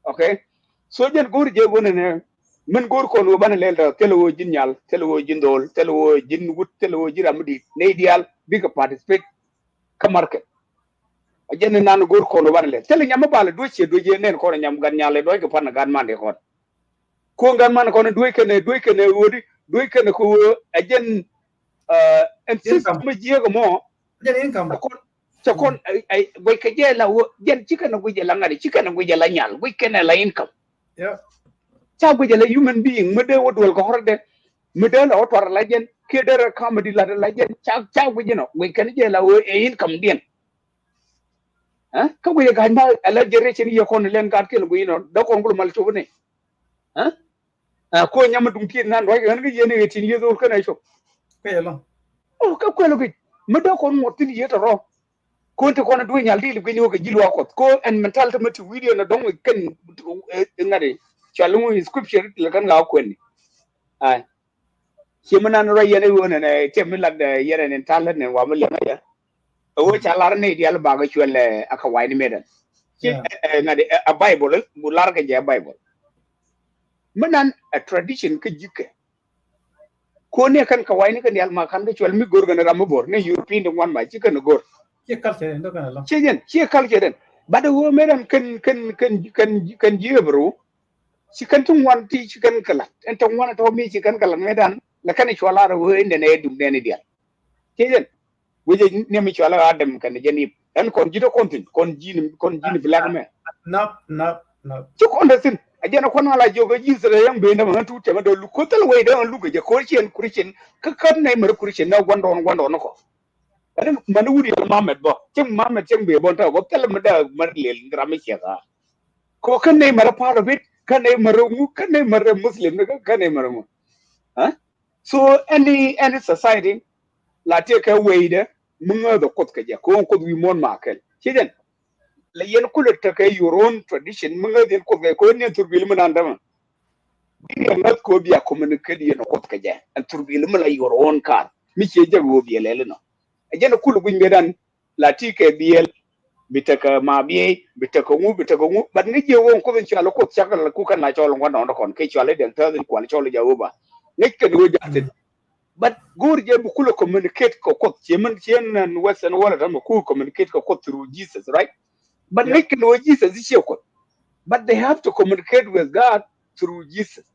Okay. So jɛn go̱r jɛ go̱n ɛnɛ min go̱r kɔn wä banɛ lɛl ta thil wä ji̱n nyal thil wä ji̱n dhol thil wä ji̱n wut thil wä ji̱n ram mi di̱i̱t nɛy diaal bikɛ participate kä market. A jɛn ni nan go̱r kɔn wä banɛ lɛl thil nyam mi bal duec ciɛ duec yɛ nɛn kɔn nyam gan nyal duec kɛ pan gan man di kɔn. Ko gan man kɔn duec kɛnɛ duec kɛnɛ wä di duec kɛnɛ ko wä a jɛn ɛn system mi jiɛk mɔ. Jɛn income. Cɛ kɔn guɛc kɛ jɛ la wä jɛn ci kɛn a guic jɛ la ŋa̱t ci kɛn a guic jɛ la nyal guic kɛn a la income. Ca guic jɛ la human being mi dee wä duel kɛ hɔr dɛ mi dee la wä tuar la jɛn kiɛ dee rɛ comedy la la jɛn ca ca guic jɛ nɔ guic kɛn jɛ la wä ɛ income diɛn. Kä guic jɛ ga̱a̱c ma a la generation yɛ kɔn lɛn gaat kiɛn guic nɔ dee kɔn kul mal cop ni. Ko nyam duŋ tiet nan ruac kɛ ɣän kä yien i̱ tin yieth ɣöl känɛ cop. Kɛ yɛ lɔŋ. Kä kuɛl ɣökic mi dee kɔn ŋuɔt thin yieth tɔrɔ. Ko ti kɔn duee nyal dil guic ni wä kɛ ji̱ luaak Kuɔth ko ɛn mentality mi ti wi̱i̱diɛ ni dɔ̱ŋ kɛn ŋa̱t i̱ cual i̱ ŋu scripture ti lɛ kɛn ɣaa kuɛn ni. Ai. Ci mi nan ruac yɛn i̱ ɣöö nɛnɛ tiɛm mi lat yɛn ɛn in ta̱l ni wa mi liɛŋ ɛ yɛ. Ɛ ɣöö ca lar ni dial bakɛ cuɛl ɛ a kɛ wa̱i̱ ni medɛn. Ci ŋa̱t ɛ Bible bu lar kɛ jɛ Bible. Mi nan a tradition kä ji̱kɛ. Ko ni kɛn kɛ wa̱i̱ ni kɛn dial ma kan kɛ cuɛl mi go̱r kɛn ram mi bo̱r ni European di ŋuan ma ci kɛn go̱r. Ci culture den. Ci jɛn ci culture den. Bat ɛ ɣöö mëë dan kɛn kɛn kɛn kɛn kɛn ji̱ Hebrew. Ci kɛn ti ŋuan ti ci kɛn kɛ lat ɛn ti ŋuan ɛ tɔ̱ mi ci kɛn kɛ lat mëë dan lɛ kɛn ɛ cual ar ɛ ɣöö in dɛn ɛ dum dɛn ɛ dial. Ciɛ jɛn wecɛ ni mi cual ar Adam kɛn jɛn Ip ɛn kɔn ji̱ tɔ kɔn thin kɔn ji̱ ni kɔn ji̱ ni black mɛ. Nap nap nap. Ci kɔn tɔ thin ɛ jɛn ɛ kɔn ala jiök ɛ Jesus ɛ yɛn ben dämɛ ɣän tuut cɛ mɛ dɔl luk koth thil wec dämɛ luk ɛ jɛ ko̱r ciɛn Christian kä kän nɛy mɛ ri Christian nɛ guandɔɔn guandɔɔn ni kɔ. Ɛn mani wut yɛl mamɛt bä cieŋ mamɛt cieŋ bee bɔn tɛk gɔp thilɛ mi dee mari lel ram mi ciɛk a. Kɛ wä kä nɛy mari part of it kä nɛy mari ŋu kä nɛy mari Muslim ni kä nɛy mari ŋu. So any any society la tiɛ kɛ weydɛ mi ŋääth ɛ kuoth kɛ jɛ kɛ ɣöö kuoth wi̱i̱ muɔ̱n ma kɛl ci jɛn. La yɛn kulɛ tekɛ your own tradition mi ŋääth yɛn kuoth kɛ kɛ ɣöö ni ɛn thurbil mi nan dämɛ. Bi riɛk ŋäth kɛ ɣöö bia communicate yɛn ɛ kuoth kɛ jɛ ɛn thurbil mi la your own kar mi ciɛ jɛ ɣöö biɛ lɛl inɔ. Ɛ jɛn ɛ kulɛ guic ŋetdan la ti kɛ biɛl bi tekɛ ma biɛy bi tekɛ ŋu bi tekɛ ŋu but ŋäc jiɛ ɣöö kuoth in cɔal ɛ kuoth cak la kukɛn la cɔl in gua̱ndɔɔŋdä kɔn kɛ cɔal in dɛn thäth in kual cɔl in jɛ ɣöö ba ŋäc kɛn ɣöö jaathin. But go̱o̱r jɛ bi kulɛ communicate kɛ kuoth ciɛ min ciɛ nɛn western world ɛmɛ ku communicate kɛ kuoth through Jesus, right? But ŋäc kɛn ɣöö Jesus i̱ ciɛ kuoth. But they have to communicate with God through Jesus.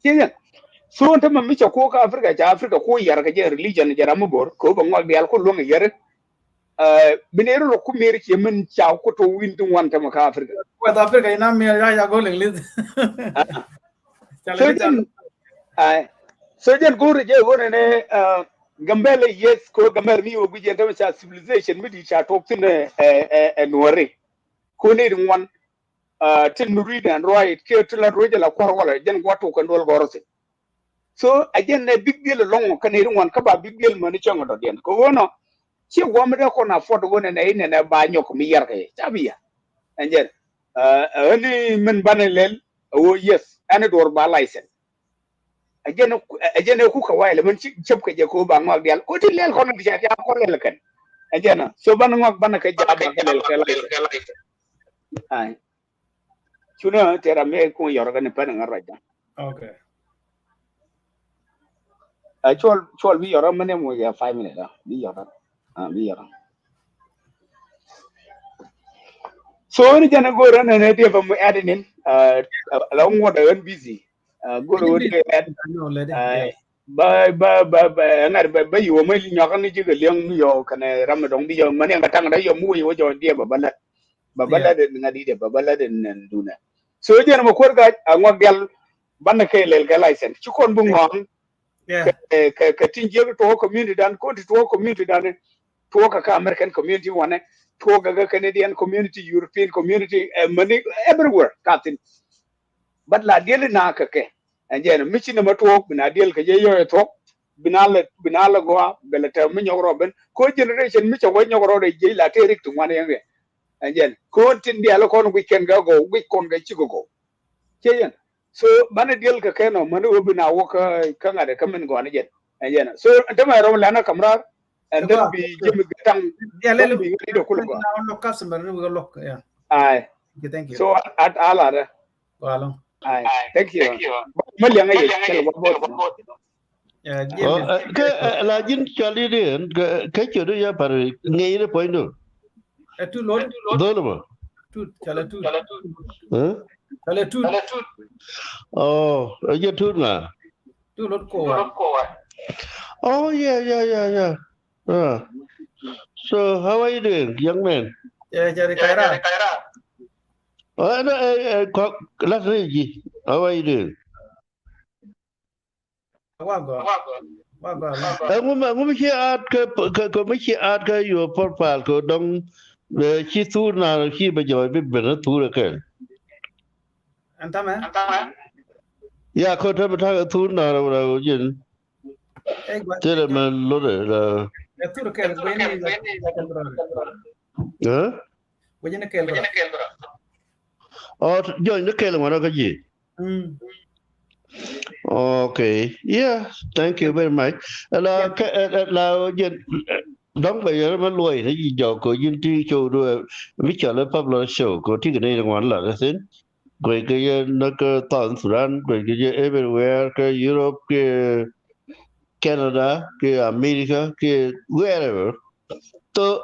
Ciɛ yɛn. So ɛn tämɛ mi cɛ kuɔ kä Africa ca Africa kuɔ yar kɛ jɛ religion jɛ ram mi bo̱r kɛ ɣöö bɛ ŋɔak diaal ku luäŋ yar. Bi nɛy rɔ rɔ ku mer ciɛ min ca ku to wi̱n ti ŋuan tämɛ kä Africa. West Africa ina mer ya ya gol English. So jɛn ai so jɛn go̱o̱rɛ jɛ ɣöö nɛnɛ Gambɛlɛ yes kɛ ɣöö Gambɛlɛ mi wä guic jɛn tämɛ ca civilization mi di̱i̱t ca tuɔɔk thi̱n ɛ nuɔ̱ri. Kɛ ɣöö nɛy ti ŋuan. Tin mi rui̱dɛ ɛn ruac kiɛ ti la ruec ala kua̱r walɛ jɛn gua̱ tok kɛn duɔl gɔ̱rä thi̱n. So a jɛn nɛ big deal ɛlɔ̱ŋ kä nɛy ti ŋuan kä ba big deal mäni cäŋ ɛ dɔ̱diɛn kɛ ɣöö nɔ. Ciɛ gua̱a̱m mi dee kɔn afford ɣöö nɛnɛ i̱ nɛnɛ ba nyɔk mi yar kɛ yɛ ca bi yar. Ɛn jɛn ɛ ɣän i̱ min banɛ lɛl ɛ ɣöö yes ɛn i̱ duɔ̱ɔ̱r ba license. Ɛ jɛn ɛ ku kɛ wa̱i̱ lɛ mɛn ci cäp kɛ jɛ kɛ ɣöö ba ŋɔak diaal kɛ ɣöö ti lɛl kɔn kɛ ca ca kɔn lɛl kɛn. Ɛ jɛn ɛ so banɛ ŋɔak banɛ kɛ ja̱a̱ ba kɛ lɛl kɛ license. Ai. Cunɛ tɛr amɛ kuŋ yɔr kɛn pɛn ŋa̱r ruac dan. Okay. Ɛ cuɔl cuɔl bi yɔr mɛn ɛmɔ yɛ five minute a bi yɔr a bi yɔr. So ni jɛn go̱o̱r ɛn ɛn ɛ diɛ bɛ mu add in la ŋuɔt ɛ ɛn busy. Go̱o̱r ɛ wä diɛ add. Ba ba ba ba ŋa̱r ba ba yiwä mɛ nyuakä ni ji̱ kɛ liɛŋ ni yɔ kɛnɛ ram mi dɔŋ bi yɔ mɛn ɛn kɛ taŋ da yɔ mu wä yiwä jɔ diɛ ba ba lät. Ba ba lät in ŋa̱t i̱dɛ ba ba lät in ɛn dunɛ. So jɛn mɛ kuäär ka a ŋuak dial banɛ kɛ lɛl kɛ license ci kɔn bi ŋɔaŋ. Kɛ kɛ tin jiɛk tuɔɔk community dan kɔn ti tuɔɔk community dan tuɔɔk kɛ kä American community wanɛ tuɔɔk kɛ kɛ Canadian community, European community, ɛ mäni everywhere ka thin. But la diɛli na kɛ kɛ ɛn jɛn mi ci nɛ ma tuɔɔk bi na diɛl kɛ jɛ yɔyɛ tuɔɔk. Bi na lɛ bi na lɛ gɔaa bɛ lɛ tɛm mi nyɔk rɔ ben ko generation mi cɛ wä nyɔk rɔ rɛ jiec la te rik ti ŋuan yɛn kɛ. Ɛn jɛn ko tin dial kɔn guic kɛn kɛ gɔw guic kɔn kɛ cik kɛ gɔw. Ciɛ yɛn so banɛ diɛl kɛ kɛn ɔ mani wä bi na wä kä ŋa̱t kä min gɔan jɛn. Ɛn jɛn so ɛn tämɛ rɔm lɛn a kam raar. And then bi jimi bi taŋ. Bi ŋa̱t i̱ dɛ kulɛ gɔaa. Look customer ni wä look yeah. Ai. Thank you. So at ala dɛ. Walɔ. Ai. Thank you. Mɛ liɛŋ a yɛ kɛl wä bot. Kɛ la ji̱n cɔl i̱ diɛn kɛ ciöt i̱ ya par ŋi̱i̱c i̱ puɔ̱nydu. Ɛ tut lot. Dhol bä. Tut cɔl ɛ tut. Cɔl ɛ tut. Oh, ɛ jɛ tut ŋa? Tut lot kowa. Oh yeah yeah yeah yeah. So how are you doing, young man? Cɛ cɛ ri kaira. Oh no, eh, eh, kɔk lat ri ji̱. How are you doing? Wa gɔaa. Wa gɔaa. Ɛŋu mi, ɛŋu mi ci add kä, kä, kä mi ci add kä your profile kä dɔŋ, eh, ci thur na ci bɛ jɔɔc bi ben thur kɛl. Ɛn tamɛ? Ya kä tamɛ ta̱ thur na rɛw rɛw jin. Tëlɛ mɛ lotdɛ la. Ɛ thur kɛl gueni. Huh? Gueni kɛl bra. Oh, jɔny ni kɛl ŋuan kä ji̱. Mm. Okay. Yeah, thank you very much. La kɛ la jɛ dɔŋ bɛ yɛrɛ mɛ luɔy ni ji̱ jɔk ko ji̱n ti show do mi cɔl ɛ pap lɔ show ko ti kɛ ni ŋuan la kɛ thin. Guec kɛ yɛ näk kä South Sudan, guec kɛ yɛ everywhere kä Europe kɛ Canada kɛ America kɛ wherever. So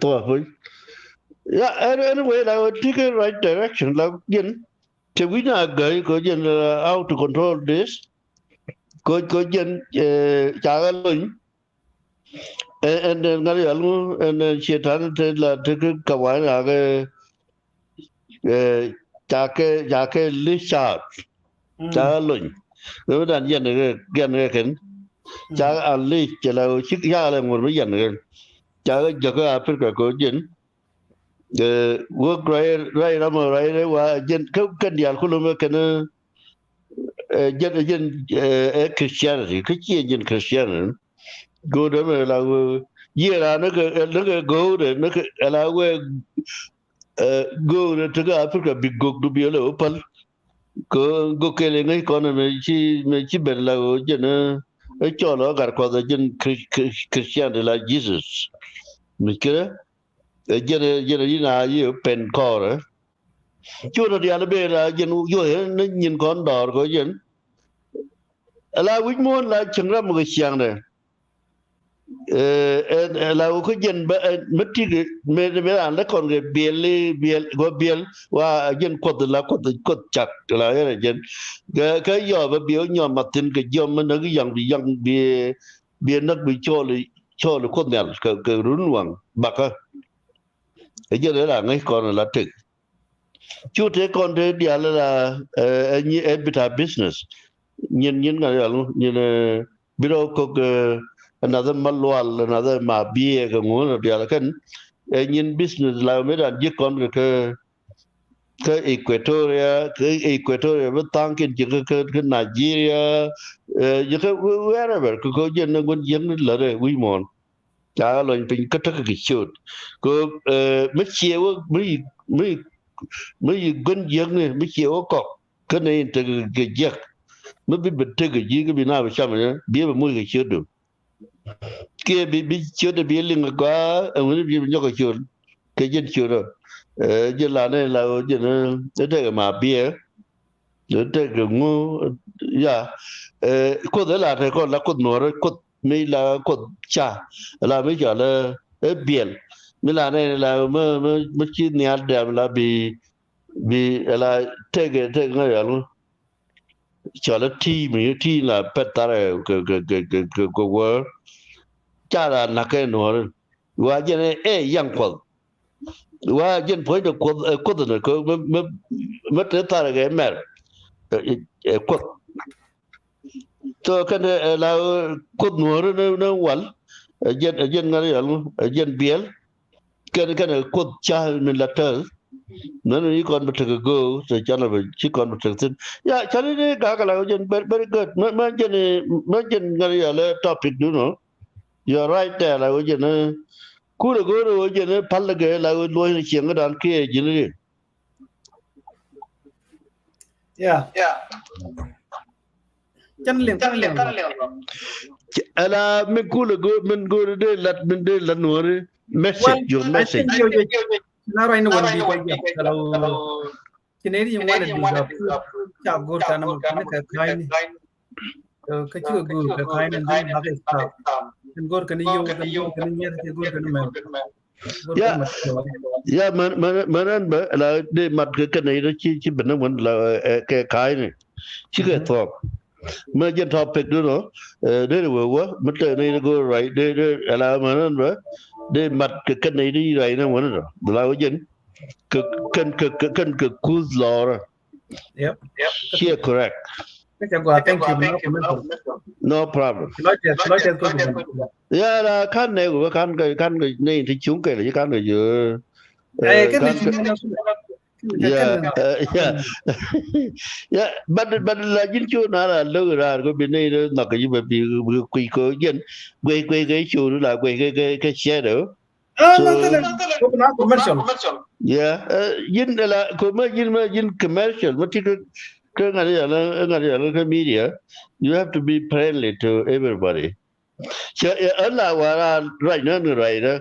Thua puc. Yeah, an- anyway, la wä ti kɛ right direction la jɛn. Cɛ wi̱c na gäi kɛ jɛn, uh, how to control this. Kɛ kɛ jɛn, eh, ca kɛ lony. And, and then ŋa̱r yal ŋu, and then Cɛytan te la te kɛ kawain a kɛ, eh, ca kɛ, ca kɛ li̱c caat. Ca kɛ lony. Ɣöö dan yɛn kɛ, yɛn kɛ kɛn. Ca kɛ unleash, cɛ la ɣöö cik ca kɛ lɛ ŋuɔ̱t mi yɛn kɛ. Ca kɛ jäk kä Africa kɛ jɛn. Eh, wä ruac, ruac ram, ruac rɛ wa jɛn, kä kɛn diaal kulum kɛn, eh, jɛn, jɛn, eh, eh, Christianity, kä ciɛ jɛn Christianity. Go̱o̱dɛ mɛ la wee, yiëë raan ni kɛ, ni kɛ go̱o̱dɛ, ni kɛ, la wee, eh, go̱o̱dɛ tekɛ Africa bi gök du bi lɛ wä päl. Kɛ gök kɛl iŋäc kɔn mɛ ci, mɛ ci ben la wee jɛn, eh, cɔl ɔ gat kuath jɛn Chris-, Chris-, Christianity la Jesus. Mi kɛ, eh, jɛn, eh, jɛn, eh, yin a yi pen kɔrɛ. Cu rɔ diaal ben la jɛn yo̱o̱ ni nyin kɔn dɔɔr kɛ jɛn. Ala wi̱c muɔ̱ɔ̱n la cieŋ ram kɛ ciaŋdɛ. Eh, eh, eh, la wä kä jɛn bä, eh, mä tik, eh, mɛ, mɛ ran lä kɔn kɛ biɛl, eh, biɛl, gɔ biɛl, wa jɛn kuɔth la kuɔth, kuɔth cak, la yɛn jɛn. Kɛ, kɛ yɔ bä biɛ wä nyɔm mathin kɛ jiɔm mä näk yaŋ bi yaŋ bi, bi näk bi cɔɔl, cɔɔl kuɔth nhial kɛ, kɛ run waŋ bakä. Ɛ jɛn ɛ la ŋäc kɔn la tek. Cu te kɔn te diaal la, eh, eh, nyi, eh, bita business. Nyin, nyin ŋa yal ŋu, nyin, eh, bi rɔ kok, eh, another Malual, another Mabiɛ kɛ ŋu na diaal kɛn. Eh, nyin business la mi dan ji̱ kɔn kɛ, kɛ, kɛ Equatoria, kɛ Equatoria bi thaŋ kin ji̱ kɛ, kɛ, kɛ Nigeria, eh, ji̱ kɛ wherever, kɛ, kɛ jɛn ni ŋun jiäk ni lät ɛ wi̱i̱ muɔ̱ɔ̱n. Ca kɛ lony piny kä tekɛ kɛ ciöt. Kɛ, eh, mi ciɛ wä, mi, mi, mi yi gön jiäkni, mi ciɛ wä kɔk. Kä nɛ in tekɛ kɛ jiäk. Mi bi bɛ tekɛ ji̱ kä bi na bi cam ni, bi bɛ muc kɛ ciötdu. Kiɛ bi, bi ciötdu bi liŋ kɛ gɔaa, ɛŋuni bi bɛ nyɔk kɛ ciöt. Kɛ jɛn ciöt ɔ. Eh, jɛn la nɛ la ɣöö jɛn, eh, tekɛ ma biɛ. Tekɛ ŋu, ya, eh, kuoth ɛ la te kɔn la kuoth nuɔrɛ, kuoth mi la kuoth ca, la mi cɔal ɛ, ɛ biɛl. Mi la nɛn la mi, mi, mi ci nhial dɛm la bi, bi la tëkɛ, tëkɛ ŋa yɔl ŋu. Cɔl a ti mi ti la pɛt tharɛ kɛ, kɛ, kɛ, kɛ, kɛ, kɛ wä. Ca la nak kɛ nuɔri. Wa jɛn ɛ, ɛ yaŋ kuɔth. Wa jɛn puɔ̱nydɛ kuɔth, ɛ kuoth ni kɛ mi, mi, mi te tharɛ kɛ mɛr. Ɛ, ɛ, ɛ kuoth. So kɛn ɛ la, ɛ, kuoth nuɔri ni, ni wal. Ɛ jɛn, ɛ jɛn ŋa̱r yɔl ŋu, ɛ jɛn biɛl. Kɛn, kɛn ɛ kuoth ca min la tɛth. Mɛn ni kɔn bi tek go̱o̱k, te canɛ bi ci kɔn bi tek thi̱n. Ya, cani ni gak la jɛn very, very good. Mɛ, mɛ jɛn, mɛ jɛn ŋa̱r yɔl ɛ topic du nɔ. You're right there, la wä jɛn, eh, kulɛ go̱o̱r wä jɛn, eh, pal lɛ gɛ la wä luɔ̱c ni cieŋ dan kiɛ ji̱n ri. Yeah. Yeah. Can link, can link. Ala min kulɛ go̱o̱r, min go̱o̱r dee lat, min dee lat nuɔri message, your message. Na rɔy ni wän bi kɛ jɛ. Hello. Ci nɛy ti ci ŋuan a di̱t a puc ca go̱o̱r kan mɔ kɛn kɛ ka̱a̱cni. Kä ci kɛ go̱o̱r kɛ ka̱a̱cni, then mak ɛ stop. Kɛn go̱o̱r kɛn yio̱w, kɛn go̱o̱r kɛn nyier, kɛn go̱o̱r kɛn mɛn. Ya, ya, mɛn, mɛn, mɛn ɛn bä la dee mat kɛ kɛn nɛy ti ci, ci ben ni wän la, ɛ, kɛ ka̱a̱cni. Ci kɛ thuɔ̱k. Mɛ jɛn topic du nɔ, ɛ, dee ni wee wä mi te nɛy ti go̱o̱r ruac dee, dee, ala mɛn ɛn bä dee mat kɛ kɛn nɛy ti ruac ni wän ni tɔ. Bi la wä jɛn. Kɛ, kɛn, kɛ, kɛ, kɛn kɛ kuth lɔrä. Yep. Yep. Ciɛ correct. Kɛ cɛ gɔaa, thank you. No problem. No problem. Lɔcɛ, lɔcɛ kɛ gɔaa. Ya la kan nɛ wä kan kɛ, kan kɛ nɛ ti cuŋ kɛ lɛ kan kɛ jɛ. Ɛ, kɛ kan kɛ. Ya, ɛ, ya. Ya, but, but la ji̱n cu na la lo̱k raar kɛ bi nɛ nɔ kɛ ji̱ bɛ bi, bi kui̱ kɛ jɛn. Guey, guey kɛ cu la guey kɛ, kɛ, kɛ shadow. Ah, so, no, tell him. Open up commercial. Yeah, uh, yin la, commer-, yin ma, yin commercial. Ma ti ke, ke ngani ya la, ngani ya la ke media. You have to be friendly to everybody. So, uh, ala wara right now, right, uh,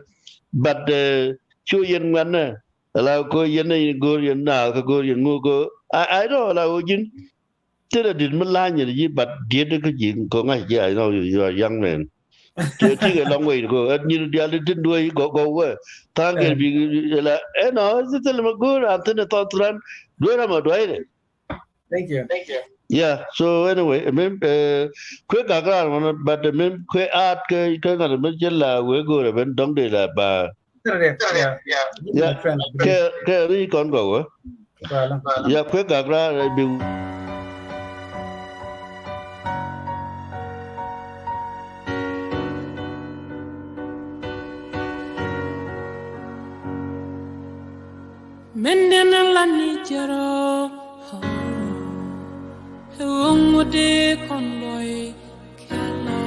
but, uh, chu yin ngana. Ala ko yin ni gor yin na, ko gor yin ngu ko. I, I know ala ko yin. Thilɛ di̱t mi la̱ny ni ji̱, but diet kä ji̱ ko ŋa̱c ji̱, I know you are young man. Ti, ti kɛ long way to go. Ɛ nyin dial ti tin duɔ̱ɔ̱c gɔw, gɔw wä. Tha̱a̱ŋ kɛ bi la ɛnɔ thilɛ mi go̱o̱r an thin ɛ thɔn thran. Duɔ̱ɔ̱c ram ɛ duɔ̱ɔ̱c dɛ. Thank you. Thank you. Yeah, so anyway, I mean, uh, kuɛ gak ran mɔnɔ, but I mean, kuɛ aat kɛ, kɛ ŋa̱t mi jɛ la wee go̱o̱r ɛ ben dɔ̱ŋ dee la ba. Yeah. Kɛ, kɛ ri kɔn gɔw wä. Ya kuɛ gak raar ɛ bi. Min den a lan ni jɛrɔ. Ɛ ɣöŋ wä dee kɔn lɔy kɛ lɔ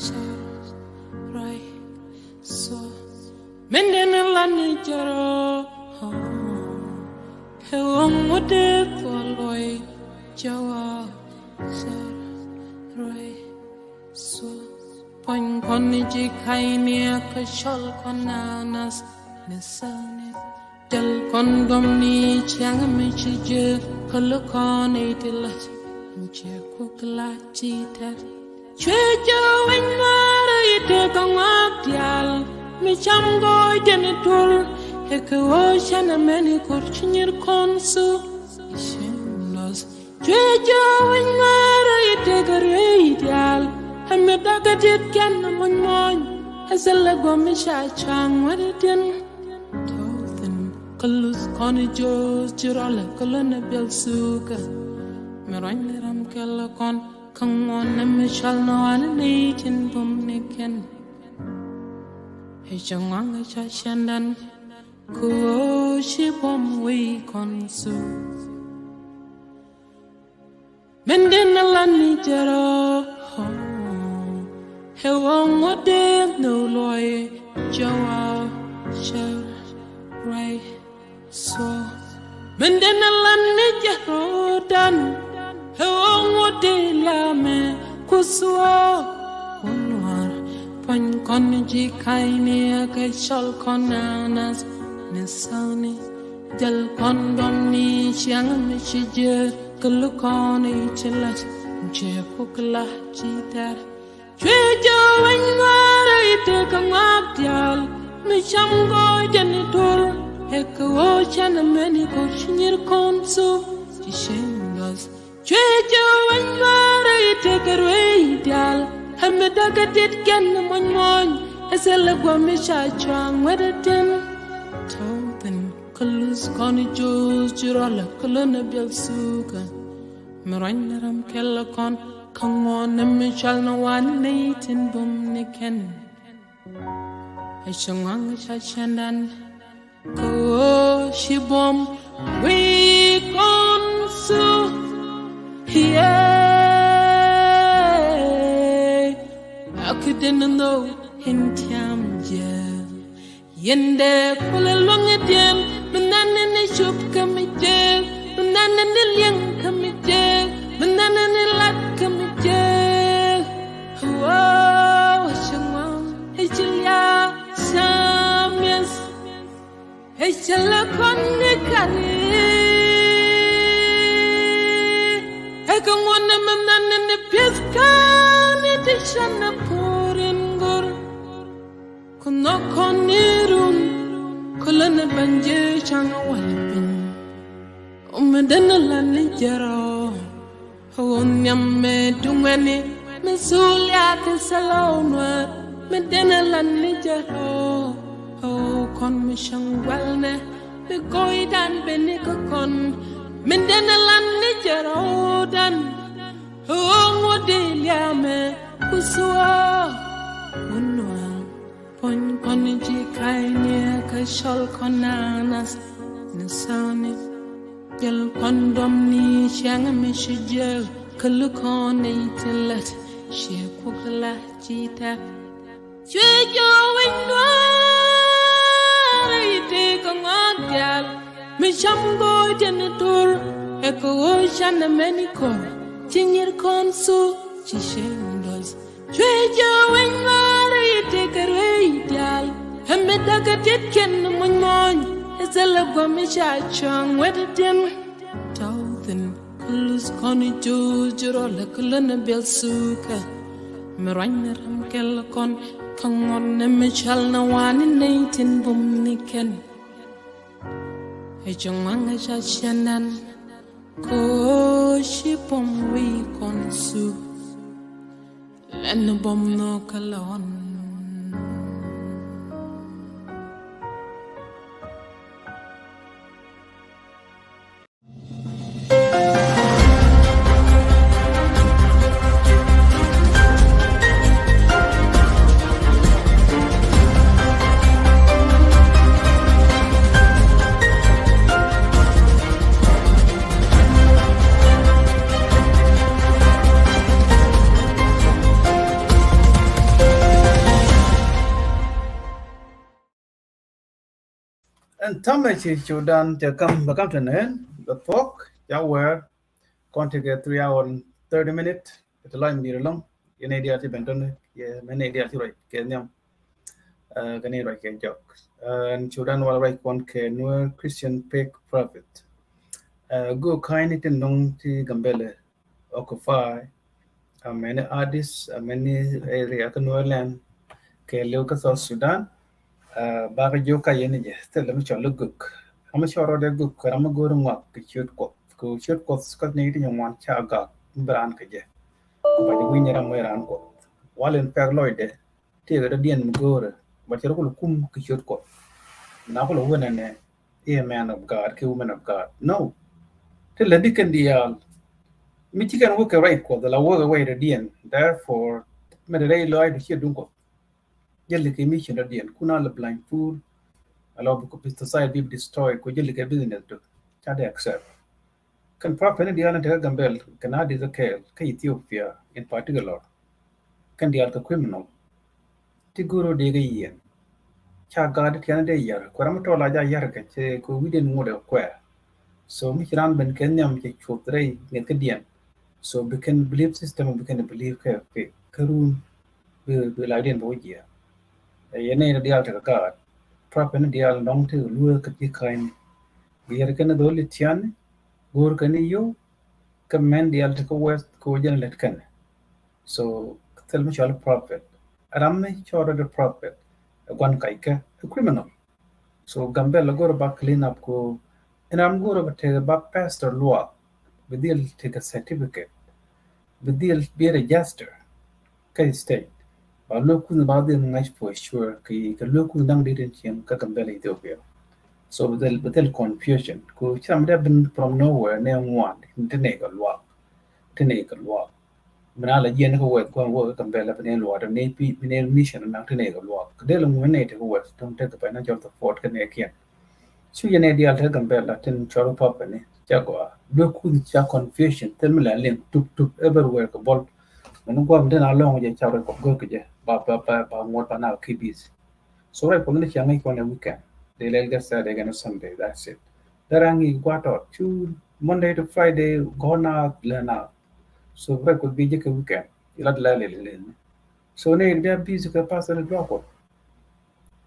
cɛ rɔy. So, min den a lan ni jɛrɔ. Ɛ ɣöŋ wä dee kɔn lɔy jɛ wa cɛ rɔy. So, puɔ̱ny kɔn ni ji̱ ka̱y ni a kä cɔl kɔn na nath ni sani. Jɛl kɔn dɔm ni ciaŋ mi ci jɛ kä lukɔn i̱ ti la̱t. Jɛ kuk la̱t ci tɛr. Cuɛ jɛ wec ŋa̱r i̱ tëë kä ŋɔak diaal mi cam gɔɔy jɛn i̱ tuɔr. Ɛ kɛ ɣöö canɛ mɛn i̱ ko̱r ci nyir kɔn thuk i̱ cin lɔth. Cuɛ jɛ wec ŋa̱r i̱ tëë kä riey diaal. Ɛ mi dakä diet kɛn ɛ muɔ̱ny muɔ̱ny. Ɛ thilɛ guɔ̱m mi ca ca̱a̱ŋ wät i̱ tin. Tɔ̱ thi̱n kä luth kɔn i̱ jo̱o̱th ci rɔlɛ kä lönɛ biɛl thukä. Mi ruany ni ram kɛl kɔn. Kä ŋuɔ̱n nɛ mi cɔl nɔ an ni tin bum ni kɛn. I̱ cɛ ŋuaŋ i̱ ca cɛndan. Ku ci bum wi̱i̱ kɔn thuk. Min din a lan ni jɛrɔ. Ɛ ɣöö ŋuɔ̱t dee nhök luɔy jɛ wa cɛ ruac. So, min den a lan ni jɛ ro̱o̱dan. Ɛ ɣöö ŋuɔ̱t dee liamɛ ku thuɔ̱ɔ̱k wä nuaar. Puɔ̱ny kɔn ji̱ ka̱cni ɛ kɛ cɔl kɔn a nath ni thäni. Jäl kɔn dɔm ni ciaŋ mi ci jiäk kä luk kɔn i̱ ci la̱t. Cɛ kuk la̱t ci tɛr. Cuɛ jɛ wec ŋuaar i̱ tëë kä ŋɔak diaal. Mi cam gɔɔydɛ ni tor ɛ kɛ ɣöö canɛ mɛni kɔ ci nyir kɔn thuk ci cieŋ dɔth. Cuɛ jɛ wec ŋa̱rä i̱ tekɛ ruëëc diaal ɛ mi däkɛ tit kɛn muɔ̱ny muɔ̱ny. Ɛ thilɛ gua̱ mi ca cua̱ ŋuɛ̈t ɛ tin tɔ̱w thi̱n. Kä luth kɔn i̱ jo̱o̱th ci rɔlɛ kä lönɛ biɛl thukä. Mi ruany ni ram kɛl kɔn kä ŋuɔ̱n ni mi cual ni wan ni tin bum ni kɛn. Ɛ cɛ ŋuaŋ ca cɛndan kä ɣöö ci buɔ̱m wi̱i̱ kɔn thuk. Yee a ki den nhök in tiam jɛ. Yɛn dee kulɛ luäŋ i̱ diɛn mi nɛn ni ni cup kä mi jek, mi nɛn ni ni liɛŋ kä mi jek, mi nɛn ni ni lat kä mi jek. Wow, ci ŋuan i̱ ci liak camiɛth. I̱ ci lɛ kɔn ni kari i̱ kɛ ŋuɔn ni mi nɛn ni ni piɛth kani ti cɛn ni puur in go̱r. Ku nhɔk kɔn ni run ku lä ni ben ji̱ can wal piny. Ɔ mi den a lan ni jɛ rɔ ɣöö nhiam mi duŋɛni mi thul ya kɛ thilɛ ɣöö nuäär mi den a lan ni jɛ rɔ ɣöö kɔn mi cäŋ gualnɛ mi go̱o̱ydan ben ni kä kɔn mi den a lan ni jɛ rɔ ɣöö dan ɣöö ŋuɔ̱t di liamɛ ku thuɔ̱ɔ̱ wä nuäär. Puɔ̱ny kɔn ji̱ ka̱ny ni kä cɔl kɔn naath ni thäni. Jɛl kɔn dɔm ni cäŋ mi ci jiäk kä luk kɔn ni tin lät ci kuɔk la ci tɛk. Cuɛ jɔw wi̱ny nuäär i̱ tëë kɛ ŋɔak diaal mi cam go̱o̱cdɛ ni tur ɛ kɛ ɣöö canɛ mɛni kɔn ci nyir kɔn thuk ci cieŋ dɔth. Cuɛ jɛ wec ŋa̱r i̱ tëë kɛ ruëëc diaal ɛ mi da̱kɛ ti̱tkiɛn muɔ̱ny muɔ̱ny. Ɛ thilɛ gua̱m mi ca cua̱ŋ wet ti̱n tɔ̱w thi̱n. Kä luth kɔn i̱ jo̱o̱c rɔl ɛ kä lönɛ biɛl thukä. Mi ruany ni ram kɛl kɔn kä ŋuɔ̱t ni mi cɔal ni wani nɛy tin bum ni kɛn. Ɛ ci ŋuaŋ ɛ ca cɛn ɛn kɛ ɣöö ci buɔ̱m wi̱i̱ kɔn thuk. Lɛn buɔ̱m nhök kä lɛ ɣɔn. Ɛn täämɛ ci Sudan cɛ kam bɛ kam te nɛn bɛ thuɔ̱k ca wɛɛr kɔn tekɛ three hour and thirty minute. Kɛ te lɔc mi di̱i̱t ɛlɔ̱ŋ yɛn nɛy diaal ci ben tɔ̱ni yɛ mɛn nɛy diaal ci ruac kɛ nhiam. Kɛ nɛy ruac kɛ jɔk ɛn Sudan wal ruac kɔn kɛ Nuer Christian Faith Prophet. Go̱o̱k ka̱ny ni tin nɔŋ ti Gambɛlɛ occupy amɛni Adis, amɛni area kä Nuer land kɛɛliw kä South Sudan. Bakɛ jiök ka yɛn jɛ thilɛ mi cɔl i̱ Gök. Ram mi cɔl rɔɔdɛ Gök ram mi go̱o̱ri ŋuak kɛ ciöt Kuɔth kɛ ciöt Kuɔth kä ni ti nyɛ ŋuan ca gak mi bi raan kɛ jɛ. Ku ba jɛ wi̱ny ram mi raan Kuɔth wal in pɛk lɔcdɛ. Tëëkɛ dɔ̱diɛn mi go̱o̱rɛ ba cɛ rɔ kul kum kɛ ciöt Kuɔth. Na kul wä nɛnɛ i̱ a man of God kiɛ woman of God. No. Ti lɛ di kɛn diaal mi ci kɛn wä kɛ ruac Kuɔth la wä kɛ ruac dɔ̱diɛn. Therefore mi dee rɛy lɔac du ciɛ duŋ Kuɔth. Jäli kɛ mission dɔ̱diɛn kun a lɛ blind fool. A lɔ bi society bi destroy ku jäli kɛ business du ca dee accept. Kɛn prophet ni diaal ni tekä Gambɛl kɛn Adis kɛɛl kä Ethiopia in particular. Kɛn diaal kɛ criminal. Ti go̱o̱r rɔ dee kɛ yiɛn. Ca gaat ti tiani dee yar kuɛ ram mi tɔɔl a ja yar kɛ cɛ kɛ wi̱diɛn ŋot ɛ kuɛ. So mi ci raan ben kɛ nhiam cɛ cuoth rɛy ŋeth kä diɛn. So bi kɛn belief system bi kɛn belief kɛ kä run bi bi la diɛn bɛ wä jiɛ. Yɛn ni diaal tekɛ gaat. Prophet ni diaal nɔŋ ti lueek kɛ ti ka̱ny ni. Bi yɛr kɛn dholi tiani. Go̱o̱r kɛn i̱ yio̱w kä mɛn diaal ti kä west kä wä jɛn lät kɛn. So thil mi cɔl prophet ram mi cɔl rɔdɛ prophet. Ɛ gua̱n kackɛ, ɛ criminal. So Gambɛla go̱o̱rɛ ba clean up ku ɛn ram go̱o̱rɛ ba tekɛ ba pastor luaak, bi dhil tekɛ certificate, bi dhil bi register kä state. Ba luäk kuth ba dhil ŋa̱c for sure kɛ, kɛ luäk kuth da̱ŋ dit in cieŋ kä Gambɛla Ethiopia. So bi dhil, bi dhil confusion. Ku ci ram dee bin from nowhere nɛ ŋuan ti nɛ kɛ luaak, ti nɛ kɛ luaak. Bi na la jiɛn kä wɛth gua̱n wä kä Gambɛla bi nɛ luaak, bi nɛ pi, bi nɛ mission naŋ ti nɛ kɛ luaak. Kɛ dee la ŋuan nɛ ti kä wɛth tuŋ tekɛ financial support kä nɛ kiɛn. Cu yɛn ɛ diaal te Gambɛla tin cuarɛ papɛ ni ca gɔaa. Luäk kuth ca confusion thil mi la liŋ tup tup everywhere kɛ bɔl. Mɛn guam den a lɔŋ jɛ ca rɛ kɔp gör kɛ jɛ ba, ba, ba, ba ŋuɔt ba na kɛ busy. So rɛ kɔp ni ca ŋäc kɔn ɛ weekend. Dee lɛl gɛ Saturday gɛ ni Sunday, that's it. Dee ra ŋi̱i̱c gua̱a̱t tɔt cu Monday to Friday gɔ̱r na lɛ na. So rɛ kɔp bi jɛ kɛ weekend ilat lɛ lɛ lɛ lɛ. So ni bia busy kɛ pastor ni duak kɔp.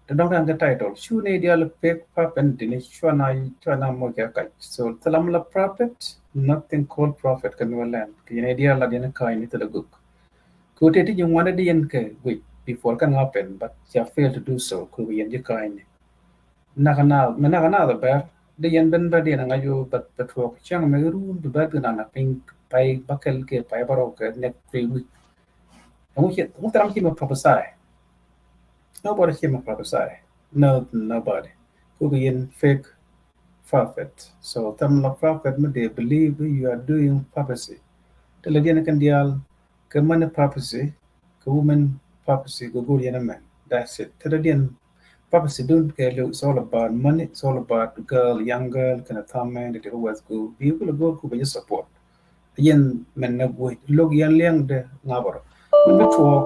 Te dɔ̱ŋ kɛ title cu ni diaal pek prophet ni tini cua na, cua na mɔ kɛ kac. So thil am la prophet, nothing called prophet kɛ Nuer land. Kɛ ni diaal la diɛn ka̱ny ni thil a guk. Ku te ti ji̱ ŋuan di yɛn kɛ guic before can happen, but ca fail to do so. Ku yɛn ji̱ ka̱ny ni. Nak na, mɛ nak na the bear di yɛn ben bɛ diɛn ŋa̱c yu, but, but tuɔk cäŋ mɛ run bi bɛ bi na na piny pay bakɛl kɛ pay barɔw kɛ next three week. Ɛŋu ci, ɛŋu thil am ci mɛ prophesy. Nobody came and prophesy. No, nobody. Kuk yin fake prophet. So them la prophet mi they believe you are doing prophecy. Te la diɛn kɛn diaal kɛ money prophecy, kɛ women prophecy, kɛ go̱o̱r yɛn mɛn. That's it. Te la diɛn prophecy dun kɛ liw, it's all about money, it's all about girl, young girl, kɛn a tha̱a̱ŋ mɛn, te te kɛ wɛth ku bi kul go̱o̱r ku bɛ jɛ support. Yɛn mɛn nɛ guec lo̱k yɛn liɛŋdɛ ŋa̱bärɔ. Min bi tuɔɔk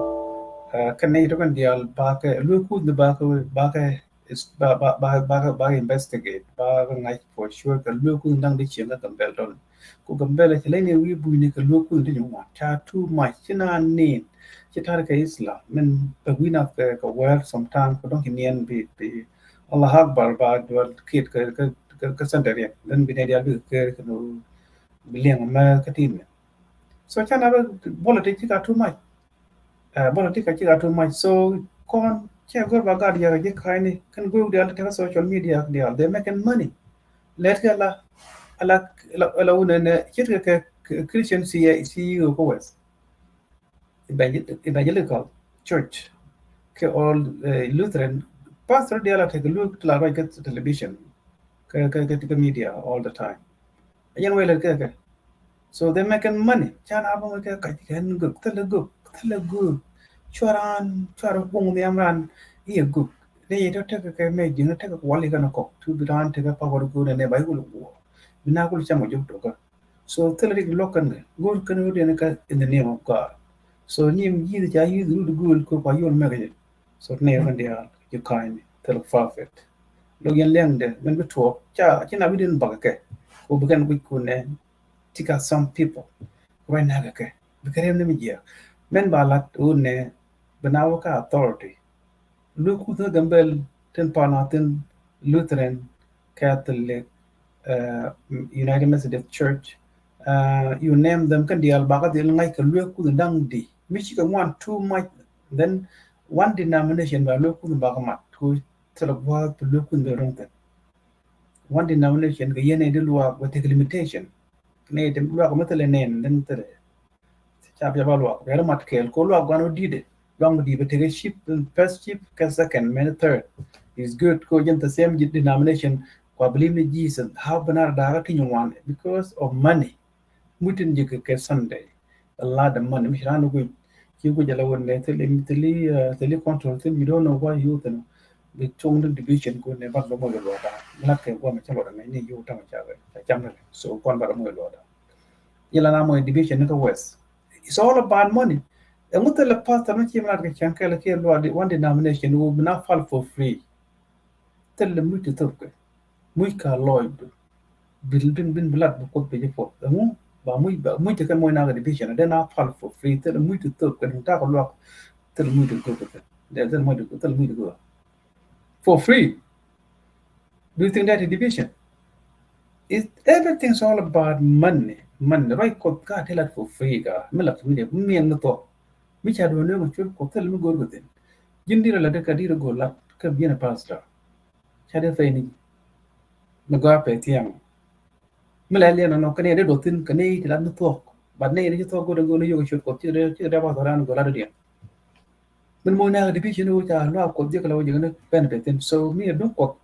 kɛn nɛy tɔ̱ kɛn diaal bakɛ luek kuth ni bakɛ, bakɛ, bakɛ, bakɛ investigate, bakɛ ŋa̱c for sure kɛ luek kuth ni da̱ŋ di cieŋ kä Gambɛl tɔn. Ku Gambɛl cɛ leny ni wi̱i̱ bunyni kɛ luek kuth ni ti nyuŋ wan ca too much ci naan nin. Ci tar kɛ Islam min bɛ wi̱i̱ nath kɛ, kɛ wɛɛr sometime kɛ dɔ̱ŋ ci niɛn bi, bi Allah Akbar ba dual kiet kɛ, kɛ, kɛ center yɛn. Then bi nɛy diaal bikɛ ker kɛ nu bi liɛŋ mɛ kä tim ni. So can have a politics ci ka too much. Politics ci ka too much. So kɔn cɛ gör ba gat yɛrɛ ji̱ ka̱ny ni kɛn gör diaal tekɛ social media diaal, they making money. Lɛt kɛ la, ala, ala, ala wunɛ nɛ cit kɛ, kɛ Christian C E O kɛ west. Evangel-, evangelical church kɛ all Lutheran pastor diaal a tekɛ luek ti la ruac kɛ television kɛ, kɛ, kɛ, kɛ media all the time. Yɛn wee lɛ kɛ kɛ. So they making money. Can a bä kɛ kac kɛn gök, thilɛ gök, thilɛ gök. Cuaran, cuaran buŋ nhiam ran iɛ gök. Ni yɛ tɔ tekɛ kɛ mɛ jiŋ tekɛ kual ikɛn kɔk tu bi ran tekɛ power gök nɛ nɛ ba ikul guɔ. Bi na kul cam a jok tokä. So thilɛ rik luɔk kɛn kɛ go̱o̱r kɛn wä diɛn kä in the name of God. So ni mi yi̱th ca yi̱th rut go̱o̱l kɛ kua yol mɛk jɛ. So ni kɛn diaal ji̱ ka̱ny ni thilɛ prophet. Lo̱k yɛn liɛŋdɛ min bi tuɔɔk ca ci na bi din bak kɛ. Ko bi kɛn guic kun nɛ tika some people. Ruac nak kɛ bi kɛ rem ni mi jiɛk min ba lat wun nɛ bi na wä kä authority. Luek kuth ni Gambɛl tin pal na thin Lutheran, Catholic, United Methodist Church, you name them, kɛn diaal bakä dhil ŋa̱c kɛ luek kuth da̱ŋ di mi cikɛ ŋuan too much. Then one denomination ba luek kuth bakä mat ku thilɛ gua̱a̱th bi luek kuth bɛ ro̱ŋ thin. One denomination kɛ yɛn ɛ di luaak bɛ tek limitation. Nɛ di luaak mi thilɛ nɛn then thilɛ Ca bia ba luak bia ri mat kɛɛl ko luak guan wä di̱t ɛ luak mi di̱t bɛ tekɛ chief, first chief kɛ second mɛn third. Is good ko jɛn the same denomination. Kua believe ni Jesus, how bɛ nar dakä ti nyuan because of money. Mutin ji̱ kɛ Sunday. A lot of money mi ci ran guic. Ci guic ala wun nɛ thili, thili, thili control thin, you don't know what you thin. Bi cuŋ ni division ko nɛ ban bɛ mɔ yɛ luak da mi lat kɛ guam cɛ luak da mɛ ni yu taŋ ca cam ni. So kuan ban bɛ mɔ yɛ luak da. Yɛ la na mɔ division ni kä west. It's all about money. Ɛŋu thilɛ pastor mi ci mi lat kɛ cɛn kɛl kiɛ luaak di one denomination who bi na pal for free. Thilɛ muc ti thop kɛ muc ka lɔɔc du. Bin, bin, bin bi lat bi kuoth bi ji̱ puɔth. Ɛŋu ba muc, ba muc ti kɛ muc na kɛ division. Then a pal for free. Thilɛ muc ti thop kɛ duŋ takɔ luak. Thilɛ muc ti gök kɛ. Thilɛ muc ti gök, thilɛ muc ti gök. For free. Do you think that is division? Is everything's all about money. Money. Ruac kuɔth ka ti lat for free ka mi lat mi de mi miɛn mi thok. Mi ca duɔn ni mi cul kuɔth thil mi gor within. Ji̱n di̱t a lat dee kɛ di̱t a go̱o̱r lat kä bi̱n a pastor. Ca dee thɛy ni mi gɔaa pɛ thiaŋ. Mi lɛ liɛn nɔ kɛ ni dee duɔth thi̱n kɛ ni ti lat ni thuɔ̱k. But ni ni ci thuɔ̱k go̱o̱r dee go̱o̱r ni yio̱k ciöt Kuɔth cikɛ dee, cikɛ dee pastor an go̱o̱r lat diɛn. Min moc nɛɛk division wä ca luaak Kuɔth jiäk kɛ la wä jiäk ni bɛn pɛ thi̱n. So mi a duŋ Kuɔth.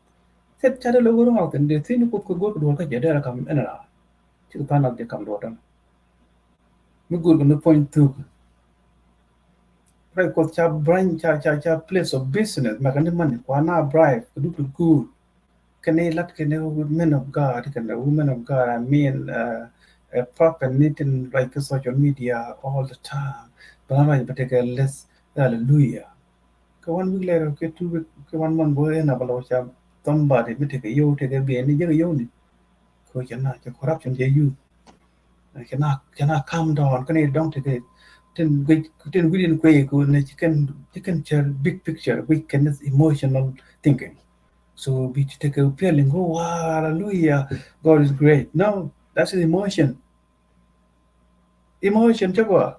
Thil ca dee lɛ wä ruŋ a thi̱n dee thi̱n Kuɔth kɛ go̱o̱r kɛ duɔl kä jɛ dee la kam ɛn ra. Cikɛ tha̱a̱ŋ nath jɛ kam duɔl tɔn. Mi go̱o̱r kɛ ni puɔ̱ny thuk. Rɛy Kuɔth ca branch, ca, ca, ca place of business, mɛ kɛ ni money, kua na bribe, kɛ duk ti go̱o̱r. Kɛ ni lat kɛ ni men of God, kɛ ni women of God, I mean, uh, a prophet ni tin ruac kɛ social media all the time. Bɛ na ruac bɛ tekɛ less, hallelujah. Kɛ one week later, kɛ two week, kɛ one month bä ɛn a bä lɔ ca somebody mi tekɛ yio̱w tekɛ biɛ ni jek yio̱w ni. Kɛ cɛ na, cɛ corruption cɛ youth. Cɛ na, cɛ na calm down, kɛ ni dɔŋ tekɛ tin guic, tin guic in kuɛ kɛ ni ci kɛn, ci kɛn cɛ big picture, guic kɛn is emotional thinking. So bi ci tekɛ feeling, oh, wow, hallelujah, God is great. No, that's his emotion. Emotion cɛ gɔaa.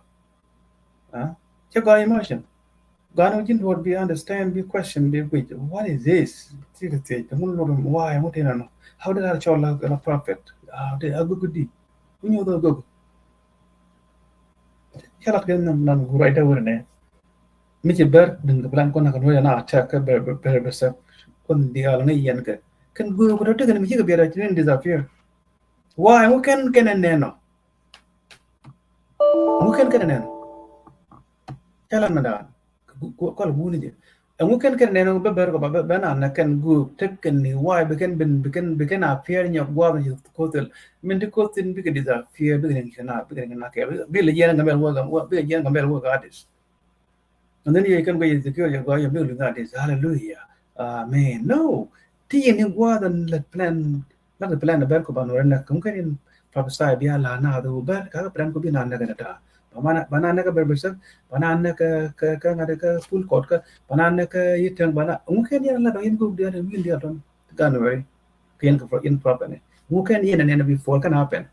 Cɛ gɔaa emotion. Gɔaa ni ji̱n duɔt bi understand, bi question, bi guic. What is this? Cikɛ thiec, te ŋun lor, why, ŋun tina nɔ? How did I call a prophet? How did I go good? Who knew the go? Cɛ lat kɛ nan, nan gu right away nɛ. Mi ci bɛr din kɛ plan kɔn na kɛ nuɔ̱c na attack kɛ bɛr, bɛr, bɛr, bɛr sɛp. Kɔn diaal ŋäc yɛn kɛ. Kɛn gu kɛ tɔ tekɛ ni mi cikɛ biɛt a ci ni disappear. Why? Ŋu kɛn kɛn ɛn nɛn nɔ? Ŋu kɛn kɛn ɛn nɛn nɔ? Ca lat na daan. Kɔl guuni jɛ. Ɛŋu kɛn kɛn nɛn nɔ bɛ bɛr kɔ ba bɛ na nɛ kɛn guuk tek kɛn ni why bi kɛn bin, bi kɛn, bi kɛn appear nyɛ guath ni kothil. Min ti kothil bikɛ disappear, bikɛ ni kɛn na, bikɛ ni kɛn na kɛ. Bikɛ lɛ yɛn Gambɛl wä, bikɛ yɛn Gambɛl wä artist. And then yɛ kɛn guɛ insecure yɛ gɔaa yɛ bikɛ luth artist. Hallelujah. Amen. No. Ti yɛ ni guath and let plan Lat plan bɛr kɔ ban wɛrɛ nɛ kɛ ŋu kɛn in prophesy bia la na dhu bɛr ka plan kɔ bi na nɛ kɛ na ta. Ba na, ba na nɛ kɛ bɛr bɛr sɛ, ba na nɛ kɛ, kɛ, kɛ ŋa de kɛ full court kɛ, ba na nɛ kɛ yitɛŋ ba na. Ŋu kɛn yɛn la dɔ yɛn kɔ dial win dial tɔn gan wɛrɛ. Kɛ yɛn kɛ in prophet ni. Ŋu kɛn yɛn nɛ nɛ before kɛn happen.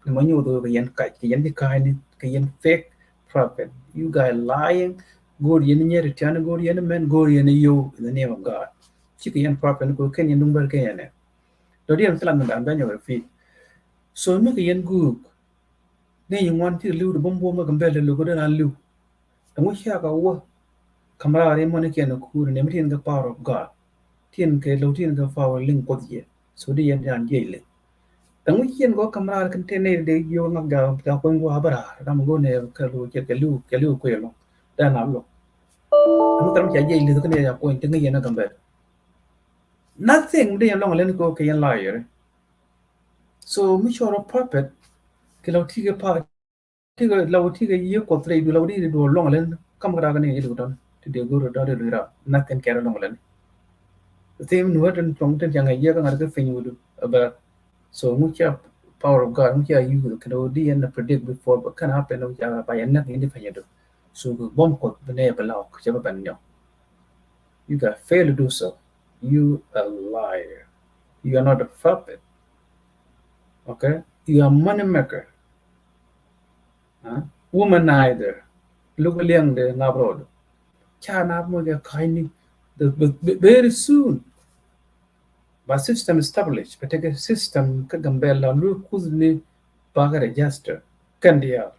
Ni ma nyuuth kɛ yɛn kac, kɛ yɛn di ka̱a̱cni, kɛ yɛn fake prophet. You guys lying. Go̱o̱r yɛn nyɛri tiani, go̱o̱r yɛn mɛn, go̱o̱r yɛn yio̱w in the name of God. Cikɛ yɛn prophet ni kɛ kɛn yɛn duŋ bär kɛ yɛn nɛ. Dɔ̱diɛn thilɛ mi da̱a̱n bɛ nyɔk ɛ fi̱i̱. So mi kɛ yɛn guuk ni yi ŋuan ti li̱w ti bum bum mi kɛ bɛl ti lo̱k kɛ dee na li̱w. Ɛŋu cia kɛ wä. Ka̱m raar imɔnikiɛn ɛ kuur ni mi tin kɛ power of God. Tin kɛ lo̱w tin kɛ power liŋ Kuoth yɛ. So di yɛn dan jiɛc liŋ. Ɛŋu cien kɔ ka̱m raar kɛn tin ni dee jiök ŋak ja ja kuny gua̱a̱ bä raar ram go̱n ɛ kɛ lo̱w cɛ kɛ li̱w kɛ li̱w kuëë lo̱ŋ. Dan a lo̱ŋ. Ɛŋu thɛm ca jiɛc li̱th kɛn ɛ ja kuny ti ŋäc yɛn ɛ kɛ bɛl. Nothing mi dee yɛn lɔŋ lɛn kɛ kɛ yɛn liar. So mi cɔr ɔ prophet kɛ lɔ tikɛ pa tikɛ lɔ tikɛ yiëë Kuɔth rɛy du lɔ di di duɔl lɔŋ lɛn kam kɛ dak ni yɛ di kɛ tɔn ti dee go̱r dɔ̱ di lui̱ ram nothing kɛrɛ lɔŋ lɛn. Thim nuɛ tin tuɔŋ tin cɛ ŋa̱c yɛ kä ŋa̱t kä piny wä du a bɛ. So ŋu cia power of God ŋu cia use kɛ di yɛn na predict before but can happen ŋu cia ba yɛn näk in di piny du. So kɛ bom Kuɔth bi nɛ bi lɔk cɛ bɛ ben nyɔk. You guys fail to do so. You a liar. You are not a prophet. Okay? You are money maker. Huh? Womanizer. Look liang de ngabroad. Ca na mo ya kaini. The, the, the, very soon. Ba system established. Ba tekɛ system kä Gambɛla lu kuth ni ba kɛ register. Kɛn diaal.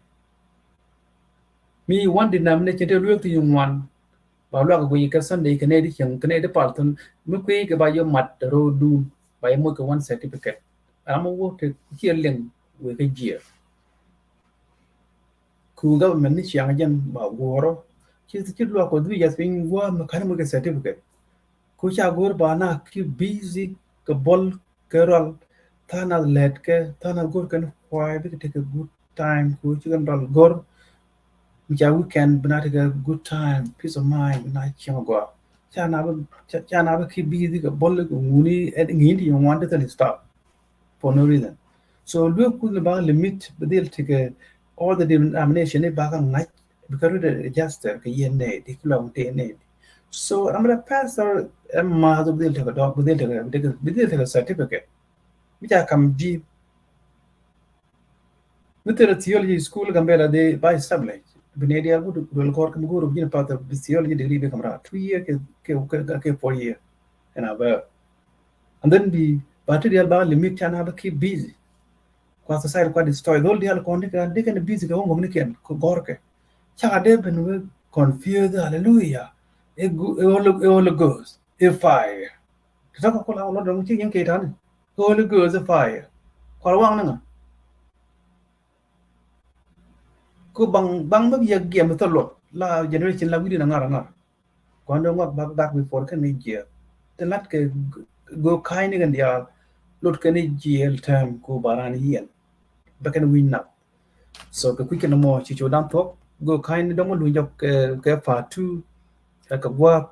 Mi one denomination te luek ti yuŋ wan. Ba luak guiy kɛ Sunday kɛ nɛy ti cieŋ kɛ nɛy ti pal thun mi kuiy kɛ ba yɔ mat ro̱o̱dun ba yɔ moc kɛ one certificate. Ram mi wä te ciɛ liŋ wëë kɛ jiɛɛr. Ku government ni ciaŋ jɛn ba guɔ̱ɔ̱rɔ ci ci luak kɔ dui jath piny gua̱a̱ mi ka̱n moc kɛ certificate. Ku ca go̱o̱r ba na ki busy kɛ bol kɛ rɔl tha̱a̱ŋ nath lɛt kɛ tha̱a̱ŋ nath go̱o̱r kɛn kuay bikɛ tekɛ good time ku ci kɛn rɔl go̱o̱r. Mi ca weekend bi na tekɛ good time, peace of mind, bi na cieŋ gɔaa. Ca na bi, ca, ca na bi ki busy kɛ bol kɛ ŋuni ŋi̱i̱n ti yɛ ŋuan ti thil stop for no reason. So luek kuth ni ba limit bi dhil tekɛ all the denomination ni ba ka ŋa̱c bi ka ri register kɛ yɛn nɛy di ki luak wun te nɛy di. So ram rɛ pastor ɛ math bi dhil tekɛ dɔk bi dhil tekɛ bi dhil tekɛ certificate. Mi ca kam ji̱ mi thil theology school Gambɛla di ba establish. Bi nɛy diaal ku duel kɔr kɛ mi go̱o̱r bi ji̱n path bi theology degree bi kam raar two year kɛ, kɛ, kɛ, kɛ four year. Ɛn a bɛ. And then bi ba ti diaal ba limit can a bɛ keep busy. Kua society kua destroy. Dhol diaal kɔn dikɛ, dikɛ ni busy kɛ homework ni kiɛn kɛ gɔr kɛ. Ca dee ben wek confuse, hallelujah. Ɛ gu-, ɛ Holy, ɛ Holy Ghost, ɛ fire. Ti tɔk kɛ kula wä lɔt dɔŋ ci nyin kɛ tani. Ɛ Holy Ghost, ɛ fire. Kua waŋ ni ŋa. Ku baŋ, baŋ mi bi yɛ giɛm mi thil luɔt la generation la wi̱diɛn a ŋa̱r a ŋa̱r. Kuan dee ŋuak bak dak before kɛn ni jiɛɛl. Ti lat kɛ g-, go̱o̱k ka̱ny ni kɛn diaal lot kɛn ni jiɛɛl tɛm ku baran yiɛn. Bɛ kɛn wi̱ny nak. So kɛ kui̱ kɛn mɔ ci cu dan thuɔk go̱o̱k ka̱ny ni dɔ̱ŋ mi luny jɔk kɛ, kɛ part two kɛ kɛ gua̱a̱p.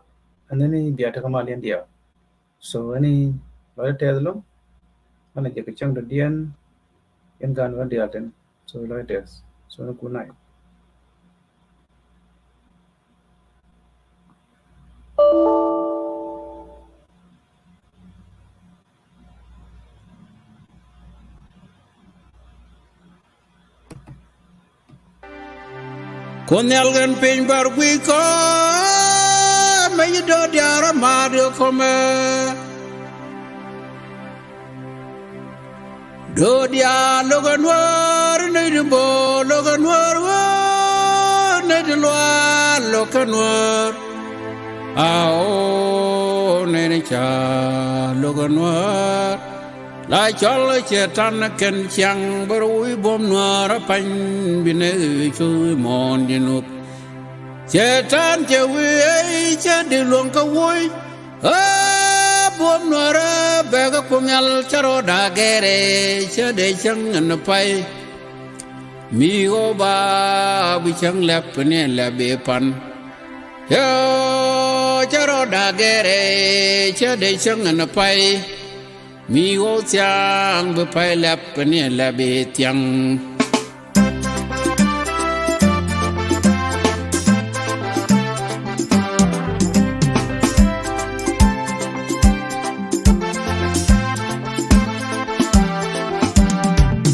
And then ni bia tekɛ mal yɛn diaal. So ɛni lɔcdä tɛth lo̱ŋ. Ɣän a jɛ kɛ cäŋ dɔ̱diɛn in gan wä diaal tɛn. So lɔcdä tɛth. So ni ku nai. Kun nhial kɛn piny bär guic kɔn, mɛ yi do̱r diaal rɔ ma̱a̱t kɛ kɔmɛ. Do̱r diaal lo̱kɛ nuäär, nɛy ti bo̱o̱r lo̱kɛ nuäär, ɣöö nɛy ti luaal lo̱kɛ nuäär. Ao̱o̱ nɛy ti ca̱a̱r lo̱kɛ nuäär. La cɔl Cɛytan kɛn ciaŋ bär wi̱i̱ buɔ̱m nuäär a pa̱ny bi nɛ cu wi̱i̱ mɔɔn ji̱ nup. Cɛytan cɛ wi̱i̱ ëë cɛ di luɔ̱ŋ kä wuɔ̱c. Ɣää buɔ̱m nuäär ɛ bɛ kɛ Kuoth Nhial cä rɔɔdɛ gɛrɛ cä dee cäŋ ɛn pay. Mi ɣɔw ba bi cäŋ lɛp ni lɛp bi pan. Cä, cä rɔɔdɛ gɛrɛ cä dee cäŋ ɛn pay. Mi ɣɔw thia̱a̱ŋ bi pay lɛp ni lɛp bi thia̱ŋ.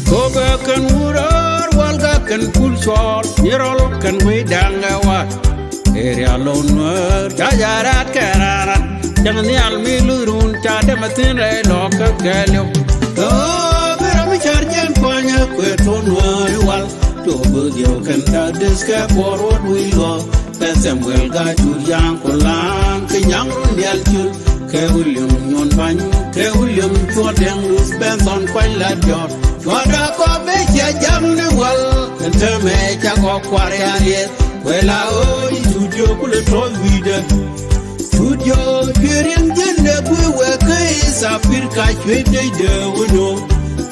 Kokɛ kɛn wurär walkɛ kɛn kul cuɔl, ni rɔl kɛn wec da̱ŋ ɛ wat. Area lon nuäär ca jarat kɛ rarat. Cäŋ nhial mi luth run ca dɛmɛ thi̱n rɛy lɔk kä kɛɛliw. Ɣöö bi ram mi cär jɛn kuanyä kuɛ tuɔn nuäär i̱ wal. Tuɔk bi dhiɛw kɛn dak deth kɛ kuɔr wä dui̱ luɔk. Kɛ Samuel Gaa Cuut Yaŋ ku la̱a̱ŋ kɛ nyaŋ run diaal cul. Kɛ William Nyuɔn Bany kɛ William Cuɔt Dɛŋ Ruth Benson kuany lat jɔr. Cuɔt daa kɔp bɛ cia jam ni wal. Kɛn täämɛ ca kɔk kuar ya liɛth. Kuɛ la ɣöö i̱ Cuut Jiök kulɛ tɔ̱ wi̱i̱dä. Cuut Jiök cuɛ riɛŋ jiɛn dee gui̱ wek kä East Africa cuɛ dee dee wä no̱o̱ŋ.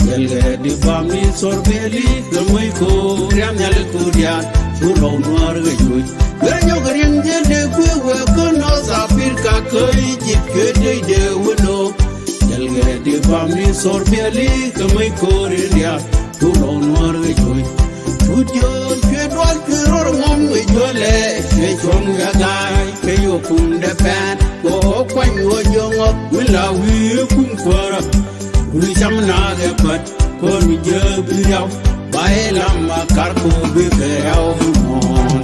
Jɛlkɛ di bam ni thor bɛli kɛ muec ko̱o̱r riam nhial ko̱o̱r diaal cu rɔw nuäär kɛ cuc. Cuɛ nyɔk riɛŋ jiɛn dee gui̱ wek kä North Africa kä Egypt cuɛ dee dee wä no̱o̱ŋ. Jɛlkɛ di bam ni thor bɛli kɛ muec ko̱o̱r riam diaal. Cu rɔw nuäär kɛ cuc. Cuut Jiök cuɛ dual cuɛ ror ŋɔm kɛ juɔlɛ cuɛ cuɔ̱ŋ kɛ ga̱a̱c kɛ yio̱w kum dee pɛn. Kɛ ɣöö kuany ɣöö jiök ŋɔk wi̱n la wi̱i̱ kum kuäärä. Wun cam naak ɛ pät kɔn mi jiääk bi riaw. Ba i̱ lam a kar kɛ ɣöö bi kɛ riaw bi muɔ̱ɔ̱n.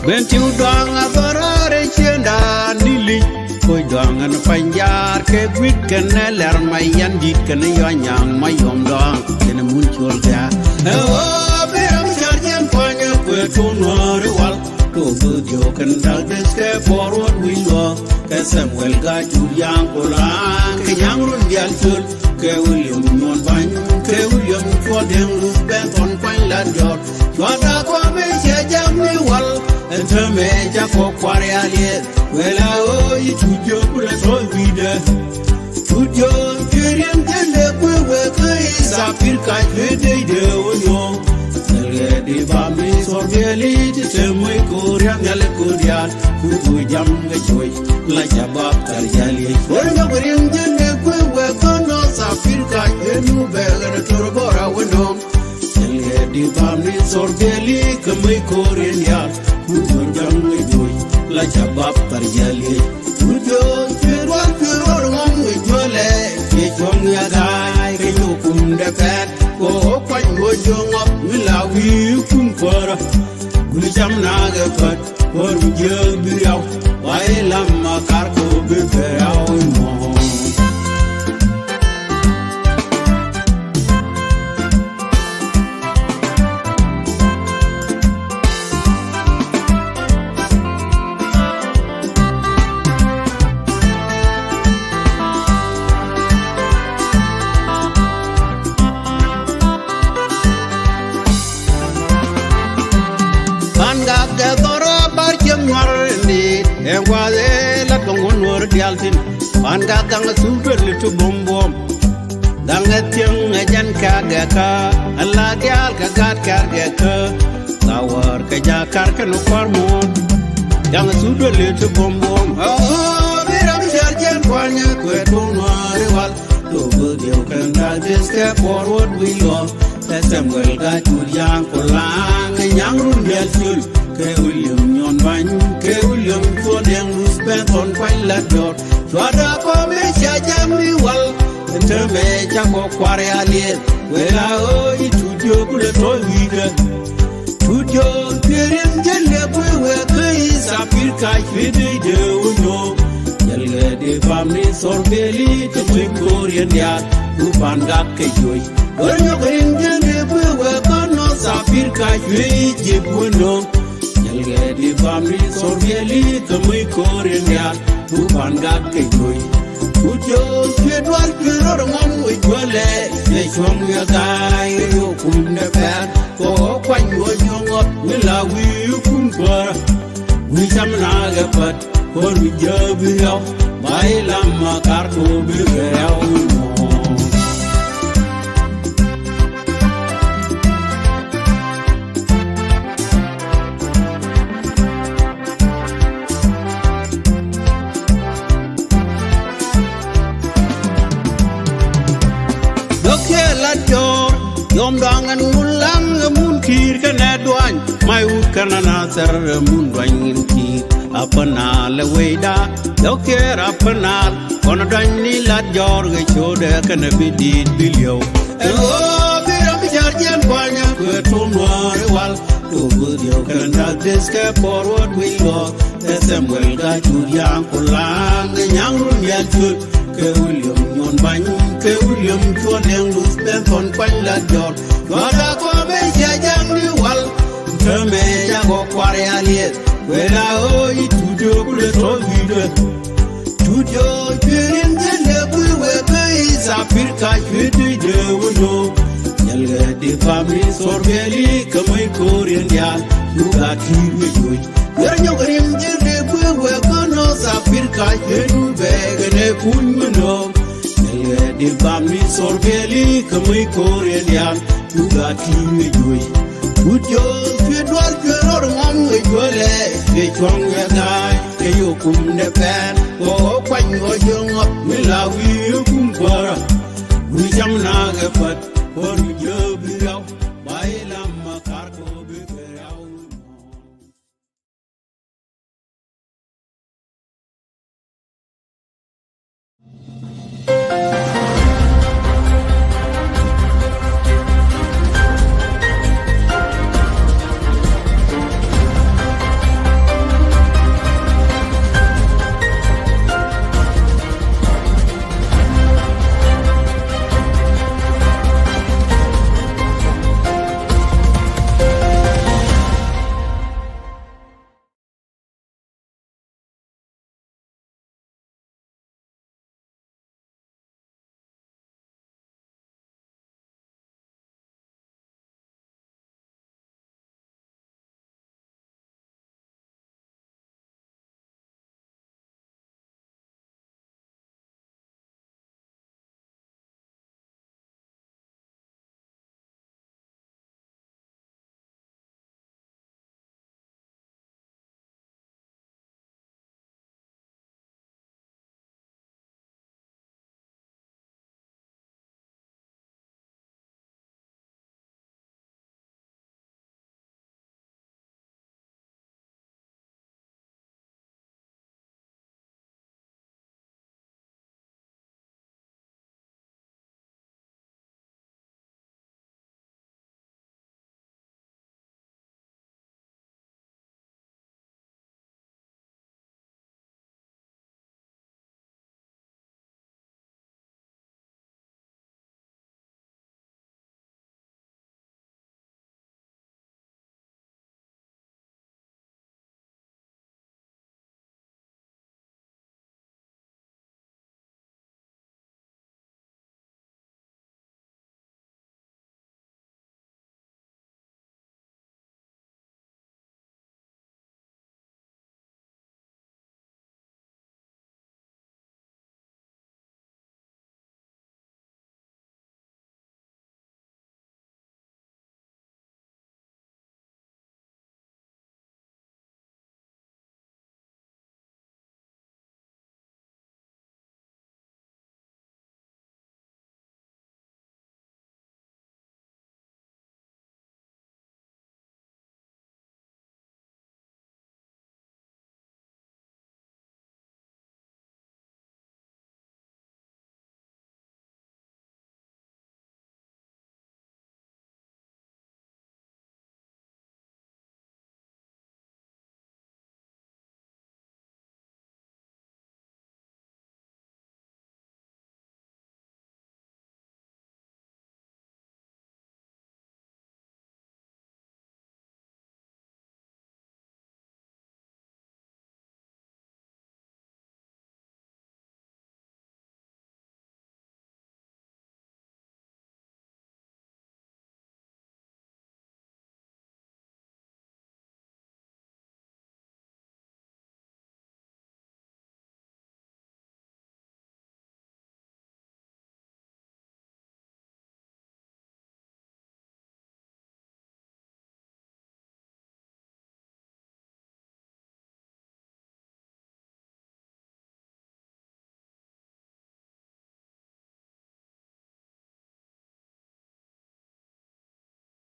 Ben tiw dɔaŋ a dhɔraar ɛ ciëndan ni li̱c. Koc dɔaŋ ɛn pa̱ny jaar kɛ gui̱t kɛnɛ lɛr ma yan di̱t kɛnɛ yɔ̱a̱ nyaŋ ma yɔm dɔaŋ kɛnɛ mun col thia̱a̱. Ɛ ɣöö bi ram cär jiɛn kuanyä kuɛ tuɔn nuäär i̱ wal. Tuɔk bi dhiɔ̱k kɛn dak deth kɛ puɔr wä wi̱i̱ luɔ̱k. Kɛ Samuel Gaa Cuut Yaŋ ku la̱a̱ŋ kɛ nyaŋ run diaal col. Kɛ William Nyuɔn Bany kɛ William Cuɔt Dɛŋ Ruth Benson kuany lat jɔr. Cuat daa kɔmɛ cia jam ni wal. Ɛn täämɛ ca kɔk kuar ya liɛth. Kuɛ la ɣöö i̱ Cuut Jiök kulɛ tɔ̱ wi̱i̱dä. Cuut Jiök cuɛ riɛŋ jiɛn dee gui̱ wek kä East Africa cuɛ dee dee wä no̱o̱ŋ. Thilɛ di bam ni thor bɛli ti te muec ko̱o̱r riam nhial ko̱o̱r diaal. Cu ku jam kɛ cuc la ca bap thar jal yec. Wä nyɔk riɛŋ jiɛn dee gui̱ wek kä North Africa cuɛ nu bɛɛk ɛn tor bɔra wä no̱o̱ŋ. Thilɛ di bam ni thor bɛli kɛ muec ko̱o̱r riam diaal. Cu ku jam kɛ cuc La ca bap thar jial yec. Wut Jiööŋ cuɛ dual cuɛ rɔɔd ŋɔm wi̱c juɔlɛ. Cuɛ cuɔ̱ŋ ya ga̱a̱c kɛ yio̱w kumdɛ pɛn. Kɛ ɣöö kuany wä Jiööŋ ŋɔk mi la wi̱i̱ kum kuäärä. Guni cam naakɛ pät kuäär mi jiääk bi riaw. Wa i̱ lam ma kar kɛ ɣöö bi kɛ riaw i̱ muɔ̱ɔ̱n. Pan gak dɛ dhɔr a bar ciek ŋuar in diit. Ɛn guath ëë lat kɛ ŋuɔ̱n nuɔ̱ɔ̱r diaal thi̱n. Pan gak gaŋ a thuk duer li ti buɔ̱m buɔ̱m. Gaŋ ɛ thiäŋ ɛ jɛn kɛ agɛkä. Ɛn la diaal kɛ gaat kɛ agɛkä. Ka wäär kɛ ja̱a̱k kar kɛn kua̱r muɔ̱ɔ̱n. Gaŋ a thuk duer li ti buɔ̱m buɔ̱m. Ɣöö bi ram cär jɛn kuanyä kuɛ tuŋ nuääri wal. Thok bä diɛw kɛn dak deth kɛ puɔr wä wi̱i̱ luɔ̱k. Ɛ Samuel Gatkuɔt Yaŋ Kulaŋ kɛ Nyaŋ Run Bial Cul kɛ William Nyuɔn Bany kɛ William Thuɔn Dɛŋ Ruth Bɛn Thɔn Kuany Lat Jɔr. Cuada kɔm i̱ cia jaŋ mi wal. Ɛn täämɛ ca kɔ kuar ya liɛth wee la ɣöö i̱ Tut Jiök kulɛ tɔ̱ wi̱i̱kɛ. Tut Jiök cuɛ riɛm jɛn lɛ buee wee kä i̱ Sapir Kac cuɛ dee dee wä nyuɔ̱ɔ̱k. Jɛl kɛ dee pam ni thɔr beli kä kui̱ ko̱o̱r yɛn diaal. Ku pan gak kɛ juɔc. Gör nyɔk riŋ jɛn dee buee wee kä North Africa cuɛ i̱ ji̱ buɔ̱n nööŋ. Jɛl kɛ dee pam ni thɔr beli kä kui̱ ko̱o̱r yɛn diaal. Ku pan gak kɛ juɔc. Ku Tut Jiök cuɛ dual cuɛ rɔɔd ŋɔm wi̱c juɔlɛ. Cuɛ cuɔ̱ŋ wi̱i̱ aga̱a̱c kɛ yio̱w kumdɛ pɛn. Kɛ ɣöö kuany wä Jiööŋ ŋɔk mi la wi̱i̱ kum kuäärä. Wi̱i̱ cam naakɛ pät kuäär mi jiääk bi riaw. Ba i̱ lam ma kar kɛ ɣöö bi kɛ riaw i̱ muɔ̱ɔ̱n. Dɔ̱k cɛ lat jɔ̱ɔ̱r yɔm dɔaŋ ɛn Ŋulaŋ ɛ mun ki̱i̱r kɛnɛ duany. May wut kɛnɛ na thɛr ɛ mun duany in ki̱i̱r a pänaal ɛ wecda. Dɔ̱k cɛ rap pänaal kɔn duany ni lat jɔ̱ɔ̱r kɛ codɛ kɛnɛ bi di̱i̱t bi li̱ew. Ɛn ɣöö bi ram bi car jiɛn kuanyä kuɛ tuɔ̱m nuääri wal. Thok bä diɛw kɛn dak deth kɛ puɔr wä wi̱i̱ luɔ̱k. Ɛ Samuel Gatkuɔt Yaŋ Kulaŋ kɛ Nyaŋ Run Bial Cul kɛ William Nyuɔn Bany kɛ William Thuɔn Dɛŋ Ruth Bɛn Thɔn Kuany Lat Jɔr. Cuada kɔm i̱ cia jaŋ mi wal. Täämɛ ca kɔ kuar ya liɛth wee la ɣöö i̱ Tut Jiök kulɛ tɔ̱ wi̱i̱dɛ. Tut Jiök cuɛ riɛm jɛn lɛ buee wee kä East Africa cuɛ dee dee wä nyuɔ̱ɔ̱k. Jɛl kɛ dee pam ni thɔr beli kä kui̱ ko̱o̱r yɛn diaal. Cu gat ki̱i̱r wi̱c wi̱c. Gör nyɔk riɛm jɛn dee buee wee kä North Africa cuɛ dee bɛɛk ɛn ɛ kuny mi nööŋ. Jɛl kɛ dee pam ni thɔr beli kä kui̱ ko̱o̱r yɛn diaal. Cu gat ki̱i̱r wi̱c wi̱c. Wut Jiööŋ cuɛ dual cuɛ rɔɔd ŋɔm wi̱c juɔlɛ. Cuɛ cuɔ̱ŋ wi̱i̱ aga̱a̱c kɛ yio̱w kumdɛ pɛn. Kɛ ɣöö kuany wä Jiööŋ ŋɔk mi la wi̱i̱ kum kuäärä. Wi̱i̱ cam naakɛ pät kuäär mi jiääk bi riaw. Ba i̱ lam ma kar